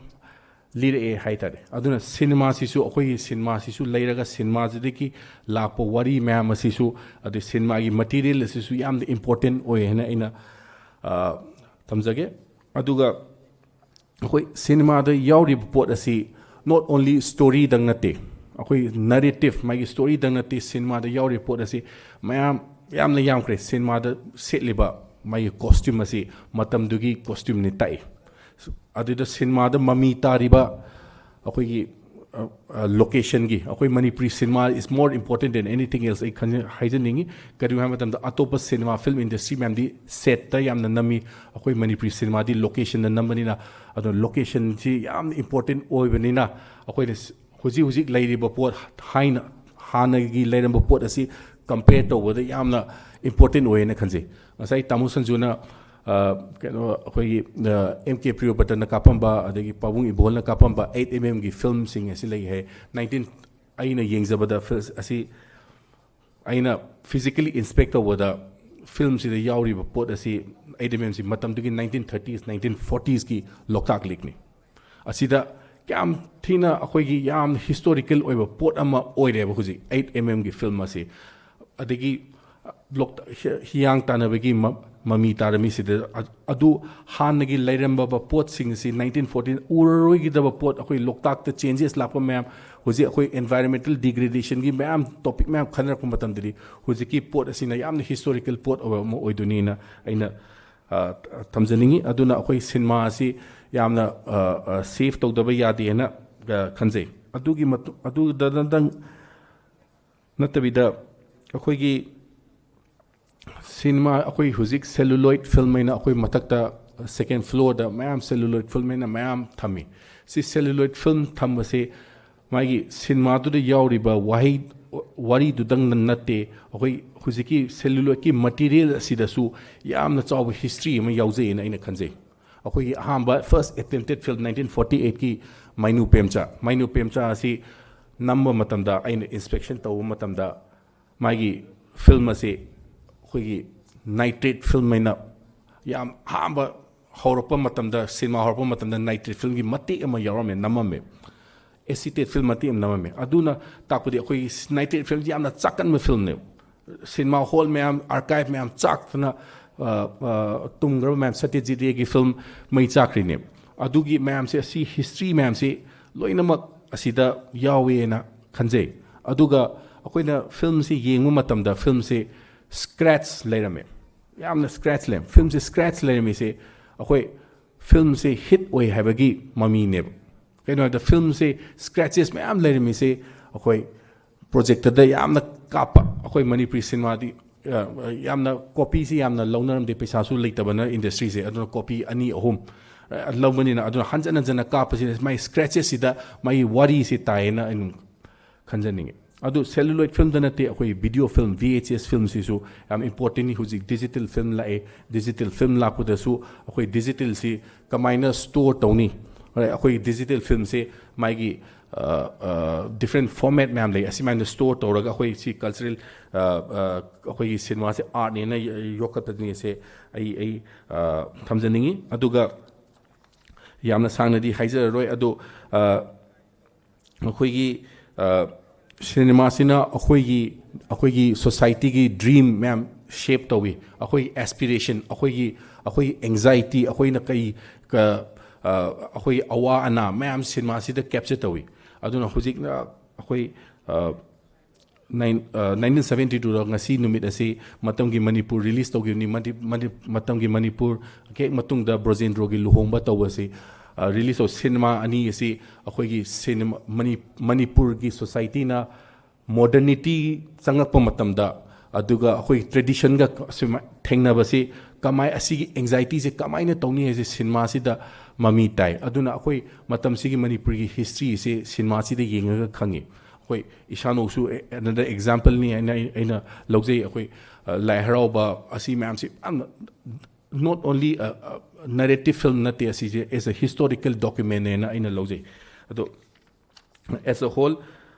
ꯂꯤꯔꯛꯑꯦ ꯍꯥꯏꯇꯥꯔꯦ꯫ ꯑꯗꯨꯅ ꯁꯤꯅꯦꯃꯥꯁꯤꯁꯨ, ꯑꯩꯈꯣꯏꯒꯤ ꯁꯤꯅꯦꯃꯥꯁꯤꯁꯨ ꯂꯩꯔꯒ, ꯁꯤꯅꯦꯃꯥꯁꯤꯗꯒꯤ ꯂꯥꯛꯄ ꯋꯥꯔꯤ ꯃꯌꯥꯝ ꯑꯁꯤꯁꯨ, ꯑꯗꯩ ꯁꯤꯅꯦꯃꯥꯒꯤ ꯃꯇꯤꯔꯤꯌꯦꯜ ꯑꯁꯤꯁꯨ ꯌꯥꯝꯅ ꯏꯝꯄꯣꯔꯇꯦꯟ ꯑꯣꯏ ꯍꯥꯏꯅ ꯑꯩꯅ, ꯑ, ꯊꯝꯖꯒꯦ꯫ ꯑꯗꯨꯒ ꯑꯩꯈꯣꯏ ꯁꯤꯅꯦꯃꯥꯗ ꯌꯥꯎꯔꯤꯕ ꯄꯣꯠ ꯑꯁꯤ not only storyꯗꯪ ꯅꯠꯇꯦ, ꯑꯩꯈꯣꯏ narrative, ꯃꯥꯒꯤ storyꯗꯪ ꯅꯠꯇꯦ, ꯁꯤꯅꯦꯃꯥꯗ ꯌꯥꯎꯔꯤꯕ ꯄꯣꯠ ꯑꯁꯤ ꯃꯌꯥꯝ, ꯌꯥꯝꯅ ꯌꯥꯝꯈ꯭ꯔꯦ꯫ ꯁꯤꯅꯦꯃꯥꯗ ꯁꯦꯠꯂꯤꯕ ꯃꯥꯒꯤ costume ꯑꯁꯤ ꯃꯇꯝꯗꯨꯒꯤ costumeꯅꯤ ꯇꯥꯛꯏ꯫ ꯑꯗꯨꯗ ꯁꯤꯅꯦꯃꯥꯗ ꯃꯃꯤ ꯇꯥꯔꯤꯕ ꯑꯩꯈꯣꯏꯒꯤ, ꯑ, ꯑ, locationꯒꯤ, ꯑꯩꯈꯣꯏ Manipuri cinema is more important than anything else ꯑꯩ ꯈꯟꯖ-, ꯍꯥꯏꯖꯅꯤꯡꯉꯤ꯫ ꯀꯔꯤꯒꯤꯅꯣ ꯍꯥꯏꯕ ꯃꯇꯝꯗ, ꯑꯇꯣꯞꯄ cinema film industry ꯃꯌꯥꯝꯗꯤ setꯇ ꯌꯥꯝꯅ ꯅꯝꯃꯤ, ꯑꯩꯈꯣꯏ ꯃꯅꯤꯄꯨꯔꯤ cinemaꯗꯤ locationꯗ ꯅꯝꯕꯅꯤꯅ, ꯑꯗꯣ locationꯁꯤ ꯌꯥꯝꯅ important ꯑꯣꯏꯕꯅꯤꯅ, ꯑꯩꯈꯣꯏꯅ ꯁ-, ꯍꯧꯖꯤꯛ ꯍꯧꯖꯤꯛ ꯂꯩꯔꯤꯕ ꯄꯣꯠ ꯍꯥꯏꯅ, ꯍꯥꯟꯅꯒꯤ ꯂꯩꯔꯝꯕ ꯄꯣꯠ ꯑꯁꯤ compare ꯇꯧꯕꯗ ꯌꯥꯝꯅ important ꯑꯣꯏꯌꯦꯅ ꯈꯟꯖꯩ꯫ ꯉꯁꯥꯏ ꯇꯥꯃꯣ ꯁꯟꯖꯨꯅ, ꯑ, ꯀꯩꯅꯣ, ꯑꯩꯈꯣꯏꯒꯤ, ꯑ, M K Priyabrataꯅ ꯀꯥꯞꯄꯝꯕ, ꯑꯗꯒꯤ ꯄꯥꯕꯨꯡ ꯏꯕꯣꯜꯅ ꯀꯥꯞꯄꯝꯕ eight MMꯒꯤ filmꯁꯤꯡ ꯑꯁꯤ ꯂꯩ ꯍꯥꯏ꯫ nineteen, ꯑꯩꯅ ꯌꯦꯡꯖꯕꯗ film ꯑꯁꯤ, ꯑꯩꯅ physically inspect ꯇꯧꯕꯗ filmꯁꯤꯗ ꯌꯥꯎꯔꯤꯕ ꯄꯣꯠ ꯑꯁꯤ eight MMꯁꯤ ꯃꯇꯝꯗꯨꯒꯤ nineteen thirties, nineteen fortiesꯀꯤ ꯂꯣꯛꯇꯥꯛ ꯂꯦꯛꯅꯤ꯫ ꯑꯁꯤꯗ ꯌꯥꯝ ꯊꯤꯅ ꯑꯩꯈꯣꯏꯒꯤ ꯌꯥꯝ historical ꯑꯣꯏꯕ ꯄꯣꯠ ꯑꯃ ꯑꯣꯏꯔꯦꯕ ꯍꯧꯖꯤꯛ eight MMꯒꯤ film ꯑꯁꯤ꯫ ꯑꯗꯒꯤ ꯂꯣꯛ-, ꯍꯤ-, ꯍꯤꯌꯥꯡ ꯇꯥꯟꯅꯕꯒꯤ ꯃ-, ꯃꯃꯤ ꯇꯥꯔꯝꯃꯤꯁꯤꯗ, ꯑ-, ꯑꯗꯨ ꯍꯥꯟꯅꯒꯤ ꯂꯩꯔꯝꯕ ꯄꯣꯠꯁꯤꯡꯁꯤ nineteen forty ꯎꯔꯔꯣꯏꯒꯗꯕ ꯄꯣꯠ, ꯑꯩꯈꯣꯏ ꯂꯣꯛꯇꯥꯛꯇ changes ꯂꯥꯛꯄ ꯃꯌꯥꯝ, ꯍꯧꯖꯤꯛ ꯑꯩꯈꯣꯏ environmental degradationꯒꯤ ꯃꯌꯥꯝ topic ꯃꯌꯥꯝ ꯈꯟꯅꯔꯛꯄ ꯃꯇꯝꯗꯗꯤ, ꯍꯧꯖꯤꯛꯀꯤ ꯄꯣꯠ ꯑꯁꯤꯅ ꯌꯥꯝꯅ historical ꯄꯣꯠ ꯑꯣꯏꯕ ꯑꯃ ꯑꯣꯏꯗꯣꯏꯅꯤꯅ ꯑꯩꯅ, ꯑ, ꯊꯝꯖꯅꯤꯡꯉꯤ꯫ ꯑꯗꯨꯅ ꯑꯩꯈꯣꯏ cinema ꯑꯁꯤ ꯌꯥꯝꯅ, ꯑ, ꯑ, save ꯇꯧꯗꯕ ꯌꯥꯗꯦꯅ, ꯑ, ꯈꯟꯖꯩ꯫ ꯑꯗꯨꯒꯤ ꯃꯇꯨꯡ, ꯑꯗꯨꯗ ꯅꯠꯇꯪ ꯅꯠꯇꯕꯤꯗ, ꯑꯩꯈꯣꯏꯒꯤ cinema, ꯑꯩꯈꯣꯏ ꯍꯧꯖꯤꯛ celluloid film ꯍꯥꯏꯅ ꯑꯩꯈꯣꯏ ꯃꯊꯛꯇ second floorꯗ ꯃꯌꯥꯝ celluloid film ꯍꯥꯏꯅ ꯃꯌꯥꯝ ꯊꯝꯃꯤ꯫ ꯁꯤ celluloid film ꯊꯝꯕꯁꯦ ꯃꯥꯒꯤ cinemaꯗꯨꯗ ꯌꯥꯎꯔꯤꯕ ꯋꯥꯍꯩ, ꯋꯥꯔꯤꯗꯨꯗꯪ ꯅꯠꯇꯦ, ꯑꯩꯈꯣꯏ ꯍꯧꯖꯤꯛꯀꯤ celluloidꯀꯤ material ꯑꯁꯤꯗꯁꯨ ꯌꯥꯝꯅ ꯆꯥꯎꯕ history ꯑꯃ ꯌꯥꯎꯖꯩꯅ ꯑꯩꯅ ꯈꯟꯖꯩ꯫ ꯑꯩꯈꯣꯏꯒꯤ ꯑꯍꯥꯟꯕ first attempted film nineteen forty eightꯀꯤ ꯃꯩꯅꯨ ꯄꯦꯝꯆꯥ, ꯃꯩꯅꯨ ꯄꯦꯝꯆꯥ ꯑꯁꯤ ꯅꯝꯕ ꯃꯇꯝꯗ, ꯑꯩꯅ inspection ꯇꯧꯕ ꯃꯇꯝꯗ, ꯃꯥꯒꯤ film ꯑꯁꯤ ꯑꯩꯈꯣꯏꯒꯤ nitrate film ꯍꯥꯏꯅ ꯌꯥꯝ ꯑꯍꯥꯟꯕ ꯍꯧꯔꯛꯄ ꯃꯇꯝꯗ, ꯁꯤꯅꯦꯃꯥ ꯍꯧꯔꯛꯄ ꯃꯇꯝꯗ ꯅꯥꯏꯇ꯭ꯔꯦꯠ ꯐꯤꯂꯝꯒꯤ ꯃꯇꯦꯛ ꯑꯃ ꯌꯥꯎꯔꯝꯃꯦ, ꯅꯝꯃꯝꯃꯦ꯫ ꯑꯦꯁꯤꯇꯦꯠ ꯐꯤꯂꯝ ꯃꯇꯦꯛ ꯑꯃ ꯅꯝꯃꯝꯃꯦ꯫ ꯑꯗꯨꯅ ꯇꯥꯛꯄꯗꯤ ꯑꯩꯈꯣꯏꯒꯤ ꯅꯥꯏꯇ꯭ꯔꯦꯠ ꯐꯤꯂꯝꯁꯤ ꯌꯥꯝꯅ ꯆꯥꯛꯀꯟꯕ ꯐꯤꯂꯝꯅꯦꯕ꯫ ꯁꯤꯅꯦꯃꯥ ꯍꯣꯜ ꯃꯌꯥꯝ, ꯑꯥꯔꯀꯥꯏꯚ ꯃꯌꯥꯝ ꯆꯥꯛꯇꯅ, ꯑ, ꯑ, ꯇꯨꯝꯈ꯭ꯔꯕ ꯃꯌꯥꯝ, ꯁꯇ꯭ꯌꯖꯤꯠ ꯔꯦꯒꯤ ꯐꯤꯂꯝ ꯃꯩ ꯆꯥꯛꯈ꯭ꯔꯤꯅꯦꯕ꯫ ꯑꯗꯨꯒꯤ ꯃꯌꯥꯝꯁꯦ, ꯑꯁꯤ ꯍꯤꯁꯇ꯭ꯔꯤ ꯃꯌꯥꯝꯁꯤ ꯂꯣꯏꯅꯃꯛ ꯑꯁꯤꯗ ꯌꯥꯎꯋꯦꯅ ꯈꯟꯖꯩ꯫ ꯑꯗꯨꯒ ꯑꯩꯈꯣꯏꯅ ꯐꯤꯂꯝꯁꯤ ꯌꯦꯡꯕ ꯃꯇꯝꯗ ꯐꯤꯂꯝꯁꯤ ꯁ꯭ꯀ꯭ꯔꯦꯆ ꯂꯩꯔꯝꯃꯦ, ꯌꯥꯝꯅ ꯁ꯭ꯀ꯭ꯔꯦꯆ ꯂꯩꯔꯝꯃꯦ꯫ ꯐꯤꯂꯝꯁꯤ ꯁ꯭ꯀ꯭ꯔꯦꯆ ꯂꯩꯔꯝꯃꯤꯁꯦ ꯑꯩꯈꯣꯏ ꯐꯤꯂꯝꯁꯦ ꯍꯤꯠ ꯑꯣꯏ ꯍꯥꯏꯕꯒꯤ ꯃꯃꯤꯅꯦꯕ꯫ ꯀꯩꯅꯣ ꯍꯥꯏꯕꯗ, ꯐꯤꯂꯝꯁꯦ ꯁ꯭ꯀ꯭ꯔꯦꯆꯦꯁ ꯃꯌꯥꯝ ꯂꯩꯔꯝꯃꯤꯁꯦ ꯑꯩꯈꯣꯏ ꯄ꯭ꯔꯣꯖꯦꯛꯇꯔꯗ ꯌꯥꯝꯅ ꯀꯥꯞꯄ, ꯑꯩꯈꯣꯏ ꯃꯅꯤꯄꯨꯔꯤ ꯁꯤꯅꯦꯃꯥꯗꯤ, ꯑ, ꯌꯥꯝꯅ ꯀꯣꯄꯤꯁꯤ ꯌꯥꯝꯅ ꯂꯧꯅꯔꯝꯗꯦ, ꯄꯩꯁꯥꯁꯨ ꯂꯩꯇꯕꯅ ꯏꯟꯗꯁꯇ꯭ꯔꯤꯁꯦ, ꯑꯗꯨꯅ ꯀꯣꯄꯤ ꯑꯅꯤ ꯑꯍꯨꯝ, ꯑ, ꯂꯧꯕꯅꯤꯅ, ꯑꯗꯨꯅ ꯍꯟꯖꯟ ꯍꯟꯖꯟꯅ ꯀꯥꯞꯄꯁꯤꯅ ꯃꯥꯒꯤ ꯁ꯭ꯀ꯭ꯔꯦꯆꯦꯁꯁꯤꯗ ꯃꯥꯒꯤ ꯋꯥꯔꯤꯁꯤ ꯇꯥꯏꯌꯦꯅ ꯑꯩꯅ ꯈꯟꯖꯅꯤꯡꯉꯤ꯫ ꯑꯗꯨ ꯁꯦꯂꯨꯂꯣꯏꯗ ꯐꯤꯂꯝꯗ ꯅꯠꯇꯦ, ꯑꯩꯈꯣꯏ ꯚꯤꯗꯤꯑꯣ ꯐꯤꯂꯝ, ꯚꯤ ꯑꯩꯆ ꯑꯦꯁ ꯐꯤꯂꯝꯁꯤꯁꯨ ꯌꯥꯝ ꯏꯝꯄꯣꯔꯇꯦꯟꯅꯤ꯫ ꯍꯧꯖꯤꯛ ꯗꯤꯖꯤꯇꯦꯜ ꯐꯤꯂꯝ ꯂꯥꯛꯑꯦ, ꯗꯤꯖꯤꯇꯦꯜ ꯐꯤꯂꯝ ꯂꯥꯛꯄꯗꯁꯨ ꯑꯩꯈꯣꯏ ꯗꯤꯖꯤꯇꯦꯜꯁꯤ ꯀꯃꯥꯏꯅ ꯁ꯭ꯇꯣꯔ ꯇꯧꯅꯤ? ꯑꯩꯈꯣꯏ ꯗꯤꯖꯤꯇꯦꯜ ꯐꯤꯂꯝꯁꯦ ꯃꯥꯒꯤ ꯗꯤꯐ꯭ꯔꯦꯟ ꯐꯣꯔꯃꯦꯠ ꯃꯌꯥꯝ ꯂꯩ, ꯑꯁꯤꯃꯥꯏꯅ ꯁ꯭ꯇꯣꯔ ꯇꯧꯔꯒ ꯑꯩꯈꯣꯏ ꯁꯤ ꯀꯜꯆꯔꯦꯜ, ꯑꯩꯈꯣꯏꯒꯤ ꯁꯤꯅꯦꯃꯥꯁꯦ ꯑꯥꯔꯠꯅꯦꯅ ꯌꯣꯛꯈꯠꯄꯅꯤꯁꯦ ꯑꯩ, ꯑꯩ, ꯑ, ꯊꯝꯖꯅꯤꯡꯉꯤ꯫ ꯑꯗꯨꯒ ꯌꯥꯝꯅ ꯁꯥꯡꯅꯗꯤ ꯍꯥꯏꯖꯔꯔꯣꯏ, ꯑꯗꯣ, ꯑ, ꯑꯩꯈꯣꯏꯒꯤ, ꯑ, ꯁꯤꯅꯦꯃꯥꯁꯤꯅ ꯑꯩꯈꯣꯏꯒꯤ, ꯑꯩꯈꯣꯏꯒꯤ ꯁꯣꯁꯥꯏꯇꯤꯒꯤ ꯗ꯭ꯔꯤꯝ ꯃꯌꯥꯝ ꯁꯦꯞ ꯇꯧꯏ, ꯑꯩꯈꯣꯏꯒꯤ ꯑꯦꯁꯄꯤꯔꯦꯁꯟ, ꯑꯩꯈꯣꯏꯒꯤ, ꯑꯩꯈꯣꯏꯒꯤ ꯑꯦꯡꯖꯥꯏꯇꯤ, ꯑꯩꯈꯣꯏꯅ ꯀꯩ, ꯀ-, ꯑ, ꯑꯩꯈꯣꯏꯒꯤ ꯑꯋꯥ ꯑꯅꯥ ꯃꯌꯥꯝ ꯁꯤꯅꯦꯃꯥꯁꯤꯗ ꯀꯦꯞꯆꯔ ꯇꯧꯏ꯫ ꯑꯗꯨꯅ ꯍꯧꯖꯤꯛꯅ ꯑꯩꯈꯣꯏ, ꯑ, ꯅꯥꯏꯟ-, ꯑ, ꯅꯥꯏꯟꯇꯤꯟ ꯁꯚꯦꯟꯇꯤ ꯇꯨꯗ ꯉꯁꯤ ꯅꯨꯃꯤꯠ ꯑꯁꯤ ꯃꯇꯝꯒꯤ ꯃꯅꯤꯄꯨꯔ ꯔꯤꯂꯤꯁ ꯇꯧꯈꯤꯕꯅꯤ꯫ ꯃꯗꯤ-, ꯃꯗꯤ-, ꯃꯇꯝꯒꯤ ꯃꯅꯤꯄꯨꯔ, ꯍꯦꯛ ꯃꯇꯨꯡꯗ ꯕ꯭ꯔꯣꯖꯦꯟꯗ꯭ꯔꯣꯒꯤ ꯂꯨꯍꯣꯡꯕ ꯇꯧꯕ ꯑꯁꯤ, ꯑ, ꯔꯤꯂꯤꯁ ꯇꯧ-, ꯁꯤꯅꯦꯃꯥ ꯑꯅꯤ ꯑꯁꯤ ꯑꯩꯈꯣꯏꯒꯤ ꯁꯤꯅꯦꯃꯥ, ꯃꯅꯤ-, ꯃꯅꯤꯄꯨꯔꯒꯤ ꯁꯣꯁꯥꯏꯇꯤꯅ ꯃꯣꯗꯔꯅꯤꯇꯤ ꯆꯪꯂꯛꯄ ꯃꯇꯝꯗ, ꯑꯗꯨꯒ ꯑꯩꯈꯣꯏꯒꯤ ꯇ꯭ꯔꯦꯗꯤꯁꯟꯒ ꯁꯨꯃꯥꯏ-, ꯊꯦꯡꯅꯕꯁꯤ ꯀꯃꯥꯏ-, ꯑꯁꯤꯒꯤ ꯑꯦꯡꯖꯥꯏꯇꯤꯁꯦ ꯀꯃꯥꯏꯅ ꯇꯧꯅꯤ ꯍꯥꯏꯁꯦ ꯁꯤꯅꯦꯃꯥꯁꯤꯗ ꯃꯃꯤ ꯇꯥꯏ꯫ ꯑꯗꯨꯅ ꯑꯩꯈꯣꯏ ꯃꯇꯝꯁꯤꯒꯤ ꯃꯅꯤꯄꯨꯔꯒꯤ ꯍꯤꯁꯇ꯭ꯔꯤꯁꯦ ꯁꯤꯅꯦꯃꯥꯁꯤꯗ ꯌꯦꯡꯉꯒ ꯈꯪꯉꯤ꯫ ꯑꯩꯈꯣꯏ ꯏꯁꯥꯅꯧꯁꯨ another exampleꯅꯤ ꯍꯥꯏꯅ ꯑꯩ-, ꯑꯩꯅ ꯂꯧꯖꯩ꯫ ꯑꯩꯈꯣꯏ, ꯑ, ꯂꯥꯏ ꯍꯔꯥꯎꯕ ꯑꯁꯤ ꯃꯌꯥꯝꯁꯤ ꯌꯥꯝꯅ not only, ꯑ, ꯑ, narrative film ꯅꯠꯇꯦ, ꯑꯁꯤꯁꯦ as a historical documentꯅꯦꯅ ꯑꯩꯅ ꯂꯧꯖꯩ꯫ ꯑꯗꯣ as a whole,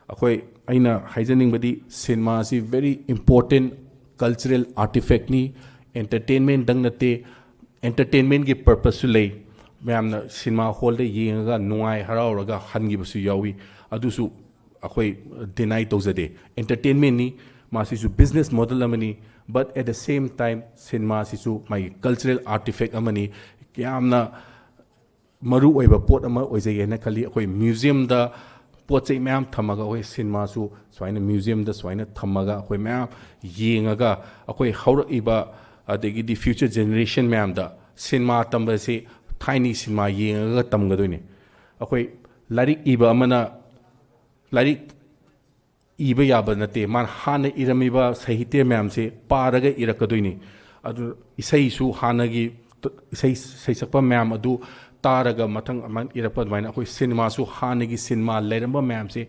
ꯑꯩꯈꯣꯏ, ꯑꯩꯅ ꯍꯥꯏꯖꯅꯤꯡꯕꯗꯤ ꯁꯤꯅꯦꯃꯥ ꯑꯁꯤ very important cultural artifactꯅꯤ, entertainmentꯗꯪ ꯅꯠꯇꯦ, ꯑꯦꯟꯇꯔꯇꯦꯟꯃꯦꯟꯒꯤ ꯄꯔꯄꯁꯁꯨ ꯂꯩ꯫ ꯃꯌꯥꯝꯅ ꯁꯤꯅꯦꯃꯥ ꯍꯣꯜꯗ ꯌꯦꯡꯉꯒ ꯅꯨꯡꯉꯥꯏ ꯍꯔꯥꯎꯔꯒ ꯍꯟꯈꯤꯕꯁꯨ ꯌꯥꯎꯏ꯫ ꯑꯗꯨꯁꯨ ꯑꯩꯈꯣꯏ ꯗꯤꯅꯥꯏ ꯇꯧꯖꯗꯦ꯫ ꯑꯦꯟꯇꯔꯇꯦꯟꯃꯦꯟꯅꯤ, ꯃꯥꯁꯤꯁꯨ ꯕꯤꯖꯤꯅꯦꯁ ꯃꯣꯗꯦꯜ ꯑꯃꯅꯤ꯫ But at the same time, ꯁꯤꯅꯦꯃꯥꯁꯤꯁꯨ ꯃꯥꯒꯤ ꯀꯜꯆꯔꯦꯜ ꯑꯥꯔꯇꯤꯐꯦꯛ ꯑꯃꯅꯤ꯫ ꯌꯥꯝꯅ ꯃꯔꯨ ꯑꯣꯏꯕ ꯄꯣꯠ ꯑꯃ ꯑꯣꯏꯖꯩ ꯍꯥꯏꯅ ꯈꯜꯂꯤ꯫ ꯑꯩꯈꯣꯏ ꯃ꯭ꯌꯨꯖꯤꯌꯝꯗ ꯄꯣꯠ ꯆꯩ ꯃꯌꯥꯝ ꯊꯝꯃꯒ, ꯑꯩꯈꯣꯏ ꯁꯤꯅꯦꯃꯥꯁꯨ ꯁꯨꯃꯥꯏꯅ ꯃ꯭ꯌꯨꯖꯤꯌꯝꯗ ꯁꯨꯃꯥꯏꯅ ꯊꯝꯃꯒ, ꯑꯩꯈꯣꯏ ꯃꯌꯥꯝ ꯌꯦꯡꯉꯒ, ꯑꯩꯈꯣꯏ ꯍꯧꯔꯛꯏꯕ ꯑꯗꯒꯤꯗꯤ ꯐ꯭ꯌꯨꯆꯔ ꯖꯦꯅꯦꯔꯦꯁꯟ ꯃꯌꯥꯝꯗ ꯁꯤꯅꯦꯃꯥ ꯇꯝꯕꯁꯤ ꯊꯥꯏꯅꯒꯤ ꯁꯤꯅꯦꯃꯥ ꯌꯦꯡꯉꯒ ꯇꯝꯒꯗꯣꯏꯅꯤ꯫ ꯑꯩꯈꯣꯏ ꯂꯥꯏꯔꯤꯛ ꯏꯕ ꯑꯃꯅ ꯂꯥꯏꯔꯤꯛ ꯏꯕ ꯌꯥꯕ ꯅꯠꯇꯦ, ꯃꯥꯅ ꯍꯥꯟꯅ ꯏꯔꯝꯃꯤꯕ ꯁꯥꯍꯤꯇ꯭ꯌ ꯃꯌꯥꯝꯁꯦ ꯄꯥꯔꯒ ꯏꯔꯛꯀꯗꯣꯏꯅꯤ꯫ ꯑꯗꯨ ꯏꯁꯩꯁꯨ ꯍꯥꯟꯅꯒꯤ ꯏꯁꯩ ꯁꯩꯁꯛꯄ ꯃꯌꯥꯝ ꯑꯗꯨ ꯇꯥꯔꯒ ꯃꯊꯪ ꯑꯗꯨꯃꯥꯏꯅ ꯏꯔꯛꯄ ꯑꯗꯨꯃꯥꯏꯅ ꯑꯩꯈꯣꯏ ꯁꯤꯅꯦꯃꯥꯁꯨ ꯍꯥꯟꯅꯒꯤ ꯁꯤꯅꯦꯃꯥ ꯂꯩꯔꯝꯕ ꯃꯌꯥꯝꯁꯦ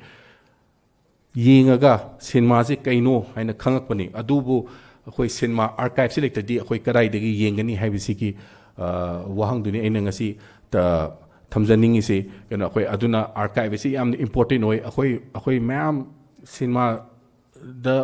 ꯌꯦꯡꯉꯒ ꯁꯤꯅꯦꯃꯥꯁꯦ ꯀꯩꯅꯣ ꯍꯥꯏꯅ ꯈꯪꯉꯛꯄꯅꯤ꯫ ꯑꯗꯨꯕꯨ ꯑꯩꯈꯣꯏ ꯁꯤꯅꯦꯃꯥ ꯑꯥꯔꯀꯥꯏꯞꯁꯤ ꯂꯩꯇ꯭ꯔꯗꯤ ꯑꯩꯈꯣꯏ ꯀꯗꯥꯏꯗꯒꯤ ꯌꯦꯡꯒꯅꯤ ꯍꯥꯏꯕꯁꯤꯒꯤ, ꯑ, ꯋꯥꯍꯪꯗꯨꯅꯤ ꯑꯩꯅ ꯉꯁꯤ, ꯑ, ꯊꯝꯖꯅꯤꯡꯉꯤꯁꯤ꯫ ꯀꯩꯅꯣ, ꯑꯩꯈꯣꯏ ꯑꯗꯨꯅ ꯑꯥꯔꯀꯥꯏꯞ ꯑꯁꯤ ꯌꯥꯝꯅ ꯏꯝꯄꯣꯔꯇꯦꯟ ꯑꯣꯏ꯫ ꯑꯩꯈꯣꯏ, ꯑꯩꯈꯣꯏ ꯃꯌꯥꯝ ꯁꯤꯅꯦꯃꯥꯗ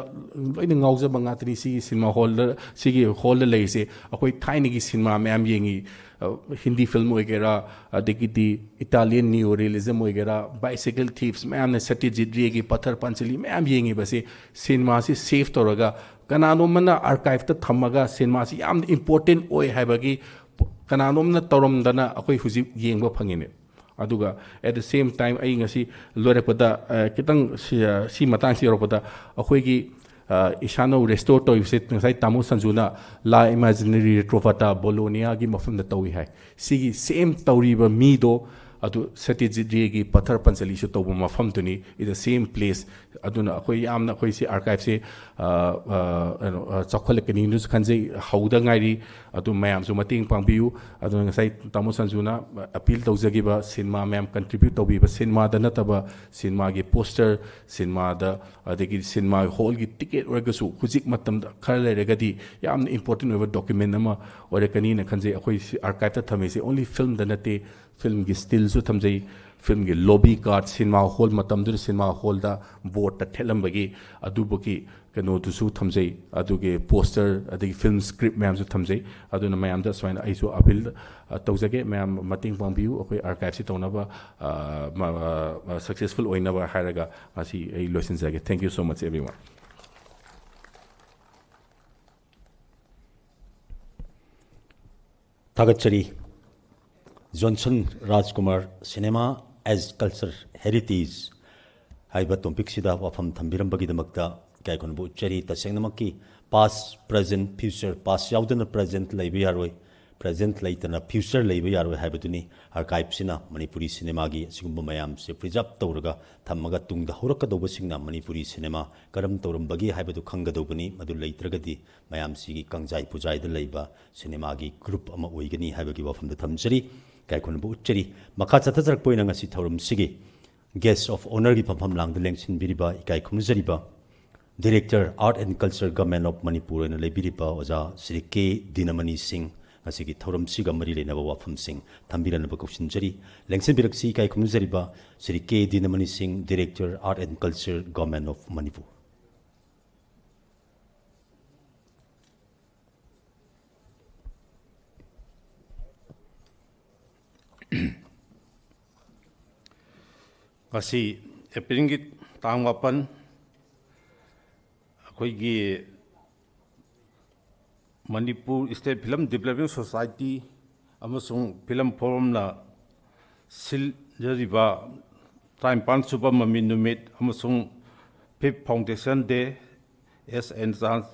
ꯂꯣꯏꯅ ꯉꯥꯎꯖꯕ ꯉꯥꯛꯇꯅꯤ꯫ ꯁꯤꯒꯤ ꯁꯤꯅꯦꯃꯥ ꯍꯣꯜꯗ, ꯁꯤꯒꯤ ꯍꯣꯜꯗ ꯂꯩꯔꯤꯁꯦ ꯑꯩꯈꯣꯏ ꯊꯥꯏꯅꯒꯤ ꯁꯤꯅꯦꯃꯥ ꯃꯌꯥꯝ ꯌꯦꯡꯉꯤ꯫ ꯑ, ꯍꯤꯟꯗꯤ ꯐꯤꯂꯝ ꯑꯣꯏꯒꯦꯔꯥ, ꯑꯗꯒꯤꯗꯤ ꯏꯇꯥꯂꯤꯌꯟ ꯅꯤꯌꯣ ꯔꯤꯌꯦꯂꯤꯖꯝ ꯑꯣꯏꯒꯦꯔꯥ, ꯕꯥꯏꯁꯥꯏꯀꯜ ꯊꯤꯞꯁ ꯃꯌꯥꯝꯅ, ꯁꯇ꯭ꯌꯖꯤꯠ ꯔꯦꯒꯤ ꯄꯊꯔ ꯄꯟꯆꯂꯤ ꯃꯌꯥꯝ ꯌꯦꯡꯉꯤꯕꯁꯤ ꯁꯤꯅꯦꯃꯥꯁꯤ ꯁꯦꯐ ꯇꯧꯔꯒ, ꯀꯅꯥꯅꯣꯝꯃꯅ ꯑꯥꯔꯀꯥꯏꯞꯇ ꯊꯝꯃꯒ ꯁꯤꯅꯦꯃꯥꯁꯤ ꯌꯥꯝꯅ ꯏꯝꯄꯣꯔꯇꯦꯟ ꯑꯣꯏ ꯍꯥꯏꯕꯒꯤ ꯀꯅꯥꯅꯣꯝꯅ ꯇꯧꯔꯝꯗꯅ ꯑꯩꯈꯣꯏ ꯍꯧꯖꯤꯛ ꯌꯦꯡꯕ ꯐꯪꯉꯤꯅꯦ꯫ ꯑꯗꯨꯒ at the same time, ꯑꯩ ꯉꯁꯤ ꯂꯣꯏꯔꯛꯄꯗ, ꯑ, ꯈꯤꯇꯪ ꯁꯤ, ꯑ, ꯁꯤ ꯃꯇꯥꯡꯁꯤ ꯌꯧꯔꯛꯄꯗ, ꯑꯩꯈꯣꯏꯒꯤ, ꯑ, ꯏꯁꯥꯅ ꯔꯦꯁꯇꯣꯔ ꯇꯧꯔꯤꯕꯁꯦ ꯉꯁꯥꯏ ꯇꯥꯃꯣ ꯁꯟꯖꯨꯅ La Imaginary Retrovata Bologna ꯒꯤ ꯃꯐꯝꯗ ꯇꯧꯏ ꯍꯥꯏ꯫ ꯁꯤꯒꯤ ꯁꯦꯝ ꯇꯧꯔꯤꯕ ꯃꯤꯗꯣ ꯑꯗꯨ ꯁꯇ꯭ꯌꯖꯤꯠ ꯔꯦꯒꯤ ꯄꯊꯔ ꯄꯟꯆꯂꯤꯁꯨ ꯇꯧꯕ ꯃꯐꯝꯗꯨꯅꯤ, in the same place꯫ ꯑꯗꯨꯅ ꯑꯩꯈꯣꯏ ꯌꯥꯝꯅ, ꯑꯩꯈꯣꯏꯁꯤ ꯑꯥꯔꯀꯥꯏꯞꯁꯦ, ꯑ, ꯑ, ꯀꯩꯅꯣ, ꯑ, ꯆꯥꯎꯈꯠꯂꯛꯀꯅꯤꯅꯁꯨ ꯈꯟꯖꯩ꯫ ꯍꯧꯗ ꯉꯥꯏꯔꯤ꯫ ꯑꯗꯨ ꯃꯌꯥꯝꯁꯨ ꯃꯇꯦꯡ ꯄꯥꯡꯕꯤꯌꯨ꯫ ꯑꯗꯨꯅ ꯉꯁꯥꯏ ꯇꯥꯃꯣ ꯁꯟꯖꯨꯅ ꯑꯄꯤꯜ ꯇꯧꯖꯈꯤꯕ ꯁꯤꯅꯦꯃꯥ ꯃꯌꯥꯝ ꯀꯟꯇ꯭ꯔꯤꯕ꯭ꯌꯨꯠ ꯇꯧꯕꯤꯕ, ꯁꯤꯅꯦꯃꯥꯗ ꯅꯠꯇꯕ ꯁꯤꯅꯦꯃꯥꯒꯤ ꯄꯣꯁꯇꯔ, ꯁꯤꯅꯦꯃꯥꯗ, ꯑꯗꯒꯤ ꯁꯤꯅꯦꯃꯥ ꯍꯣꯜꯒꯤ ꯇꯤꯀꯦꯠ ꯑꯣꯏꯔꯒꯁꯨ ꯍꯧꯖꯤꯛ ꯃꯇꯝꯗ ꯈꯔ ꯂꯩꯔꯒꯗꯤ ꯌꯥꯝꯅ ꯏꯝꯄꯣꯔꯇꯦꯟ ꯑꯣꯏꯕ ꯗꯣꯀ꯭ꯌꯨꯃꯦꯟ ꯑꯃ ꯑꯣꯏꯔꯛꯀꯅꯤꯅ ꯈꯟꯖꯩ꯫ ꯑꯩꯈꯣꯏ ꯁꯤ ꯑꯥꯔꯀꯥꯏꯞꯇ ꯊꯝꯃꯤꯁꯦ only ꯐꯤꯂꯝꯗ ꯅꯠꯇꯦ, ꯐꯤꯂꯝꯒꯤ ꯁ꯭ꯇꯤꯜꯁꯨ ꯊꯝꯖꯩ, ꯐꯤꯂꯝꯒꯤ ꯂꯣꯕꯤ ꯀꯥꯔꯠ, ꯁꯤꯅꯦꯃꯥ ꯍꯣꯜ, ꯃꯇꯝꯗꯨꯗ ꯁꯤꯅꯦꯃꯥ ꯍꯣꯜꯗ ꯕꯣꯔꯗꯇ ꯊꯦꯠꯂꯝꯕꯒꯤ ꯑꯗꯨꯕꯨꯒꯤ ꯀꯩꯅꯣꯗꯨꯁꯨ ꯊꯝꯖꯩ, ꯑꯗꯨꯒꯤ ꯄꯣꯁꯇꯔ ꯑꯗꯒꯤ ꯐꯤꯂꯝ ꯁ꯭ꯀ꯭ꯔꯤꯞ ꯃꯌꯥꯝꯁꯨ ꯊꯝꯖꯩ꯫ ꯑꯗꯨꯅ ꯃꯌꯥꯝꯗ ꯁꯨꯃꯥꯏꯅ ꯑꯩꯁꯨ ꯑꯄꯤꯜ ꯇꯧꯖꯒꯦ, ꯃꯌꯥꯝ ꯃꯇꯦꯡ ꯄꯥꯡꯕꯤꯌꯨ ꯑꯩꯈꯣꯏ ꯑꯥꯔꯀꯥꯏꯞꯁꯤ ꯇꯧꯅꯕ, ꯁꯛꯁꯦꯁꯐꯨꯜ ꯑꯣꯏꯅꯕ ꯍꯥꯏꯔꯒ ꯉꯁꯤ ꯑꯩ ꯂꯣꯏꯁꯤꯟꯖꯒꯦ꯫ Thank you so much everyone. ꯊꯥꯒꯠꯆꯔꯤ꯫ ꯖꯣꯟꯁꯟ ꯔꯥꯖꯀꯨꯃꯥꯔ ꯁꯤꯅꯦꯃꯥ ꯑꯦꯁ ꯀꯜꯆꯔ ꯍꯦꯔꯤꯇꯦꯖ ꯍꯥꯏꯕ ꯇꯣꯄꯤꯛꯁꯤꯗ ꯋꯥꯐꯝ ꯊꯝꯕꯤꯔꯝꯕꯒꯤꯗꯃꯛꯇ ꯏꯀꯥꯏ ꯈꯨꯝꯅꯕ ꯎꯠꯆꯔꯤ꯫ ꯇꯁꯦꯡꯅꯃꯛꯀꯤ ꯄꯥꯁ, ꯄ꯭ꯔꯖꯦꯟ, ꯐ꯭ꯌꯨꯆꯔ, ꯄꯥꯁ ꯌꯥꯎꯗꯅ ꯄ꯭ꯔꯖꯦꯟ ꯂꯩꯕ ꯌꯥꯔꯣꯏ, ꯄ꯭ꯔꯖꯦꯟ ꯂꯩꯇꯅ ꯐ꯭ꯌꯨꯆꯔ ꯂꯩꯕ ꯌꯥꯔꯣꯏ ꯍꯥꯏꯕꯗꯨꯅꯤ꯫ ꯑꯥꯔꯀꯥꯏꯞꯁꯤꯅ ꯃꯅꯤꯄꯨꯔꯤ ꯁꯤꯅꯦꯃꯥꯒꯤ ꯑꯁꯤꯒꯨꯝꯕ ꯃꯌꯥꯝꯁꯦ ꯄ꯭ꯔꯤꯖꯥꯕ ꯇꯧꯔꯒ ꯊꯝꯃꯒ ꯇꯨꯡꯗ ꯍꯧꯔꯛꯀꯗꯧꯕꯁꯤꯡꯅ ꯃꯅꯤꯄꯨꯔꯤ ꯁꯤꯅꯦꯃꯥ ꯀꯔꯝ ꯇꯧꯔꯝꯕꯒꯦ ꯍꯥꯏꯕꯗꯨ ꯈꯪꯒꯗꯧꯕꯅꯤ꯫ ꯃꯗꯨ ꯂꯩꯇ꯭ꯔꯒꯗꯤ ꯃꯌꯥꯝꯁꯤꯒꯤ ꯀꯥꯡꯖꯥꯏ ꯄꯨꯖꯥꯏꯗ ꯂꯩꯕ ꯁꯤꯅꯦꯃꯥꯒꯤ ꯒ꯭ꯔꯨꯞ ꯑꯃ ꯑꯣꯏꯒꯅꯤ ꯍꯥꯏꯕꯒꯤ ꯋꯥꯐꯝꯗ ꯊꯝꯖꯔꯤ꯫ ꯏꯀꯥꯏ ꯈꯨꯝꯅꯕ ꯎꯠꯆꯔꯤ꯫ ꯃꯈꯥ ꯆꯠꯊꯖꯔꯛꯄ ꯑꯣꯏꯅ ꯉꯁꯤ ꯊꯧꯔꯝꯁꯤꯒꯤ ꯒꯦꯁ ꯑꯣꯐ ꯑꯣꯅꯔꯒꯤ ꯐꯝꯐꯝ ꯂꯥꯡꯗ ꯂꯦꯡꯁꯤꯟꯕꯤꯔꯤꯕ ꯏꯀꯥꯏ ꯈꯨꯝꯅꯖꯔꯤꯕ Director Art and Culture, Government of Manipur ꯑꯣꯏꯅ ꯂꯩꯕꯤꯔꯤꯕ ꯑꯣꯖꯥ ꯁ꯭ꯔꯤ ꯀꯦ ꯗꯤꯅꯃꯅꯤ ꯁꯤꯡ ꯉꯁꯤꯒꯤ ꯊꯧꯔꯝꯁꯤꯒ ꯃꯔꯤ ꯂꯩꯅꯕ ꯋꯥꯐꯝꯁꯤꯡ ꯊꯝꯕꯤꯔꯅꯕ ꯀꯧꯁꯤꯟꯖꯔꯤ꯫ ꯂꯦꯡꯁꯤꯟꯕꯤꯔꯛꯁꯤ ꯏꯀꯥꯏ ꯈꯨꯝꯅꯖꯔꯤꯕ ꯁ꯭ꯔꯤ ꯀꯦ ꯗꯤꯅꯃꯅꯤ ꯁꯤꯡ, Director Art and Culture, Government of Manipur꯫ ꯉꯁꯤ ꯑꯦꯄ꯭ꯔꯤꯜꯒꯤ ꯇꯥꯡ ꯃꯥꯄꯟ, ꯑꯩꯈꯣꯏꯒꯤ Manipur state film development society ꯑꯃꯁꯨꯡ ꯐꯤꯂꯝ ꯐꯣꯔꯝꯅ ꯁꯤꯟꯖꯔꯤꯕ ꯇꯔꯥꯅꯤꯄꯥꯟ ꯁꯨꯕ ꯃꯃꯤ ꯅꯨꯃꯤꯠ ꯑꯃꯁꯨꯡ ꯐꯤꯐ ꯐꯥꯎꯟꯗꯦꯁꯟ ꯗꯦ ꯑꯦꯁ ꯑꯦꯟ ꯆꯥꯟꯁ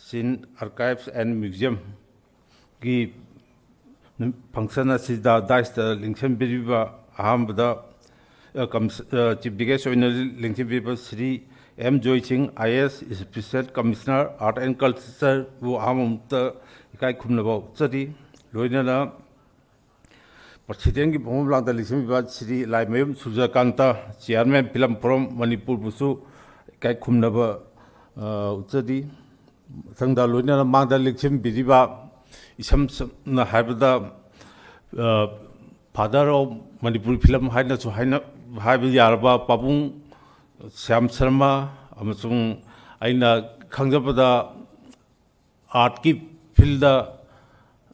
ꯁꯤꯟ ꯑꯥꯔꯀꯥꯏꯚꯁ ꯑꯦꯟ ꯃ꯭ꯌꯨꯖꯤꯌꯝꯒꯤ ꯐꯪꯁꯟ ꯑꯁꯤꯗ ꯗꯥꯏꯁꯇ ꯂꯦꯡꯁꯤꯟꯕꯤꯔꯤꯕ ꯑꯍꯥꯟꯕꯗ, ꯑ, ꯀꯝꯁ-, ꯑ, ꯆꯤꯐ ꯒꯦꯁ ꯑꯣꯏꯅ ꯂꯦꯡꯁꯤꯟꯕꯤꯔꯤꯕ Shri M Joy Singh, I A S, special commissioner art and ꯀꯜꯆꯔꯕꯨ ꯑꯍꯥꯟꯕ ꯃꯛꯇ ꯏꯀꯥꯏ ꯈꯨꯝꯅꯕ ꯎꯠꯆꯔꯤ꯫ ꯂꯣꯏꯅꯅ ꯄ꯭ꯔꯁꯤꯗꯦꯟꯒꯤ ꯐꯝꯐꯝ ꯂꯥꯡꯗ ꯂꯦꯡꯁꯤꯟꯕꯤꯕ Shri Laimayum Surjakant, chairman film forum ꯃꯅꯤꯄꯨꯔꯕꯨꯁꯨ ꯏꯀꯥꯏ ꯈꯨꯝꯅꯕ, ꯑ, ꯎꯠꯆꯔꯤ꯫ ꯃꯊꯪꯗ ꯂꯣꯏꯅꯅ ꯃꯥꯡꯗ ꯂꯦꯡꯁꯤꯟꯕꯤꯔꯤꯕ, ꯏꯁꯝ ꯁꯝꯅ ꯍꯥꯏꯔꯕꯗ, ꯑ, Father of Manipuri film ꯍꯥꯏꯅꯁꯨ ꯍꯥꯏꯅ, ꯍꯥꯏꯕ ꯌꯥꯔꯕ ꯄꯥꯕꯨꯡ ꯁ꯭ꯌꯥꯝ ꯁꯔꯃ, ꯑꯃꯁꯨꯡ ꯑꯩꯅ ꯈꯪꯖꯕꯗ ꯑꯥꯔꯠꯀꯤ ꯐꯤꯜꯗ,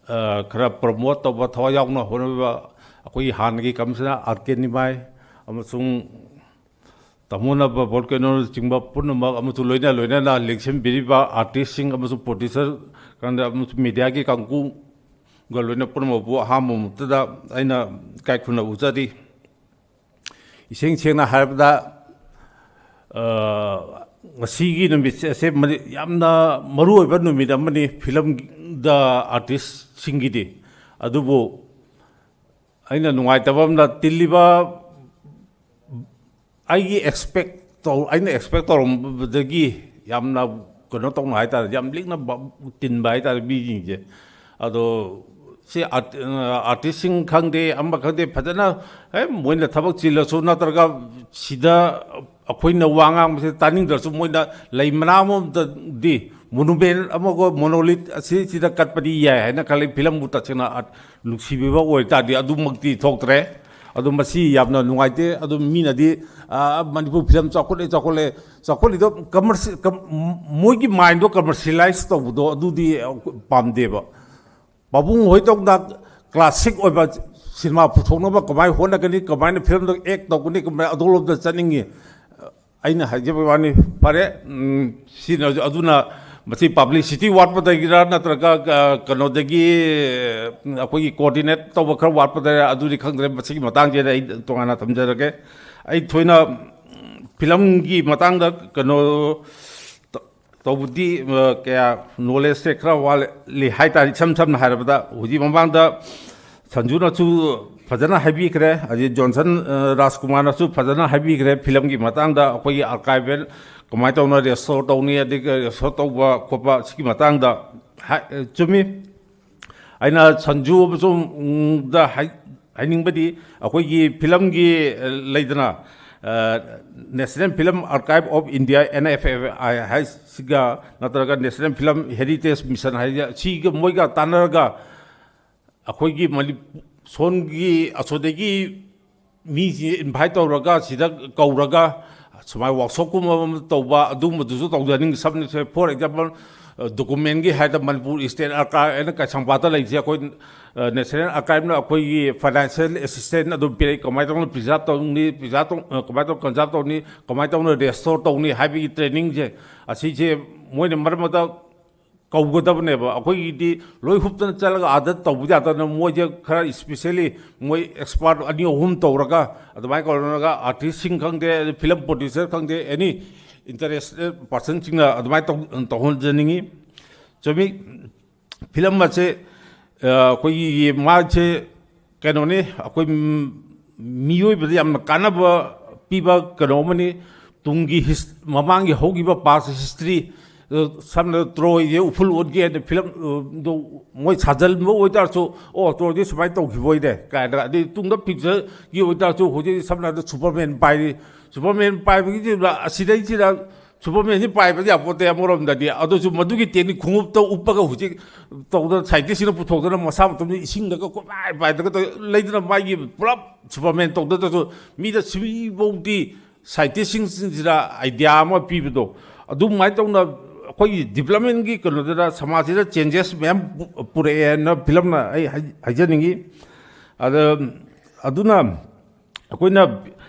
ꯑ, ꯈꯔ ꯄ꯭ꯔꯃꯣꯠ ꯇꯧꯕ, ꯊꯋꯥꯏ ꯌꯥꯎꯅ ꯍꯣꯠꯅꯕ ꯑꯩꯈꯣꯏꯒꯤ ꯍꯥꯟꯅꯒꯤ ꯀꯃꯤꯁꯅꯔ ꯑꯥꯔ ꯀꯦ ꯅꯤꯃꯥꯏ, ꯑꯃꯁꯨꯡ ꯇꯥꯃꯣꯅꯕ ꯚꯣꯜꯀꯦꯅꯣꯅꯆꯤꯡꯕ ꯄꯨꯝꯅꯃꯛ, ꯑꯃꯁꯨꯡ ꯂꯣꯏꯅ ꯂꯣꯏꯅꯅ ꯂꯦꯡꯁꯤꯟꯕꯤꯔꯤꯕ ꯑꯥꯔꯇꯤꯁꯁꯤꯡ ꯑꯃꯁꯨꯡ ꯄ꯭ꯔꯣꯗ꯭ꯌꯨꯁꯔ, ꯀꯥꯟꯗ ꯑꯃꯁꯨꯡ ꯃꯦꯗꯤꯌꯥꯒꯤ ꯀꯥꯡꯕꯨꯒ ꯂꯣꯏꯅ ꯄꯨꯝꯅꯃꯛꯄꯨ ꯑꯍꯥꯟꯕ ꯃꯛꯇꯗ ꯑꯩꯅ ꯏꯀꯥꯏ ꯈꯨꯝꯅꯕ ꯎꯠꯆꯔꯤ꯫ ꯏꯁꯦꯡ ꯁꯦꯡꯅ ꯍꯥꯏꯔꯕꯗ, ꯑ, ꯉꯁꯤꯒꯤ ꯅꯨꯃꯤꯠꯁꯦ ꯑꯁꯦ ꯃꯔꯤ-, ꯌꯥꯝꯅ ꯃꯔꯨꯑꯣꯏꯕ ꯅꯨꯃꯤꯠ ꯑꯃꯅꯤ ꯐꯤꯂꯝꯗ ꯑꯥꯔꯇꯤꯁꯁꯤꯡꯒꯤꯗꯤ꯫ ꯑꯗꯨꯕꯨ ꯑꯩꯅ ꯅꯨꯡꯉꯥꯏꯇꯕ ꯑꯃꯅ, ꯇꯤꯜꯂꯤꯕ ꯑꯩꯒꯤ ꯑꯦꯛꯁꯄꯦꯛ ꯇꯧ-, ꯑꯩꯅ ꯑꯦꯛꯁꯄꯦꯛ ꯇꯧꯔꯝꯕꯗꯒꯤ ꯌꯥꯝꯅ ꯀꯩꯅꯣ ꯇꯧꯅ ꯍꯥꯏꯇꯥꯔꯦ, ꯌꯥꯝ ꯂꯤꯛꯅ ꯕ-, ꯇꯤꯟꯕ ꯍꯥꯏꯇꯥꯔꯦ ꯃꯤꯁꯤꯡꯁꯦ꯫ ꯑꯗꯣ ꯁꯤ ꯑꯥꯔꯇꯤꯁꯁꯤꯡ ꯈꯪꯗꯦ, ꯑꯃ ꯈꯪꯗꯦ, ꯐꯖꯅ, ꯑꯦ, ꯃꯣꯏꯅ ꯊꯕꯛ ꯆꯤꯜꯂꯁꯨ ꯅꯠꯇ꯭ꯔꯒ ꯁꯤꯗ ꯑꯩꯈꯣꯏꯅ ꯋꯥ ꯉꯥꯡꯕꯁꯦ ꯇꯥꯅꯤꯡꯗ꯭ꯔꯁꯨ, ꯃꯣꯏꯅ ꯂꯩ ꯃꯅꯥ ꯑꯃꯗꯤ, ꯃꯣꯅꯨꯃꯦꯟ ꯑꯃꯒ ꯃꯣꯅꯣꯂꯤꯠ ꯑꯁꯤꯁꯤꯗ ꯀꯠꯄꯗꯤ ꯌꯥꯏ ꯍꯥꯏꯅ ꯈꯜꯂꯤ꯫ ꯐꯤꯂꯝꯕꯨ ꯇꯁꯦꯡꯅ ꯑꯥꯔꯠ ꯅꯨꯡꯁꯤꯕꯤꯕ ꯑꯣꯏꯇꯥꯔꯗꯤ ꯑꯗꯨꯃꯛꯇꯤ ꯊꯣꯛꯇ꯭ꯔꯦ꯫ ꯑꯗꯣ ꯃꯁꯤ ꯌꯥꯝꯅ ꯅꯨꯡꯉꯥꯏꯇꯦ꯫ ꯑꯗꯨ ꯃꯤꯅꯗꯤ, "ꯑꯥ, ꯃꯅꯤꯄꯨꯔ ꯐꯤꯂꯝ ꯆꯥꯎꯈꯠꯂꯦ, ꯆꯥꯎꯈꯠꯂꯦ", ꯆꯥꯎꯈꯠꯂꯤꯗꯣ ꯀꯃꯔꯁꯤ-, ꯀꯝ-, ꯃꯣꯏꯒꯤ ꯃꯥꯏꯟꯗꯣ ꯀꯃꯔꯁꯤꯌꯦꯂꯥꯏꯁ ꯇꯧꯕꯗꯣ ꯑꯗꯨꯗꯤ ꯄꯥꯝꯗꯦꯕ꯫ ꯄꯥꯕꯨꯡ ꯍꯣꯏꯗꯧꯅ ꯀ꯭ꯂꯥꯁꯤꯛ ꯑꯣꯏꯕ ꯁꯤꯅꯦꯃꯥ ꯄꯨꯊꯣꯛꯅꯕ ꯀꯃꯥꯏꯅ ꯍꯣꯠꯅꯒꯅꯤ, ꯀꯃꯥꯏꯅ ꯐꯤꯂꯝꯗ ꯑꯦꯛ ꯇꯧꯒꯅꯤ, ꯀꯃꯥꯏꯅ ꯑꯗꯣꯝꯂꯣꯝꯗ ꯆꯠꯅꯤꯡꯉꯤ꯫ ꯑꯩꯅ ꯍꯥꯏꯖꯕ ꯋꯥꯅꯤ꯫ ꯐꯔꯦ, ꯎꯝ, ꯁꯤꯅ, ꯑꯗꯨꯅ ꯃꯁꯤ ꯄꯕ꯭ꯂꯤꯁꯤꯇꯤ ꯋꯥꯠꯄꯗꯒꯤꯔ ꯅꯠꯇ꯭ꯔꯒ, ꯑ, ꯀꯩꯅꯣꯗꯒꯤ, ꯎꯝ, ꯑꯩꯈꯣꯏꯒꯤ ꯀꯣꯑꯣꯔꯗꯤꯅꯦꯠ ꯇꯧꯕ ꯈꯔ ꯋꯥꯠꯄꯗꯒꯤꯔ ꯑꯗꯨꯗꯤ ꯈꯪꯗ꯭ꯔꯦ꯫ ꯃꯁꯤꯒꯤ ꯃꯇꯥꯡꯁꯤꯗ ꯑꯩ ꯇꯣꯉꯥꯟꯅ ꯊꯝꯖꯔꯒꯦ꯫ ꯑꯩ ꯊꯣꯏꯅ, ꯎꯝ, ꯐꯤꯂꯝꯒꯤ ꯃꯇꯥꯡꯗ ꯀꯩꯅꯣ ꯇ-, ꯇꯧꯕꯗꯤ, ꯑ, ꯀꯌꯥ ꯅꯣꯂꯦꯖꯁꯦ ꯈꯔ ꯋꯥꯠꯂꯤ ꯍꯥꯏꯇꯥꯔꯦ꯫ ꯏꯁꯝ ꯁꯝꯅ ꯍꯥꯏꯔꯕꯗ, ꯍꯧꯖꯤꯛ ꯃꯃꯥꯡꯗ ꯁꯟꯖꯨꯅꯁꯨ ꯐꯖꯅ ꯍꯥꯏꯕꯤꯈ꯭ꯔꯦ, ꯑꯗꯩ ꯖꯣꯟꯁꯟ, ꯑ, ꯔꯥꯖꯀꯨꯃꯥꯔꯅꯁꯨ ꯐꯖꯅ ꯍꯥꯏꯕꯤꯈ꯭ꯔꯦ ꯐꯤꯂꯝꯒꯤ ꯃꯇꯥꯡꯗ, ꯑꯩꯈꯣꯏꯒꯤ ꯑꯥꯔꯀꯥꯏꯚꯦꯜ ꯀꯃꯥꯏꯅ ꯇꯧꯅ ꯔꯦꯁꯇꯣꯔ ꯇꯧꯅꯤ, ꯑꯗꯒꯤ ꯔꯦꯁꯇꯣꯔ ꯇꯧꯕ ꯈꯣꯠꯄ ꯁꯤꯒꯤ ꯃꯇꯥꯡꯗ꯫ ꯍꯥꯏ-, ꯆꯨꯝꯃꯤ꯫ ꯑꯩꯅ ꯁꯟꯖꯨ ꯑꯃꯁꯨꯡ, ꯎꯝ, ꯗ ꯍꯥꯏ-, ꯍꯥꯏꯅꯤꯡꯕꯗꯤ, ꯑꯩꯈꯣꯏꯒꯤ ꯐꯤꯂꯝꯒꯤ, ꯑ, ꯂꯩꯗꯅ, ꯑ, National Film Archive of India, N F A I ꯍꯥꯏꯁꯤꯒ ꯅꯠꯇ꯭ꯔꯒ National Film Heritage Mission ꯍꯥꯏꯁꯤꯒ, ꯁꯤꯒ ꯃꯣꯏꯒ ꯇꯥꯟꯅꯔꯒ ꯑꯩꯈꯣꯏꯒꯤ ꯃꯅꯤ-, ꯁꯣꯝꯒꯤ ꯑꯁꯣꯝꯗꯒꯤ ꯃꯤꯁꯤ invite ꯇꯧꯔꯒ ꯁꯤꯗ ꯀꯧꯔꯒ ꯁꯨꯃꯥꯏꯅ workshopꯀꯨꯝꯕ ꯑꯃ ꯇꯧꯕ, ꯑꯗꯨꯒꯨꯝꯕꯗꯨꯁꯨ ꯇꯧꯖꯅꯤꯡꯉꯤ꯫ ꯁꯝꯅ, for example, documentꯀꯤ ꯍꯥꯏꯔꯗ Manipur State Archive ꯍꯥꯏꯅ ꯀꯩꯁꯥꯝꯄꯥꯠꯇ ꯂꯩꯔꯤꯁꯦ, ꯑꯩꯈꯣꯏ National Archiveꯅ ꯑꯩꯈꯣꯏꯒꯤ financial assistance ꯑꯗꯨꯝ ꯄꯤꯔꯛꯏ꯫ ꯀꯃꯥꯏꯅ ꯇꯧꯅ preserve ꯇꯧꯅꯤ, preserve ꯇꯧ-, ꯀꯃꯥꯏꯅ ꯇꯧꯅ conserve ꯇꯧꯅꯤ, ꯀꯃꯥꯏꯅ ꯇꯧꯅ restore ꯇꯧꯅꯤ ꯍꯥꯏꯕꯒꯤ trainingꯁꯦ, ꯑꯁꯤꯁꯦ ꯃꯣꯏꯅ ꯃꯔꯛ ꯃꯔꯛꯇ ꯀꯧꯒꯗꯕꯅꯦꯕ꯫ ꯑꯩꯈꯣꯏꯒꯤꯗꯤ ꯂꯣꯏ ꯍꯨꯞꯇꯅ ꯆꯠꯂꯒ ꯑꯥꯗ ꯇꯧꯕ ꯌꯥꯗꯕꯅ, ꯃꯣꯏꯁꯦ ꯈꯔ specially ꯃꯣꯏ expert ꯑꯅꯤ ꯑꯍꯨꯝ ꯇꯧꯔꯒ, ꯑꯗꯨꯃꯥꯏꯅ ꯀꯧꯔꯒ artistꯁꯤꯡ ꯈꯪꯗꯦ, film producer ꯈꯪꯗꯦ, any interested personꯁꯤꯡꯅ ꯑꯗꯨꯃꯥꯏꯅ ꯇꯧ-, ꯇꯧꯍꯟꯖꯅꯤꯡꯉꯤ꯫ ꯆꯨꯝꯃꯤ, film ꯑꯁꯦ, ꯑ, ꯑꯩꯈꯣꯏꯒꯤ ꯃꯥꯁꯦ ꯀꯩꯅꯣꯅꯤ, ꯑꯩꯈꯣꯏ ꯃꯤꯑꯣꯏꯕꯗ ꯌꯥꯝꯅ ꯀꯥꯟꯅꯕ ꯄꯤꯕ ꯀꯩꯅꯣ ꯑꯃꯅꯤ꯫ ꯇꯨꯡꯒꯤ his-, ꯃꯃꯥꯡꯒꯤ ꯍꯧꯈꯤꯕ past history, ꯑ, ꯁꯝꯅ ꯇ꯭ꯔꯣꯏꯁꯦ ꯎꯐꯨꯜ ꯑꯣꯟꯒꯦ ꯍꯥꯏꯅ film, ꯑ, ꯗꯣ ꯃꯣꯏ ꯁꯥꯖꯟꯕ ꯑꯣꯏꯇꯥꯔꯁꯨ, ꯑꯣ, ꯇ꯭ꯔꯣꯏꯗꯤ ꯁꯨꯃꯥꯏꯅ ꯇꯧꯈꯤꯕ ꯑꯣꯏꯔꯦ ꯀꯥꯏꯅ, ꯑꯗꯩ ꯇꯨꯡꯗ pictureꯒꯤ ꯑꯣꯏꯇꯥꯔꯁꯨ, ꯍꯧꯖꯤꯛ ꯁꯝꯅ ꯍꯥꯏꯔꯕꯗ Superman ꯄꯥꯏꯔꯤ, Superman ꯄꯥꯏꯕꯒꯤꯁꯤꯗ ꯑꯁꯤꯗꯩꯁꯤꯗ Supermanꯁꯤ ꯄꯥꯏꯕꯗꯤ ꯌꯥꯄꯣꯠꯇꯦ ꯑꯃꯔꯣꯝꯗꯗꯤ, ꯑꯗꯨꯁꯨ ꯃꯗꯨꯒꯤ technique ꯈꯣꯡꯎꯞꯇ ꯎꯞꯄꯒ ꯍꯧꯖꯤꯛ ꯇꯧꯗꯅ scientistꯁꯤꯡꯅ ꯄꯨꯊꯣꯛꯇꯅ ꯃꯁꯥ ꯃꯇꯣꯝꯗ ꯏꯁꯤꯡꯗꯒ ꯀꯣꯏꯄꯥꯏ ꯄꯥꯏꯗꯒ ꯇꯧ-, ꯂꯩꯗꯅ ꯃꯥꯒꯤ ꯄꯨꯂꯞ Superman ꯇꯧꯗ꯭ꯔꯁꯨ ꯃꯤꯗ ꯁꯤꯐꯧꯗꯤ scientistꯁꯤꯡꯁꯤꯗ idea ꯑꯃ ꯄꯤꯕꯗꯣ, ꯑꯗꯨꯃꯥꯏꯅ ꯇꯧꯅ ꯑꯩꯈꯣꯏꯒꯤ developmentꯀꯤ ꯀꯩꯅꯣꯗꯨꯗ ꯁꯃꯥꯖꯁꯤꯗ changes ꯃꯌꯥꯝ ꯄꯨ-, ꯄꯨꯔꯛꯑꯦꯅ filmꯅ ꯑꯩ ꯍꯥꯏ-, ꯍꯥꯏꯖꯅꯤꯡꯉꯤ꯫ ꯑꯗ, ꯑꯗꯨꯅ ꯑꯩꯈꯣꯏꯅ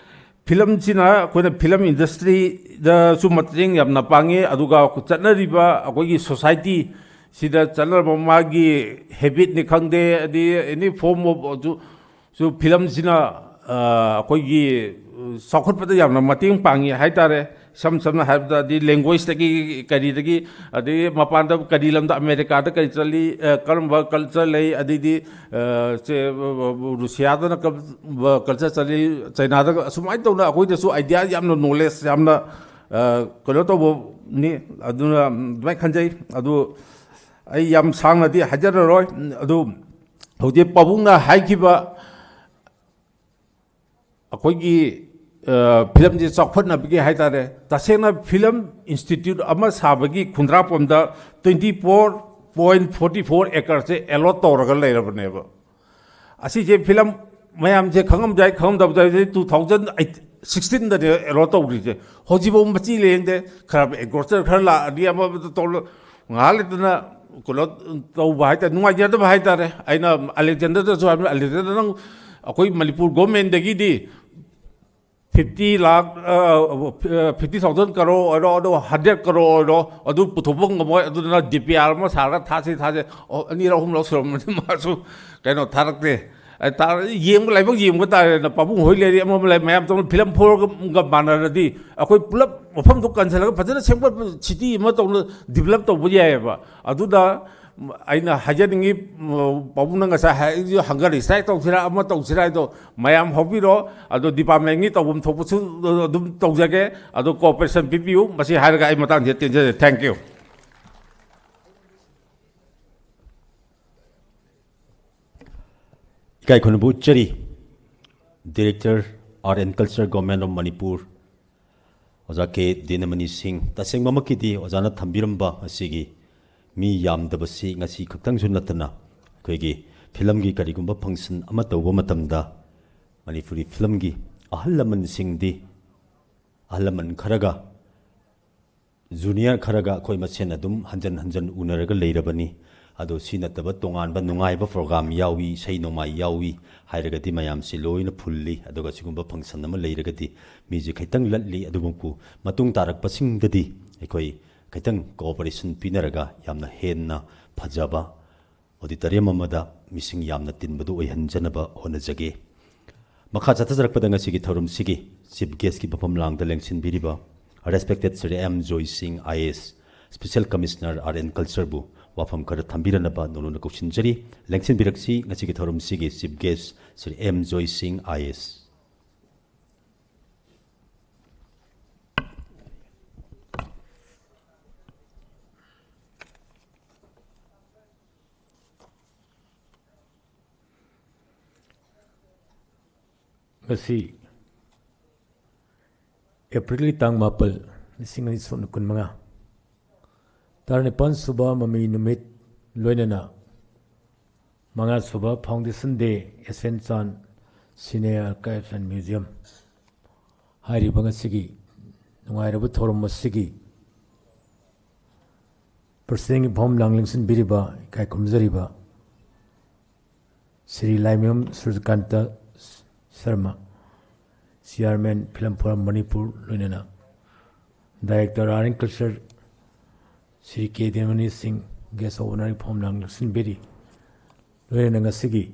filmꯁꯤꯅ ꯑꯩꯈꯣꯏꯅ film industryꯗꯁꯨ ꯃꯇꯦꯡ ꯌꯥꯝꯅ ꯄꯥꯡꯉꯤ, ꯑꯗꯨꯒ ꯆꯠꯅꯔꯤꯕ ꯑꯩꯈꯣꯏꯒꯤ societyꯁꯤꯗ ꯆꯠꯅꯔꯕ ꯃꯥꯒꯤ habitꯅꯤ ꯈꯪꯗꯦ, ꯑꯗꯩ any form of ꯁꯨ filmꯁꯤꯅ, ꯑ, ꯑꯩꯈꯣꯏꯒꯤ, ꯑ, ꯆꯥꯎꯈꯠꯄꯗ ꯌꯥꯝꯅ ꯃꯇꯦꯡ ꯄꯥꯡꯉꯤ ꯍꯥꯏꯇꯥꯔꯦ꯫ ꯏꯁꯝ ꯁꯝꯅ ꯍꯥꯏꯔꯕꯗ, ꯑꯗꯩ languageꯇꯒꯤ, ꯀꯔꯤꯗꯒꯤ, ꯑꯗꯩ ꯃꯄꯥꯟꯗ ꯀꯔꯤ ꯂꯝꯗ, ꯑꯃꯦꯔꯤꯀꯥꯗ ꯀꯔꯤ ꯆꯠꯂꯤ, ꯑ, ꯀꯔꯝꯕ culture ꯂꯩ, ꯑꯗꯩꯗꯤ, ꯑ, ꯁꯦ, ꯑ, ꯔꯨꯁꯤꯌꯥꯗꯅ ꯀꯔꯝꯕ culture ꯆꯠꯂꯤ, ꯆꯩꯅꯥꯗ, ꯑꯁꯨꯃꯥꯏꯅ ꯇꯧꯅ ꯑꯩꯈꯣꯏꯗꯁꯨ idea ꯌꯥꯝꯅ, knowledge ꯌꯥꯝꯅ, ꯑ, ꯀꯩꯅꯣ ꯇꯧꯕꯅꯤ꯫ ꯑꯗꯨꯅ, ꯎꯝ, ꯑꯗꯨꯃꯥꯏꯅ ꯈꯟꯖꯩ꯫ ꯑꯗꯨ ꯑꯩ ꯌꯥꯝ ꯁꯥꯡꯅꯗꯤ ꯍꯥꯏꯖꯔꯔꯣꯏ꯫ ꯑꯗꯨ ꯍꯧꯖꯤꯛ ꯄꯥꯕꯨꯡꯅ ꯍꯥꯏꯈꯤꯕ ꯑꯩꯈꯣꯏꯒꯤ, ꯑ, filmꯁꯦ ꯆꯥꯎꯈꯠꯅꯕꯒꯤ ꯍꯥꯏꯇꯥꯔꯦ, ꯇꯁꯦꯡꯅ film institute ꯑꯃ ꯁꯥꯕꯒꯤ ꯈꯨꯟꯗ꯭ꯔꯥꯛꯄꯝꯗ twenty four point forty four acreꯁꯦ allot ꯇꯧꯔꯒ ꯂꯩꯔꯕꯅꯦꯕ꯫ ꯑꯁꯤꯁꯦ ꯐꯤꯂꯝ ꯃꯌꯥꯝꯁꯦ ꯈꯪꯉꯝꯗꯥꯏ ꯈꯪꯉꯝꯗꯕꯗ ꯇꯨ ꯊꯥꯎꯖꯟ ꯁꯤꯛꯁꯇꯤꯟꯗꯅꯦ ꯑꯦꯂꯣꯠ ꯇꯧꯈ꯭ꯔꯤꯁꯦ꯫ ꯍꯧꯖꯤꯛꯐꯥꯎ ꯃꯆꯤ ꯂꯩꯗꯦ꯫ ꯈꯔ ꯑꯦꯒ꯭ꯔꯣꯁꯇꯔ ꯈꯔ ꯂꯥꯛꯑꯗꯤ ꯑꯃ ꯇꯧꯔ ꯉꯥꯏꯍꯥꯛ ꯂꯩꯇꯅ ꯀꯩꯅꯣ ꯇꯧꯕ ꯍꯥꯏꯇꯥꯔꯦ, ꯅꯨꯡꯉꯥꯏꯖꯗꯕ ꯍꯥꯏꯇꯥꯔꯦ꯫ ꯑꯩꯅ ꯑꯂꯦꯛꯖꯦꯟꯗꯔꯗꯁꯨ ꯍꯥꯏꯕꯅꯤ, ꯑꯂꯦꯛꯖꯦꯟꯗꯔ, ꯅꯪ ꯑꯩꯈꯣꯏ ꯃꯅꯤꯄꯨꯔ ꯒꯣꯔꯃꯦꯟꯗꯒꯤꯗꯤ ꯐꯤꯐꯇꯤ ꯂꯥꯛ, ꯐꯤꯐꯇꯤ ꯊꯥꯎꯖꯟ ꯀꯔꯣ ꯑꯣꯏꯔꯣ, ꯑꯗꯣ ꯍꯟꯗ꯭ꯔꯦꯠ ꯀꯔꯣ ꯑꯣꯏꯔꯣ, ꯑꯗꯨ ꯄꯨꯊꯣꯛꯄ ꯉꯝꯃꯣꯏ꯫ ꯑꯗꯨꯗꯨꯅ ꯗꯤ ꯄꯤ ꯑꯥꯔ ꯑꯃ ꯁꯥꯔꯒ ꯊꯥꯁꯤ ꯊꯥꯁꯤ꯫ ꯑꯣ, ꯑꯅꯤꯔꯛ ꯑꯍꯨꯝꯂꯛ ꯁꯨꯔꯝꯃꯅꯤ ꯃꯥꯁꯨ ꯀꯩꯅꯣ ꯊꯥꯔꯛꯇꯦ꯫ ꯑ, ꯇꯥꯔꯗꯤ ꯌꯦꯡꯕ, ꯂꯥꯏꯕꯛ ꯌꯦꯡꯕ ꯇꯥꯔꯦꯅ꯫ ꯄꯥꯕꯨꯡ ꯍꯣꯏ ꯂꯩꯔꯤ, ꯑꯃ ꯑꯃ ꯂꯩ, ꯃꯌꯥꯝ ꯇꯧꯅ ꯐꯤꯂꯝ ꯐꯣꯔꯒ ꯃꯥꯟꯅꯔꯗꯤ ꯑꯩꯈꯣꯏ ꯄꯨꯂꯞ ꯃꯐꯝꯗꯨ ꯀꯟꯁꯤꯜꯂꯒ ꯐꯖꯅ ꯁꯦꯝꯒꯠꯄ ꯁꯤꯇꯤ ꯑꯃ ꯇꯧꯅ ꯗꯤꯕꯂꯞ ꯇꯧꯕ ꯌꯥꯏꯑꯕ꯫ ꯑꯗꯨꯗ ꯑꯩꯅ ꯍꯥꯏꯖꯅꯤꯡꯉꯤ, ꯄꯥꯕꯨꯡꯅ ꯉꯁꯥꯏ ꯍꯥꯏꯔꯤꯁꯨ ꯍꯪꯒꯔ ꯏꯁꯇ꯭ꯔꯥꯏꯛ ꯇꯧꯁꯤꯔꯥ ꯑꯃ ꯇꯧꯁꯤꯔꯥ ꯍꯥꯏꯗꯣ ꯃꯌꯥꯝ ꯍꯧꯕꯤꯔꯣ꯫ ꯑꯗꯣ ꯗꯤꯄꯥꯔꯠꯃꯦꯟꯒꯤ ꯇꯧꯐꯝ ꯊꯣꯛꯄꯁꯨ ꯑꯗꯨꯝ ꯇꯧꯖꯒꯦ꯫ ꯑꯗꯣ ꯀꯣꯑꯣꯄꯔꯦꯁꯟ ꯄꯤꯕꯤꯌꯨ꯫ ꯃꯁꯤ ꯍꯥꯏꯔꯒ ꯑꯩ ꯃꯇꯥꯡꯁꯤꯗ ꯇꯦꯟꯖꯔꯦ꯫ Thank you꯫ ꯏꯀꯥꯏ ꯈꯨꯝꯅꯕ ꯎꯠꯆꯔꯤ꯫ Director, Art and Culture, Government of Manipur, ꯑꯣꯖꯥ ꯀꯦ ꯗꯤꯅꯃꯅꯤ ꯁꯤꯡ꯫ ꯇꯁꯦꯡꯕꯃꯛꯀꯤꯗꯤ ꯑꯣꯖꯥꯅ ꯊꯝꯕꯤꯔꯝꯕ ꯑꯁꯤꯒꯤ ꯃꯤ ꯌꯥꯝꯗꯕꯁꯤ ꯉꯁꯤ ꯈꯛꯇꯪꯁꯨ ꯅꯠꯇꯅ ꯑꯩꯈꯣꯏꯒꯤ ꯐꯤꯂꯝꯒꯤ ꯀꯔꯤꯒꯨꯝꯕ ꯐꯪꯁꯟ ꯑꯃ ꯇꯧꯕ ꯃꯇꯝꯗ ꯃꯅꯤꯄꯨꯔꯤ ꯐꯤꯂꯝꯒꯤ ꯑꯍꯜ ꯂꯃꯟꯁꯤꯡꯗꯤ, ꯑꯍꯜ ꯂꯃꯟ ꯈꯔꯒ ꯖꯨꯅꯤꯌꯔ ꯈꯔꯒ ꯑꯩꯈꯣꯏ ꯃꯁꯦꯟ ꯑꯗꯨꯝ ꯍꯟꯖꯟ ꯍꯟꯖꯟ ꯎꯅꯔꯒ ꯂꯩꯔꯕꯅꯤ꯫ ꯑꯗꯣ ꯁꯤ ꯅꯠꯇꯕ ꯇꯣꯉꯥꯟꯕ ꯅꯨꯡꯉꯥꯏꯕ ꯄ꯭ꯔꯣꯒ꯭ꯔꯥꯝ ꯌꯥꯎꯏ, ꯏꯁꯩ ꯅꯣꯡꯃꯥꯏ ꯌꯥꯎꯏ ꯍꯥꯏꯔꯒꯗꯤ ꯃꯌꯥꯝꯁꯤ ꯂꯣꯏꯅ ꯐꯨꯜꯂꯤ꯫ ꯑꯗꯨꯒ ꯁꯤꯒꯨꯝꯕ ꯐꯪꯁꯟ ꯑꯃ ꯂꯩꯔꯒꯗꯤ ꯃꯤꯁꯦ ꯈꯤꯇꯪ ꯂꯠꯂꯤ꯫ ꯑꯗꯨꯕꯨ ꯃꯇꯨꯡ ꯇꯥꯔꯛꯄꯁꯤꯡꯗꯗꯤ ꯑꯩꯈꯣꯏ ꯈꯤꯇꯪ ꯀꯣꯑꯣꯄꯔꯦꯁꯟ ꯄꯤꯅꯔꯒ ꯌꯥꯝꯅ ꯍꯦꯟꯅ ꯐꯖꯕ ꯑꯣꯗꯤꯇꯣꯔꯤꯌꯝ ꯑꯃꯗ ꯃꯤꯁꯤꯡ ꯌꯥꯝꯅ ꯇꯤꯟꯕꯗꯨ ꯑꯣꯏꯍꯟꯖꯅꯕ ꯍꯣꯠꯅꯖꯒꯦ꯫ ꯃꯈꯥ ꯆꯠꯊꯖꯔꯛꯄꯗ ꯉꯁꯤꯒꯤ ꯊꯧꯔꯝꯁꯤꯒꯤ ꯆꯤꯐ ꯒꯦꯁꯀꯤ ꯃꯐꯝ ꯂꯥꯡꯗ ꯂꯦꯡꯁꯤꯟꯕꯤꯔꯤꯕ Respected Shri M Joy Singh, I A S, Special Commissioner Art and Culture ꯕꯨ ꯋꯥꯐꯝ ꯈꯔ ꯊꯝꯕꯤꯔꯅꯕ ꯅꯧꯅ ꯀꯧꯁꯤꯟꯖꯔꯤ꯫ ꯂꯦꯡꯁꯤꯟꯕꯤꯔꯛꯁꯤ ꯉꯁꯤꯒꯤ ꯊꯧꯔꯝꯁꯤꯒꯤ chief gas Shri M Joy Singh, I A ꯑꯦꯁ꯫ ꯉꯁꯤ ꯑꯦꯄ꯭ꯔꯤꯜꯒꯤ ꯇꯥꯡ ꯃꯥꯄꯜ, ꯂꯤꯁꯤꯡ ꯑꯅꯤ ꯁꯨꯞꯅ ꯀꯨꯟꯃꯉꯥ, ꯇꯔꯥꯅꯤꯄꯥꯜ ꯁꯨꯕ ꯃꯃꯤ ꯅꯨꯃꯤꯠ ꯂꯣꯏꯅꯅ ꯃꯉꯥꯁꯨꯕ Foundation Day, S N Chan Cine Archives and Museum ꯍꯥꯏꯔꯤꯕ ꯉꯁꯤꯒꯤ ꯅꯨꯡꯉꯥꯏꯔꯕ ꯊꯧꯔꯝ ꯑꯁꯤꯒꯤ presidentꯀꯤ ꯐꯝ ꯂꯥꯡ ꯂꯦꯡꯁꯤꯟꯕꯤꯔꯤꯕ ꯏꯀꯥꯏ ꯈꯨꯝꯖꯔꯤꯕ ꯁ꯭ꯔꯤ ꯂꯥꯏꯃꯌꯨꯝ ꯁꯨꯔꯖꯀꯥꯟꯇ Sharma, Chairman Film Forum Manipur, ꯂꯣꯏꯅꯅ Director Art and Culture Shri ꯀꯦ ꯗꯦꯃꯅꯤ ꯁꯤꯡ, Guest of Honourꯒꯤ ꯐꯝ ꯂꯥꯡ ꯂꯦꯡꯁꯤꯟꯕꯤꯔꯤ꯫ ꯂꯣꯏꯅꯅ ꯉꯁꯤꯒꯤ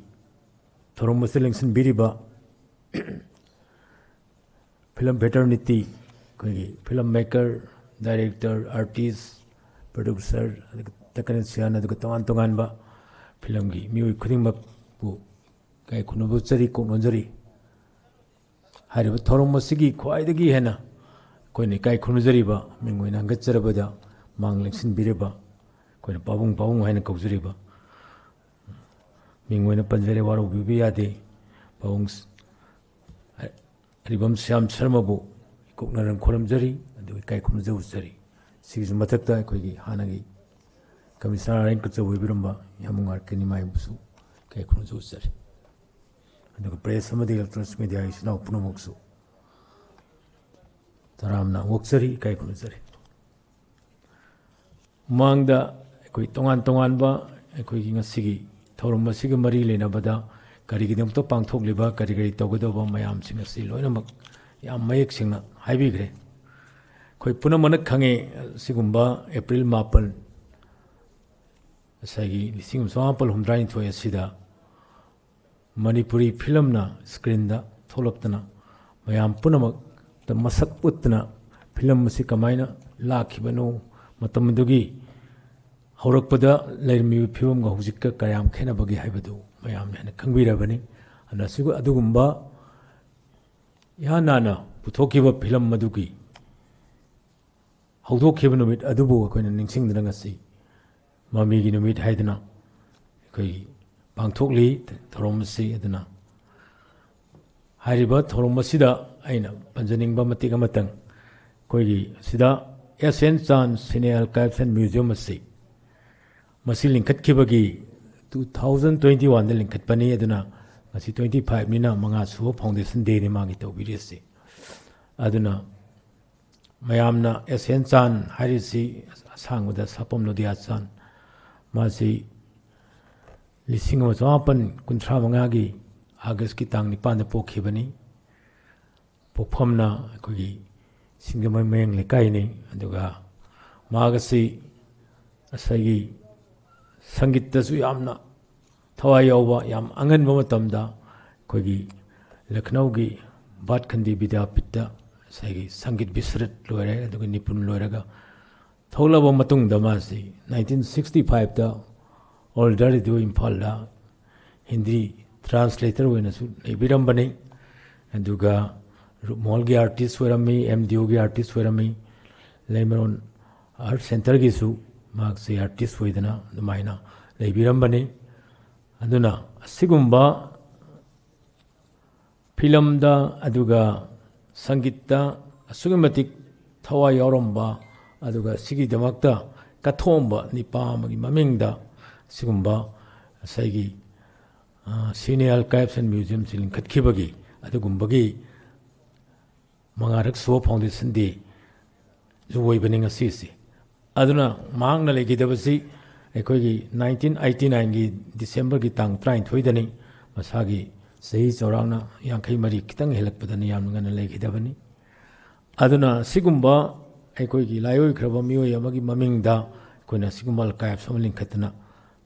ꯊꯧꯔꯝ ꯑꯁꯤ ꯂꯦꯡꯁꯤꯟꯕꯤꯔꯤꯕ film fraternity, ꯑꯩꯈꯣꯏꯒꯤ film maker, director, artist, producer, ꯑꯗꯨꯒ technician, ꯑꯗꯨꯒ ꯇꯣꯉꯥꯟ ꯇꯣꯉꯥꯟꯕ filmꯒꯤ ꯃꯤꯑꯣꯏ ꯈꯨꯗꯤꯡꯃꯛꯄꯨ ꯏꯀꯥꯏ ꯈꯨꯝꯅꯕ ꯎꯠꯆꯔꯤ, ꯀꯣꯛ ꯅꯣꯟꯖꯔꯤ꯫ ꯍꯥꯏꯔꯤꯕ ꯊꯧꯔꯝ ꯑꯁꯤꯒꯤ ꯈ꯭ꯋꯥꯏꯗꯒꯤ ꯍꯦꯟꯅ ꯑꯩꯈꯣꯏꯅ ꯏꯀꯥꯏ ꯈꯨꯝꯅꯖꯔꯤꯕ, ꯃꯤꯡ ꯑꯣꯏꯅ ꯍꯪꯒꯠꯆꯔꯕꯗ ꯃꯥꯡ ꯂꯦꯡꯁꯤꯟꯕꯤꯔꯤꯕ, ꯑꯩꯈꯣꯏꯅ ꯄꯥꯕꯨꯡ ꯄꯥꯕꯨꯡ ꯍꯥꯏꯅ ꯀꯧꯖꯔꯤꯕ ꯃꯤꯡ ꯑꯣꯏꯅ ꯄꯟꯖꯔꯦ, ꯋꯥꯔꯧꯕꯤꯕ ꯌꯥꯗꯦ꯫ ꯄꯥꯕꯨꯡ ꯑꯔꯤꯕꯝ ꯁ꯭ꯌꯥꯝ ꯁꯔꯃꯕꯨ ꯏꯀꯣꯛꯅꯔ ꯈꯨꯔꯨꯝꯖꯔꯤ, ꯑꯗꯨꯒ ꯏꯀꯥꯏ ꯈꯨꯝꯅꯖ ꯎꯠꯆꯔꯤ꯫ ꯁꯤꯒꯤꯁꯨ ꯃꯊꯛꯇ ꯑꯩꯈꯣꯏꯒꯤ ꯍꯥꯟꯅꯒꯤ Commissioner ꯑꯥꯔ ꯑꯦꯟ ꯀꯆꯧ ꯑꯣꯏꯕꯤꯔꯝꯕ ꯌꯥꯃꯨꯡ ꯑꯥꯔ ꯀꯦ ꯅꯤꯃꯥꯏꯕꯨꯁꯨ ꯏꯀꯥꯏ ꯈꯨꯝꯅꯖ ꯎꯠꯆꯔꯤ꯫ ꯑꯗꯨꯒ press ꯑꯃꯗꯤ electronics media ꯏꯆꯤꯟ ꯏꯅꯥꯎ ꯄꯨꯝꯅꯃꯛꯁꯨ ꯇꯔꯥꯝꯅ ꯑꯣꯛꯆꯔꯤ, ꯏꯀꯥꯏ ꯈꯨꯝꯅꯖꯔꯤ꯫ ꯃꯃꯥꯡꯗ ꯑꯩꯈꯣꯏ ꯇꯣꯉꯥꯟ ꯇꯣꯉꯥꯟꯕ ꯑꯩꯈꯣꯏꯒꯤ ꯉꯁꯤꯒꯤ ꯊꯧꯔꯝ ꯑꯁꯤꯒ ꯃꯔꯤ ꯂꯩꯅꯕꯗ ꯀꯔꯤꯒꯤꯗꯃꯛꯇ ꯄꯥꯡꯊꯣꯛꯂꯤꯕ, ꯀꯔꯤ ꯀꯔꯤ ꯇꯧꯒꯗꯧꯕ ꯃꯌꯥꯝꯁꯤꯡ ꯑꯁꯤ ꯂꯣꯏꯅꯃꯛ ꯌꯥꯝ ꯃꯌꯦꯛ ꯁꯦꯡꯅ ꯍꯥꯏꯕꯤꯈ꯭ꯔꯦ꯫ ꯑꯩꯈꯣꯏ ꯄꯨꯝꯅꯃꯛꯅ ꯈꯪꯉꯤ, ꯑꯁꯤꯒꯨꯝꯕ ꯑꯦꯄ꯭ꯔꯤꯜ ꯃꯥꯄꯟ, ꯉꯁꯥꯏꯒꯤ ꯂꯤꯁꯤꯡ ꯑꯃ ꯆꯃꯥꯄꯜ ꯍꯨꯝꯗ꯭ꯔꯥꯅꯤꯊꯣꯏ ꯑꯁꯤꯗ ꯃꯅꯤꯄꯨꯔꯤ filmꯅ screenꯗ ꯊꯣꯛꯂꯛꯇꯅ ꯃꯌꯥꯝ ꯄꯨꯝꯅꯃꯛꯇ ꯃꯁꯛ ꯎꯠꯇꯨꯅ film ꯑꯁꯤ ꯀꯃꯥꯏꯅ ꯂꯥꯛꯈꯤꯕꯅꯣ, ꯃꯇꯝ ꯑꯗꯨꯒꯤ ꯍꯧꯔꯛꯄꯗ ꯂꯩꯔꯝꯃꯤꯕ ꯐꯤꯕꯝꯒ ꯍꯧꯖꯤꯛꯀ ꯀꯌꯥꯝ ꯈꯦꯠꯅꯕꯒꯦ ꯍꯥꯏꯕꯗꯨ ꯃꯌꯥꯝꯅ ꯍꯦꯟꯅ ꯈꯪꯕꯤꯔꯕꯅꯤ꯫ ꯑꯗꯨꯅ ꯑꯁꯤꯒꯨ-, ꯑꯗꯨꯒꯨꯝꯕ ꯏꯍꯥꯟ ꯍꯥꯟꯅ ꯄꯨꯊꯣꯛꯈꯤꯕ film ꯑꯗꯨꯒꯤ ꯍꯧꯗꯣꯛꯈꯤꯕ ꯅꯨꯃꯤꯠ ꯑꯗꯨꯕꯨ ꯑꯩꯈꯣꯏꯅ ꯅꯤꯡꯁꯤꯡꯗꯨꯅ ꯉꯁꯤ ꯃꯃꯤꯒꯤ ꯅꯨꯃꯤꯠ ꯍꯥꯏꯗꯅ ꯑꯩꯈꯣꯏꯒꯤ ꯄꯥꯡꯊꯣꯛꯂꯤ ꯊꯧꯔꯝ ꯑꯁꯤ꯫ ꯑꯗꯨꯅ ꯍꯥꯏꯔꯤꯕ ꯊꯧꯔꯝ ꯑꯁꯤꯗ ꯑꯩꯅ ꯄꯟꯖꯅꯤꯡꯕ ꯃꯇꯦꯛ ꯑꯃꯇꯪ, ꯑꯩꯈꯣꯏꯒꯤ ꯁꯤꯗ S N Chan Cine Archives and Museum ꯑꯁꯤ ꯃꯁꯤ ꯂꯤꯡꯈꯠꯈꯤꯕꯒꯤ ꯇꯨ ꯊꯥꯎꯖꯟ ꯇ꯭ꯋꯦꯟꯇꯤ ꯋꯥꯟꯗ ꯂꯤꯡꯈꯠꯄꯅꯤ꯫ ꯑꯗꯨꯅ ꯉꯁꯤ ꯇ꯭ꯋꯦꯟꯇꯤ ꯐꯥꯏꯚꯅꯤꯅ ꯃꯉꯥ ꯁꯨꯕ ꯐꯥꯎꯟꯗꯦꯁꯟ ꯗꯦꯅꯤ ꯃꯥꯒꯤ ꯇꯧꯕꯤꯔꯤꯁꯤ꯫ ꯑꯗꯨꯅ ꯃꯌꯥꯝꯅ ꯑꯦꯁ ꯑꯦꯟ ꯆꯥꯟ ꯍꯥꯏꯔꯤꯁꯤ, ꯑꯁꯥꯡꯕꯗ ꯁꯥꯄꯝ ꯅꯣꯗꯤꯌꯥ ꯆꯥꯟ, ꯃꯥꯁꯤ ꯂꯤꯁꯤꯡ ꯑꯃ ꯆꯃꯥꯄꯟ ꯀꯨꯟꯊ꯭ꯔꯥ ꯃꯉꯥꯒꯤ ꯑꯥꯒꯁꯀꯤ ꯇꯥꯡ ꯅꯤꯄꯥꯟꯗ ꯄꯣꯛꯈꯤꯕꯅꯤ꯫ ꯄꯣꯛꯐꯝꯅ ꯑꯩꯈꯣꯏꯒꯤ ꯁꯤꯡꯖꯃꯩ ꯃꯌꯥꯡ ꯂꯩꯀꯥꯏꯅꯤ꯫ ꯑꯗꯨꯒ ꯃꯍꯥꯛ ꯑꯁꯤ ꯉꯁꯥꯏꯒꯤ ꯁꯪꯒꯤꯠꯇꯁꯨ ꯌꯥꯝꯅ ꯊꯋꯥꯏ ꯌꯥꯎꯕ, ꯌꯥꯝ ꯑꯉꯟꯕ ꯃꯇꯝꯗ ꯑꯩꯈꯣꯏꯒꯤ ꯂꯈꯅꯧꯒꯤ ꯚꯥꯠꯈꯟꯗꯤ ꯕꯤꯗ꯭ꯌꯥꯄꯤꯠꯇ ꯉꯁꯥꯏꯒꯤ ꯁꯪꯒꯤꯠ ꯕꯤꯁꯔꯠ ꯂꯣꯏꯔꯦ, ꯑꯗꯨꯒ ꯅꯤꯄꯨꯟ ꯂꯣꯏꯔꯒ ꯊꯣꯛꯂꯕ ꯃꯇꯨꯡꯗ ꯃꯥꯁꯤ ꯅꯥꯏꯟꯇꯤꯟ ꯁꯤꯛꯁꯇꯤ ꯐꯥꯏꯚꯇ ꯑꯣꯜ ꯏꯟꯗꯤꯌꯥ ꯔꯦꯗꯤꯑꯣ ꯏꯝꯐꯥꯜꯗ ꯍꯤꯟꯗꯤ ꯇ꯭ꯔꯥꯟꯁꯂꯦꯇꯔ ꯑꯣꯏꯅꯁꯨ ꯂꯩꯕꯤꯔꯝꯕꯅꯤ꯫ ꯑꯗꯨꯒ ꯔꯨꯃꯣꯜꯒꯤ ꯑꯥꯔꯇꯤꯁ ꯑꯣꯏꯔꯝꯃꯤ, ꯑꯦꯝ ꯗꯤ ꯑꯣꯒꯤ ꯑꯥꯔꯇꯤꯁ ꯑꯣꯏꯔꯝꯃꯤ, ꯂꯩꯃꯔꯣꯟ ꯑꯥꯔꯠ ꯁꯦꯟꯇꯔꯒꯤꯁꯨ ꯃꯍꯥꯛꯁꯦ ꯑꯥꯔꯇꯤꯁ ꯑꯣꯏꯗꯅ ꯑꯗꯨꯃꯥꯏꯅ ꯂꯩꯕꯤꯔꯝꯕꯅꯤ꯫ ꯑꯗꯨꯅ ꯑꯁꯤꯒꯨꯝꯕ ꯐꯤꯂꯝꯗ ꯑꯗꯨꯒ ꯁꯪꯒꯤꯠꯇ ꯑꯁꯨꯛꯀꯤ ꯃꯇꯤꯛ ꯊꯋꯥꯏ ꯌꯥꯎꯔꯝꯕ, ꯑꯗꯨꯒ ꯁꯤꯒꯤꯗꯃꯛꯇ ꯀꯠꯊꯣꯛꯑꯝꯕ ꯅꯤꯄꯥ ꯑꯃꯒꯤ ꯃꯃꯤꯡꯗ ꯁꯤꯒꯨꯝꯕ ꯉꯁꯥꯏꯒꯤ, ꯑ, ꯁꯤꯅꯤ ꯑꯥꯔꯀꯥꯏꯚꯁ ꯑꯦꯟ ꯃ꯭ꯌꯨꯖꯤꯌꯝꯁꯤ ꯂꯤꯡꯈꯠꯈꯤꯕꯒꯤ ꯑꯗꯨꯒꯨꯝꯕꯒꯤ ꯃꯉꯥꯔꯛ ꯁꯨꯕ ꯐꯥꯎꯟꯗꯦꯁꯟ ꯗꯦꯁꯨ ꯑꯣꯏꯕꯅꯤ ꯉꯁꯤꯁꯤ꯫ ꯑꯗꯨꯅ ꯃꯍꯥꯛꯅ ꯂꯩꯈꯤꯗꯕꯁꯤ ꯑꯩꯈꯣꯏꯒꯤ ꯅꯥꯏꯟꯇꯤꯟ ꯑꯩꯠꯇꯤ ꯅꯥꯏꯟꯒꯤ ꯗꯤꯁꯦꯝꯕꯔꯒꯤ ꯇꯥꯡ ꯇꯔꯥꯅꯤꯊꯣꯏꯗꯅꯤ꯫ ꯃꯁꯥꯒꯤ ꯆꯍꯤ ꯆꯥꯎꯔꯥꯛꯅ ꯌꯥꯡꯈꯩ ꯃꯔꯤ ꯈꯤꯇꯪ ꯍꯦꯜꯂꯛꯄꯗꯅꯤ, ꯌꯥꯝꯅ ꯉꯟꯅ ꯂꯩꯈꯤꯗꯕꯅꯤ꯫ ꯑꯗꯨꯅ ꯁꯤꯒꯨꯝꯕ ꯑꯩꯈꯣꯏꯒꯤ ꯂꯥꯏꯑꯣꯏꯈ꯭ꯔꯕ ꯃꯤꯑꯣꯏ ꯑꯃꯒꯤ ꯃꯃꯤꯡꯗ ꯑꯩꯈꯣꯏꯅ ꯁꯤꯒꯨꯝꯕ ꯑꯥꯔꯀꯥꯏꯚꯁ ꯑꯃ ꯂꯤꯡꯈꯠꯇꯅ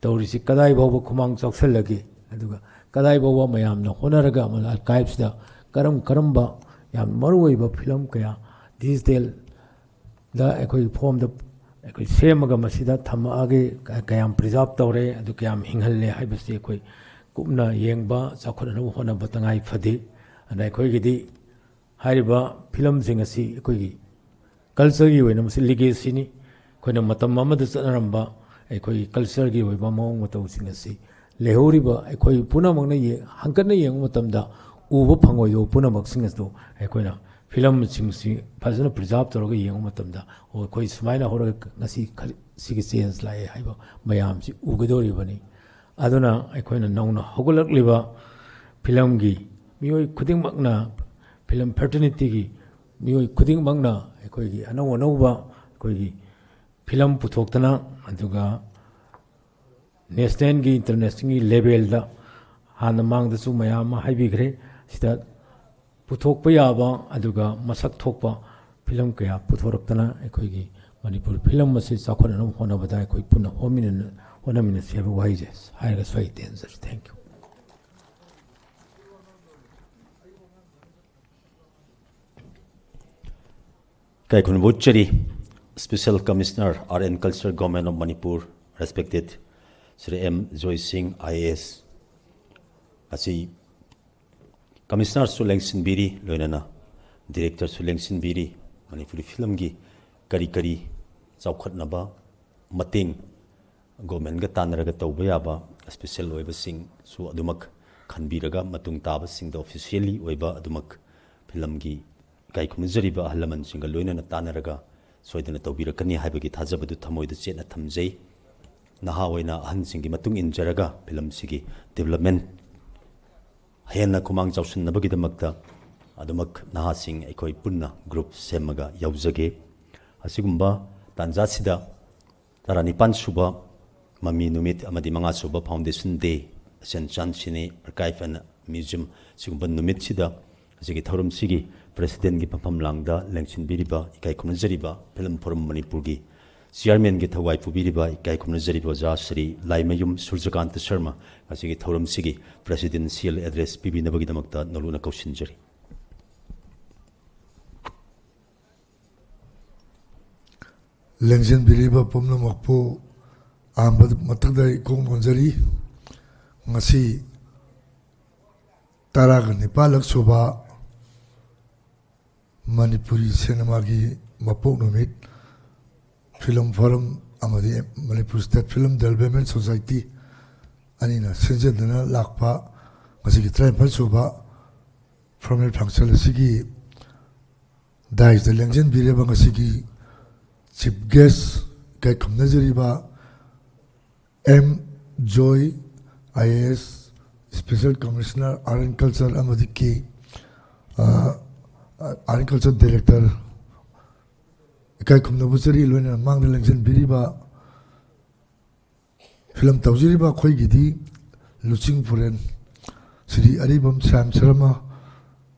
ꯇꯧꯔꯤꯁꯤ ꯀꯗꯥꯏ ꯐꯥꯎꯕ ꯈꯨꯃꯥꯡ ꯆꯥꯎꯁꯜꯂꯒꯦ, ꯑꯗꯨꯒ ꯀꯗꯥꯏ ꯐꯥꯎꯕ ꯃꯌꯥꯝꯅ ꯍꯣꯠꯅꯔꯒ ꯑꯃ ꯑꯥꯔꯀꯥꯏꯚꯁꯇ ꯀꯔꯝ ꯀꯔꯝꯕ ꯌꯥꯝ ꯃꯔꯨꯑꯣꯏꯕ ꯐꯤꯂꯝ ꯀꯌꯥ ꯗꯤꯖꯤꯇꯦꯜꯗ ꯑꯩꯈꯣꯏꯒꯤ ꯐꯣꯝꯗ ꯑꯩꯈꯣꯏ ꯁꯦꯝꯃꯒ ꯃꯁꯤꯗ ꯊꯝꯃꯛꯑꯒꯦ, ꯀ-, ꯀꯌꯥꯝ ꯄ꯭ꯔꯤꯖꯥꯕ ꯇꯧꯔꯦ, ꯑꯗꯨ ꯀꯌꯥꯝ ꯍꯤꯡꯍꯜꯂꯦ ꯍꯥꯏꯕꯁꯤ ꯑꯩꯈꯣꯏ ꯀꯨꯞꯅ ꯌꯦꯡꯕ, ꯆꯥꯎꯈꯠꯅꯅꯕ ꯍꯣꯠꯅꯕ ꯇꯉꯥꯏ ꯐꯗꯦ꯫ ꯑꯗ ꯑꯩꯈꯣꯏꯒꯤꯗꯤ ꯍꯥꯏꯔꯤꯕ ꯐꯤꯂꯝꯁꯤꯡ ꯑꯁꯤ ꯑꯩꯈꯣꯏꯒꯤ ꯀꯜꯆꯔꯒꯤ ꯑꯣꯏꯅ ꯃꯁꯤ ꯂꯤꯒꯦꯁꯤꯅꯤ꯫ ꯑꯩꯈꯣꯏꯅ ꯃꯇꯝ ꯑꯃꯗ ꯆꯠꯅꯔꯝꯕ ꯑꯩꯈꯣꯏꯒꯤ ꯀꯜꯆꯔꯒꯤ ꯑꯣꯏꯕ ꯃꯑꯣꯡ ꯃꯇꯧꯁꯤꯡ ꯑꯁꯤ ꯂꯩꯍꯧꯔꯤꯕ ꯑꯩꯈꯣꯏ ꯄꯨꯝꯅꯃꯛꯅ ꯌꯦ-, ꯍꯟꯀꯠꯅ ꯌꯦꯡꯕ ꯃꯇꯝꯗ ꯎꯕ ꯐꯪꯉꯣꯏꯗꯕ ꯄꯨꯝꯅꯃꯛꯁꯤꯡ ꯑꯗꯨ ꯑꯩꯈꯣꯏꯅ ꯐꯤꯂꯝꯁꯤꯡꯁꯤ ꯐꯖꯅ ꯄ꯭ꯔꯤꯖꯥꯕ ꯇꯧꯔꯒ ꯌꯦꯡꯕ ꯃꯇꯝꯗ, "ꯑꯣ, ꯑꯩꯈꯣꯏ ꯁꯨꯃꯥꯏꯅ ꯍꯧꯔꯒ ꯉꯁꯤ ꯈꯔ ꯁꯤꯒꯤ ꯆꯦꯟꯖ ꯂꯥꯛꯑꯦ" ꯍꯥꯏꯕ ꯃꯌꯥꯝꯁꯤ ꯎꯒꯗꯧꯔꯤꯕꯅꯤ꯫ ꯑꯗꯨꯅ ꯑꯩꯈꯣꯏꯅ ꯅꯧꯅ ꯍꯧꯒꯠꯂꯛꯂꯤꯕ ꯐꯤꯂꯝꯒꯤ ꯃꯤꯑꯣꯏ ꯈꯨꯗꯤꯡꯃꯛꯅ, ꯐꯤꯂꯝ ꯐ꯭ꯔꯦꯇꯔꯅꯤꯇꯤꯒꯤ ꯃꯤꯑꯣꯏ ꯈꯨꯗꯤꯡꯃꯛꯅ ꯑꯩꯈꯣꯏꯒꯤ ꯑꯅꯧ ꯑꯅꯧꯕ ꯑꯩꯈꯣꯏꯒꯤ ꯐꯤꯂꯝ ꯄꯨꯊꯣꯛꯇꯅ, ꯑꯗꯨꯒ ꯅꯦꯁꯅꯦꯜꯒꯤ ꯏꯟꯇꯔꯅꯦꯁꯅꯦꯜꯒꯤ ꯂꯦꯚꯦꯜꯗ ꯍꯥꯟꯅ ꯃꯥꯡꯗꯁꯨ ꯃꯌꯥꯝ ꯑꯃ ꯍꯥꯏꯕꯤꯈ꯭ꯔꯦ, ꯁꯤꯗ ꯄꯨꯊꯣꯛꯄ ꯌꯥꯕ ꯑꯗꯨꯒ ꯃꯁꯛ ꯊꯣꯛꯄ ꯐꯤꯂꯝ ꯀꯌꯥ ꯄꯨꯊꯣꯔꯛꯇꯅ ꯑꯩꯈꯣꯏꯒꯤ ꯃꯅꯤꯄꯨꯔ ꯐꯤꯂꯝ ꯑꯁꯤ ꯆꯥꯎꯈꯠꯅꯅꯕ ꯍꯣꯠꯅꯕꯗ ꯑꯩꯈꯣꯏ ꯄꯨꯟꯅ ꯍꯣꯠꯃꯤꯟꯅ-, ꯍꯣꯠꯅꯃꯤꯟꯅꯁꯤ ꯍꯥꯏꯕ ꯋꯥꯍꯩꯁꯦ ꯍꯥꯏꯔꯒ ꯁ꯭ꯋꯥꯏ ꯇꯦꯟꯖꯔꯦ꯫ Thank you. ꯀꯥꯏꯈꯨꯟꯕꯨ ꯆꯔꯤ, Special Commissioner Art and Culture, Government of Manipur, respected Shri M Joy Singh, I A S, ꯑꯁꯤ ꯀꯃꯤꯁꯅꯔꯁꯨ ꯂꯦꯡꯁꯤꯟꯕꯤꯔꯤ, ꯂꯣꯏꯅꯅ ꯗꯤꯔꯦꯛꯇꯔꯁꯨ ꯂꯦꯡꯁꯤꯟꯕꯤꯔꯤ꯫ ꯃꯅꯤꯄꯨꯔꯤ ꯐꯤꯂꯝꯒꯤ ꯀꯔꯤ ꯀꯔꯤ ꯆꯥꯎꯈꯠꯅꯕ ꯃꯇꯦꯡ ꯒꯣꯔꯃꯦꯟꯒ ꯇꯥꯟꯅꯔꯒ ꯇꯧꯕ ꯌꯥꯕ ꯁ꯭ꯄꯦꯁꯦꯜ ꯑꯣꯏꯕꯁꯤꯡꯁꯨ ꯑꯗꯨꯃꯛ ꯈꯟꯕꯤꯔꯒ, ꯃꯇꯨꯡ ꯇꯥꯕꯁꯤꯡꯗ ꯑꯣꯐꯤꯁꯤꯌꯦꯜꯂꯤ ꯑꯣꯏꯕ ꯑꯗꯨꯃꯛ ꯐꯤꯂꯝꯒꯤ ꯏꯀꯥꯏ ꯈꯨꯝꯅꯖꯔꯤꯕ ꯑꯍꯜ ꯂꯃꯟꯁꯤꯡꯒ ꯂꯣꯏꯅꯅ ꯇꯥꯟꯅꯔꯒ ꯁꯣꯏꯗꯅ ꯇꯧꯕꯤꯔꯛꯀꯅꯤ ꯍꯥꯏꯕꯒꯤ ꯊꯥꯖꯕꯗꯨ ꯊꯃꯣꯏꯗ ꯆꯦꯠꯅ ꯊꯝꯖꯩ꯫ ꯅꯍꯥ ꯑꯣꯏꯅ ꯑꯍꯟꯁꯤꯡꯒꯤ ꯃꯇꯨꯡ ꯏꯟꯖꯔꯒ ꯐꯤꯂꯝꯁꯤꯒꯤ ꯗꯤꯕ꯭ꯂꯞꯃꯦꯟ ꯍꯦꯟꯅ ꯈꯨꯃꯥꯡ ꯆꯥꯎꯁꯤꯟꯅꯕꯒꯤꯗꯃꯛꯇ ꯑꯗꯨꯃꯛ ꯅꯍꯥꯁꯤꯡ ꯑꯩꯈꯣꯏ ꯄꯨꯟꯅ ꯒ꯭ꯔꯨꯞ ꯁꯦꯝꯃꯒ ꯌꯥꯎꯖꯒꯦ꯫ ꯑꯁꯤꯒꯨꯝꯕ ꯇꯥꯟꯖꯥꯁꯤꯗ ꯇꯔꯥꯅꯤꯄꯥꯟ ꯁꯨꯕ ꯃꯃꯤ ꯅꯨꯃꯤꯠ ꯑꯃꯗꯤ ꯃꯉꯥ ꯁꯨꯕ Foundation Day, Asian Chan Cine Archive and Museum, ꯁꯤꯒꯨꯝꯕ ꯅꯨꯃꯤꯠꯁꯤꯗ ꯑꯁꯤꯒꯤ ꯊꯧꯔꯝꯁꯤꯒꯤ ꯄ꯭ꯔꯦꯁꯤꯗꯦꯟꯒꯤ ꯐꯝꯐꯝ ꯂꯥꯡꯗ ꯂꯦꯡꯁꯤꯟꯕꯤꯔꯤꯕ, ꯏꯀꯥꯏ ꯈꯨꯝꯅꯖꯔꯤꯕ ꯐꯤꯂꯝ ꯐꯣꯔꯝ ꯃꯅꯤꯄꯨꯔꯒꯤ ꯆꯤꯌꯥꯔꯃꯦꯟꯒꯤ ꯊꯧꯋꯥꯏ ꯄꯨꯕꯤꯔꯤꯕ, ꯏꯀꯥꯏ ꯈꯨꯝꯅꯖꯔꯤꯕ ꯑꯣꯖꯥ ꯁ꯭ꯔꯤ ꯂꯥꯏꯃꯌꯨꯝ ꯁꯨꯔꯖꯀꯥꯟꯇ ꯁꯔꯃ, ꯉꯁꯤꯒꯤ ꯊꯧꯔꯝꯁꯤꯒꯤ ꯄ꯭ꯔꯦꯁꯤꯗꯦꯟꯁꯤꯌꯦꯜ ꯑꯦꯗ꯭ꯔꯦꯁ ꯄꯤꯕꯤꯅꯕꯒꯤꯗꯃꯛꯇ ꯅꯧꯂꯨꯛꯅ ꯀꯧꯁꯤꯟꯖꯔꯤ꯫ ꯂꯦꯡꯁꯤꯟꯕꯤꯔꯤꯕ ꯄꯨꯝꯅꯃꯛꯄꯨ ꯑꯍꯥꯟꯕ ꯃꯊꯛꯇ ꯏꯀꯣꯛ ꯅꯣꯟꯖꯔꯤ꯫ ꯉꯁꯤ ꯇꯔꯥꯒ ꯅꯤꯄꯥꯜꯂꯛ ꯁꯨꯕ ꯃꯅꯤꯄꯨꯔꯤ ꯁꯤꯅꯦꯃꯥꯒꯤ ꯃꯄꯣꯛ ꯅꯨꯃꯤꯠ, ꯐꯤꯂꯝ ꯐꯣꯔꯝ ꯑꯃꯗꯤ Manipur state film development society ꯑꯅꯤꯅ ꯁꯤꯟꯖꯤꯟꯗꯨꯅ ꯂꯥꯛꯄ ꯉꯁꯤꯒꯤ ꯇꯔꯥꯅꯤꯄꯥꯜ ꯁꯨꯕ ꯐꯣꯔꯃꯦꯜ ꯐꯪꯁꯟ ꯑꯁꯤꯒꯤ ꯗꯥꯏꯁꯇ ꯂꯦꯡꯁꯤꯟꯕꯤꯔꯤꯕ ꯉꯁꯤꯒꯤ ꯆꯤꯐ ꯒꯦꯁ, ꯏꯀꯥꯏ ꯈꯨꯝꯅꯖꯔꯤꯕ M Joy I A S, Special Commissioner Art and Culture ꯑꯃꯗꯤ ꯀꯦ, ꯑ, Art and Culture Director, ꯏꯀꯥꯏ ꯈꯨꯝꯅꯕ ꯎꯠꯆꯔꯤ꯫ ꯂꯣꯏꯅꯅ ꯃꯥꯡꯗ ꯂꯦꯡꯁꯤꯟꯕꯤꯔꯤꯕ, ꯐꯤꯂꯝ ꯇꯧꯖꯔꯤꯕ ꯑꯩꯈꯣꯏꯒꯤꯗꯤ ꯂꯨꯆꯤꯡ ꯄꯨꯔꯦꯟ ꯁ꯭ꯔꯤ ꯑꯔꯤꯕꯝ ꯁ꯭ꯌꯥꯝ ꯁꯔꯃ,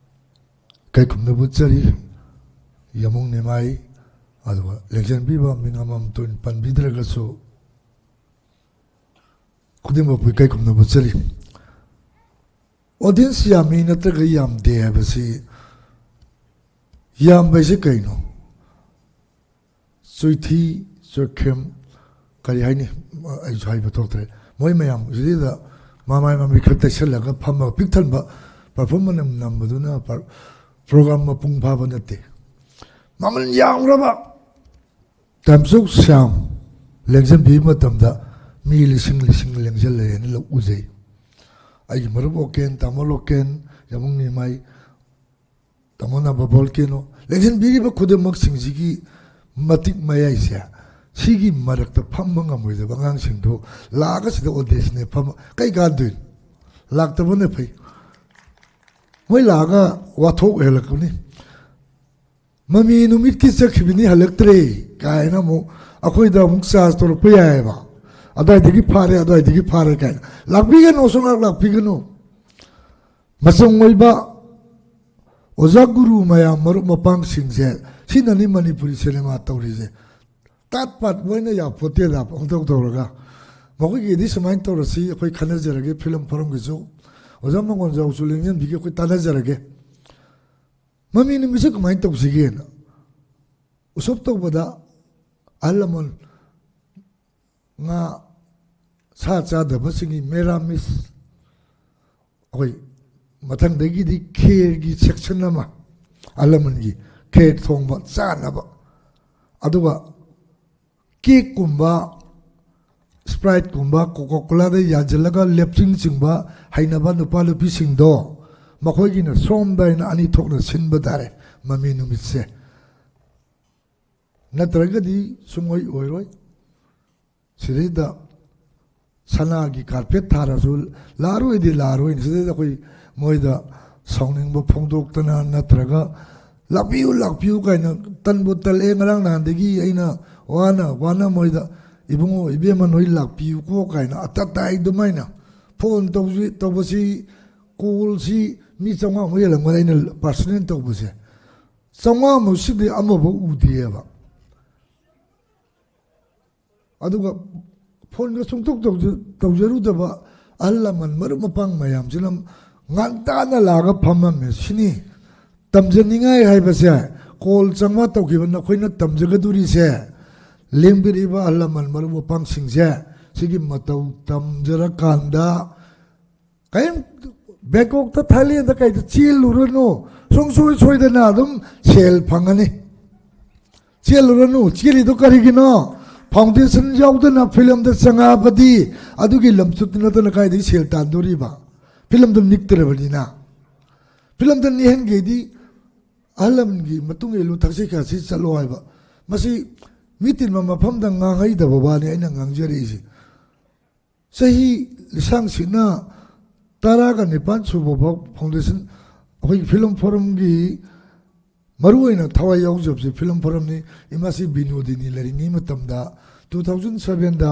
ꯏꯀꯥꯏ ꯈꯨꯝꯅꯕ ꯎꯠꯆꯔꯤ꯫ ꯌꯥꯃꯨꯡ ꯅꯤꯃꯥꯏ, ꯑꯗꯨꯒ ꯂꯦꯡꯁꯤꯟꯕꯤꯕ ꯃꯤꯡ ꯑꯃꯃꯝꯇ ꯑꯣꯏꯅ ꯄꯟꯕꯤꯗ꯭ꯔꯒꯁꯨ, ꯈꯨꯗꯤꯡꯃꯛꯄꯨ ꯏꯀꯥꯏ ꯈꯨꯝꯅꯕ ꯎꯠꯆꯔꯤ꯫ ꯑꯣꯗꯤꯌꯦꯟꯁ ꯌꯥꯝꯃꯤ ꯅꯠꯇ꯭ꯔꯒ ꯌꯥꯝꯗꯦ ꯍꯥꯏꯕꯁꯤ, ꯌꯥꯝꯕ ꯍꯥꯏꯁꯦ ꯀꯩꯅꯣ? ꯆꯣꯏꯊꯤ, ꯆꯣꯏꯈꯦꯝ, ꯀꯔꯤ ꯍꯥꯏꯅꯤ? ꯑꯩꯁꯨ ꯍꯥꯏꯕ ꯊꯣꯛꯇ꯭ꯔꯦ꯫ ꯃꯣꯏ ꯃꯌꯥꯝ ꯁꯤꯗꯩꯗ ꯃꯃꯥꯏ ꯃꯃꯤꯠ ꯈꯔ ꯇꯩꯁꯜꯂꯒ ꯐꯝꯃꯒ ꯄꯤꯛ ꯊꯟꯕ performance ꯅꯝꯕꯗꯨꯅ ꯄꯔ-, program ꯃꯄꯨꯡ ꯐꯥꯕ ꯅꯠꯇꯦ꯫ ꯃꯃꯜ ꯌꯥꯝꯈ꯭ꯔꯕ ꯇꯥꯏꯝꯁ ꯑꯣꯐ ꯁ꯭ꯌꯥꯝ ꯂꯦꯡꯁꯤꯟꯕꯤꯕ ꯃꯇꯝꯗ ꯃꯤ ꯂꯤꯁꯤꯡ ꯂꯤꯁꯤꯡ ꯂꯦꯡꯁꯤꯜꯂꯦꯅ ꯂꯧ ꯎꯖꯩ꯫ ꯑꯩꯒꯤ ꯃꯔꯨꯞ ꯑꯣꯀꯦꯟ, ꯇꯥꯃꯣ ꯂꯣꯀꯦꯟ, ꯌꯥꯃꯨꯡ ꯅꯤꯃꯥꯏ, ꯇꯥꯃꯣ ꯅꯥꯕ ꯚꯣꯜꯀꯦꯅꯣ, ꯂꯦꯡꯁꯤꯟꯕꯤꯔꯤꯕ ꯈꯨꯗꯤꯡꯃꯛꯁꯤꯡꯁꯤꯒꯤ ꯃꯇꯤꯛ ꯃꯌꯥꯏꯁꯦ, ꯁꯤꯒꯤ ꯃꯔꯛꯇ ꯐꯝꯕ ꯉꯝꯃꯣꯏꯗꯕ ꯑꯉꯥꯡꯁꯤꯡꯗꯣ ꯂꯥꯛꯑꯒ ꯁꯤꯗ ꯑꯣꯗꯤꯌꯦꯟꯁꯅꯦ ꯐꯝꯕ ꯀꯩ ꯀꯥꯟꯗꯣꯏꯅꯣ? ꯂꯥꯛꯇꯕꯅ ꯐꯩ꯫ ꯃꯣꯏ ꯂꯥꯛꯑꯒ ꯋꯥꯊꯣꯛ ꯑꯣꯏꯍꯜꯂꯛꯀꯅꯤ꯫ "ꯃꯃꯤ ꯅꯨꯃꯤꯠꯀꯤ ꯆꯠꯈꯤꯕꯅꯤ, ꯍꯜꯂꯛꯇ꯭ꯔꯦ" ꯀꯥꯏꯅ ꯑꯃꯨꯛ ꯑꯩꯈꯣꯏꯗ ꯑꯃꯨꯛ ꯆꯥꯔꯖ ꯇꯧꯔꯛꯄ ꯌꯥꯏꯑꯕ꯫ "ꯑꯗꯨꯋꯥꯏꯗꯒꯤ ꯐꯥꯔꯦ, ꯑꯗꯨꯋꯥꯏꯗꯒꯤ ꯐꯥꯔꯦ" ꯀꯥꯏꯅ꯫ ꯂꯥꯛꯄꯤꯒꯅꯨ, ꯁꯨꯡꯂꯥꯛ ꯂꯥꯛꯄꯤꯒꯅꯨ꯫ ꯃꯆꯪ ꯑꯣꯏꯕ ꯑꯣꯖꯥ ꯒꯨꯔꯨ ꯃꯌꯥꯝ, ꯃꯔꯨꯞ ꯃꯄꯥꯡꯁꯤꯡꯁꯦ, ꯁꯤꯅꯅꯤ ꯃꯅꯤꯄꯨꯔꯤ ꯁꯤꯅꯦꯃꯥ ꯇꯧꯔꯤꯁꯦ꯫ ꯇꯥꯠ ꯄꯥꯠ ꯃꯣꯏꯅ ꯌꯥꯄꯣꯠꯇꯦꯗ ꯄꯪꯇꯧ ꯇꯧꯔꯒ꯫ ꯃꯈꯣꯏꯒꯤꯗꯤ ꯁꯨꯃꯥꯏꯅ ꯇꯧꯔꯁꯤ, ꯑꯩꯈꯣꯏ ꯈꯟꯅꯖꯔꯒꯦ, ꯐꯤꯂꯝ ꯐꯣꯔꯝꯒꯤꯁꯨ, ꯑꯣꯖꯥ ꯃꯉꯣꯟꯖꯥꯎꯁꯨ ꯂꯦꯡꯁꯤꯟꯕꯤꯒꯦ, ꯑꯩꯈꯣꯏ ꯇꯥꯟꯅꯖꯔꯒꯦ꯫ ꯃꯃꯤ ꯅꯨꯃꯤꯠꯁꯦ ꯀꯃꯥꯏꯅ ꯇꯧꯁꯤꯒꯦꯅ ꯎꯁꯣꯞ ꯇꯧꯕꯗ ꯑꯍꯜ ꯂꯃꯟ ꯉꯥ ꯁꯥ ꯆꯥꯗꯕꯁꯤꯡꯒꯤ ꯃꯦꯔꯥꯃꯤꯁ, ꯑꯩꯈꯣꯏ ꯃꯊꯪꯗꯒꯤꯗꯤ ꯈꯦꯔꯒꯤ section ꯑꯃ, ꯑꯍꯜ ꯂꯃꯟꯒꯤ ꯈꯦꯔ ꯊꯣꯡꯕ ꯆꯥꯅꯕ, ꯑꯗꯨꯒ ꯀꯦꯛꯀꯨꯝꯕ, ꯁ꯭ꯄ꯭ꯔꯥꯏꯠꯀꯨꯝꯕ, ꯀꯣꯀꯣ ꯀꯣꯂꯥꯗ ꯌꯥꯟꯁꯤꯜꯂꯒ ꯂꯦꯞꯆꯤꯡ ꯆꯤꯡꯕ ꯍꯩꯅꯕ ꯅꯨꯄꯥ ꯅꯨꯄꯤꯁꯤꯡꯗꯣ, ꯃꯈꯣꯏꯒꯤꯅ ꯁꯣꯝꯗ ꯍꯥꯏꯅ ꯑꯅꯤ ꯊꯣꯛꯅ ꯁꯤꯟꯕ ꯇꯥꯔꯦ ꯃꯃꯤ ꯅꯨꯃꯤꯠꯁꯦ꯫ ꯅꯠꯇ꯭ꯔꯒꯗꯤ ꯁꯨꯡꯑꯣꯏ ꯑꯣꯏꯔꯣꯏ꯫ ꯁꯤꯗꯩꯗ ꯁꯅꯥꯒꯤ ꯀꯥꯔꯄꯦꯠ ꯊꯥꯔꯁꯨ ꯂꯥꯛꯑꯔꯣꯏꯗꯤ ꯂꯥꯛꯑꯔꯣꯏꯅꯤ꯫ ꯁꯤꯗꯩꯗ ꯑꯩꯈꯣꯏ ꯃꯣꯏꯗ ꯁꯥꯎꯅꯤꯡꯕ ꯐꯣꯡꯗꯣꯛꯇꯅ ꯅꯠꯇ꯭ꯔꯒ "ꯂꯥꯛꯄꯤꯌꯨ, ꯂꯥꯛꯄꯤꯌꯨ" ꯀꯥꯏꯅ, "ꯇꯟꯕꯨ ꯇꯜꯂꯛꯑꯦ, ꯉꯔꯥꯡ ꯅꯍꯥꯟꯗꯒꯤ ꯑꯩꯅ ꯋꯥꯅ ꯋꯥꯅ ꯃꯣꯏꯗ, ꯏꯕꯨꯡꯉꯣ, ꯏꯕꯦꯝꯃ, ꯅꯣꯏ ꯂꯥꯛꯄꯤꯌꯨꯀꯣ" ꯀꯥꯏꯅ ꯑꯇꯇꯥꯏ ꯑꯗꯨꯃꯥꯏꯅ ꯐꯣꯟ ꯇꯧꯁꯤ, ꯇꯧꯕꯁꯤ, ꯀꯣꯜꯁꯤ ꯃꯤ ꯆꯥꯝꯃꯉꯥꯃꯨꯛ ꯍꯦꯜꯂꯝꯒꯅꯤ ꯑꯩꯅ ꯄꯥꯔꯁꯣꯅꯦꯜ ꯇꯧꯕꯁꯦ꯫ ꯆꯥꯝꯃꯉꯥꯃꯨꯛꯁꯤꯗꯤ ꯑꯃꯐꯥꯎ ꯎꯗꯦꯕ꯫ ꯑꯗꯨꯒ ꯐꯣꯟꯒ ꯁꯨꯡꯇꯧ ꯇꯧꯖ-, ꯇꯧꯖꯔꯨꯗꯕ ꯑꯍꯜ ꯂꯃꯟ ꯃꯔꯨꯞ ꯃꯄꯥꯡ ꯃꯌꯥꯝꯁꯤꯅ ꯉꯟꯇꯥꯅ ꯂꯥꯛꯑꯒ ꯐꯝꯃꯝꯃꯦ꯫ ꯁꯤꯅꯤ ꯇꯝꯖꯅꯤꯡꯉꯥꯏ ꯍꯥꯏꯕꯁꯦ꯫ ꯀꯣꯜ ꯆꯥꯝꯃꯉꯥ ꯇꯧꯈꯤꯕ ꯅꯈꯣꯏꯅ ꯇꯝꯖꯒꯗꯣꯔꯤꯁꯦ, ꯂꯦꯡꯕꯤꯔꯛꯏꯕ ꯑꯍꯜ ꯂꯃꯟ ꯃꯔꯨꯞ ꯃꯄꯥꯡꯁꯤꯡꯁꯦ, ꯁꯤꯒꯤ ꯃꯇꯧ ꯇꯝꯖꯔꯀꯥꯟꯗ ꯀꯔꯤꯝ ꯕꯦꯡꯀꯣꯛꯇ, ꯊꯥꯏꯂꯦꯟꯗ, ꯀꯩꯗ ꯆꯦꯜꯂꯨꯔꯅꯨ꯫ ꯁꯨꯡꯁꯣꯏ ꯁꯣꯏꯗꯅ ꯑꯗꯨꯝ ꯁꯦꯜ ꯐꯪꯒꯅꯤ꯫ ꯆꯦꯜꯂꯨꯔꯅꯨ꯫ ꯆꯦꯜꯂꯤꯗꯣ ꯀꯔꯤꯒꯤꯅꯣ? ꯐꯥꯎꯟꯗꯦꯁꯟ ꯌꯥꯎꯗꯅ ꯐꯤꯂꯝꯗ ꯆꯪꯉꯛꯑꯕꯗꯤ ꯑꯗꯨꯒꯤ ꯂꯝꯆꯠꯇꯨ ꯅꯠꯇꯅ ꯀꯥꯏꯗꯒꯤ ꯁꯦꯜ ꯇꯥꯟꯗꯣꯔꯤꯕ? ꯐꯤꯂꯝꯗ ꯅꯤꯛꯇ꯭ꯔꯕꯅꯤꯅ꯫ ꯐꯤꯂꯝꯗ ꯅꯤꯛꯍꯟꯒꯦꯗꯤ ꯑꯍꯜ ꯂꯃꯟꯒꯤ ꯃꯇꯨꯡ ꯏꯜꯂꯨ, ꯊꯛꯁꯤ ꯈꯥꯁꯤ ꯆꯠꯂꯣ ꯍꯥꯏꯕ꯫ ꯃꯁꯤ ꯃꯤ ꯇꯤꯟꯕ ꯃꯐꯝꯗ ꯉꯥꯡꯍꯩꯗꯕ ꯋꯥꯅꯤ ꯑꯩꯅ ꯉꯥꯡꯖꯔꯛꯏꯁꯦ꯫ ꯆꯍꯤ ꯂꯤꯁꯥꯡꯁꯤꯠꯅ ꯇꯔꯥꯒ ꯅꯤꯄꯥꯟ ꯁꯨꯕ ꯐꯥꯎ ꯐꯥꯎꯟꯗꯦꯁꯟ, ꯑꯩꯈꯣꯏꯒꯤ ꯐꯤꯂꯝ ꯐꯣꯔꯝꯒꯤ ꯃꯔꯨꯑꯣꯏꯅ ꯊꯋꯥꯏ ꯌꯥꯎꯖꯕꯁꯦ ꯐꯤꯂꯝ ꯐꯣꯔꯝꯅꯤ꯫ ꯏꯃꯥꯁꯤ ꯕꯤꯅꯣꯗꯤꯅꯤ ꯂꯩꯔꯤꯉꯩ ꯃꯇꯝꯗ, two thousand sevenꯗ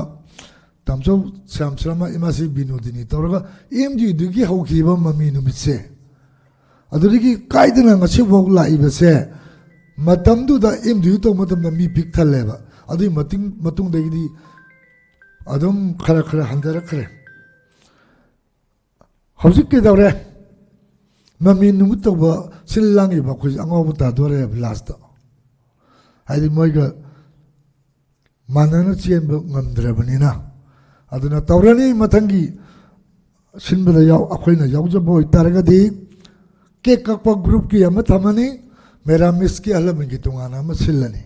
ꯇꯥꯃꯣꯆꯧ ꯁ꯭ꯌꯥꯝ ꯁꯔꯃ, ꯏꯃꯥꯁꯤ ꯕꯤꯅꯣꯗꯤꯅꯤ ꯇꯧꯔꯒ ꯑꯦꯝ ꯗꯤ ꯌꯨꯗꯒꯤ ꯍꯧꯈꯤꯕ ꯃꯃꯤ ꯅꯨꯃꯤꯠꯁꯦ, ꯑꯗꯨꯗꯒꯤ ꯀꯥꯏꯗꯅ ꯉꯁꯤꯐꯥꯎ ꯂꯥꯛꯏꯕꯁꯦ, ꯃꯇꯝꯗꯨꯗ ꯑꯦꯝ ꯗꯤ ꯌꯨ ꯇꯧꯕ ꯃꯇꯝꯗ ꯃꯤ ꯄꯤꯛ ꯊꯜꯂꯦꯕ꯫ ꯑꯗꯨꯒꯤ ꯃꯇꯨꯡ-, ꯃꯇꯨꯡꯗꯒꯤꯗꯤ ꯑꯗꯨꯝ ꯈꯔ ꯈꯔ ꯍꯟꯊꯔꯛꯈ꯭ꯔꯦ꯫ ꯍꯧꯖꯤꯛ ꯀꯩꯗꯧꯔꯦ? ꯃꯃꯤ ꯅꯨꯃꯤꯠ ꯇꯧꯕ, ꯁꯤꯜ ꯂꯥꯡꯉꯤꯕ ꯑꯩꯈꯣꯏꯁꯦ ꯑꯉꯥꯎꯕ ꯇꯥꯗꯣꯔꯦꯕ ꯂꯥꯁꯇ꯫ ꯍꯥꯏꯗꯤ ꯃꯣꯏꯒ ꯃꯥꯟꯅꯅ ꯆꯦꯟꯕ ꯉꯝꯗ꯭ꯔꯕꯅꯤꯅ꯫ ꯑꯗꯨꯅ ꯇꯧꯔꯅꯤ, ꯃꯊꯪꯒꯤ ꯁꯤꯟꯕꯗ ꯌꯥꯎ-, ꯑꯩꯈꯣꯏꯅ ꯌꯥꯎꯖꯕ ꯑꯣꯏꯇꯥꯔꯒꯗꯤ ꯀꯦꯛ ꯀꯛꯄ ꯒ꯭ꯔꯨꯞꯀꯤ ꯑꯃ ꯊꯝꯃꯅꯤ, ꯃꯦꯔꯥꯃꯤꯁꯀꯤ ꯑꯍꯜ ꯂꯃꯟꯒꯤ ꯇꯣꯉꯥꯟꯅ ꯑꯃ ꯁꯤꯜꯂꯅꯤ꯫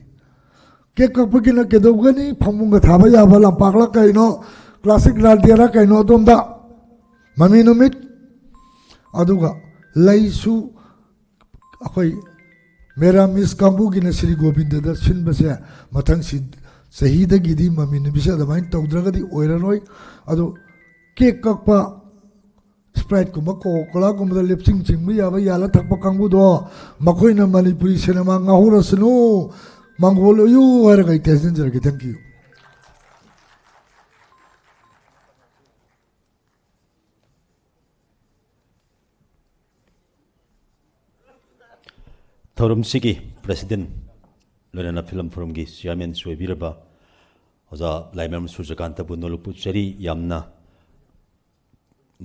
ꯀꯦꯛ ꯀꯛꯄꯒꯤꯅ ꯀꯩꯗꯧꯒꯅꯤ? ꯐꯃꯨꯡꯒ ꯊꯥꯕ ꯌꯥꯕ ꯂꯝꯄꯥꯛꯂ ꯀꯩꯅꯣ, ꯀ꯭ꯂꯥꯁꯤꯛ ꯔꯥꯗꯤꯌꯥꯔ ꯀꯩꯅꯣ ꯑꯗꯣꯝꯗ ꯃꯃꯤ ꯅꯨꯃꯤꯠ꯫ ꯑꯗꯨꯒ ꯂꯩꯁꯨ ꯑꯩꯈꯣꯏ ꯃꯦꯔꯥꯃꯤꯁ ꯀꯥꯡꯕꯨꯒꯤꯅ ꯁ꯭ꯔꯤ ꯒꯣꯕꯤꯟꯗꯗ ꯁꯤꯟꯕꯁꯦ ꯃꯊꯪ ꯁꯤ-, ꯆꯍꯤꯗꯒꯤꯗꯤ ꯃꯃꯤ ꯅꯨꯃꯤꯠꯁꯦ ꯑꯗꯨꯃꯥꯏꯅ ꯇꯧꯗ꯭ꯔꯒꯗꯤ ꯑꯣꯏꯔꯔꯣꯏ꯫ ꯑꯗꯣ ꯀꯦꯛ ꯀꯛꯄ, ꯁ꯭ꯄ꯭ꯔꯥꯏꯠꯀꯨꯝꯕ ꯀꯣꯀꯣ ꯀꯣꯂꯥꯒꯨꯝꯕꯗ ꯂꯦꯞꯁꯤꯡ ꯆꯤꯡꯕ ꯌꯥꯕ ꯌꯥꯜꯂ ꯊꯛꯄ ꯀꯥꯡꯕꯨꯗꯣ, ꯃꯈꯣꯏꯅ ꯃꯅꯤꯄꯨꯔꯤ ꯁꯤꯅꯦꯃꯥ ꯉꯥꯎꯍꯧꯔꯁꯅꯨ, ꯃꯥꯡꯒꯣꯜ ꯑꯣꯏꯌꯨ ꯍꯥꯏꯔꯒ ꯑꯩ ꯇꯦꯟꯁꯤꯟꯖꯔꯒꯦ꯫ Thank you꯫ ꯊꯧꯔꯝꯁꯤꯒꯤ ꯄ꯭ꯔꯦꯁꯤꯗꯦꯟ, ꯂꯣꯏꯅꯅ ꯐꯤꯂꯝ ꯐꯣꯔꯝꯒꯤ ꯆꯤꯌꯥꯔꯃꯦꯟꯁꯨ ꯑꯣꯏꯕꯤꯔꯕ ꯑꯣꯖꯥ ꯂꯥꯏꯃꯔꯝ ꯁꯨꯔꯖꯀꯥꯟꯇꯕꯨ ꯅꯣꯂꯨꯛꯄꯨ ꯆꯔꯤ ꯌꯥꯝꯅ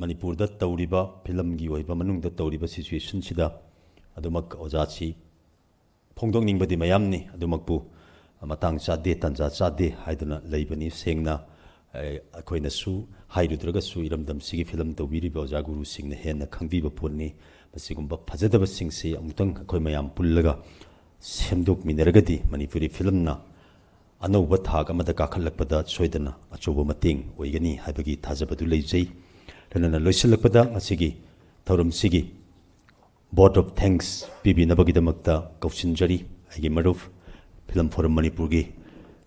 ꯃꯅꯤꯄꯨꯔꯗ ꯇꯧꯔꯤꯕ ꯐꯤꯂꯝꯒꯤ ꯑꯣꯏꯕ ꯃꯅꯨꯡꯗ ꯇꯧꯔꯤꯕ ꯁꯤꯆꯨꯋꯦꯁꯟꯁꯤꯗ ꯑꯗꯨꯃꯛ ꯑꯣꯖꯥꯁꯤ ꯐꯣꯡꯗꯣꯛꯅꯤꯡꯕꯗꯤ ꯃꯌꯥꯝꯅꯤ, ꯑꯗꯨꯃꯛꯄꯨ ꯃꯇꯥꯡ ꯆꯥꯗꯦ, ꯇꯥꯟꯖꯥ ꯆꯥꯗꯦ ꯍꯥꯏꯗꯨꯅ ꯂꯩꯕꯅꯤ꯫ ꯁꯦꯡꯅ, ꯑꯦ, ꯑꯩꯈꯣꯏꯅꯁꯨ ꯍꯥꯏꯔꯨꯗ꯭ꯔꯒꯁꯨ ꯏꯔꯝꯗꯝꯁꯤꯒꯤ ꯐꯤꯂꯝ ꯇꯧꯕꯤꯔꯤꯕ ꯑꯣꯖꯥ ꯒꯨꯔꯨꯁꯤꯡꯅ ꯍꯦꯟꯅ ꯈꯪꯕꯤꯕ ꯄꯣꯠꯅꯤ꯫ ꯃꯁꯤꯒꯨꯝꯕ ꯐꯖꯗꯕꯁꯤꯡꯁꯤ ꯑꯃꯨꯛꯇꯪ ꯑꯩꯈꯣꯏ ꯃꯌꯥꯝ ꯄꯨꯜꯂꯒ ꯁꯦꯝꯗꯣꯛꯃꯤꯟꯅꯔꯒꯗꯤ ꯃꯅꯤꯄꯨꯔꯤ ꯐꯤꯂꯝꯅ ꯑꯅꯧꯕ ꯊꯥꯛ ꯑꯃꯗ ꯀꯥꯈꯠꯂꯛꯄꯗ ꯁꯣꯏꯗꯅ ꯑꯆꯧꯕ ꯃꯇꯦꯡ ꯑꯣꯏꯒꯅꯤ ꯍꯥꯏꯕꯒꯤ ꯊꯥꯖꯕꯗꯨ ꯂꯩꯖꯩ꯫ ꯂꯣꯏꯅꯅ ꯂꯣꯏꯁꯤꯜꯂꯛꯄꯗ ꯉꯁꯤꯒꯤ ꯊꯧꯔꯝꯁꯤꯒꯤ vote of thanks ꯄꯤꯕꯤꯅꯕꯒꯤꯗꯃꯛꯇ ꯀꯧꯁꯤꯟꯖꯔꯤ ꯑꯩꯒꯤ ꯃꯔꯨꯞ, ꯐꯤꯂꯝ ꯐꯣꯔꯝ ꯃꯅꯤꯄꯨꯔꯒꯤ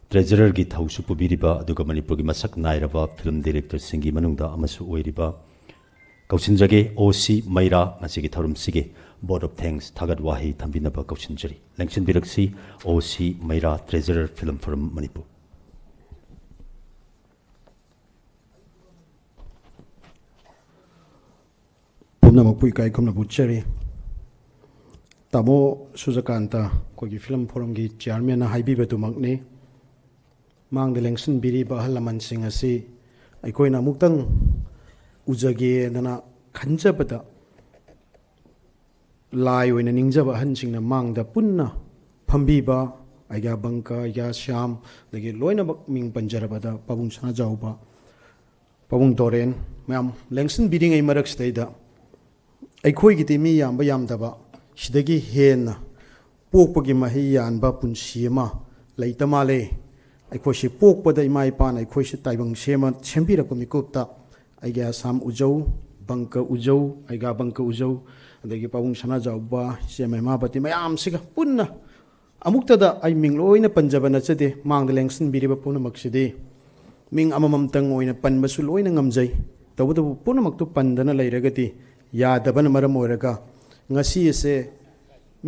ꯇ꯭ꯔꯦꯖꯔꯔꯒꯤ ꯊꯧꯁꯨ ꯄꯨꯕꯤꯔꯤꯕ ꯑꯗꯨꯒ ꯃꯅꯤꯄꯨꯔꯒꯤ ꯃꯁꯛ ꯅꯥꯏꯔꯕ ꯐꯤꯂꯝ ꯗꯤꯔꯦꯛꯇꯔꯁꯤꯡꯒꯤ ꯃꯅꯨꯡꯗ ꯑꯃꯁꯨ ꯑꯣꯏꯔꯤꯕ ꯀꯧꯁꯤꯟꯖꯒꯦ ꯑꯣ ꯁꯤ ꯃꯩꯔꯥ, ꯉꯁꯤꯒꯤ ꯊꯧꯔꯝꯁꯤꯒꯤ vote of thanks ꯊꯥꯒꯠ ꯋꯥꯍꯩ ꯊꯝꯕꯤꯅꯕ ꯀꯧꯁꯤꯟꯖꯔꯤ꯫ ꯂꯦꯡꯁꯤꯟꯕꯤꯔꯛꯁꯤ ꯑꯣ ꯁꯤ ꯃꯩꯔꯥ, ꯇ꯭ꯔꯦꯖꯔꯔ, ꯐꯤꯂꯝ ꯐꯣꯔꯝ ꯃꯅꯤꯄꯨꯔ꯫ ꯄꯨꯝꯅꯃꯛꯄꯨ ꯏꯀꯥꯏ ꯈꯨꯝꯅꯕ ꯎꯠꯆꯔꯤ꯫ ꯇꯥꯃꯣ ꯁꯨꯖꯀꯥꯟꯇ, ꯑꯩꯈꯣꯏꯒꯤ ꯐꯤꯂꯝ ꯐꯣꯔꯝꯒꯤ ꯆꯤꯌꯥꯔꯃꯦꯟꯅ ꯍꯥꯏꯕꯤꯕꯗꯨꯃꯛꯅꯤ꯫ ꯃꯥꯡꯗ ꯂꯦꯡꯁꯤꯟꯕꯤꯔꯤꯕ ꯑꯍꯜ ꯂꯃꯟꯁꯤꯡ ꯑꯁꯤ ꯑꯩꯈꯣꯏꯅ ꯑꯃꯨꯛꯇꯪ ꯎꯖꯒꯦꯗꯅ ꯈꯟꯖꯕꯗ, ꯂꯥꯏ ꯑꯣꯏꯅ ꯅꯤꯡꯖꯕ ꯑꯍꯟꯁꯤꯡꯅ ꯃꯥꯡꯗ ꯄꯨꯟꯅ ꯐꯝꯕꯤꯕ, ꯑꯩꯒ꯭ꯌꯥ ꯕꯪꯀ, ꯑꯩꯒ꯭ꯌꯥ ꯁ꯭ꯌꯥꯝ, ꯑꯗꯒꯤ ꯂꯣꯏꯅꯃꯛ ꯃꯤꯡ ꯄꯟꯖꯔꯕꯗ ꯄꯥꯕꯨꯡ ꯁꯅꯥꯖꯥꯎꯕ, ꯄꯥꯕꯨꯡ ꯗꯣꯔꯦꯟ, ꯃꯌꯥꯝ ꯂꯦꯡꯁꯤꯟꯕꯤꯔꯤꯉꯩ ꯃꯔꯛꯁꯤꯗꯩꯗ ꯑꯩꯈꯣꯏꯒꯤꯗꯤ ꯃꯤ ꯌꯥꯝꯕ ꯌꯥꯝꯗꯕ ꯁꯤꯗꯒꯤ ꯍꯦꯟꯅ ꯄꯣꯛꯄꯒꯤ ꯃꯍꯩ ꯌꯥꯟꯕ ꯄꯨꯟꯁꯤ ꯑꯃ ꯂꯩꯇ ꯃꯥꯜꯂꯦ꯫ ꯑꯩꯈꯣꯏꯁꯤ ꯄꯣꯛꯄꯗ ꯏꯃꯥ ꯏꯄꯥꯅ ꯑꯩꯈꯣꯏꯁꯤ ꯇꯥꯏꯕꯪ ꯁꯦꯝꯃ ꯁꯦꯝꯕꯤꯔꯛꯄ ꯃꯤꯀꯨꯞꯇ ꯑꯩꯒꯤ ꯑꯁꯥꯝ ꯎꯖꯧ, ꯕꯪꯀ ꯎꯖꯧ, ꯑꯩꯒꯥ ꯕꯪꯀ ꯎꯖꯧ, ꯑꯗꯒꯤ ꯄꯥꯕꯨꯡ ꯁꯅꯥꯖꯥꯎꯕ, ꯏꯆꯦ ꯃꯍꯤꯃꯥꯕꯇꯤ ꯃꯌꯥꯝꯁꯤꯒ ꯄꯨꯟꯅ ꯑꯃꯨꯛꯇꯗ ꯑꯩ ꯃꯤꯡ ꯂꯣꯏꯅ ꯄꯟꯖꯕ ꯅꯠꯆꯗꯦ꯫ ꯃꯥꯡꯗ ꯂꯦꯡꯁꯤꯟꯕꯤꯔꯤꯕ ꯄꯨꯝꯅꯃꯛꯁꯤꯗꯤ ꯃꯤꯡ ꯑꯃꯃꯝꯇꯪ ꯑꯣꯏꯅ ꯄꯟꯕꯁꯨ ꯂꯣꯏꯅ ꯉꯝꯖꯩ꯫ ꯇꯧꯕꯇꯕꯨ ꯄꯨꯝꯅꯃꯛꯇꯨ ꯄꯟꯗꯅ ꯂꯩꯔꯒꯗꯤ ꯌꯥꯗꯕꯅ ꯃꯔꯝ ꯑꯣꯏꯔꯒ ꯉꯁꯤ ꯑꯁꯦ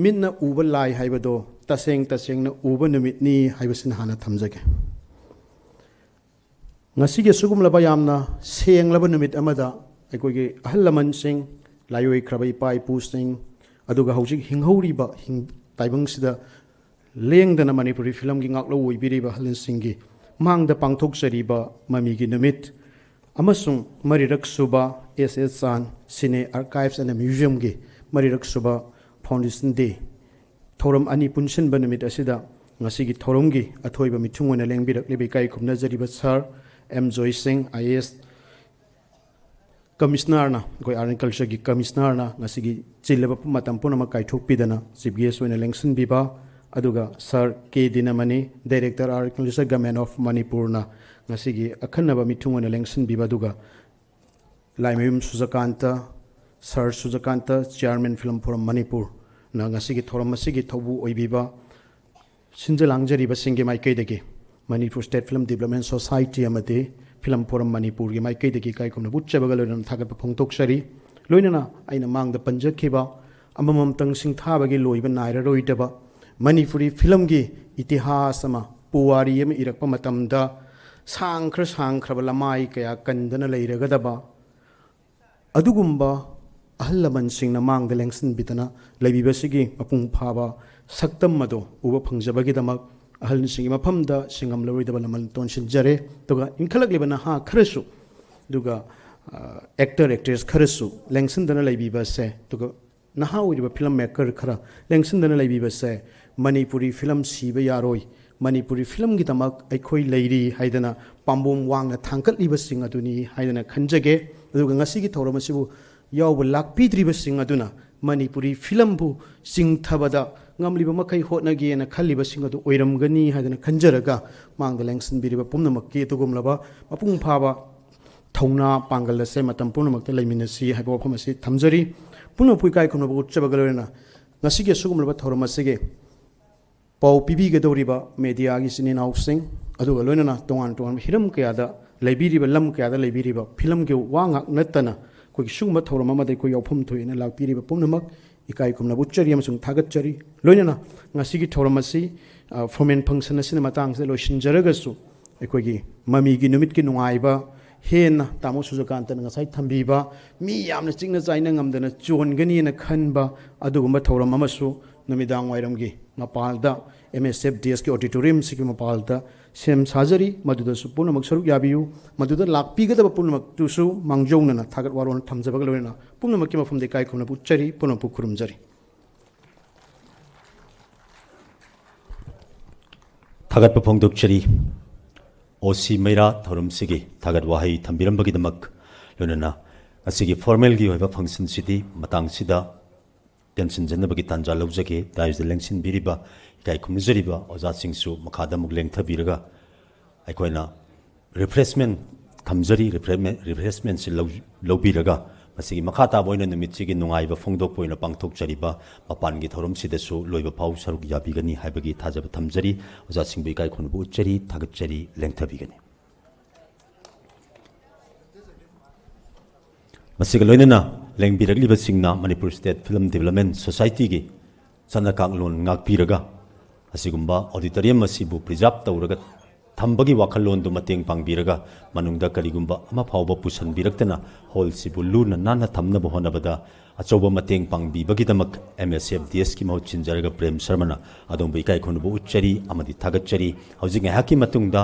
ꯃꯤꯠꯅ ꯎꯕ ꯂꯥꯏ ꯍꯥꯏꯕꯗꯣ ꯇꯁꯦꯡ ꯇꯁꯦꯡꯅ ꯎꯕ ꯅꯨꯃꯤꯠꯅꯤ ꯍꯥꯏꯕꯁꯤꯅ ꯍꯥꯟꯅ ꯊꯝꯖꯒꯦ꯫ ꯉꯁꯤꯒꯤ ꯑꯁꯤꯒꯨꯝꯂꯕ ꯌꯥꯝꯅ ꯁꯦꯡꯂꯕ ꯅꯨꯃꯤꯠ ꯑꯃꯗ ꯑꯩꯈꯣꯏꯒꯤ ꯑꯍꯜ ꯂꯃꯟꯁꯤꯡ, ꯂꯥꯏꯑꯣꯏꯈ꯭ꯔꯕ ꯏꯄꯥ ꯏꯄꯨꯁꯤꯡ, ꯑꯗꯨꯒ ꯍꯧꯖꯤꯛ ꯍꯤꯡꯍꯧꯔꯤꯕ ꯍꯤꯡ-, ꯇꯥꯏꯕꯪꯁꯤꯗ ꯂꯦꯡꯗꯅ ꯃꯅꯤꯄꯨꯔꯤ ꯐꯤꯂꯝꯒꯤ ꯉꯥꯛꯂꯧ ꯑꯣꯏꯕꯤꯔꯤꯕ ꯑꯍꯜꯁꯤꯡꯒꯤ ꯃꯥꯡꯗ ꯄꯥꯡꯊꯣꯛꯆꯔꯤꯕ ꯃꯃꯤꯒꯤ ꯅꯨꯃꯤꯠ ꯑꯃꯁꯨꯡ ꯃꯔꯤꯔꯛ ꯁꯨꯕ ꯑꯦꯁ ꯑꯦꯁ ꯆꯥꯟ ꯁꯤꯅꯦ ꯑꯥꯔꯀꯥꯏꯚꯁ ꯑꯦꯟ ꯃ꯭ꯌꯨꯖꯤꯌꯝꯒꯤ ꯃꯔꯤꯔꯛ ꯁꯨꯕ ꯐꯥꯎꯟꯗꯦꯁꯟ ꯗꯦ ꯊꯧꯔꯝ ꯑꯅꯤ ꯄꯨꯟꯁꯤꯟꯕ ꯅꯨꯃꯤꯠ ꯑꯁꯤꯗ ꯉꯁꯤꯒꯤ ꯊꯧꯔꯝꯒꯤ ꯑꯊꯣꯏꯕ ꯃꯤꯊꯨꯡ ꯑꯣꯏꯅ ꯂꯦꯡꯕꯤꯔꯛꯂꯤꯕ ꯏꯀꯥꯏ ꯈꯨꯝꯅꯖꯔꯤꯕ ꯁꯥꯔ M Joy Singh, I A ꯑꯦꯁ ꯀꯃꯤꯁꯅꯔꯅ, ꯑꯩꯈꯣꯏ ꯑꯥꯔꯠ ꯑꯦꯟ ꯀꯜꯆꯔꯒꯤ ꯀꯃꯤꯁꯅꯔꯅ ꯉꯁꯤꯒꯤ ꯆꯤꯜꯂꯕ ꯃꯇꯝ ꯄꯨꯝꯅꯃꯛ ꯀꯥꯏꯊꯣꯛꯄꯤꯗꯅ ꯆꯤꯐ ꯒꯦꯁ ꯑꯣꯏꯅ ꯂꯦꯡꯁꯤꯟꯕꯤꯕ, ꯑꯗꯨꯒ sir K Dinamani, director art and culture government of ꯃꯅꯤꯄꯨꯔꯅ ꯉꯁꯤꯒꯤ ꯑꯈꯟꯅꯕ ꯃꯤꯊꯨꯡ ꯑꯣꯏꯅ ꯂꯦꯡꯁꯤꯟꯕꯤꯕ, ꯑꯗꯨꯒ Laimayum Surjakant, sir Surjakant, chairman film forum ꯃꯅꯤꯄꯨꯔꯅ ꯉꯁꯤꯒꯤ ꯊꯧꯔꯝ ꯑꯁꯤꯒꯤ ꯊꯧꯕꯨ ꯑꯣꯏꯕꯤꯕ, ꯁꯤꯟꯖ ꯂꯥꯡꯖꯔꯤꯕꯁꯤꯡꯒꯤ ꯃꯥꯏꯀꯩꯗꯒꯤ Manipur state film development society ꯑꯃꯗꯤ ꯐꯤꯂꯝ ꯐꯣꯔꯝ ꯃꯅꯤꯄꯨꯔꯒꯤ ꯃꯥꯏꯀꯩꯗꯒꯤ ꯏꯀꯥꯏ ꯈꯨꯝꯅꯕ ꯎꯠꯆꯕꯒ ꯂꯣꯏꯅꯅ ꯊꯥꯒꯠꯄ ꯐꯣꯡꯗꯣꯛꯆꯔꯤ꯫ ꯂꯣꯏꯅꯅ ꯑꯩꯅ ꯃꯥꯡꯗ ꯄꯟꯖꯈꯤꯕ ꯑꯃꯃꯝꯇꯪ ꯁꯤꯡꯊꯥꯕꯒꯤ ꯂꯣꯏꯕ ꯅꯥꯏꯔꯔꯣꯏꯗꯕ ꯃꯅꯤꯄꯨꯔꯤ ꯐꯤꯂꯝꯒꯤ ꯏꯇꯤꯍꯥꯁ ꯑꯃ, ꯄꯨꯋꯥꯔꯤ ꯑꯃ ꯏꯔꯛꯄ ꯃꯇꯝꯗ ꯁꯥꯡꯈ꯭ꯔ ꯁꯥꯡꯈ꯭ꯔꯕ ꯂꯃꯥꯏ ꯀꯌꯥ ꯀꯟꯗꯅ ꯂꯩꯔꯒꯗꯕ ꯑꯗꯨꯒꯨꯝꯕ ꯑꯍꯜ ꯂꯃꯟꯁꯤꯡꯅ ꯃꯥꯡꯗ ꯂꯦꯡꯁꯤꯟꯕꯤꯗꯅ ꯂꯩꯕꯤꯕꯁꯤꯒꯤ ꯃꯄꯨꯡ ꯐꯥꯕ ꯁꯛꯇꯝ ꯑꯗꯨ ꯎꯕ ꯐꯪꯖꯕꯒꯤꯗꯃꯛ ꯑꯍꯜꯁꯤꯡꯒꯤ ꯃꯐꯝꯗ ꯁꯤꯡꯉꯝꯂꯔꯣꯏꯗꯕ ꯂꯃꯟ ꯇꯣꯟꯁꯤꯟꯖꯔꯦ꯫ ꯑꯗꯨꯒ ꯏꯟꯈꯠꯂꯛꯂꯤꯕ ꯅꯍꯥ ꯈꯔꯁꯨ, ꯑꯗꯨꯒ, ꯑ, ꯑꯦꯛꯇꯔ ꯑꯦꯛꯇ꯭ꯔꯦꯁ ꯈꯔꯁꯨ ꯂꯦꯡꯁꯤꯟꯗꯅ ꯂꯩꯕꯤꯕꯁꯦ, ꯑꯗꯨꯒ ꯅꯍꯥ ꯑꯣꯏꯔꯤꯕ ꯐꯤꯂꯝ ꯃꯦꯀꯔ ꯈꯔ ꯂꯦꯡꯁꯤꯟꯗꯅ ꯂꯩꯕꯤꯕꯁꯦ ꯃꯅꯤꯄꯨꯔꯤ ꯐꯤꯂꯝ ꯁꯤꯕ ꯌꯥꯔꯣꯏ, ꯃꯅꯤꯄꯨꯔꯤ ꯐꯤꯂꯝꯒꯤꯗꯃꯛ ꯑꯩꯈꯣꯏ ꯂꯩꯔꯤ ꯍꯥꯏꯗꯅ ꯄꯥꯝꯕꯣꯝ ꯋꯥꯡꯅ ꯊꯥꯡꯒꯠꯂꯤꯕꯁꯤꯡ ꯑꯗꯨꯅꯤ ꯍꯥꯏꯗꯅ ꯈꯟꯖꯒꯦ꯫ ꯑꯗꯨꯒ ꯉꯁꯤꯒꯤ ꯊꯧꯔꯝ ꯑꯁꯤꯕꯨ ꯌꯥꯎꯕ ꯂꯥꯛꯄꯤꯗ꯭ꯔꯤꯕꯁꯤꯡ ꯑꯗꯨꯅ ꯃꯅꯤꯄꯨꯔꯤ ꯐꯤꯂꯝꯕꯨ ꯆꯤꯡꯊꯕꯗ ꯉꯝꯂꯤꯕ ꯃꯈꯩ ꯍꯣꯠꯅꯒꯦꯅ ꯈꯜꯂꯤꯕꯁꯤꯡ ꯑꯗꯨ ꯑꯣꯏꯔꯝꯒꯅꯤ ꯍꯥꯏꯗꯅ ꯈꯟꯖꯔꯒ, ꯃꯥꯡꯗ ꯂꯦꯡꯁꯤꯟꯕꯤꯔꯤꯕ ꯄꯨꯝꯅꯃꯛꯀꯤ ꯑꯗꯨꯒꯨꯝꯂꯕ ꯃꯄꯨꯡ ꯐꯥꯕ ꯊꯧꯅꯥ ꯄꯥꯡꯒꯜ ꯑꯁꯦ ꯃꯇꯝ ꯄꯨꯝꯅꯃꯛꯇ ꯂꯩꯃꯤꯟꯅꯁꯤ ꯍꯥꯏꯕ ꯋꯥꯐꯝ ꯑꯁꯤ ꯊꯝꯖꯔꯤ꯫ ꯄꯨꯝꯅꯃꯛꯄꯨ ꯏꯀꯥꯏ ꯈꯨꯝꯅꯕ ꯎꯠꯆꯕꯒ ꯂꯣꯏꯅꯅ ꯉꯁꯤꯒꯤ ꯑꯁꯤꯒꯨꯝꯂꯕ ꯊꯧꯔꯝ ꯑꯁꯤꯒꯤ ꯄꯥꯎ ꯄꯤꯕꯤꯒꯗꯧꯔꯤꯕ ꯃꯦꯗꯤꯌꯥꯒꯤ ꯏꯆꯤꯟ ꯏꯅꯥꯎꯁꯤꯡ, ꯑꯗꯨꯒ ꯂꯣꯏꯅꯅ ꯇꯣꯉꯥꯟ ꯇꯣꯉꯥꯟꯕ ꯍꯤꯔꯝ ꯀꯌꯥꯗ ꯂꯩꯕꯤꯔꯤꯕ, ꯂꯝ ꯀꯌꯥꯗ ꯂꯩꯕꯤꯔꯤꯕ, ꯐꯤꯂꯝꯒꯤ ꯋꯥ ꯉꯥꯛ ꯅꯠꯇꯅ ꯑꯩꯈꯣꯏꯒꯤ ꯁꯤꯒꯨꯝꯕ ꯊꯧꯔꯝ ꯑꯃꯗ ꯑꯩꯈꯣꯏ ꯌꯥꯎꯐꯝ ꯊꯣꯛꯏꯅ ꯂꯥꯛꯄꯤꯔꯤꯕ ꯄꯨꯝꯅꯃꯛ ꯏꯀꯥꯏ ꯈꯨꯝꯅꯕ ꯎꯠꯆꯔꯤ ꯑꯃꯁꯨꯡ ꯊꯥꯒꯠꯆꯔꯤ꯫ ꯂꯣꯏꯅꯅ ꯉꯁꯤꯒꯤ ꯊꯧꯔꯝ ꯑꯁꯤ, ꯑ, formal function ꯑꯁꯤꯅ ꯃꯇꯥꯡꯁꯤꯗ ꯂꯣꯏꯁꯤꯟꯖꯔꯒꯁꯨ, ꯑꯩꯈꯣꯏꯒꯤ ꯃꯃꯤꯒꯤ ꯅꯨꯃꯤꯠꯀꯤ ꯅꯨꯡꯉꯥꯏꯕ ꯍꯦꯟꯅ ꯇꯥꯃꯣ ꯁꯨꯖꯀꯥꯟꯇꯅ ꯉꯁꯥꯏ ꯊꯝꯕꯤꯕ, ꯃꯤ ꯌꯥꯝꯅ ꯆꯤꯛꯅ ꯆꯥꯏꯅ ꯉꯝꯗꯅ ꯆꯣꯟꯒꯅꯤꯅ ꯈꯟꯕ ꯑꯗꯨꯒꯨꯝꯕ ꯊꯧꯔꯝ ꯑꯃꯁꯨ ꯅꯨꯃꯤꯗꯥꯡ ꯋꯥꯏꯔꯝꯒꯤ ꯃꯄꯥꯜꯗ, M S F D S ꯀꯤ auditorium ꯁꯤꯒꯤ ꯃꯄꯥꯜꯗ ꯁꯦꯝ ꯁꯥꯖꯔꯤ꯫ ꯃꯗꯨꯗꯁꯨ ꯄꯨꯝꯅꯃꯛ ꯁꯔꯨꯛ ꯌꯥꯕꯤꯌꯨ꯫ ꯃꯗꯨꯗ ꯂꯥꯛꯄꯤꯒꯗꯕ ꯄꯨꯝꯅꯃꯛꯇꯨꯁꯨ ꯃꯥꯡꯖꯧꯅꯅ ꯊꯥꯒꯠ ꯋꯥꯔꯣꯜ ꯊꯝꯖꯕꯒ ꯂꯣꯏꯅꯅ ꯄꯨꯝꯅꯃꯛꯀꯤ ꯃꯐꯝꯗ ꯏꯀꯥꯏ ꯈꯨꯝꯅꯕ ꯎꯠꯆꯔꯤ, ꯄꯨꯝꯅꯃꯛꯄꯨ ꯈꯨꯔꯨꯝꯖꯔꯤ꯫ ꯊꯥꯒꯠꯄ ꯐꯣꯡꯗꯣꯛꯆꯔꯤ꯫ ꯑꯣ ꯁꯤ ꯃꯩꯔꯥ ꯊꯧꯔꯝꯁꯤꯒꯤ ꯊꯥꯒꯠ ꯋꯥꯍꯩ ꯊꯝꯕꯤꯔꯝꯕꯒꯤꯗꯃꯛ, ꯂꯣꯏꯅꯅ ꯉꯁꯤꯒꯤ formal ꯒꯤ ꯑꯣꯏꯕ function ꯁꯤꯗꯤ ꯃꯇꯥꯡꯁꯤꯗ ꯇꯦꯟꯁꯤꯟꯖꯅꯕꯒꯤ ꯇꯥꯟꯖꯥ ꯂꯧꯖꯒꯦ꯫ Dais ꯗ ꯂꯦꯡꯁꯤꯟꯕꯤꯔꯤꯕ ꯏꯀꯥꯏ ꯈꯨꯝꯅꯖꯔꯤꯕ ꯑꯣꯖꯥꯁꯤꯡꯁꯨ ꯃꯈꯥꯗ ꯑꯃꯨꯛ ꯂꯦꯡꯊꯕꯤꯔꯒ ꯑꯩꯈꯣꯏꯅ refreshment ꯊꯝꯖꯔꯤ꯫ Refreshment, refreshment ꯁꯤ ꯂꯧ-, ꯂꯧꯕꯤꯔꯒ ꯃꯁꯤꯒꯤ ꯃꯈꯥ ꯇꯥꯕ ꯑꯣꯏꯅ ꯅꯨꯃꯤꯠꯁꯤꯒꯤ ꯅꯨꯡꯉꯥꯏꯕ ꯐꯣꯡꯗꯣꯛꯄ ꯑꯣꯏꯅ ꯄꯥꯡꯊꯣꯛꯆꯔꯤꯕ ꯃꯄꯥꯟꯒꯤ ꯊꯧꯔꯝꯁꯤꯗꯁꯨ ꯂꯣꯏꯕ ꯐꯥꯎ ꯁꯔꯨꯛ ꯌꯥꯕꯤꯒꯅꯤ ꯍꯥꯏꯕꯒꯤ ꯊꯥꯖꯕ ꯊꯝꯖꯔꯤ꯫ ꯑꯣꯖꯥꯁꯤꯡꯕꯨ ꯏꯀꯥꯏ ꯈꯨꯝꯅꯕ ꯎꯠꯆꯔꯤ, ꯊꯥꯒꯠꯆꯔꯤ, ꯂꯦꯡꯊꯕꯤꯒꯅꯤ꯫ ꯃꯁꯤꯒ ꯂꯣꯏꯅꯅ ꯂꯦꯡꯕꯤꯔꯛꯂꯤꯕꯁꯤꯡꯅ Manipur State Film Development Society ꯒꯤ ꯆꯠꯅ ꯀꯥꯡꯂꯣꯟ ꯉꯥꯛꯄꯤꯔꯒ ꯑꯁꯤꯒꯨꯝꯕ auditorium ꯑꯁꯤꯕꯨ preserve ꯇꯧꯔꯒ ꯊꯝꯕꯒꯤ ꯋꯥꯈꯜꯂꯣꯟꯗꯨ ꯃꯇꯦꯡ ꯄꯥꯡꯕꯤꯔꯒ ꯃꯅꯨꯡꯗ ꯀꯔꯤꯒꯨꯝꯕ ꯑꯃ ꯐꯥꯎꯕ ꯄꯨꯁꯟꯕꯤꯔꯛꯇꯅ hall ꯁꯤꯕꯨ ꯂꯨꯅ ꯅꯥꯟꯅ ꯊꯝꯅꯕ ꯍꯣꯠꯅꯕꯗ ꯑꯆꯧꯕ ꯃꯇꯦꯡ ꯄꯥꯡꯕꯤꯕꯒꯤꯗꯃꯛ M S F D S ꯀꯤ ꯃꯍꯨꯠ ꯁꯤꯟꯖꯔꯒ ꯄ꯭ꯔꯦꯝ ꯁꯔꯃꯅ ꯑꯗꯣꯝꯕꯨ ꯏꯀꯥꯏ ꯈꯨꯝꯅꯕ ꯎꯠꯆꯔꯤ ꯑꯃꯗꯤ ꯊꯥꯒꯠꯆꯔꯤ꯫ ꯍꯧꯖꯤꯛ ꯉꯥꯏꯍꯥꯛꯀꯤ ꯃꯇꯨꯡꯗ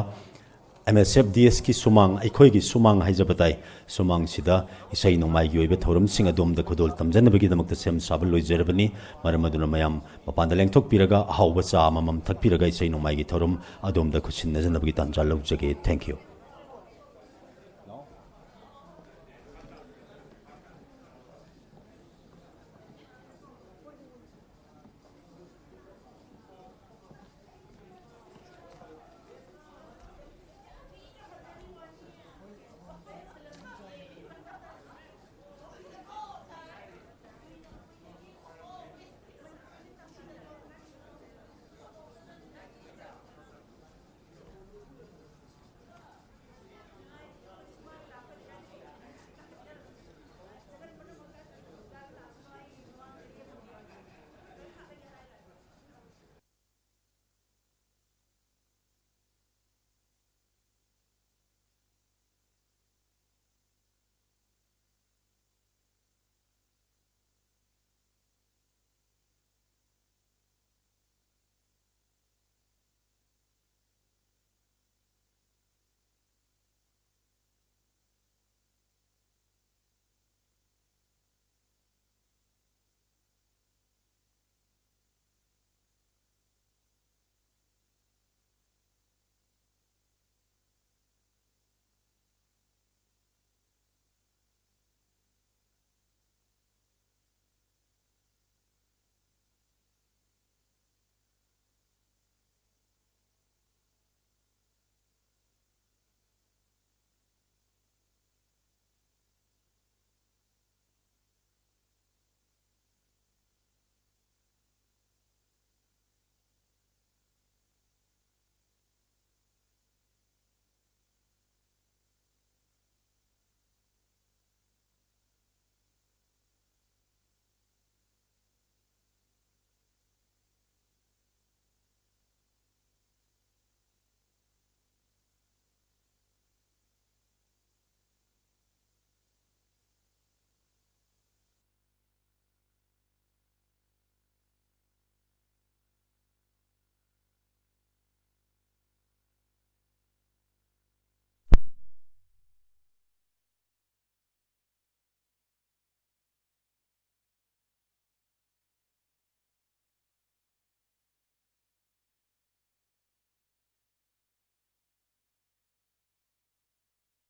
M S F D S ꯀꯤ ꯁꯨꯃꯥꯡ, ꯑꯩꯈꯣꯏꯒꯤ ꯁꯨꯃꯥꯡ ꯍꯥꯏꯖꯕ ꯇꯥꯏ, ꯁꯨꯃꯥꯡꯁꯤꯗ ꯏꯁꯩ ꯅꯣꯡꯃꯥꯏꯒꯤ ꯑꯣꯏꯕ ꯊꯧꯔꯝꯁꯤꯡ ꯑꯗꯣꯝꯗ ꯈꯨꯗꯣꯜ ꯇꯝꯖꯅꯕꯒꯤꯗꯃꯛꯇ ꯁꯦꯝ ꯁꯥꯕ ꯂꯣꯏꯖꯔꯕꯅꯤ꯫ ꯃꯔꯝ ꯑꯗꯨꯅ ꯃꯌꯥꯝ ꯃꯄꯥꯟꯗ ꯂꯦꯡꯊꯣꯛꯄꯤꯔꯒ ꯑꯍꯥꯎꯕ ꯆꯥ ꯑꯃꯃꯝ ꯊꯛꯄꯤꯔꯒ ꯏꯁꯩ ꯅꯣꯡꯃꯥꯏꯒꯤ ꯊꯧꯔꯝ ꯑꯗꯣꯝꯗ ꯈꯨꯠꯁꯤꯟꯅꯖꯅꯕꯒꯤ ꯇꯥꯟꯖꯥ ꯂꯧꯖꯒꯦ꯫ Thank you꯫